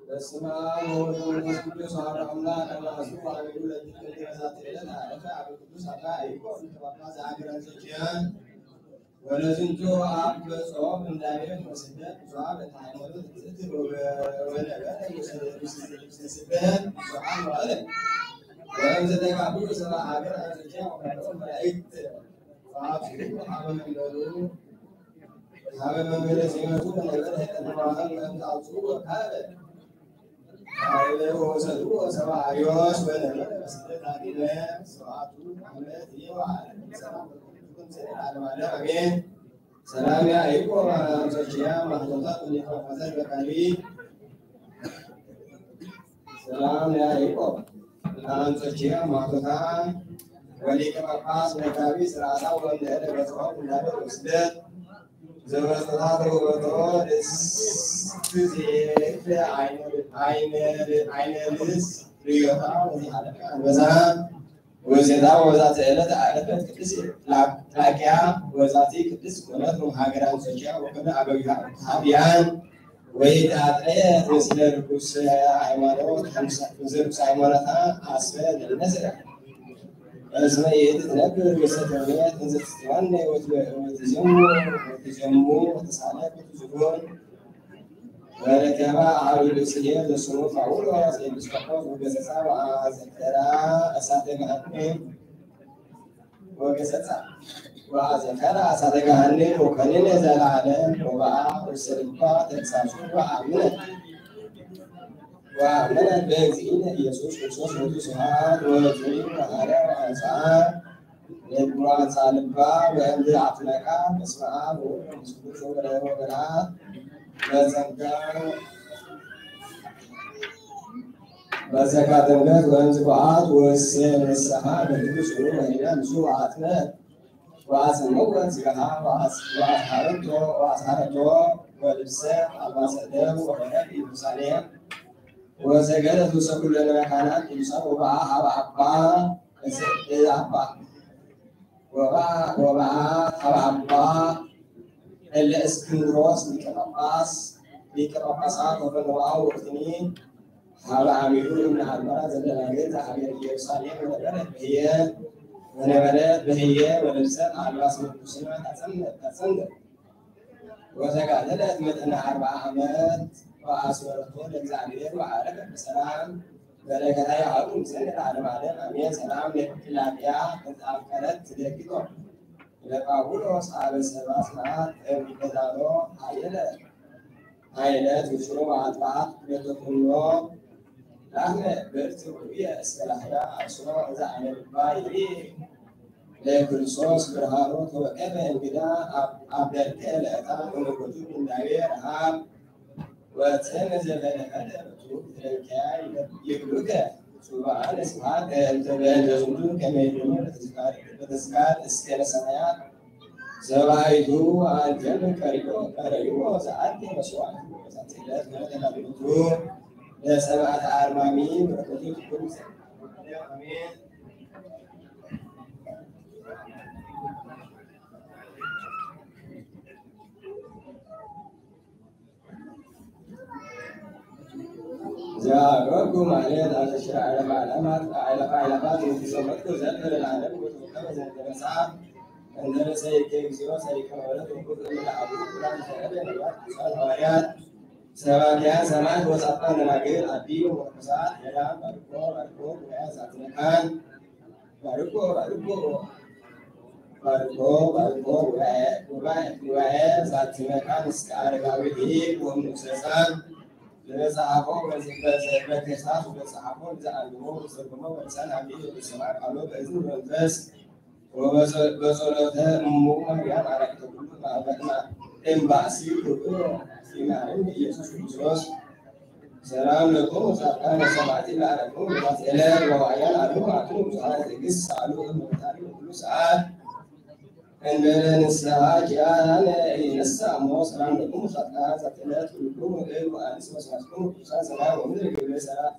በስመ አብ ወወልድ ወመንፈስ ቅዱስ አሐዱ አምላክ። አማስቡ አቤቱ ለእግዚእነ በዛቲ ዕለት አረፈ አብ ቅዱስ አባ ያዕቆብ ሊቀ ጳጳስ ዘሀገረ አንጾኪያ። ወለዝንቱ አብ በጾም እንዳቤት ወስደት ብዙኃ በተ ሃይማኖት ትእትት ወነበረ ምስለ ስደት ብዙኃ መዋዕለ። ወእምዘ ተጋቡ ሰብአ ሀገር አንጾኪያ ወቀርቦ መላእክት ወአብጽሑ ሀበ መንበሩ ሀበ መንበረ ሲመቱ ወነበረ ሄጠ ተማኸል ወእምዘ አውጽኡ ወካለ ሀበ ወሰዱ ሰብአ አርዮስ ወነበረ በስደት አዲነ ሰብአቱ ዓመት ይወዓል ሰላም ለዓለመ ዓለም አሜን። ሰላም ያዕቆብ አንጾኪያ ማህቶታት ወሊቀ ጳጳሳት በቃሊ ሰላም ያዕቆብ አንጾኪያ ማቶታ ወሊቀ ጳጳስ መጋቢ ስርዓታ ወንደለ በጽሖት እንዳለ ወስደት ዘበጽሖታ ተውበቶ ደስ ትዜት አይነ ልስ ርዮታ ወዚሓለፈ አንበሳ ወዜታ ወዛተ ዕለት አለፈት ቅድስት ላኪያ ወዛቲ ቅድስት ኮነት ሀገር አንጾኪያ ወኮነ አበዊሃ ታቢያን ወኢተአጥረየት ምስለ ርኩስ ሃይማኖት፣ ምስለ ርኩስ ሃይማኖታ አስፈ ለነስረ። እስመ ይእቲ ትነብር ውስተ ተውኔት እንዘ ትትዋነ ወትጀሙ ወትጀሙ ወተሳለ ወትዝጎን ወረከባ አሐዱ ብእሲሄ ዘስሙ ጳውሎስ ኤጲስቆጶስ ወገሰጻ ወአዘከራ እሳተ ገሃነም ወገሰጻ ወአዘከራ እሳተ ገሃነም ወኮነነ ዘለዓለም ወበአ ውስተ ልባ ተግሳጹ ወአመነ ወአመነ በእግዚእነ ኢየሱስ ክርስቶስ ሎቱ ስብሐት ወእግዚእ ወሐዋርያ ወአንጽአ ልብ ወአንጽአ ልባ በእንተ አፍለቃ በስመ አብ ወወልድ ወመንፈስ ቅዱስ ወወልድ ወመንፈስ ቅዱስ በጸጋ በዘካ ጥምቀት ወእምዝ በዓት ወስነ ንስሓ በቅዱስ ቁርባን ወዲና ምስሉ አጥመት ወአጽመወት ሥጋሃ ወአስ-፣ ወአስሐረቶ ወአስሐረቶ ወልብሰ አልባሰ ደም ወበረድ ኢየሩሳሌም ወሰገደት ውስተ ኩለነ መካናት ቅዱሳን ወበአ ሀበ አባ እስ-፣ አባ ወበ-፣ ወበአ ሀበ አባ እለ እስክንድሮስ ሊቀ ጳጳስ፣ ሊቀ ጳጳሳት ወፈነዋሁ ወእትኒ ሀበ አሚሩ እምነ አድባራት ዘደናግል ዘሀገረ ኢየሩሳሌም ወነበረት በህየ፣ ወነበረት በህየ ወለብሰት አልባሰ ምንኩስና ታጸምር፣ ታጸምር። ወተጋደለት መጠነ አርብዓ ዓመት ወአስመረቶ ለእግዚአብሔር ወዐረፈት በሰላም። በረከታ ይሃሉ ምስለ ለዓለመ ዓለም አሜን። ሰላም ለኪላቅያ ተጣፈረት ትደግቶ ለጳውሎስ አበ ሰባ ስርዓት እምበዛሎ ኃይለ ኃይለ ትሽሮ አጥባት ለተኩኖ ላህመ በርት ሩየ እስከ ላህያ አስሮ እዛ አመልባ ይሪ ለክርስቶስ ብርሃኑ ተወቀበ እንግዳ አብ-፣ አብደልከ ለእታ እምጎቱ እንዳቤ ረሃብ ወትም ዘበለከለ ቱ ትለንከያ ይብሉከ ሱባኤ ለስብሐት እንተ በእንተ ዝንቱ ከመ ይኩኑ በተስካር፣ በተስካር እስከ ለሰማያት ሰብአይቱ አንተም ቀሪቦ ቀረዩ ዘአንተ መስዋዕቱ በዛቲ ዕለት መተናግቱ ለሰማዕት አርማሚ በረከቱ ትኩን። አሜን። ዘአቅረብኩ ማሕሌት አዘሽራ አእላፍ አእላፋት አእላፍ አእላፋት ወተሰበክኩ ዘልፈ ለዓለም ወተወከበ ዘንተ መጽሐፍ እንተ ርእሰ ይእቲ እግዚኦ ጸሪቀ መበለት ወኩፍ እምነ አቡ ቁራን ዘረደ ነቢያት ቅዱሳን ሐዋርያት ሰባክያን ሰማዕት ወጻድቃን ደናግል አዲ ወመነኮሳት ገዳም ባርኮ ባርኮ ጉባኤ ዛቲ መካን ባርኮ ባርኮ ባርኮ ባርኮ ጉባኤ ጉባኤ ጉባኤ ዛቲ መካን እስከ አረጋዊ ሊቅ ወንጉሰ ሕፃን ለዘጸሐፎ በተክሳስ ወበጸሐፎ ለዘአንብቦ ወተርጉሞ በልሳን አብይ ወበሰማዕ ቃሎ በእዝን መንፈስ ወበጸ-፣ በጸሎተ እሙ ማርያም አራቂተ ኩሉ ማህበርና እምባሲ ክብር ይማረን ኢየሱስ ክርስቶስ። ሰላም ለኩም ጻድቃን ወሰማዕት ለዓለሙ ለማስኤለ ወዋያን አሉ አቱ ብዙኃን ትዕግስት ሳሉ እምታሪ ሰዓት እንበለ ንስሓ ኪያነ ይነሳ እሞ ሰላም ለኩም። ዛቲ ዕለት ኩልኩም እብ ኣንስ መስዋዕትኩም ቅዱሳን ሰማይ ወምድር ግብረ ሰላም።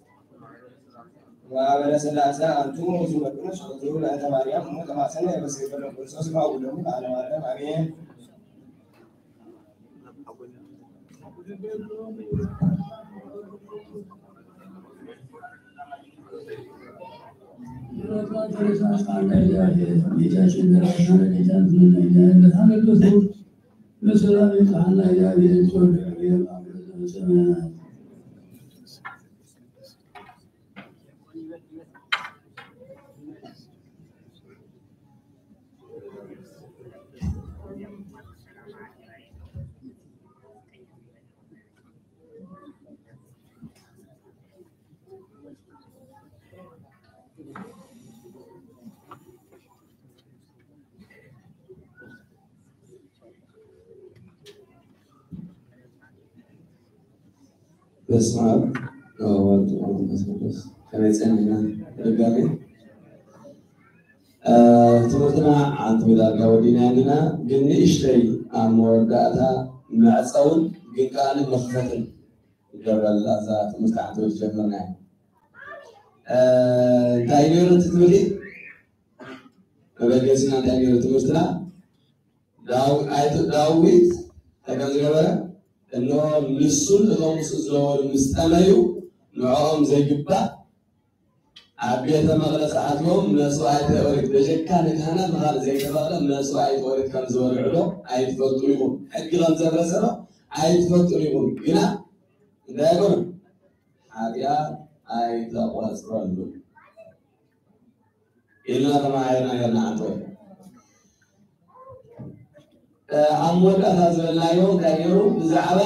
ማህበረ ስላሴ አንትሙ ዝመድኑ ጸሎቱ ለእንተ ማርያም እሙ ተማሰነ በስመ ክርስቶስ ማውለሙ ለዓለመ ዓለም አሜን። በስመ አብ ወወልድ ወመንፈስ ቅዱስ። ከመይ ጸኒሕና? ብድጋሜ ትምህርትና ዓንቱ ዳርጋ ወዲና ኣለና፣ ግን ንእሽተይ ኣብ መወዳእታ መዕጸውን ግን ከኣ መኽፈትን ይገብረላ እዛ ትምህርቲ ዓንቱ ጀመርና። እንታይ ነይሩ እቲ ትምህርቲ? መበገሲና እንታይ ነይሩ ትምህርትና? ዳዊት እንታይ ከም ዝገበረ፣ እንሆ ንሱን እቶም ምስኡ ዝነበሩ ምስ ጠመዩ ንዕኦም ዘይግባእ ኣብ ቤተ መቕደስ ኣትዮም መስዋዕተ ኦሪት በጀካ ንካህናት ንኻልእ ዘይተፈቕደ መስዋዕተ ኦሪት ከም ዝበልዑ ዶ ኣይትፈልጡ ኢኹም? ሕጊ ከም ዘፍረሰ ዶ ኣይትፈልጡ ኢኹም? ግና እንታይ ኣይኮኑን ሓጢኣት ኣይተቖጽረሉ ኢልና ተማሂርና ነርና። ኣንተ ኣብ መወዳእታ ዝበልናዮ እንታይ ነይሩ? ብዛዕባ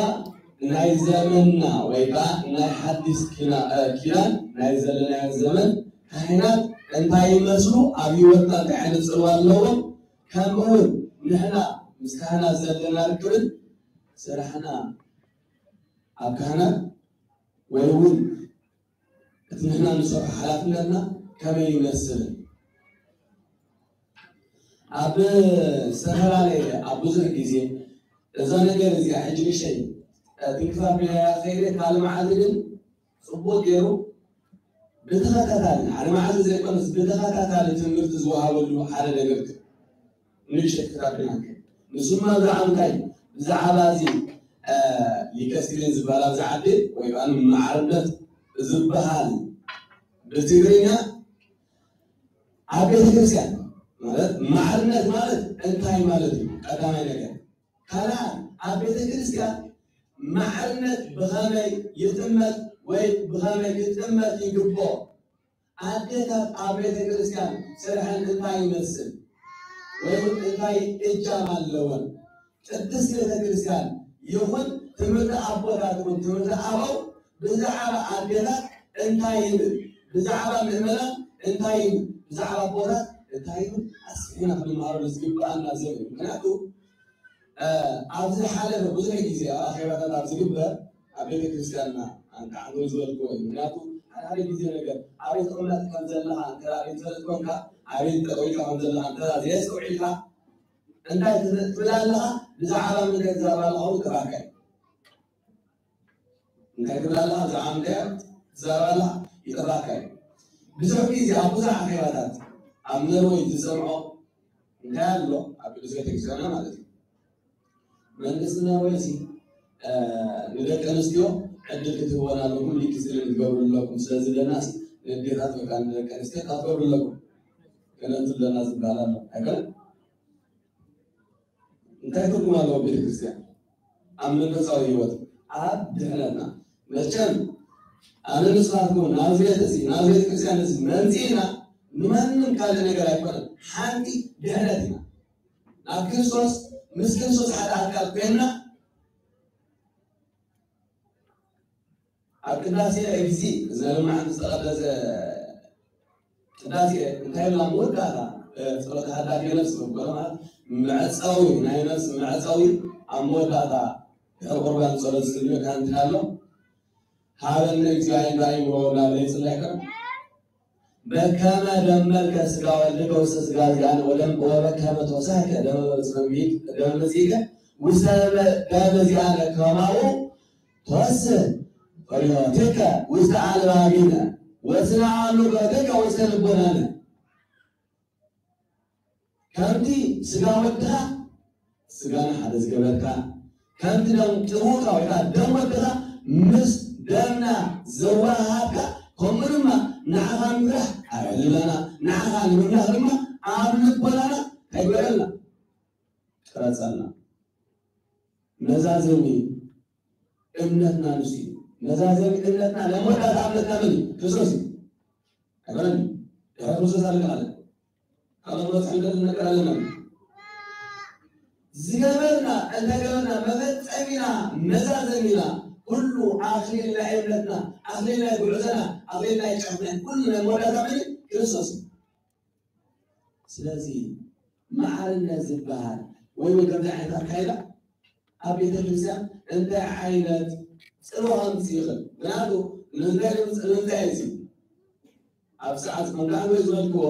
ናይ ዘመንና ወይ ከዓ ናይ ሓዲስ ኪዳን ናይ ዘለናዮ ዘመን ካህናት እንታይ ይመስሉ፣ ኣብ ህይወትና እንታይ ዓይነት ፅልዋ ኣለዎም፣ ከምኡውን ንሕና ምስ ካህናት ዘለና ርክብን ስራሕና ኣብ ካህናት ወይ እውን እቲ ንሕና ንሰርሖ ሓላፍነትና ከመይ ይመስል? ኣብ ዝተፈላለየ ኣብ ብዙሕ ግዜ እዛ ነገር እዚኣ ሕጂ ንእሽተይ ትንክፍ ኣቢለያ ከይደ ካልእ መዓልቲ ግን ፅቡቅ ገይሩ ብተኸታታሊ ሓደ መዓልቲ ዘይኮነስ ብተኸታታሊ ትምህርቲ ዝወሃበሉ ሓደ ነገር ንእሽተይ ክታብና ንሱማ ብዛዕባ እንታይ ብዛዕባ እዚ ሊከስቲልን ዝበሃል ኣብዚ ዓዲ ወይ ከዓ ማዕርነት ዝበሃል ብትግርኛ ኣብ ቤተክርስትያን ማለት ማዕርነት ማለት እንታይ ማለት እዩ? ቀዳማይ ነገር ካልኣይ ኣብ ቤተክርስትያን ማዕርነት ብኸመይ ይጥመት ወይ ብኸመይ ክጥመት ይግብኦ? ኣዴታት ኣብ ቤተክርስትያን ስርሐን እንታይ ይመስል ወይ እውን እንታይ እጃም ኣለወን? ቅድስቲ ቤተክርስትያን ይኹን ትምህርቲ ኣቦታት እውን ትምህርቲ ኣበው ብዛዕባ ኣዴታት እንታይ ይብል? ብዛዕባ ምእመናን እንታይ ይብል? ብዛዕባ ኣቦታት እንታይ ይብል? ኣስፊሕና ክንመሃረሉ ዝግብኣና ዘርኢ ምክንያቱ ኣብዚ ሓለፈ ብዙሕ ግዜ ኣብ ኣኼባታት ኣብ ዝግበር ኣብ ቤተክርስትያንና ኣንተዓንዶ ዝበልክዎ እዩ። ምክንያቱ ሓደ ሓደ ግዜ ነገር ኣበይ ትቕመጥ ከም ዘለኻ እንተ ዘይትፈልጥ ኮንካ ኣበይ ጠጠው ኢልካ ከም ዘለኻ እንተ ዘየስተውዒልካ እንታይ ትብል ኣለኻ ብዛዕባ ምንታይ ትዛረብ ኣለኻ እውን ይጠፋካ እዩ። እንታይ ትብል ኣለኻ ብዛዕባ ምንታይ ትዛረብ ኣለኻ ይጠፋካ እዩ። ብዙሕ ግዜ ኣብ ብዙሕ ኣኼባታት ኣብ ነርወይ ዝሰምዖ እንታይ ኣሎ ኣብ ቅዱስ ቤተክርስትያንና ማለት እዩ መንግስትና ወይሲ ንደቂ ኣንስትዮ ዕድል ክትህቦን ኣለኩም ሊኪ ስለ ክትገብሩ ኣለኩም ስለዚ ለናስ ንዴታት ወይ ከዓ ንደቂ ኣንስትዮ ክትገብሩ ኣለኩም ከነንቱ ለና ዝበሃል ኣሎ ኣይኮነ እንታይ ትርጉም ኣለዎ ቤተክርስትያን ኣብ መንፈሳዊ ህይወት ኣብ ድሕነትና መቸም ኣነ ንስኻትኩም ናዝሬት እዚ ናዝሬት ክርስትያን እዚ መምፅእና ንማንም ካልእ ነገር ኣይኮነን ሓንቲ ድሕነት ኢና ናብ ክርስቶስ ምስ ክርስቶስ ሓደ ኣካል ኮይንና ኣብ ቅዳሴ እዚ ዘለማዓንቲ ዝተቐደሰ ቅዳሴ እንታይ ኢልና መወዳእታ ጸሎት ሃዳፊ ነፍስ ዝበሎ ማለት መዕጸዊ ናይ ነፍስ መዕጸዊ ኣብ መወዳእታ ድሕሪ ቁርባን ጸሎት ዝስልዮ ካህን ኣሎ ሃበነ እግዚኣብሔር ዳይም ወወላ ለይጽላይ ከ በከመ ደመልከ ሥጋ ወልድከ ውስተ ሥጋ ዚአነ ወደም ወበከመ ተወሰከ ደመ መጽኢከ ውስተ ደመ ዚአነ ከማሁ ተወስን ፈሪሆትከ ውስተ አልባቢነ ወስነ አእምሮትከ ውስተ ልቦናነ። ከምቲ ስጋ ወድኻ ስጋና ሓደ ዝገበርካ፣ ከምቲ ደም ጥቡታ ወይ ከዓ ደም ወድኻ ምስ ደምና ዘወሃሃድካ፣ ከምኡ ድማ ንዓኻ ንምራሕ ኣብ ሕልናና፣ ንዓኻ ንምምላኽ ድማ ኣብ ልቦናና እንታይ ግበረልና? ቀረጸልና። መዛዘሚ እምነትና ንሱ እዩ። መዛዘሚ እምነትና ናይ መወዳእታ እምነትና መን እዩ? ክርስቶስ እዩ። ኣይኮነን? ድሕሪ ክርስቶስ ኣሎ ማለት ካልእ መወዳእታ እምነት ነገር ኣለና። ዝገበርና እንተገበርና መፈጸሚና መዛዘሚና ኩሉ ኣኽሊል ናይ እምነትና ኣኽሊል ናይ ጉዕዘና ኣኽሊል ናይ ጫፍና ኩሉ ናይ መወዳእታ መን እዩ? ክርስቶስ እዩ። ስለዚ መዓርነት ዝበሃል ወይ እውን ከምዚ ዓይነት ኣካይዳ ኣብ ቤተ ክርስቲያን እንታይ ዓይነት ጽልዋ ከምጽእ ይኽእል? ምክንያቱ ንምንታይ ንምንታይ እዚ ኣብ ሰዓት ከምዳዕወይ ዝበልክዎ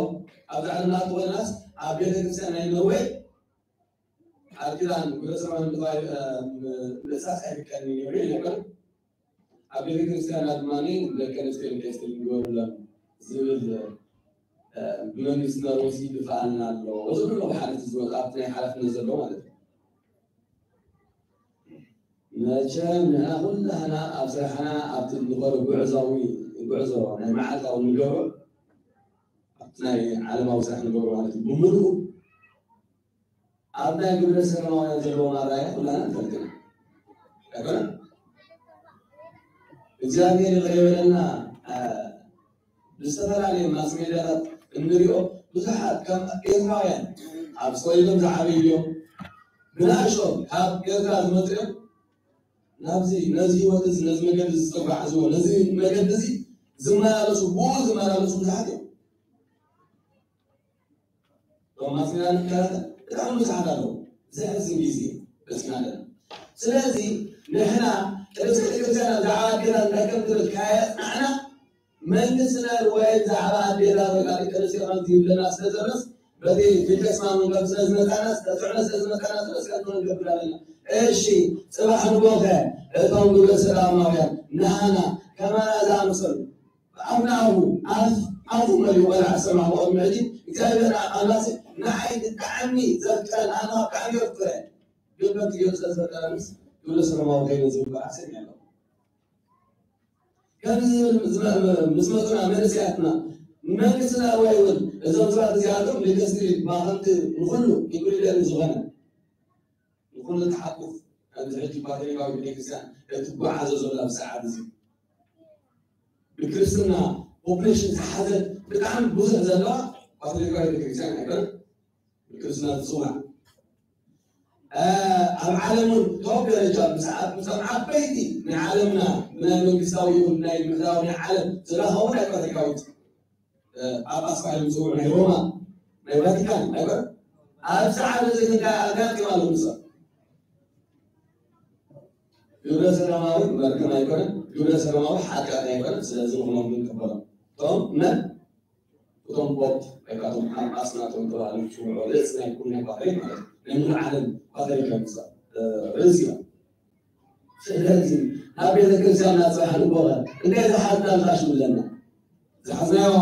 ኣብዚ ዓለምና ተኾይናስ ኣብ ቤተ ክርስቲያን ናይ ነወይ ቃል ኪዳን ግብረ ሰማይ ምጥፋይ ምእሳስ ኣይፍቀድን እዩ ይብል ነበር። ኣብ ቤተ ክርስቲያና ድማ ደቂ ኣንስትዮ ንቀይስትል ይግበሩለን ዝብል ብመንግስትና ሮሲ ይድፋኣልና ኣሎ ዝብሉ ኣለዉ። ሓደ ዝወጣ ኣብቲ ናይ ሓላፍነት ዘሎ ማለት እዩ። መቸም ንሕና ኩላህና ኣብ ስራሕና ኣብቲ ንኸዶ ጉዕዛዊ ጉዕዞ ናይ መዓልታዊ ንገብሮ ኣብቲ ናይ ዓለማዊ ስራሕ ንገብሮ ማለት እዩ ብምልኡ ኣብ ናይ ግብረ ሰዶማውያን ዘለዎም ኣራያ ኩላና ንፈልጥ ኢና። ኣይኮነን? እግዚኣብሔር ይቕረ ይበለና። ብዝተፈላለየ ማስ ሜድያታት እንሪኦ ብዙሓት ከም ኤርትራውያን ኣብ ተወሊዶም ዝዓበዩ እዮም። ብንኣሽኦም ካብ ኤርትራ ዝመፁ እዮም። ናብዚ ነዚ ህይወት እዚ ነዚ መገዲ እዚ ዝተጓዓዝዎ ነዚ መገዲ እዚ ዝመላለሱ ብኡ ዝመላለሱ ብዙሓት እዮም። ሮማ ስጋ ንከራተ ብጣዕሚ ብዙሓት ኣለዉ። ዘሕዝን ግዜ በፂና ኣለና። ስለዚ ንሕና ቅድስቲ ቤተክርስትያን ብዛዕባ ኣዴታት እንታይ ከም ትብል ካየፅናዕና መንግስትና ወይ ብዛዕባ ኣዴታት ወይ ከዓ ደቂ ኣንስትዮ ከምዚ ይብለና ስለ ዘሎስ በቲ ፊልተስማምን ከም ስለ ዝመፃና ተፅዕኖ ስለ ዝመፃና ስለስከ ንገብር ኣለና። እሺ ፅባሕ ንጎኸ እቶም ግብረ ሰላማውያን ንሃና ከማና ዝኣመሰሉ ኣብናሁ ኣፉ መሊኡ ቆልዓ ሰማዕ ብቕድሚ ሕጂ እግዚኣብሔር ኣምላኽ ንዓይ ብጣዕሚ ዘፍቅረን ኣምላኽ ብጣዕሚ የፍቅረ ግበቲ ገይሩ ስለ ዝፈጠረንስ ግብረ ሰዶማዊ ከይነ ዝብል በዓል ሰሚዐ ኣለኹ። ከምዚ ዝብል ምስ መፁና መንእሰያትና መንግስትና ወይ እውን እዞም ሰባት እዚኣቶም ንክስቲ ማኸንቲ ንኩሉ ይጉልደሉ ዝኾነ ንኩሉ ተሓቁፍ ከምዚ ሕጂ ፓትሪካዊ ቤተክርስትያን እትጓዓዞ ዘሎ ኣብ ሰዓት እዚ ብክርስትና ፖፕሌሽን ዝሓዘት ብጣዕሚ ብዙሕ ዘለዋ ፓትሪካዊ ቤተክርስትያን ኣይኮነ ብክርስትና ዝፅዋዕ ኣብ ዓለም እውን ቶፕ ደረጃ ብሰዓት ምስቶም ዓበይቲ ናይ ዓለምና ብናይ መንግስታዊ ይኹን ናይ ምዕራባዊ ናይ ዓለም ዝረኸቡ ናይ ፓትሪካዊት ጳጳስ ባዕሎም ዝፅውዑ ናይ ሮማ ናይ ቫቲካን ኣይኮነ ኣብዚ ዓለም እዚ እንታይ ኣጋጢም ኣሎ ንሶም ግብረ ሰዶማዊ መርገም ኣይኮነን ግብረ ሰዶማዊ ሓጢኣት ኣይኮነን ስለዚ ንኹሎም ክንቅበሎም እቶም መን እቶም ፖፕ ወይ ከዓ እቶም ጳጳስ ናቶም ተባሂሎም ዝፅውዑ ርእሲ ናይ ኩሉ ናይ ፓትሪክ ማለት እዩ ናይ ሙሉ ዓለም ፓትሪክ እዮም ርእሲ እዮም ስለዚ ኣብ ቤተክርስትያን እናፅባሕ ንጎበ እንታይ ዝሓዝና ንካሽ ይብለና ዝሓዝናዮ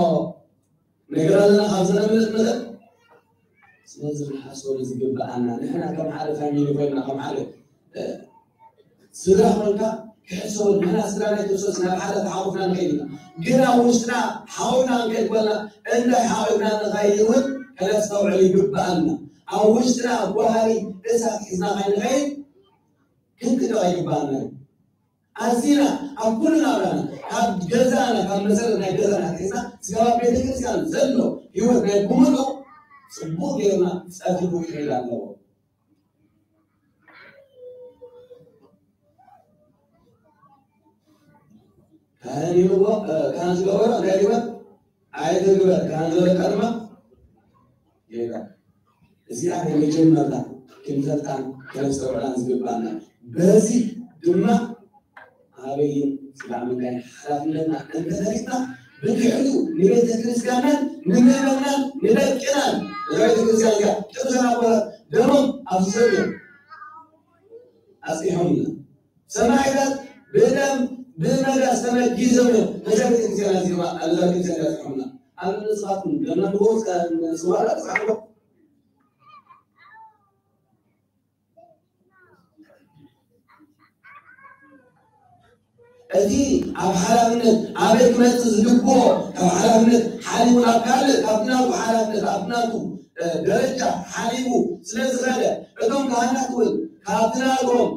ነገር ኣለና ካብ ዘነምልጥ መጠን ስለዚ ክንሓስበሉ ዝግብኣና ንሕና ከም ሓደ ፋሚሊ ኮይና ከም ሓደ ስድራ ኮይንካ ክሕሰቡ ንሕና ስድራ ናይ ክርስቶስ ናብ ሓደ ተሓቁፍና ንኸይድ ኢና ግን ኣብ ውሽጥና ሓዊና ክንከይድ ኮና እንታይ ሓዊና ንኸይድ እውን ከነስተውዕል ይግብኣና ኣብ ውሽጥና ጓሃሪ እሳት ሒዝና ከይንኸይድ ክንክደቕ ኣይግብኣና እዩ ኣዚና ኣብ ኩሉ ናብራና ካብ ገዛና ካብ መሰረት ናይ ገዛና ኣትሒዝና ስጋብ ኣብ ቤተክርስትያን ዘሎ ህይወት ናይ ብምልኡ ፅቡቕ ጌርና ፀፊፉ ክሕል ኣለዎ ካህን ይብልዎ ካህን ዝገበሮ እንታይ ይግበር ኣይትግበር ካህን ዝበለካ ድማ ጌጋ እዚኣ ናይ መጀመርታ ክንፈልጣን ከነስተውዕላን ዝግባና በዚ ድማ ኣበይን ስጋዕ ምንካይን ሓላፍነትና እንተፈሊጥና ብድሕሪኡ ንቤተ ክርስቲያናን ንምእመናን ንደቅናን እዛ ቤተ ክርስቲያን እዚኣ ቅዱሳን ኣቦታት ደሞም ኣፍሲሶም እዮም ኣጽኒሖምና። ሰማዕታት ብደም ብመዳ ዝተመጊዞም እዮም ነዛ ቤተ ክርስቲያን ኣዚማ ነዛ ቤተ ክርስቲያን ኣጽኒሖምና። ኣብ ንስኻትኩም ደምና ንጎስ ስዋላ ተጻሕፎ እቲ ኣብ ሓላፍነት ኣበይ ክመጽእ ዝግብኦ ካብ ሓላፍነት ሓሊፉ ናብ ካልእ ካብቲ ናቱ ሓላፍነት ኣብቲ ናቱ ደረጃ ሓሊፉ ስለ ዝኸደ እቶም ካህናት እውን ካብቲ ናቶም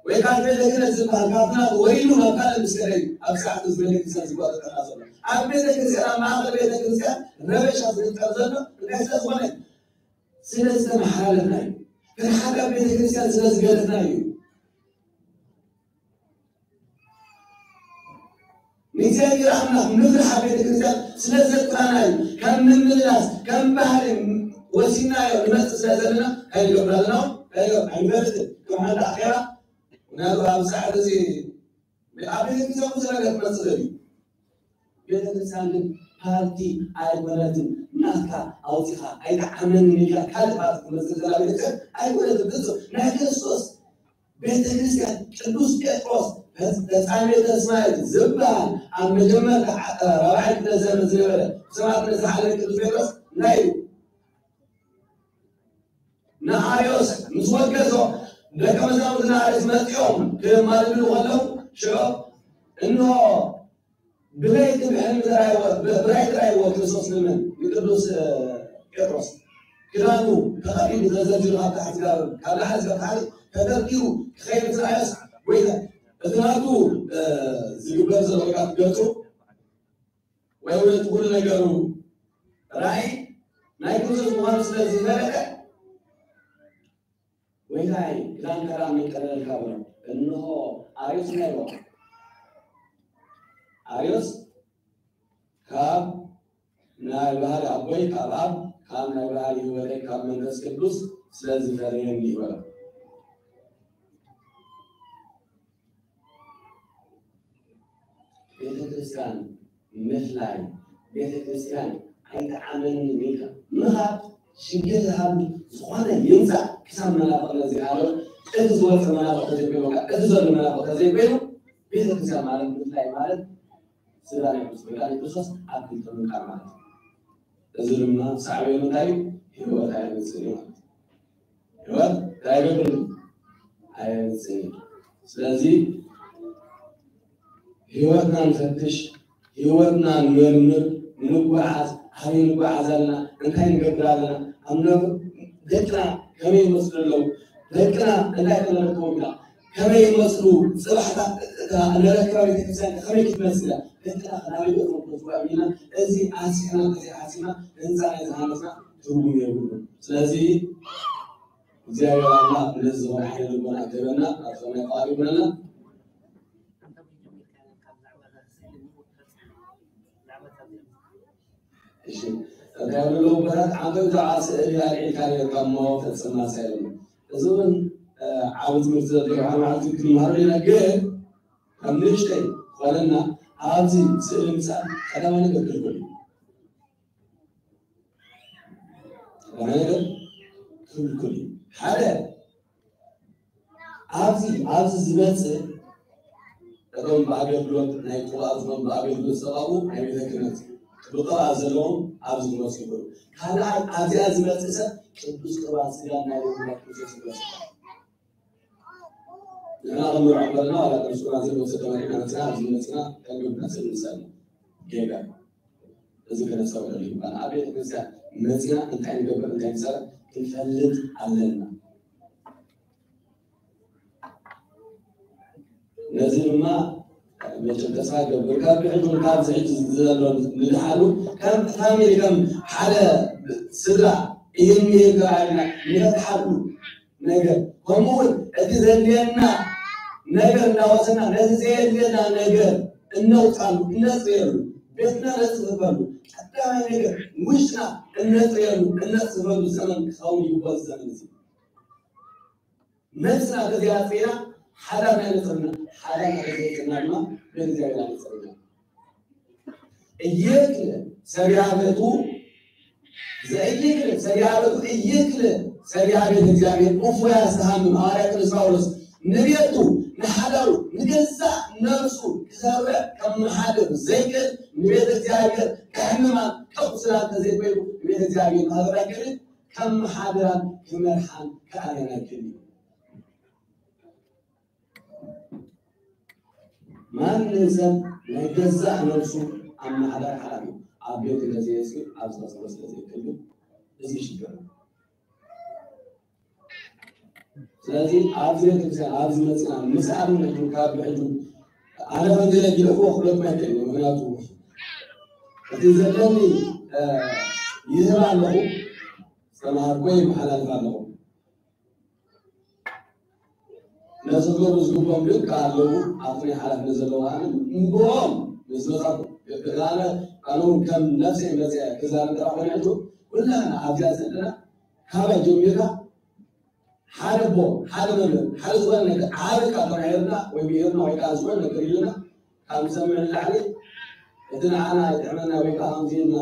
ወይ ካብ ቤተ ክህነት ዝበሃል ካብቲ ናቱ ወሪዱ ናብ ካልእ ምስ ከደ እዩ ኣብ ስርዓት እዚ ቤተክርስትያን ዝጓጠጠና ዘሎ። ኣብ ቤተክርስትያን ኣብ ማእኸል ቤተክርስትያን ረበሻ ዝፍጠር ዘሎ እንታይ ስለ ዝኾነ ስለ ዝተመሓላለፍና እዩ። ፍርሓት ኣብ ቤተክርስትያን ስለ ዝገደፍና እዩ። ንእግዚኣብሔር ኣምላኽ ምፍራሕ ቤተ ክርስቲያን ስለ ዘጥራና እዩ። ከም ምምልላስ ከም ባህሊ ወሲናዮ ንመጽእ ስለ ዘለና እንታይ ንገብር ኣለና እንታይ ንገብር ኣይንፈልጥን። ከም ሓንቲ ኣኼባ ምክንያቱ ኣብ ሰዓት እዚ ኣብ ቤተ ክርስቲያን ብዙ ነገር ክመጽእ እዩ። ቤተ ክርስቲያን ግን ፓርቲ ኣይኮነትን። ናትካ ኣውፂኻ ኣይጠዓመን ኢልካ ካልእ ፓርቲ ክመጽእ ዘላ ቤተ ክርስቲያን ኣይኮነትን። ፍጹም ናይ ክርስቶስ ቤተ ክርስቲያን ቅዱስ ጴጥሮስ ተጻሜተ እስማኤል ዝበሃል ኣብ መጀመርታ ራብዓይ ክፍለ ዘመን ዝነበረ ብሰማዕትነት ዝሓለፈ ቅዱስ ጴጥሮስ እንታይ እዩ? ንኣርዮስ ምስ ወገዞ ደቀ መዛሙርቲ ንኣርዮስ መጺኦም ክማልድሉ ከለዉ ሽዑ እንሆ ብለይቲ ብሕልሚ ተራእይዎ ብራእይ ተራእይዎ ክርስቶስ ንመን ንቅዱስ ጴጥሮስ ክዳኑ ተቐዲዱ ተዘርጊሑ ካብ ታሕቲ ካብ ካብ ላዕሊ እስካብ ታሕቲ ተደርዲሩ ክኸይድ ዝረኣዮስ ጎይታ እቲ ናቱ ዝግበር ዘሎ ወይ ከዓ ገጹ ወይ እውን እቲ ኩሉ ነገሩ ራእይ ናይ ክርስቶስ ምዃኑ ስለ ዝፈለጠ ጎይታይ ክዳንካ ደኣ መቀለልካ በሎ። እንሆ ኣርዮስ እንታይ በሎ? ኣርዮስ ካብ ናይ ባህሪ ኣቦይ ካብ ኣብ ካብ ናይ ባህሪ ህይወተይ ካብ መንፈስ ቅዱስ ስለ ዝፈረየኒ ይበሎ። ቤተ ክርስቲያን ምፍላይ ቤተ ክርስቲያን ኣይጠዓመንን ኢልካ ምኻድ ሽግር ዝሃሉ ዝኾነ ይምፃእ ክሳብ መናፍቕ ነዚ ዓለም እቲ ዝወፀ መናፍቕ ተዘይኮይኑ እቲ ዘሎ መናፍቕ ተዘይኮይኑ ቤተ ክርስቲያን ማለት ምፍላይ ማለት ስጋ ናይ ቅዱስ መድኃኒት ክርስቶስ ኣብ ክልተ ምንቃር ማለት እዩ። እዚ ድማ ሳዕቤኑ እንታይ እዩ? ህይወት ኣየምፅእን እዩ ማለት እዩ። ህይወት እንታይ ኣይገብርን ኣየምፅእን እዩ። ስለዚ ህይወትና ንፈትሽ፣ ህይወትና ንመርምር፣ ንጓዓዝ፣ ኣበይ ንጓዓዝ ኣለና፣ እንታይ ንገብር ኣለና፣ ኣብ ደቅና ከመይ ይመስሉ ኣለዉ፣ ደቅና እንታይ ክነረክቦም ኢና፣ ከመይ ይመስሉ፣ ፅባሕታ እታ እንረክባ ቤተክርስትያን ከመይ ክትመስል እያ፣ ደቅና ናበይ ገፆም ክወስዱ ኢና፣ እዚ ኣስሕና እዚ ሓሲብና ህንፃ ናይ ዝሃነፅና ትርጉም የብሉን። ስለዚ እግዚኣብሔር ኣምላኽ ነዚ ዝኾነ ሓይለ ልቦና ይህበና፣ ኣብ ሰማይ ቃል ይሁንና። እሺ፣ እንታይ ይብሉ ኣለዉ ኣቦታት? ዓንተው ብዛዕባ ስእሊ ኣልዒልካ ነይርካ እሞ ፈጽማ ሳይሉ። እዚ እውን ዓቢ ትምህርቲ ዘድልዮ ሓደ መዓልቲ ክንመሃሮ ኢና፣ ግን ካብ ንእሽተይ ዝኾነና ኣብዚ ስእሊ ምሳል ቀዳማይ ነገር ክልኩል እዩ። ቀዳማይ ነገር ክልኩል እዩ። ሓደ ኣብዚ ኣብዚ ዝመጽእ እቶም ብኣገልግሎት ናይ ቅብኣት እቶም ብኣገልግሎት ዝተቐብኡ ናይ ቤተ ክህነት ብቕብኣት ዘለዎም ኣብዚ ክመጽኡ ይኽእሉ። ካልኣይ ኣብዚኣ ዝመጽእ ሰብ ቅዱስ ቅብኣት ስጋ ናይ ቤተ ክርስቶስ ይወስድ። ንሕና ክንምርዖ ከለና ዋላ ቅዱስ ቁርባን ዘይንወስድ ተመሪዕና መጺና ኣብዚ መጺና ከም ግብረ ስንምሰል ጌጋ እዚ ከነስተውዕለሉ ይግባና። ኣብ ቤተ ክርስቲያን መጺና እንታይ ንገብር እንታይ ንሰርሕ ክንፈልጥ ኣለና። ነዚ ድማ መቸም ተስፋ ይገብር ካብ ብሕጂ ካብዚ ሕጂ ዘሎ ንድሓሉ ከም ፋሚሊ ከም ሓደ ስድራ ይህን ይህን ተባሂልና ንፈትሓሉ ነገር ከምኡ እውን እቲ ዘድልየና ነገር እናወሰና ነቲ ዘየድልየና ነገር እነውፃሉ እነፅርየሉ ቤትና ነፅፍፈሉ ቀዳማይ ነገር ውሽጥና እነፅርየሉ እነፅፍፈሉ ዘመን ክኸውን ይግባእ። ዘመን እዚ ነብስና ተዘይኣፅሪና ሓዳርና ይነፅርና ሓዳርና ተዘይፅርና ድማ ብእግዚኣብሔር ኣይነፅርና። እየክለ ሰሪያ ቤቱ ዘእየክለ ሰሪያ ቤቱ እየክለ ሰሪያ ቤት እግዚኣብሔር እፎ ያስተሃምም። ሐዋርያ ቅዱስ ጳውሎስ ንቤቱ ንሓዳሩ ንገዛእ ነፍሱ ክሰርዕ ከመሓድር ዘይክእል ንቤት እግዚኣብሔር ከሕምማን ከቁስላን ተዘይኮይኑ ንቤት እግዚኣብሔር ክሰርዕ ክእል ከመሓድራን ክመርሓን ክኣርያን ኣይክእል እዩ። ማንም ሰብ ናይ ገዛእ ነብሱ ኣመሓዳሪ ሓላፊ እዩ። ኣብ ቤት እንተዘየስኪ ኣብ ዝመፅእ ስለ ዘይክእል ግን እዚ ሽግር ነው። ስለዚ ኣብዚ ቤተክርስትያን ኣብዚ መፅና ምሳኣሉ ንሕን ካብ ብሕጁ ኣነ ከምዚ ኢለ ጊለኹ ክብለኩም ኣይክእል። ምክንያቱ እቲ ዘለኒ ይህብ ኣለኹ ዝተምሃርኮ ይመሓላልፍ ኣለኹ። ነዚ ክገብሩ ዝግብኦም ግን ከኣ ኣለዉ ኣብቲ ናይ ሓላፍነት ዘለዉ ኣነ እምብኦም ምስ መጻኹ ኣነ ኣነ እውን ከም ነፍሰይ መጽአ ክዛረብ እንተ ኮይነ ሕጂ ኩላና ኣብዚኣ ዘለና ካባይ ጀሚርና ሓደ ኣቦ ሓደ መምህር ሓደ ዝኾነ ነገር ዓቢ ቃል ተማሂርና ወይ ምሂርና ወይ ከዓ ዝኾነ ነገር ኢልና ካብ ንሰምዕ ንላዕሊ እቲ ንዓና ይጥዕመና ወይ ከዓ ከምዚ ኢልና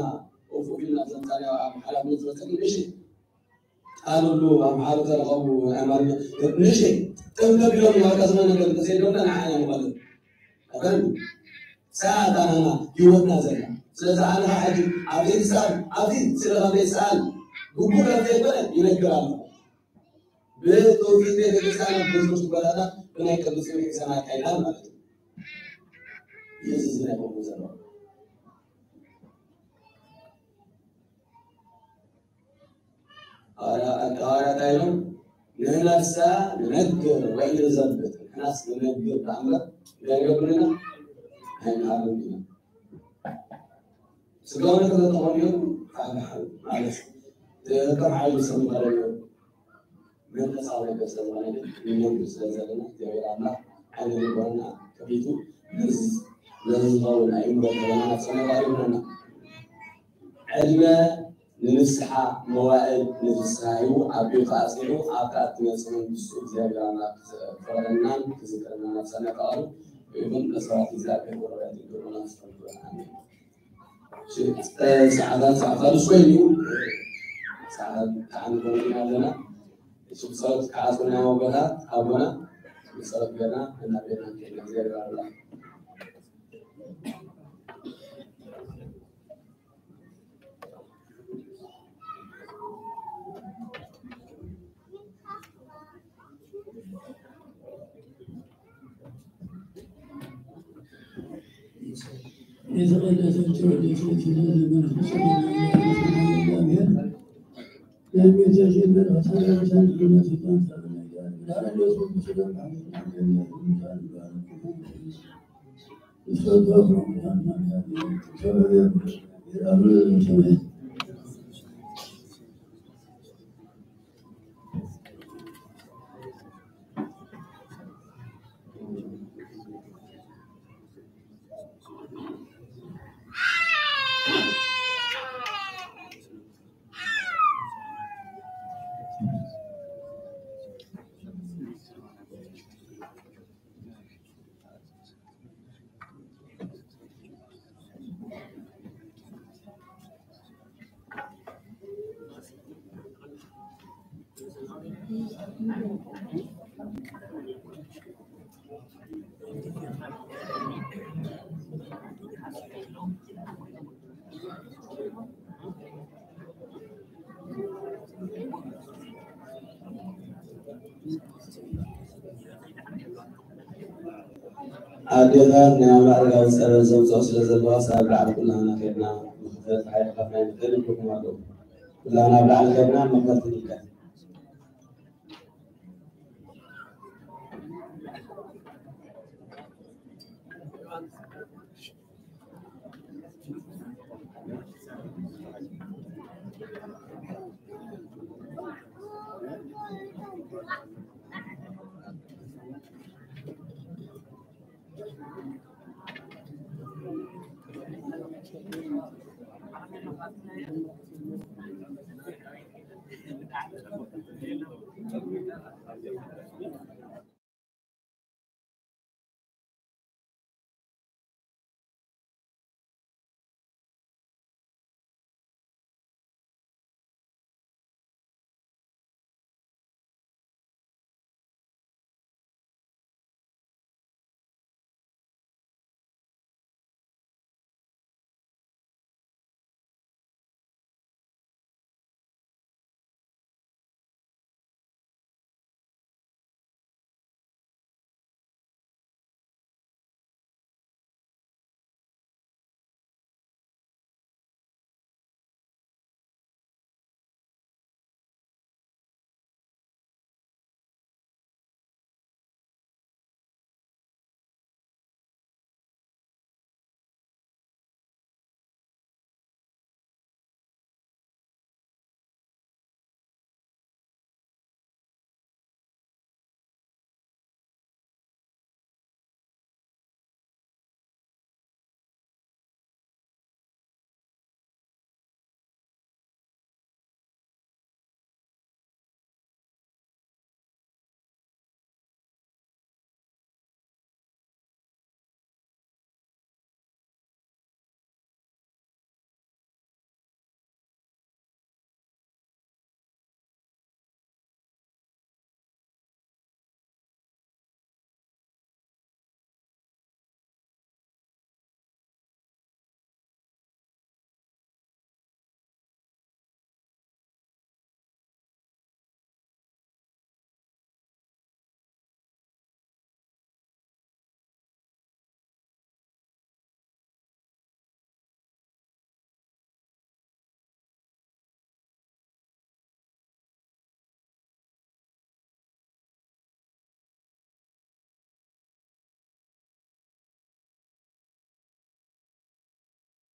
እፉፍ ኢልና ዘምጻናዮ ኣብ ሓላፍነት ዝበፅሕ ንእሽተይ ቃል ሁሉ ኣምሓሩ ተረኸቡ ኣማርኛ ንእሽተይ ጥምጥም ኢሎም ዋጋ ዝኾነ ነገር እንተዘይብሎና ንዓና ንቐልብ ኣበን ሰዓት ኣናና ህይወትና ዘላ ስለዚ ኣነ ሕጂ ኣብዚ ትሰኣል ኣብዚ ስለ ካብ ዘይሰኣል ግቡእ ከም ዘይኮነ ይነግር ኣሎ ብትውፊት ቤተክርስትያን ብዙሕ ቦታታት ብናይ ቅዱስ ጊዮርጊስ ኣካይዳል ማለት እዩ እዚ ዝናይ ከምኡ ዘሎ ሐዋርያት እንታይ ኢሎም? ንሕናሳ ንነግር ወይ ንዘብጥ፣ ንሕናስ ንነግር ደኣ እምበር እንታይ ንገብር ኢና? ኣይንሃብን ኢና። ስጋዊ ነገር ተኾንዮ ሓብሓብ ማለት ከም ሓይሉ ሰብ ማለት እዩ። መንፈሳዊ ነገር ሰብ ማለት ንነግር ስለ ዘለና እግዚኣብሔር ኣምላኽ ዓይነ ልቦናና ከፊቱ ነዚ ነዚ ዝኸውን ኣእምሮ ልቦናና ክሰነቓ ይሁንና። ዕድመ ንንስሓ መዋእል ንፍስሓ ሂቡ ኣብ ቤቱ ኣጽኒዑ ኣብታ እትመጽእ መንግስቱ እግዚኣብሔር ኣምላኽ ክፍቕረናን ክዝክረናን ኣብ ሰናይ ፍቓዱ ይኹን። መስዋዕት እግዚኣብሔር ወረዳት ይገብሩና ክፈልጡ ኣሜን። ሰዓታት ሰዓታት ኮይኑ ሰዓታት ተዓንቆ ኣለና። እሱ ብጸሎት ከዓጽና ኣቦታት ኣቦና ብጸሎት ገና እናቤና ከና እግዚኣብሔር ኣምላኽ ኣዴታት ናይ ኣማእርጋዊ ጸበል ዘምጽኦ ስለ ዘለዋ ሳብ ላዕሊ ኩላህና ከድና ንኽፈት ሓይልታት ናይ ንኽእል ይብልኩም ኣለዉ። ኩላህና ኣብ ላዕሊ ከድና መኸርቲ ንልቀት።